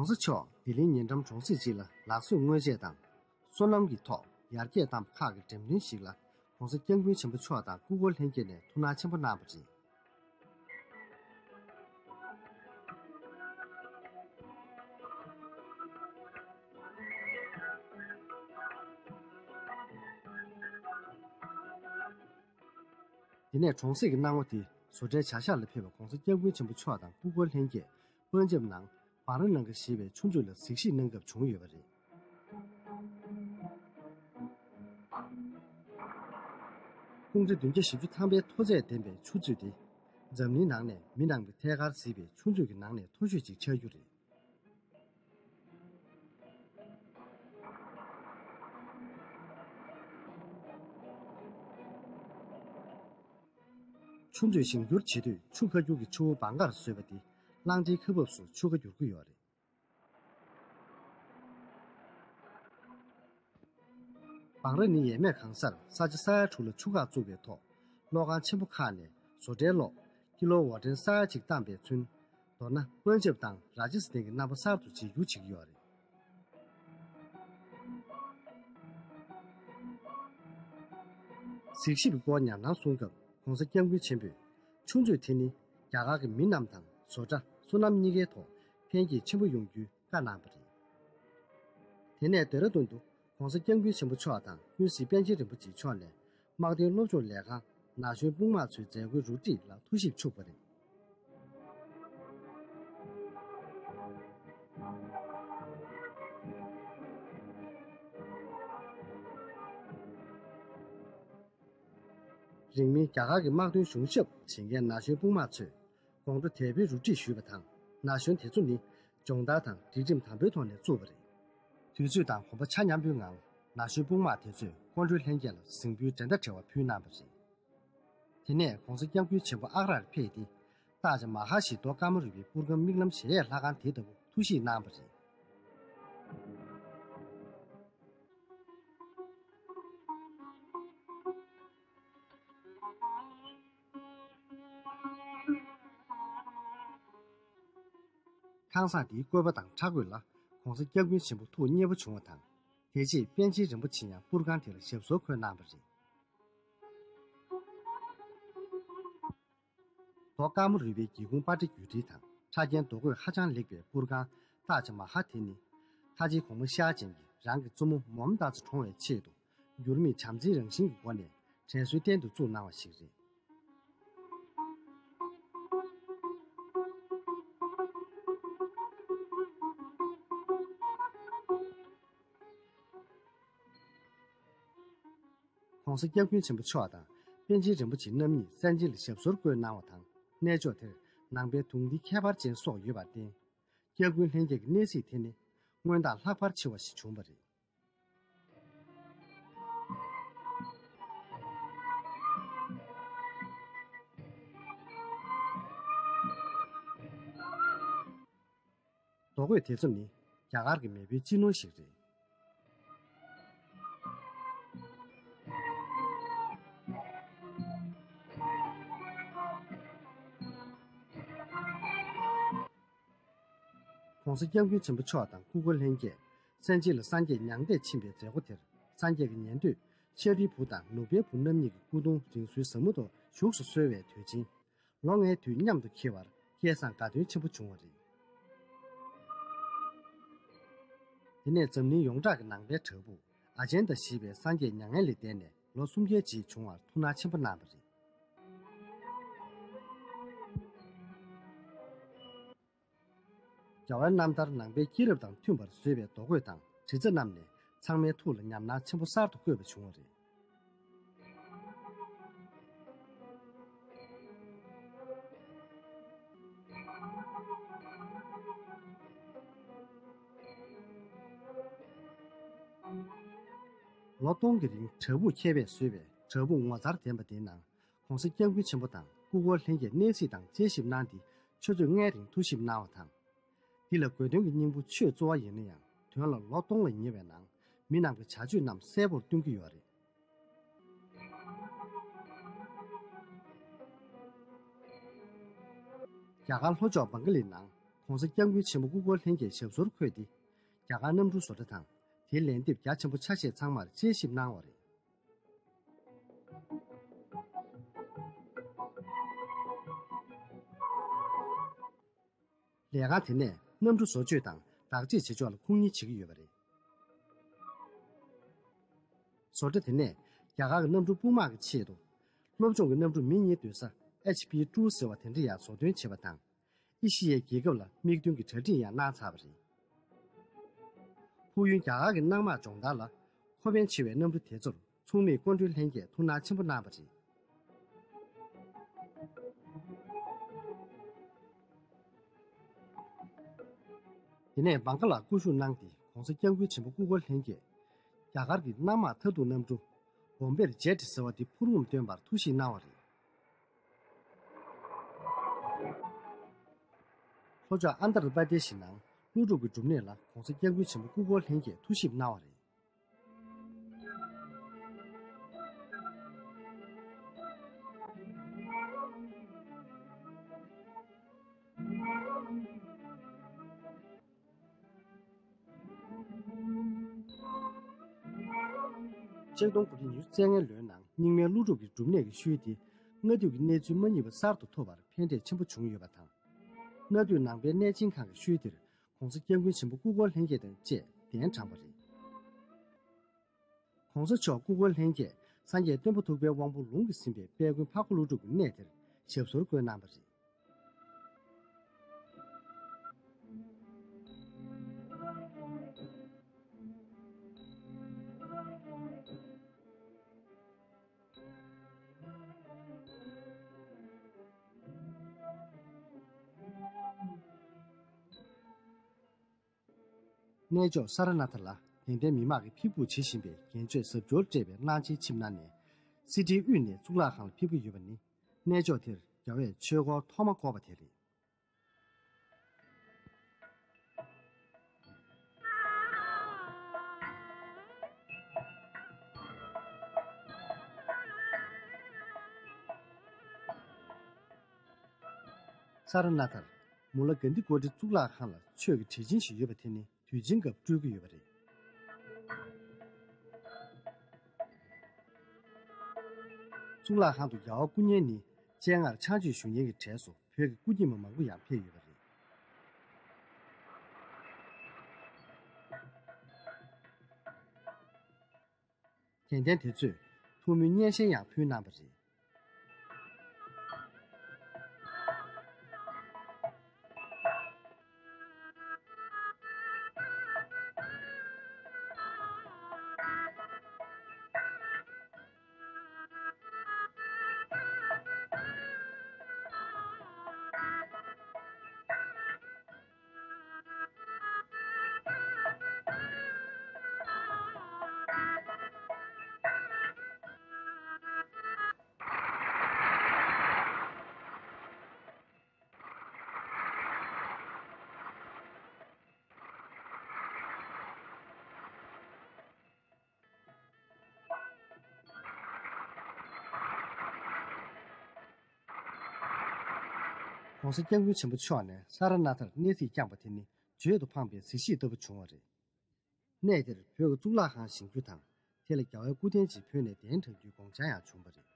༸གོང་ས་མཆོག་ལྡི་ལིའི་ཉེ་འགྲམ་གྲོང་གསེབ་ཅིག་ལ་ལག་བཟོས་དངོས་ཆས་དང་། སོ་ནམ་གྱི་ཐོག་ཡར་རྒྱས་བཏང་བ་ཁག་གི་འགྲེམས་སྟོན་ཞིག་ལ་༸གོང་ས་༸སྐྱབས་མགོན་ཆེན་པོ་མཆོག་དང་སྐུ་འཁོར་ལྷན་རྒྱས་ནས་ཐུགས་སྣང་ཆེན་པོ་གནང་བ་རེད། དེ་ནས་གྲོང་གསེབ་ཀྱི་སྣང་བ་དེ་བཟོ་གྲྭའི་བྱ་གཞག་ལ་ཕེབས་པའི་༸གོང་ས་༸སྐྱབས་མགོན་ཆེན་པོ་མཆོག་དང་སྐུ་འཁོར་ལྷན་རྒྱས་པར་འགྲེམས་ནང་བྷ་ར་ནང་ག་ཞེས་པའི་ཆུ་མཛོད་ལ་གཟིགས་ཞིབ་གནང་སྐབས་བྱུང་ཡོད་པ་རེད། ཀུང་ཀྲི་བདུན་བརྒྱ་བཞི་བཅུ་ཐམ་པའི་མཐོ་ཚད་ལྡན་པའི་ཆུ་མཛོད་དེ། འཛམ་གླིང་ནང་ནས་མི་རྣམས་ཀྱིས་ཐད་ཀར་གཟིགས་པའི་ཆུ་མཛོད་ཀྱི་ནང་ནས་མཐོ་ཤོས་ཅིག་ཆགས་རྒྱུ་རེད། ཆུ་མཛོད་ཞིང་སྒྱུར་བྱེད་དུས་ཆུ་ཁ་སྒྱུར་གྱི་ཆུ་བོ་བང་ཁར་བཟོས་པ་འདི་གླང་ཆེན་ཁ་འབབ་སུ་ཆུ་ཁ་བསྒྱུར་གྱི་ཡོད་རེད། བང་རྭ་ནི་ཡས་མས་གང་སར་ས་ཆ་ས་ཡ་དྲུག་ལ་ཆུ་འགག་བཙུགས་པའི་ཐོག་གློག་ཁང་ཆེན་པོ་ཁག་ནས་བཟོ་གྲྭའི་གློག་ཀི་ལོ་ཝ་ཊན་ས་ཡ་གཅིག་བཏང་པས་ཚུན། མདོར་ན་པན་ཇབ་དང་ར་ཇ་སི་ཐན་གྱི་རྣམ་པ་གསར་དུ་བརྗེ་སྒྱུར་བྱེད་ཀྱི་ཡོད་རེད། གཟིགས་ཞིབ་སྐོར་ཉམས་སྣང་གསུང་སྐབས་གོང་ས་སྐྱབས་མགོན་ཆེན་པོས་ཆུ་མཛོད་དེ་ནི་རྒྱ་གར་གྱི་མི་རྣམས་དང་བཟོ་གྲྭ་སོ་ནམ་གཉིས་ཀའི་ཐོག་ཕན་སྐྱེད་ཆེན་པོ་ཡོང་རྒྱུའི་བཀའ་གནང་བ་རེད། དེ་ནས་ལྡེ་ར་ལྡུན་དུ་གོང་ས་སྐྱབས་མགོན་ཆེན་པོ་མཆོག་དང་ཀུན་གཟིགས་པཎ་ཆེན་རིན་པོ་ཆེ་མཆོག་ནས་དམག་དོན་སློབ་སྦྱོང་ལས་ཁང་ན་གཞོན་དཔུང་དམག་ཚོའི་མཛད་སྒོའི་རུ་སྒྲིག་ལ་ཐུགས་ཞིབ་ཞུགས་པ་རེད། རིང་མིན་རྒྱ་གར་གྱི་དམག་དོན་གཞུང་ཞབས་བྱེད་མཁན་ན་གཞོན་དཔུང་དམག་ཚོས་དགོང་དྲོ་དལ་པོའི་རུ་སྒྲིག་ཞུས་པ་དང་། ན་གཞོན་དེ་ཚོ་ནི་སྦྱོང་བརྡར་དང་སྒྲིག་ཁྲིམས་དམ་པོའི་ཐོག་ནས་བཙུགས་པ་རེད། དུས་ཚོད་དང་གོམ་པ་ཆ་མཉམ་པོའི་ངང་ན་གཞོན་དཔུང་དམག་དེ་ཚོས་ཀོང་སྤྲུལ་ལྷན་རྒྱས་ལ་གཟིམ་འབུལ་འགྲན་ཟླ་བྲལ་བ་ཕུལ་གནང་བ་རེད། དེ་ནས་གོང་ས་སྐྱབས་མགོན་ཆེན་པོ་ཨག་རར་ཕེབས་ཏེ། ཏཱཇ་མ་ཧལ་ཞེས་རྡོ་དཀར་མོ་རུས་པའི་པུར་སྒམ་རྨི་ལམ་གཞལ་ཡས་ལྷ་ཁང་དེ་ལྟ་བུ་ཐུགས་གཤིས་གནང་བ་རེད། ཁང་བཟང་དེའི་བཀོད་པ་དང་ཕྲ་རྒོད་ལ་གོང་ས་སྐྱབས་མགོན་ཆེན་པོ་ཐུགས་མཉེས་པོ་བྱུང་བ་དང་། དེ་རྗེས་པཎ་ཆེན་རིན་པོ་ཆེ་ཡང་པུར་ཁང་དེ་ལ་ཞབས་སོར་འཁོད་གནང་བ་རེད། རྡོ་དཀར་མོ་རུས་པའི་སྒེའུ་ཁུང་པ་ཏྲའི་རྒྱུད་འགྲེལ་དང་ཕྲ་རྒྱན་རྡོ་བརྐོས་ཧ་ཅང་ལེགས་པའི་པུར་ཁང་ཏཱཇ་མ་ཧལ་དེ་ནི། ཁ་ཆེའི་གོང་མ་ཤར་ཅན་གྱིས་རང་གི་བཙུན་མོ་མོམ་ཏཱཛ་གྲོངས་པའི་ཆེད་དུ། འགྱུར་མེད་བྱམས་བརྩེའི་རང་བཞིན་གྱི་སྒོ་ནས་དྲན་གསོའི་རྟེན་དུ་བཙུགས་གནང་བ་ཞིག་རེད། གོང་ས་སྐྱབས་མགོན་ཆེན་པོ་མཆོག་དང་པཎ་ཆེན་རིན་པོ་ཆེ་རྣམ་གཉིས་གསན་ཆེན་ལ་ཞབས་སོར་བཀོད་གནང་བ་དང་། གནས་མཆོག་དེར་ནང་པའི་དུང་སྡེ་ཁྱད་པར་ཅན་སོགས་ཡོད་པར་བརྟེན། སྐྱབས་མགོན་ལྷན་རྒྱས་ཀྱི་གནས་གཟིགས་དེ་ནི་སྔོན་དང་ལྷག་པར་ཆེ་བ་ཞིག་བྱུང་བ་རེད། རྡོ་བརྐོས་དེ་ཚོ་ནི་རྒྱ་གར་གྱི་མེས་པོའི་སྤྱི་ནོར་ཞིག་རེད། གོང་ས་སྐྱབས་མགོན་ཆེན་པོ་མཆོག་དང་སྐུ་འཁོར་ལྷན་རྒྱས་གསན་ཆེན་ལ་སངས་རྒྱས་མྱང་འདས་ཕྱིན་པའི་མཛད་སྒོ་དེར་སངས་རྒྱས་ཀྱི་ཉན་ཐོས་ཤཱ་རིའི་བུ་དང་ནུབ་པའི་བུ་རྣམ་གཉིས་ཀྱི་སྐུ་གདུང་རིང་བསྲེལ་ཟབ་མོ་ཐོག་བཞུགས་སུ་གསོལ་བའི་དུས་ཆེན། ལོ་ལྔའི་དུས་མཉམ་དུ་འཁེལ་བར་སྐལ་བཟང་དགའ་སྟོན་ཆེན་པོ་བྱུང་བ་རེད། དེ་ནས་འཛམ་གླིང་ཡོངས་གྲགས་ཀྱི་ནང་པའི་བྲག་ཕུག་ཨ་ཇན་ཏ་ཞེས་པའི་སངས་རྒྱས་མྱ་ངན་ལས་འདས་ནས་ལོ་སུམ་བརྒྱའི་རྗེས་བྱུང་བར་ཐུགས་སྣང་ཆེན་པོ་གནང་བ་རེད། རྒྱལ་བའི་རྣམ་ཐར་ནང་པའི་སྐྱེས་རབས་དང་མཐུན་པར་བཟོས་པའི་རྡོ་བརྐོས་དང་དྲི་རྩ་རྣམས་ནས་ཚང་མའི་ཐུགས་ལ་ཉམས་སྣང་ཆེན་པོ་གསར་དུ་བསྐྱེད་པ་བྱུང་བ་རེད། ལོ་སྟོང་གི་རིང་བྲག་ཕུག་མཁས་པས་བཟོས་པའི་བྲག་ཕུག་ངོ་མཚར་ལྡན་པ་དེའི་ནང་། གོང་ས་སྐྱབས་མགོན་ཆེན་པོ་དང་སྐུ་འཁོར་ལྷན་རྒྱས་གནས་གཟིགས་དང་དཔྱད་ཞིབ་གནང་སྟེ་ཆུ་ཚོད་ལྔའི་རིང་ཐུགས་ཞིབ་གནང་བ་དང་། འདི་ལ་དགོས་འདུན་གྱི་སྙིང་པོ་ཆོས་གཙོ་བོ་ཡིན་ན་ཡང་དོན་ལ་ལོ་སྟོང་ལ་ཉེ་བའི་ནང་མི་རྣམས་ཀྱི་བྱ་སྤྱོད་རྣམས་གསལ་པོར་སྟོན་གྱི་ཡོད་རེད། རྒྱ་གར་ལྷོ་ཕྱོགས་བང་ག་ལིའི་ནང་གོང་ས་སྐྱབས་མགོན་ཆེན་པོ་སྐུ་འཁོར་ལྷན་རྒྱས་ཞབས་སོར་འཁོད་དེ། རྒྱ་གར་གནམ་གྲུ་བཟོ་གྲྭ་དང་དེའི་ལན་འདེབས་རྒྱ་ཆེན་པོ་ཆ་ཤས་ཚང་མར་དཔྱད་ཞིབ་གནང་བ་རེད། ལས་ཁང་དེ་ནས་གནམ་གྲུ་བཟོ་བཅོས་དང་བདག་གཅེས་བྱེད་ཕྱོགས་ལ་ཁུངས་སྣེ་བྱེད་ཀྱི་ཡོད་པ་རེད། བཟོ་གྲྭ་དེ་ནས་རྒྱ་གར་གྱི་གནམ་གྲུ་དཔུང་དམག་གི་ཆེད་དུ། སློབ་སྦྱོང་གི་གནམ་གྲུ་མི་གཉིས་སྡོད་ས་ཨེཆ་པི་ཀྲུའུ་ཟེར་བ་དེ་འདྲ་ཡང་བཟོ་སྐྲུན་བྱས་པ་དང་། ཨེ་ཤི་ཡའི་རྒྱལ་ཁབ་ལ་མིག་མདུན་གྱི་གྲ་སྒྲིག་ཡང་གནང་ཚར་བ་རེད། ཕུགས་ཡུན་རྒྱ་གར་གྱི་གནམ་དམག་སྦྱོང་བརྡར་ལ་མཁོ་ཕན་ཆེ་བའི་གནམ་གྲུ་དེ་ཚོར་མཚུངས་མེད་སྐུ་མགྲོན་ལྷན་རྒྱས་ཐུགས་སྣང་ཆེན་པོ་གནང་བ་རེད། དེ་ནས་བང་ག་ལར་སྐུ་བཞུགས་གནང་སྟེ་གོང་ས་སྐྱབས་མགོན་ཆེན་པོ་སྐུ་འཁོར་ལྷན་རྒྱས་རྒྱ་གར་གྱི་གནམ་དམག་མཐའ་སྡུག་གནམ་གྲུ་བོམ་བེར་ཇེ་ཊི་ཟེར་བ་དེ་འཕུར་ངོམ་སྟོན་པར་ཐུགས་ཞིབ་གནང་བ་རེད། ལྷོ་ཕྱོགས་ཨན་དར་པ་ཏེ་ཤི་ནང་ཀླུ་སྒྲུབ་ཀྱི་སྒྲུབ་གནས་ལ་༸གོང་ས་༸སྐྱབས་མགོན་ཆེན་པོ་སྐུ་འཁོར་ལྷན་རྒྱས་ཐུགས་ཞིབ་གནང་བ་རེད། ཆིག་སྟོང་དགུ་བརྒྱ་ཉི་ཤུ་རྩ་ལྔ་ལོའི་ནང་རྙིང་མའི་ཀླུ་སྒྲུབ་ཀྱི་སྒྲུབ་གནས་ཀྱི་ཤུལ་དེ་སྔ་དུས་ཀྱི་གནས་ཚུལ་མ་རྙེད་པ་གསར་དུ་ཐོབ་པར་ཕན་འབྲས་ཆེན་པོ་བྱུང་ཡོད་པ་དང་། སྔ་དུས་ནང་པའི་གནས་ཆེན་ཁག་གི་ཤུལ་དེར་༸གོང་ས་༸སྐྱབས་མགོན་ཆེན་པོ་སྐུ་འཁོར་ལྷན་རྒྱས་དང་བཅས་གདན་དྲངས་པ་རེད། ༸གོང་ས་མཆོག་སྐུ་འཁོར་ལྷན་རྒྱས་སངས་རྒྱས་སྟོན་པ་ཐུབ་པའི་དབང་པོ་ལུང་གིས་ཟིན་པའི་དཔལ་མགོན་འཕགས་པ་ཀླུ་སྒྲུབ་ཀྱི་གནས་དེར་ཞབས་སོར་བཀོད་གནང་བ་རེད། གནས་མཆོག་ས་ར་ནཱ་ཐ་ལ་དད་ལྡན་མི་མང་གིས་ཕེབས་སྒུག་བྱེད་བཞིན་པའི་རྒྱན་ཆས་གཟབ་མཆོར་སྤྲས་པའི་གླང་ཆེན་ཆིབས་གནང་ནས་གསེར་ཁྲིའི་དབུས་ནས་གཙུག་ལག་ཁང་ལ་ཕེབས་ཀྱི་ཡོད་པ་ནི་གནས་མཆོག་དེར་རྒྱལ་བས་ཆོས་འཁོར་ཐོག་མ་བསྐོར་བ་དེ་རེད། ས་ར་ནཱ་ཐར་མུ་ལ་གྷན་དྷི་ཀོ་ཊི་གཙུག་ལག་ཁང་ལ་ཆོས་ཀྱི་གྲལ་ཆེན་ཞིག་ཡོད་པ་དེ་ནི་དུས་ཆེན་སྐབས་སྤྲོད་ཀྱི་ཡོད་པ་རེད། གཙུག་ལག་ཁང་དུ་རྒྱལ་བ་སྐུ་བརྙན་ནི་སྤྱན་སྔར་ཕྱག་མཆོད་ཞུ་མཁན་གྱི་གྲས་སུ་བོད་ཀྱི་སྐུ་རྙིང་པ་མང་པོ་ཡང་ཕེབས་ཡོད་པ་རེད། དད་ལྡན་དེ་ཚོས་ཐུགས་སྨོན་སྙན་ཤལ་ཡང་ཕུལ་གནང་བ་རེད། ༸གོང་ས་༸སྐྱབས་མགོན་ཆེན་པོ་མཆོག་ནས་ས་ར་ནཱ་ཐར་གནས་གཟིགས་བསྐྱངས་པ་དེ་ནི་བརྗོད་དུ་འཕངས་པའི་གཟི་བརྗིད་ལྟ་བུ་བྱུང་བ་རེད། གནས་དེར་བོད་ཀྱི་གཙུག་ལག་ཁང་བཞེངས་རྒྱུ་དང་། དེ་ལ་རྒྱལ་བའི་སྐུ་རྟེན་ཅིག་ཕུལ་ནས་གདན་དྲངས་རྒྱུའི་དགོངས་འཆར་ཡང་བྱུང་བ་རེད།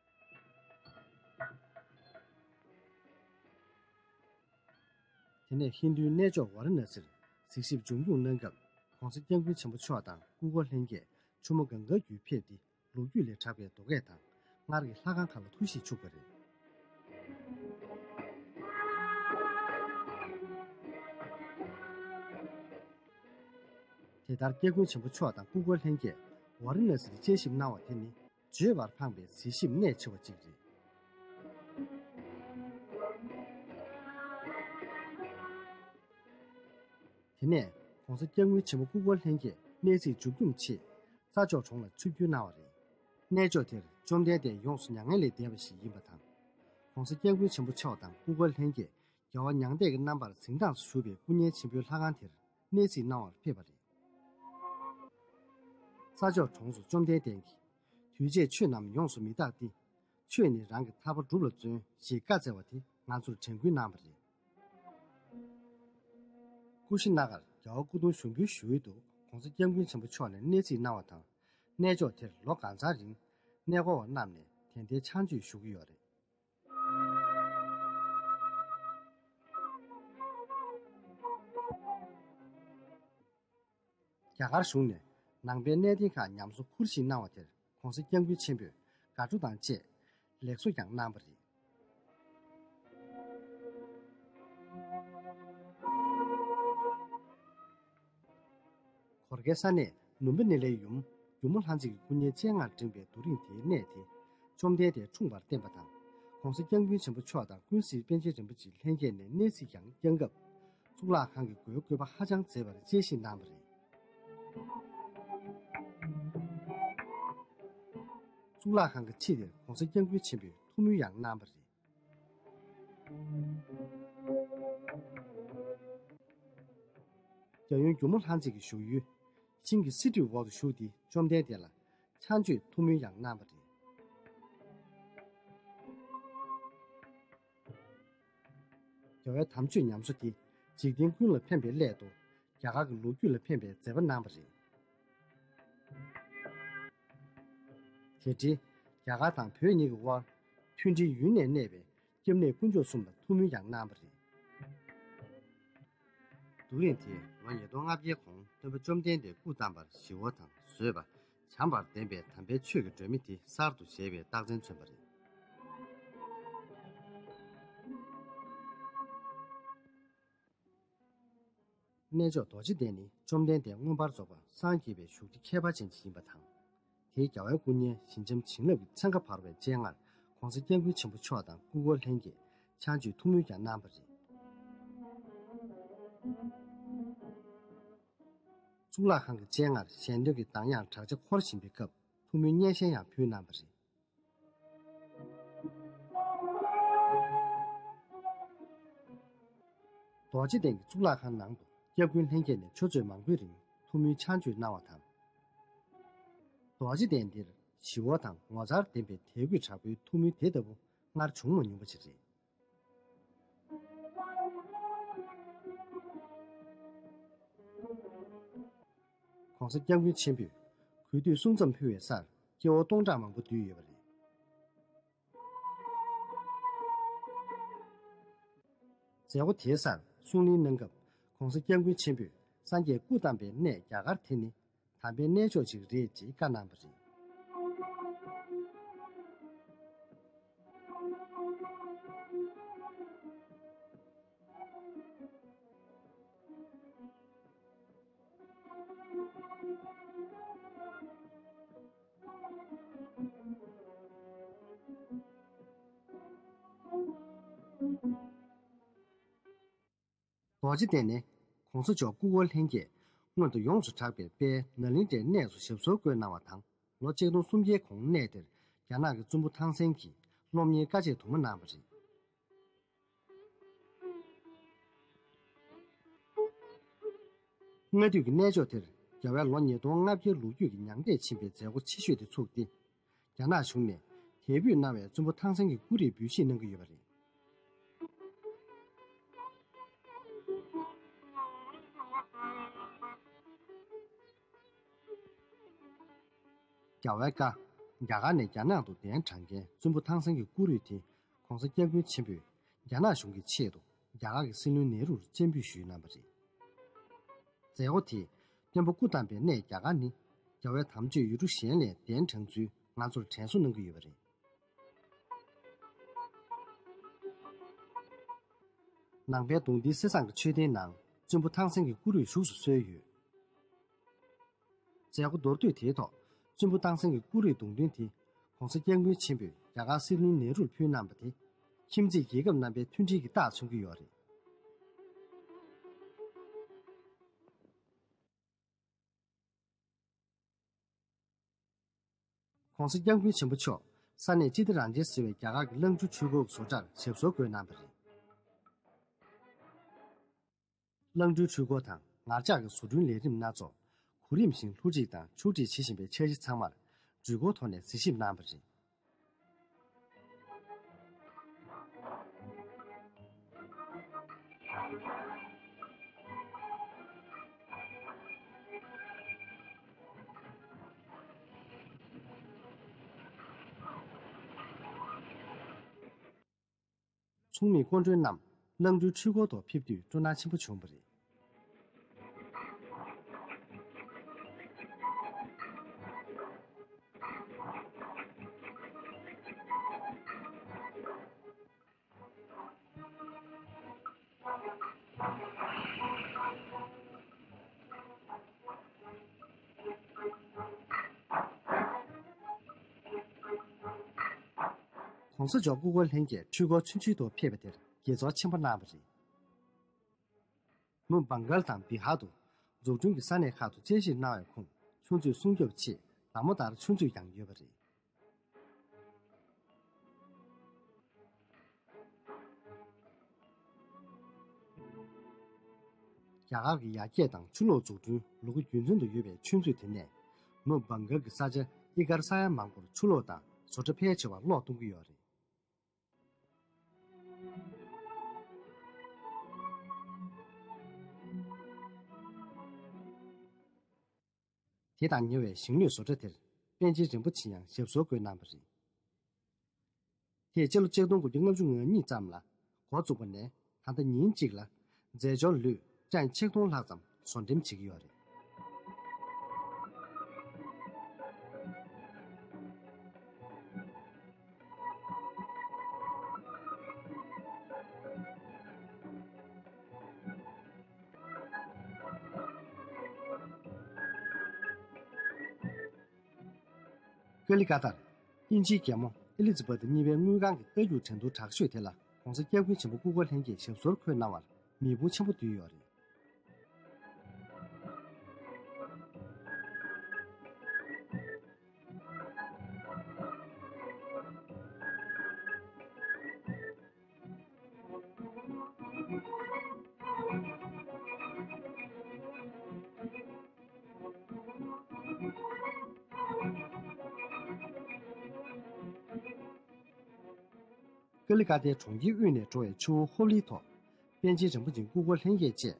དེ་ནས་ཧིན་རྡུའི་གནས་མཆོག་ཝཱ་ར་ཎ་སིར་གཟིགས་ཞིབ་མཇུག་སྐྱོང་གནང་སྐབས་༸གོང་ས་༸སྐྱབས་མགོན་ཆེན་པོ་མཆོག་དང་སྐུ་འཁོར་ལྷན་རྒྱས་ཆུ་མོ་གངྒཱ་བརྒྱུད་ཕེབས་ཏེ་ལོ་རྒྱུས་ལས་གྲགས་པའི་རྡོ་སྐས་དང་སྔར་གྱི་ལྷ་ཁང་ཁག་ལ་ཐུགས་གཤིས་ཕྱུག་པ་རེད། དེ་ལྟར་སྐྱབས་མགོན་ཆེན་པོ་མཆོག་དང་སྐུ་འཁོར་ལྷན་རྒྱས་ཝཱ་ར་ཎ་སིར་དཔྱད་ཞིབ་གནང་བ་དེ་ནི་བརྗོད་པར་ཕངས་པའི་གཟི་བརྗིད་གནད་ཆེ་བ་ཅིག་རེད། དེ་ནས་༸གོང་ས་༸སྐྱབས་མགོན་ཆེན་པོ་སྐུ་འཁོར་ལྷན་རྒྱས་གནས་གཟིགས་མཇུག་སྡོམ་ཆེད་ས་ཕྱོགས་གྲོང་ལ་ཆིབས་བསྒྱུར་གནང་བ་རེད། གནས་མཆོག་དེར་བཅོམ་ལྡན་འདས་ཡོངས་སུ་མྱ་ངན་ལས་འདས་པ་ཞིག་ཡིན་པ་དང་། ༸གོང་ས་༸སྐྱབས་མགོན་ཆེན་པོ་མཆོག་དང་སྐུ་འཁོར་ལྷན་རྒྱས་རྒྱལ་བ་མྱང་འདས་ཀྱི་རྣམ་པར་གཟིགས་སྟངས་སུ་བཞུགས་པའི་སྐུ་བརྙན་ཆེན་པོའི་ལྷ་ཁང་དེར་གནས་གཟིགས་གནང་བར་ཕེབས་པ་རེད། ས་ཕྱོགས་གྲོང་དུ་བཅོམ་ལྡན་འདས་ཀྱིས། དུས་བྱས་ཆོས་རྣམས་ཡོངས་སུ་མི་རྟག་སྟེ། ཆོས་ནི་རང་གི་ཐར་པ་སྒྲུབ་ལ་བརྩོན་ཞེས་བཀའ་སྩལ་བ་དེ་ང་ཚོར་དྲན་སྐུལ་གནང་བ་རེད། ཀུ་ཤི་ན་གར་རྒྱལ་བ་སྐུ་གདུང་ཞུགས་འབུལ་ཞུ་ཡུལ་དུ་༸གོང་ས་༸སྐྱབས་མགོན་ཆེན་པོ་མཆོག་ནས་གནས་གཟིགས་གནང་བ་དང་། གནས་མཆོག་དེར་ལོ་གང་ཚང་རིང་གནས་སྐོར་བ་རྣམས་ནས་དད་ལྡན་ཕྱག་མཆོད་ཞུ་གི་ཡོད་རེད། རྒྱ་གར་གཞུང་ནས་ནང་པའི་གནས་བརྟན་ཁག་ཉམས་གསོ་ཁུར་བཞིན་གནང་བ་དེར་༸གོང་ས་༸སྐྱབས་མགོན་ཆེན་པོས་དགའ་སྤྲོ་དང་བཅས་ལེགས་གསོ་ཀྱང་གནང་བ་རེད། གོར་ཁའི་ས་གནས་ནུམ་བི་ནི་ལའི་ཡུམ་སྒྱུ་མ་ལྷ་མཛེས་ཀྱི་སྐུ་བརྙན་སྤྱན་སྔར་བསྒྲེངས་པའི་རྡོ་རིང་དེའི་གནས་དེ་བཅོམ་ལྡན་འདས་འཁྲུངས་པར་བརྟེན་པ་དང་༸གོང་ས་༸སྐྱབས་མགོན་ཆེན་པོ་མཆོག་དང་ཀུན་གཟིགས་པཎ་ཆེན་རིན་པོ་ཆེ་ལྷན་རྒྱས་ནས་གནས་གཟིགས་ཀྱང་བསྐྱངས་སྐབས། གཙུག་ལག་ཁང་གི་སྒོའི་བཀོད་པ་ཧ་ཅང་མཛེས་པར་དཔྱད་ཞིབ་གནང་བ་རེད། གཙུག་ལག་ཁང་གི་ཕྱི་དེར་༸གོང་ས་༸སྐྱབས་མགོན་ཆེན་པོས་ཐུགས་སྨོན་ཡང་གནང་བ་རེད། རྒྱལ་ཡུམ་སྒྱུ་མ་ལྷ་མཛེས་ཀྱི་བཞུགས་ཡུལ་ཤིང་གི་བསིལ་དྲོད་འོག་ཏུ་བཞུགས་ཏེ་བཅོམ་ལྡན་འདས་ལ་ཕྱག་མཆོད་ཐུགས་སྨོན་ཡང་གནང་བ་རེད། རྒྱལ་བའི་དམ་ཆོས་ཉམས་གསོ་དེ་འཇིག་རྟེན་ཀུན་ལ་ཕན་པའི་སླད་དུ་རྒྱ་གར་གྱི་ལོ་རྒྱུས་ལ་ཕན་པའི་མཛད་པ་གནང་བ་རེད། དེ་འཕྲལ་རྒྱ་གར་དང་བོད་གཉིས་ཀྱི་དབར་མཐུན་སྒྲིལ་ཡུན་གནས་གནས་པའི་སྐྱབས་གནས་དཀོན་མཆོག་གསུམ་ལ་ཐུགས་སྨོན་ཡང་གནང་བ་རེད། རྡོ་རིང་དེ་ལོ་ཉིས་སྟོང་ལྔ་བརྒྱའི་གོང་སྟོན་པ་བཅོམ་ལྡན་འདས་སྐུ་བལྟམས་པར་ཞི་བ་དང་བཟོད་པ། བྱམས་པར་ལྡན་པའི་དམ་པའི་ཆོས་ཀྱི་སྒྲོན་མེ་དེ་གསར་དུ་བཞད་པའི་རྟགས་མཚན་མཚོན་པ་རེད། གནས་མཆོག་རྡོ་རྗེ་གདན་ནི་བཅོམ་ལྡན་འདས་མངོན་པར་རྫོགས་པར་སངས་རྒྱས་པའི་བཞུགས་ཁྲི་ཁྱད་པར་ཅན་ཞིག་ཡིན་པ་དང་། དེའི་རྒྱལ་བའི་སྐུ་བརྙན་ཞི་འཇམ་བྱིན་རླབས་ཀྱི་ཚན་ཁ་འབར་བའི་སྤྱན་སྔར་༸གོང་ས་༸སྐྱབས་མགོན་ཆེན་པོ་མཆོག་དང་སྐུ་འཁོར་ལྷན་རྒྱས་ཕྱག་མཆོད་ཐུགས་སྨོན་ཀྱང་གནང་བ་རེད། གཙུག་ལག་ཁང་གི་སྤྱན་སྔར་ཞལ་འདོན་གྱི་གདངས་དབྱངས་བྲག་ཆ་འཁོར་བཞིན་པའི་སྐབས་ཐུགས་སྨོན་སྙན་ཤལ་ཡང་ཕུལ་གནང་བ་རེད། རྡོ་རྗེ་གདན་གྱི་གཙུག་ལག་ཁང་ནང་དུ་སྐྱབས་མགོན་ལྷན་རྒྱས་ནས་ཆུ་ཚོད་མང་པོའི་རིང་ཐུགས་སྨོན་ཕྱག་མཆོད་གནང་བ་དང་། རྡོ་རྗེ་གདན་འདིར་ཞི་བ་དང་ངོ་མཚར་ལྡན་པའི་དད་གུས་དྲག་པོའི་ཐུགས་སྨོན་དེ་ལྟ་བུ་སྔར་བྱུང་མ་མྱོང་པ་ཞིག་རེད། ༸གོང་ས་༸སྐྱབས་མགོན་ཆེན་པོས་གུས་འདུད་གསུམ་ཙམ་ཕུལ་བའི་སར་སྐྱེ་བོ་སྟོང་ཕྲག་མང་པོ་འདུས་ཡོད་པ་རེད། མཛད་སྒོ་དེའི་སར་གསུང་གླེང་གནང་སྐབས་༸གོང་ས་༸སྐྱབས་མགོན་ཆེན་པོས་སངས་རྒྱས་སྐུ་བལྟམས་པའི་གནས་རྒྱ་གར་དེ་ནི་དམ་པའི་གནས་མཆོག་ཅིག་རེད་ཅེས་བཀའ་གནང་བ་རེད། རྡོ་རྗེ་གདན་ནི་༸གོང་ས་མཆོག་སྐུ་འཁོར་ལྷན་རྒྱས་སྔོན་དུ་ཡོངས་སུ་གྲགས་པའི་དཔལ་ནཱ་ལེནྡྲའི་གནས་སུ་ཞབས་སོར་བཀོད་གནང་བ་དང་། ལོ་གཅིག་སྟོང་གསུམ་བརྒྱའི་གོང་གནས་དེར་རྒྱ་ནག་གི་བཙུན་པོ་ཐང་སན་གྱིས་སློབ་གཉེར་དཀའ་སྤྱད་དུ་མ་གནང་བ་རེད། སྔ་དུས་ཀྱི་གནས་མཆོག་དེར་རྒྱལ་བའི་ལོ་ཉིས་སྟོང་ལྔ་བརྒྱའི་ལོ་རྒྱུས་ཀྱི་མྱང་འདས་ཕྱིན་པའི་མཛད་སྒོ་ཆེ་ཤོས་དེ་ཚུགས་ཏེ། རྒྱ་ནག་གཞུང་ནས་དད་འབུལ་གནང་བའི་བཙུན་པོ་ཐང་སན་གྱི་སྐུ་རིས་འབུལ་བཞེས་གནང་གི་ཡོད་པ་རེད། རྒྱལ་བའི་བཀའ། རྒྱ་གར་ནས་རྒྱ་ནག་ཏུ་གདན་དྲངས་མཁན་བཙུན་པོ་ཐང་སན་གྱི་སྐུ་རིས་དེ་༸གོང་ས་༸སྐྱབས་མགོན་ཆེན་པོས་རྒྱ་ནག་གཞུང་གི་ཆེད་དུ་རྒྱ་གར་གྱི་སྲིད་བློན་ནེ་རུར་སྤྱན་འབུལ་ཞུས་གནང་བ་རེད། མཛད་སྒོ་དེས་སྟོན་པ་སྐུ་བལྟམས་པའི་གནས་རྒྱ་གར་ནི་རྒྱལ་བའི་དམ་ཆོས་ཡུལ་གྲུ་གཞན་ལས་གདན་དྲངས་ཚུལ་ང་ཚོར་དྲན་གསོ་གནང་གི་ཡོད་པ་རེད། ནང་པའི་གདུང་འདིའི་གསེར་ཟངས་ཀྱི་མཆོད་རྟེན་ནང་བཙུན་པོ་ཐང་སན་གྱི་སྐུ་རིས་བཞུགས་སུ་གསོལ་ཡོད། མཛད་སྒོ་མདོར་བསྡུས་དེའི་ཐོག་བཙུན་པོ་ཐང་སན་གྱི་སྐུ་རིས་གདུང་མདུན་དེ་༸གོང་ས་༸སྐྱབས་མགོན་ཆེན་པོས་རྒྱ་གར་སྲིད་བློན་ནེ་རུར་ཕུལ་གནང་བ་དེ་ཁྱིམ་མཚེས་རྒྱལ་ཁབ་རྣམ་པའི་མཐུན་སྒྲིལ་གྱི་རྟགས་མཚོན་གྱི་ཡོད་རེད། ༸གོང་ས་༸སྐྱབས་མགོན་ཆེན་པོ་མཆོག་ས་གནས་ཅི་ཏི་རན་ཇི་ཟེར་བའི་རྒྱ་གར་གྱི་གླང་སྦྲུལ་འཕྲུལ་འཁོར་གྱི་བཟོ་གྲྭར་ཞབས་སོར་བཀོད་གནང་བ་རེད། གླང་སྦྲུལ་འཕྲུལ་འཁོར་དང་ངར་ལྕགས་ཀྱི་བཟོ་སྐྲུན་ལས་རིམ་སྣ་ཚོགས་གོ་རིམ་བཞིན་བསླུ་བྲིད་དང་ཕྱོགས་སྒྲིག་བྱེད་བཞིན་པའི་འཆར་གཞི་ཚང་མར་འགྲུལ་འཁོར་ཐོག་ནས་གཟིགས་ཞིབ་གནང་བ་རེད། ཚོགས་མིའི་སྐུ་མགྲོན་རྣམས་གླང་སྦྲུལ་འཕྲུལ་འཁོར་ཐོག་ཕེབས་དུས་སྤྲོ་སྣང་ཆེན་པོ་བྱུང་བ་རེད། ༸གོང་ས་མཆོག་སྐུ་འཁོར་ལྷན་རྒྱས་འཕྲུལ་འཁོར་ཆུང་ཆུང་ཐོག་ཕེབས་པ་དེར་དགྱེས་ཚོར་ཆེན་པོ་གནང་བ་རེད། མུམ་བྷང་གལ་དང་བི་ཧར་དུ་འཛུགས་སྐྲུན་གྱི་ས་གནས་ཁག་ཏུ་དཔྱད་ཞིབ་གནང་བའི་ཁོངས་ཆུ་མཛོད་སྲུང་སྐྱོབ་ཆེད་ཟླ་མོ་ལྟར་ཆུ་མཛོད་ཀྱང་ཡོད་པ་རེད། རྒྱ་གར་གྱི་ཡར་རྒྱས་དང་ཆུ་གློག་འཛུགས་སྐྲུན་ལུ་གུ་རྒྱུན་འཛིན་དུ་ཡོད་པའི་ཆུ་མཛོད་དེ་ནས་ནུབ་བང་གལ་གྱི་ས་ཆ་ཨི་གར་ས་ཡ་མང་པོར་ཆུ་གློག་དང་བཟོ་གྲྭ་ཕལ་ཆེ་བ་གློག་གཏོང་གི་ཡོད་རེད། དེ་དང་ཉེ་བའི་ཞིང་ལས་བཟོ་གྲྭ་དེར་པཎ་ཆེན་རིན་པོ་ཆེ་ཡང་ཞབས་སོར་བཀོད་གནང་བ་རེད། དེས་སྤྱི་ལོ་ཆིག་སྟོང་དགུ་བརྒྱ་ལྔ་བཅུ་ང་གཉིས་ཙམ་ལ་འགོ་བཙུགས་པ་ནས་ད་ལྟ་ཉིན་གཅིག་ལ་རྫས་སྦྱོར་ལུད་ཀྲན་ཆིག་སྟོང་ལྷག་ཙམ་བཟོ་འགྲེམས་བྱེད་ཀྱི་ཡོད་རེད། ཀ་ལི་ཀ་ཏར། དབྱིན་ཇིའི་རྒྱལ་མོ་ཨེ་ལི་ཛི་བྷ་ཐི་གཉིས་པའི་དངུལ་ཁང་གི་རྟ་རྒྱུག་འགྲན་བསྡུར་དྲག་ཤོས་དེ་ལ་༧གོང་ས་༧སྐྱབས་མགོན་ཆེན་པོ་སྐུ་འཁོར་ལྷན་རྒྱས་ཞབས་སོར་འཁོད་གནང་བར་མི་འབོར་ཆེན་པོ་འདུས་ཡོད་རེད། ཀ་ལི་ཀ་ཏའི་གྲོང་ཁྱེར་དབུས་ནས་འགྲོ་བའི་ཆུ་བོ་ཧོབ་ལིའི་ཐོག་པཎ་ཆེན་རིན་པོ་ཆེ་སྐུ་འཁོར་ལྷན་རྒྱས་བཅས་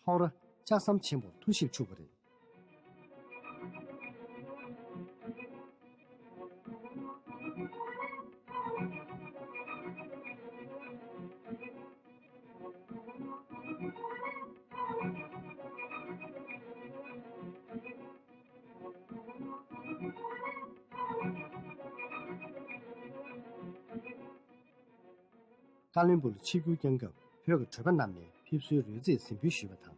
ཧོར་ལྕགས་ཟམ་ཆེན་པོར་ཐུགས་ཞིབ་ཆུག་པ་རེད། ཀ་བློན་སྦུག་ལ་ཆིབས་བསྒྱུར་བསྐྱངས་སྐབས་བོད་ཀྱི་གྲོས་པ་རྣམས་ནས་ཕེབས་བསུའི་རོལ་རྩེད་གཟིམ་འབུལ་ཞུས་པ་དང་།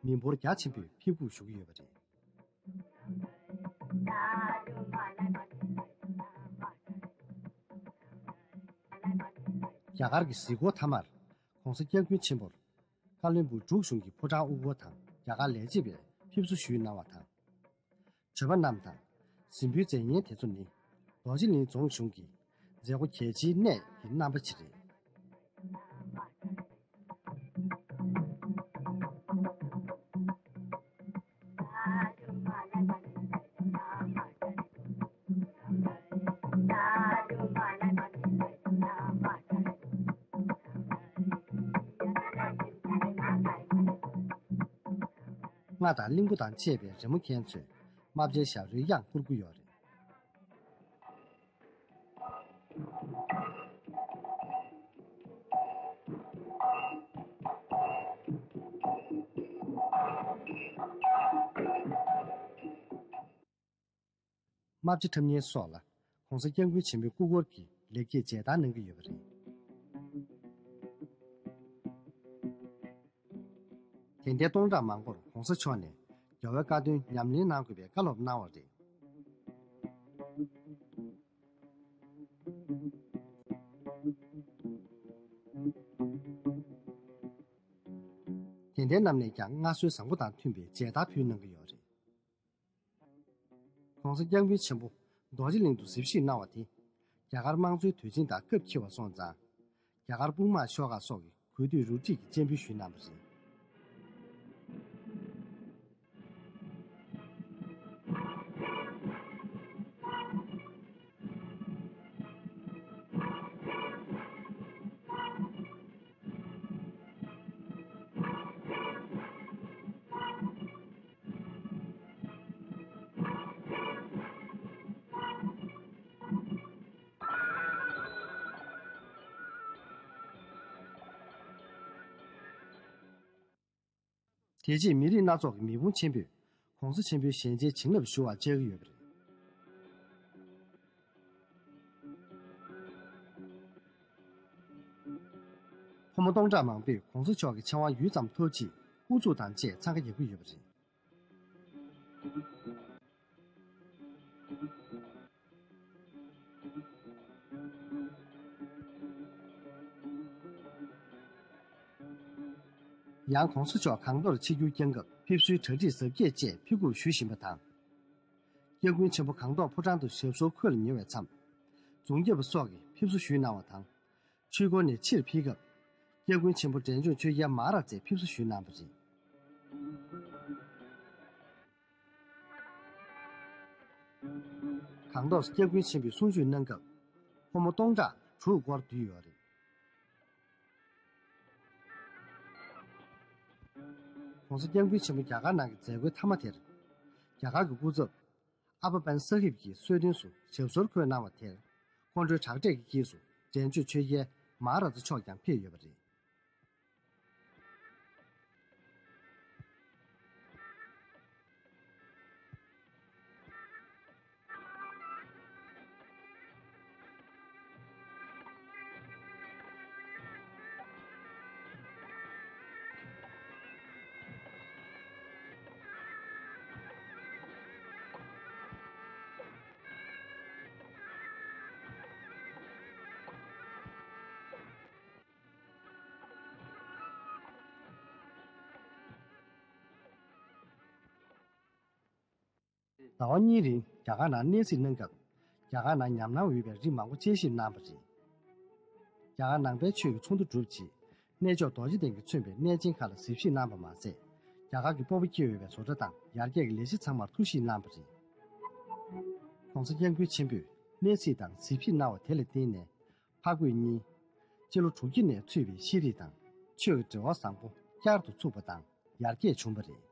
མི་འབོར་རྒྱ་ཆེན་པོས་ཕེབས་འགུག་ཞུ་གི་ཡོད་པ་རེད། རྒྱ་གར་གྱི་གཟིགས་སྐོར་མཐའ་མར་༧གོང་ས་༧སྐྱབས་མགོན་ཆེན་པོར་ཀ་བློན་སྦུག་འབྲུག་གཞུང་གི་ཕོ་བྲང་དབུ་སྐོར་དང་རྒྱ་གར་ལས་བྱེད་པས་ཕེབས་བསུ་ཞུས་གནང་བ་དང་། གྲོས་པ་རྣམས་དང་གཟིམ་འབུལ་མཛད་མཁན་དེ་ཚོ་ནི་རྡོ་རྗེ་གླིང་རྫོང་གཞུང་གི་མཛད་སྒོ་གལ་ཆེའི་གནད་ཀྱི་རྣམ་པ་ཅིག་རེད། རྔ་དང་གླིང་བུ་དང་བཅས་པའི་རི་མོ་མཁན་ཚོས་རྨ་བྱའི་ཞབས་རིལ་གཡང་བསྐུར་གྱི་ཡོད་རེད། རྨ་བྱ་འཁྲབ་མཁན་སོགས་ལ་༧གོང་ས་༧སྐྱབས་མགོན་ཆེན་པོའི་སྐུ་འཁོར་གྱི་ལེགས་སྐྱེས་མཇལ་དར་གནང་གི་ཡོད་པ་རེད། དད་ལྡན་སྟོང་ཕྲག་མང་པོར་༧གོང་ས་མཆོག་ནས་རྒྱལ་བའི་བཀའ་དོན་ཉམས་ལེན་གནང་དགོས་པའི་བཀའ་སློབ་གནང་བ་རེད། དད་ལྡན་རྣམས་ནས་ཀྱང་མངའ་གསོལ་བཟང་པོ་དང་མཐུན་པའི་མཇལ་དར་ཕུལ་གནང་གི་ཡོད་རེད། ༧གོང་ས་༧སྐྱབས་མགོན་ཆེན་པོ་རྡོ་རྗེ་གླིང་དུ་གཟིམ་གཤིགས་གནང་བ་དེ། རྒྱ་གར་དམངས་གཙོའི་དུས་ཆེན་དང་སྐབས་འཁེལ་བ་སོང་ཙང་། རྒྱ་གར་དཔུང་དམག་ཤོག་ཁག་སོགས་ཀྱིས་གུས་འདུད་རུ་སྒྲིག་གི་སྤྱན་འབུལ་ཞུས་གནང་བ་རེད། དེ་རྗེས་མི་རིགས་སྣ་ཚོགས་ཀྱི་མི་འབོར་ཆེན་པོས་༧གོང་ས་ཆེན་པོའི་ཞལ་མཇལ་བྱིན་རླབས་ཞུ་བར་བཅར་གྱི་ཡོད་པ་རེད། ཕོ་མོ་སྟོང་ཕྲག་མང་པོས་༧གོང་ས་མཆོག་གི་ཕྱག་དབང་ཡུད་ཙམ་ཐོབ་ཆེད་ཨུ་ཚུགས་དང་བཅས་འཚང་ཁ་རྒྱག་གི་ཡོད་པ་རེད། ཡང་༧གོང་ས་མཆོག་གང་ཐོག་ཆིབས་བསྒྱུར་བསྐྱངས་སྐབས་ཕེབས་བསུའི་གྲ་སྒྲིག་གཟབ་རྒྱས་བཅས་ཕེབས་འགུག་ཞུ་བཞིན་པ་དང་། སྐྱབས་མགོན་ཆེན་པོ་གང་ཐོག་ཕོ་བྲང་དུ་ཞབས་སོར་འཁོད་ལ་ཉེ་བའི་མཚམས། རྫོང་རྒྱབ་པ་སོགས་ཀྱིས་ཕེབས་བསུ་ཞུས་གནང་བ་དང་། ཆོས་སྐོར་ནས་ཕྱིར་ཕེབས་སྐབས། སྐྱབས་མགོན་ཆེན་པོ་འབྲས་ལྗོངས་ཆོས་རྒྱལ་མ་ཧ་ར་ཛས་ཕེབས་བསུ་ཞུས་གནང་བ་རེད། གངས་ཐོག་སྐྱབས་མགོན་ཆེན་པོས་གསུང་ཆོས་གནང་སྐབས། ཕོ་མོ་སྟོང་ཕྲག་དྲུག་སྐོར་འདུས་ཡོད་རེད། ༸གོང་ས་སྐྱབས་མགོན་ཆེན་པོ་རྒྱ་གར་ནང་གི་མཛད་སྒོའི་མཐའ་མ་དེར། རྒྱ་གར་གྱི་སྐུ་ཚབ། ཨ་པ་པན་ས་ཧིབ་ཀྱི་གསོལ་སྟོན་སུ་ཞབས་སོར་འཁོད་གནང་བ་དེར། སྐུ་མགྲོན་དྲག་གྲས་ཀྱི་དཀྱིལ་སུ་འབྲས་ལྗོངས་ཆོས་རྒྱལ་མ་ཧ་ར་ཛ་མཆོག་ཀྱང་ཕེབས་ཡོད་པ་རེད། ཟླ་བ་གཉིས་རིང་རྒྱ་གར་ནང་གནས་གཟིགས་གནང་སྐབས། རྒྱ་གར་ནང་ཉམས་སྣང་ཡོད་པའི་རིགས་མང་པོ་དཔྱད་ཞིབ་གནང་བ་རེད། རྒྱ་གར་ནང་པའི་ཆོས་ཀྱི་ཚོགས་འདུ་གྲུབ་རྗེས། གནས་མཆོག་རྡོ་རྗེ་གདན་གྱིས་མཚོན་པའི་གནས་ཆེན་ཁག་ལ་གཟིགས་ཞིབ་གནང་བ་མ་ཟད། རྒྱ་གར་གྱི་སྤོབས་པ་སྐྱེ་འོས་པའི་བཟོ་གྲྭ་དང་ཡར་རྒྱས་ཀྱི་ལས་གཞི་ཚང་མར་ཐུགས་ཞིབ་གནང་བ་རེད། ༸གོང་ས་སྐྱབས་མགོན་ཆེན་པོས་གནས་གཟིགས་དང་གཟིགས་ཞིབ་གནང་བ་དེ་ལ་བརྟེན་ནས། ཕ་རྒོད་གཉིས། སྤྱི་ལོ་དྲུག་བརྒྱ་ནས་ཚུད་པའི་ཤེས་རིག་དང་ཆོས་ཀྱི་འབྲེལ་བ་བཟང་པོ་བསྐྱར་དུ་ཚུགས་པ་དང་ཡར་རྒྱས་བྱུང་བ་རེད།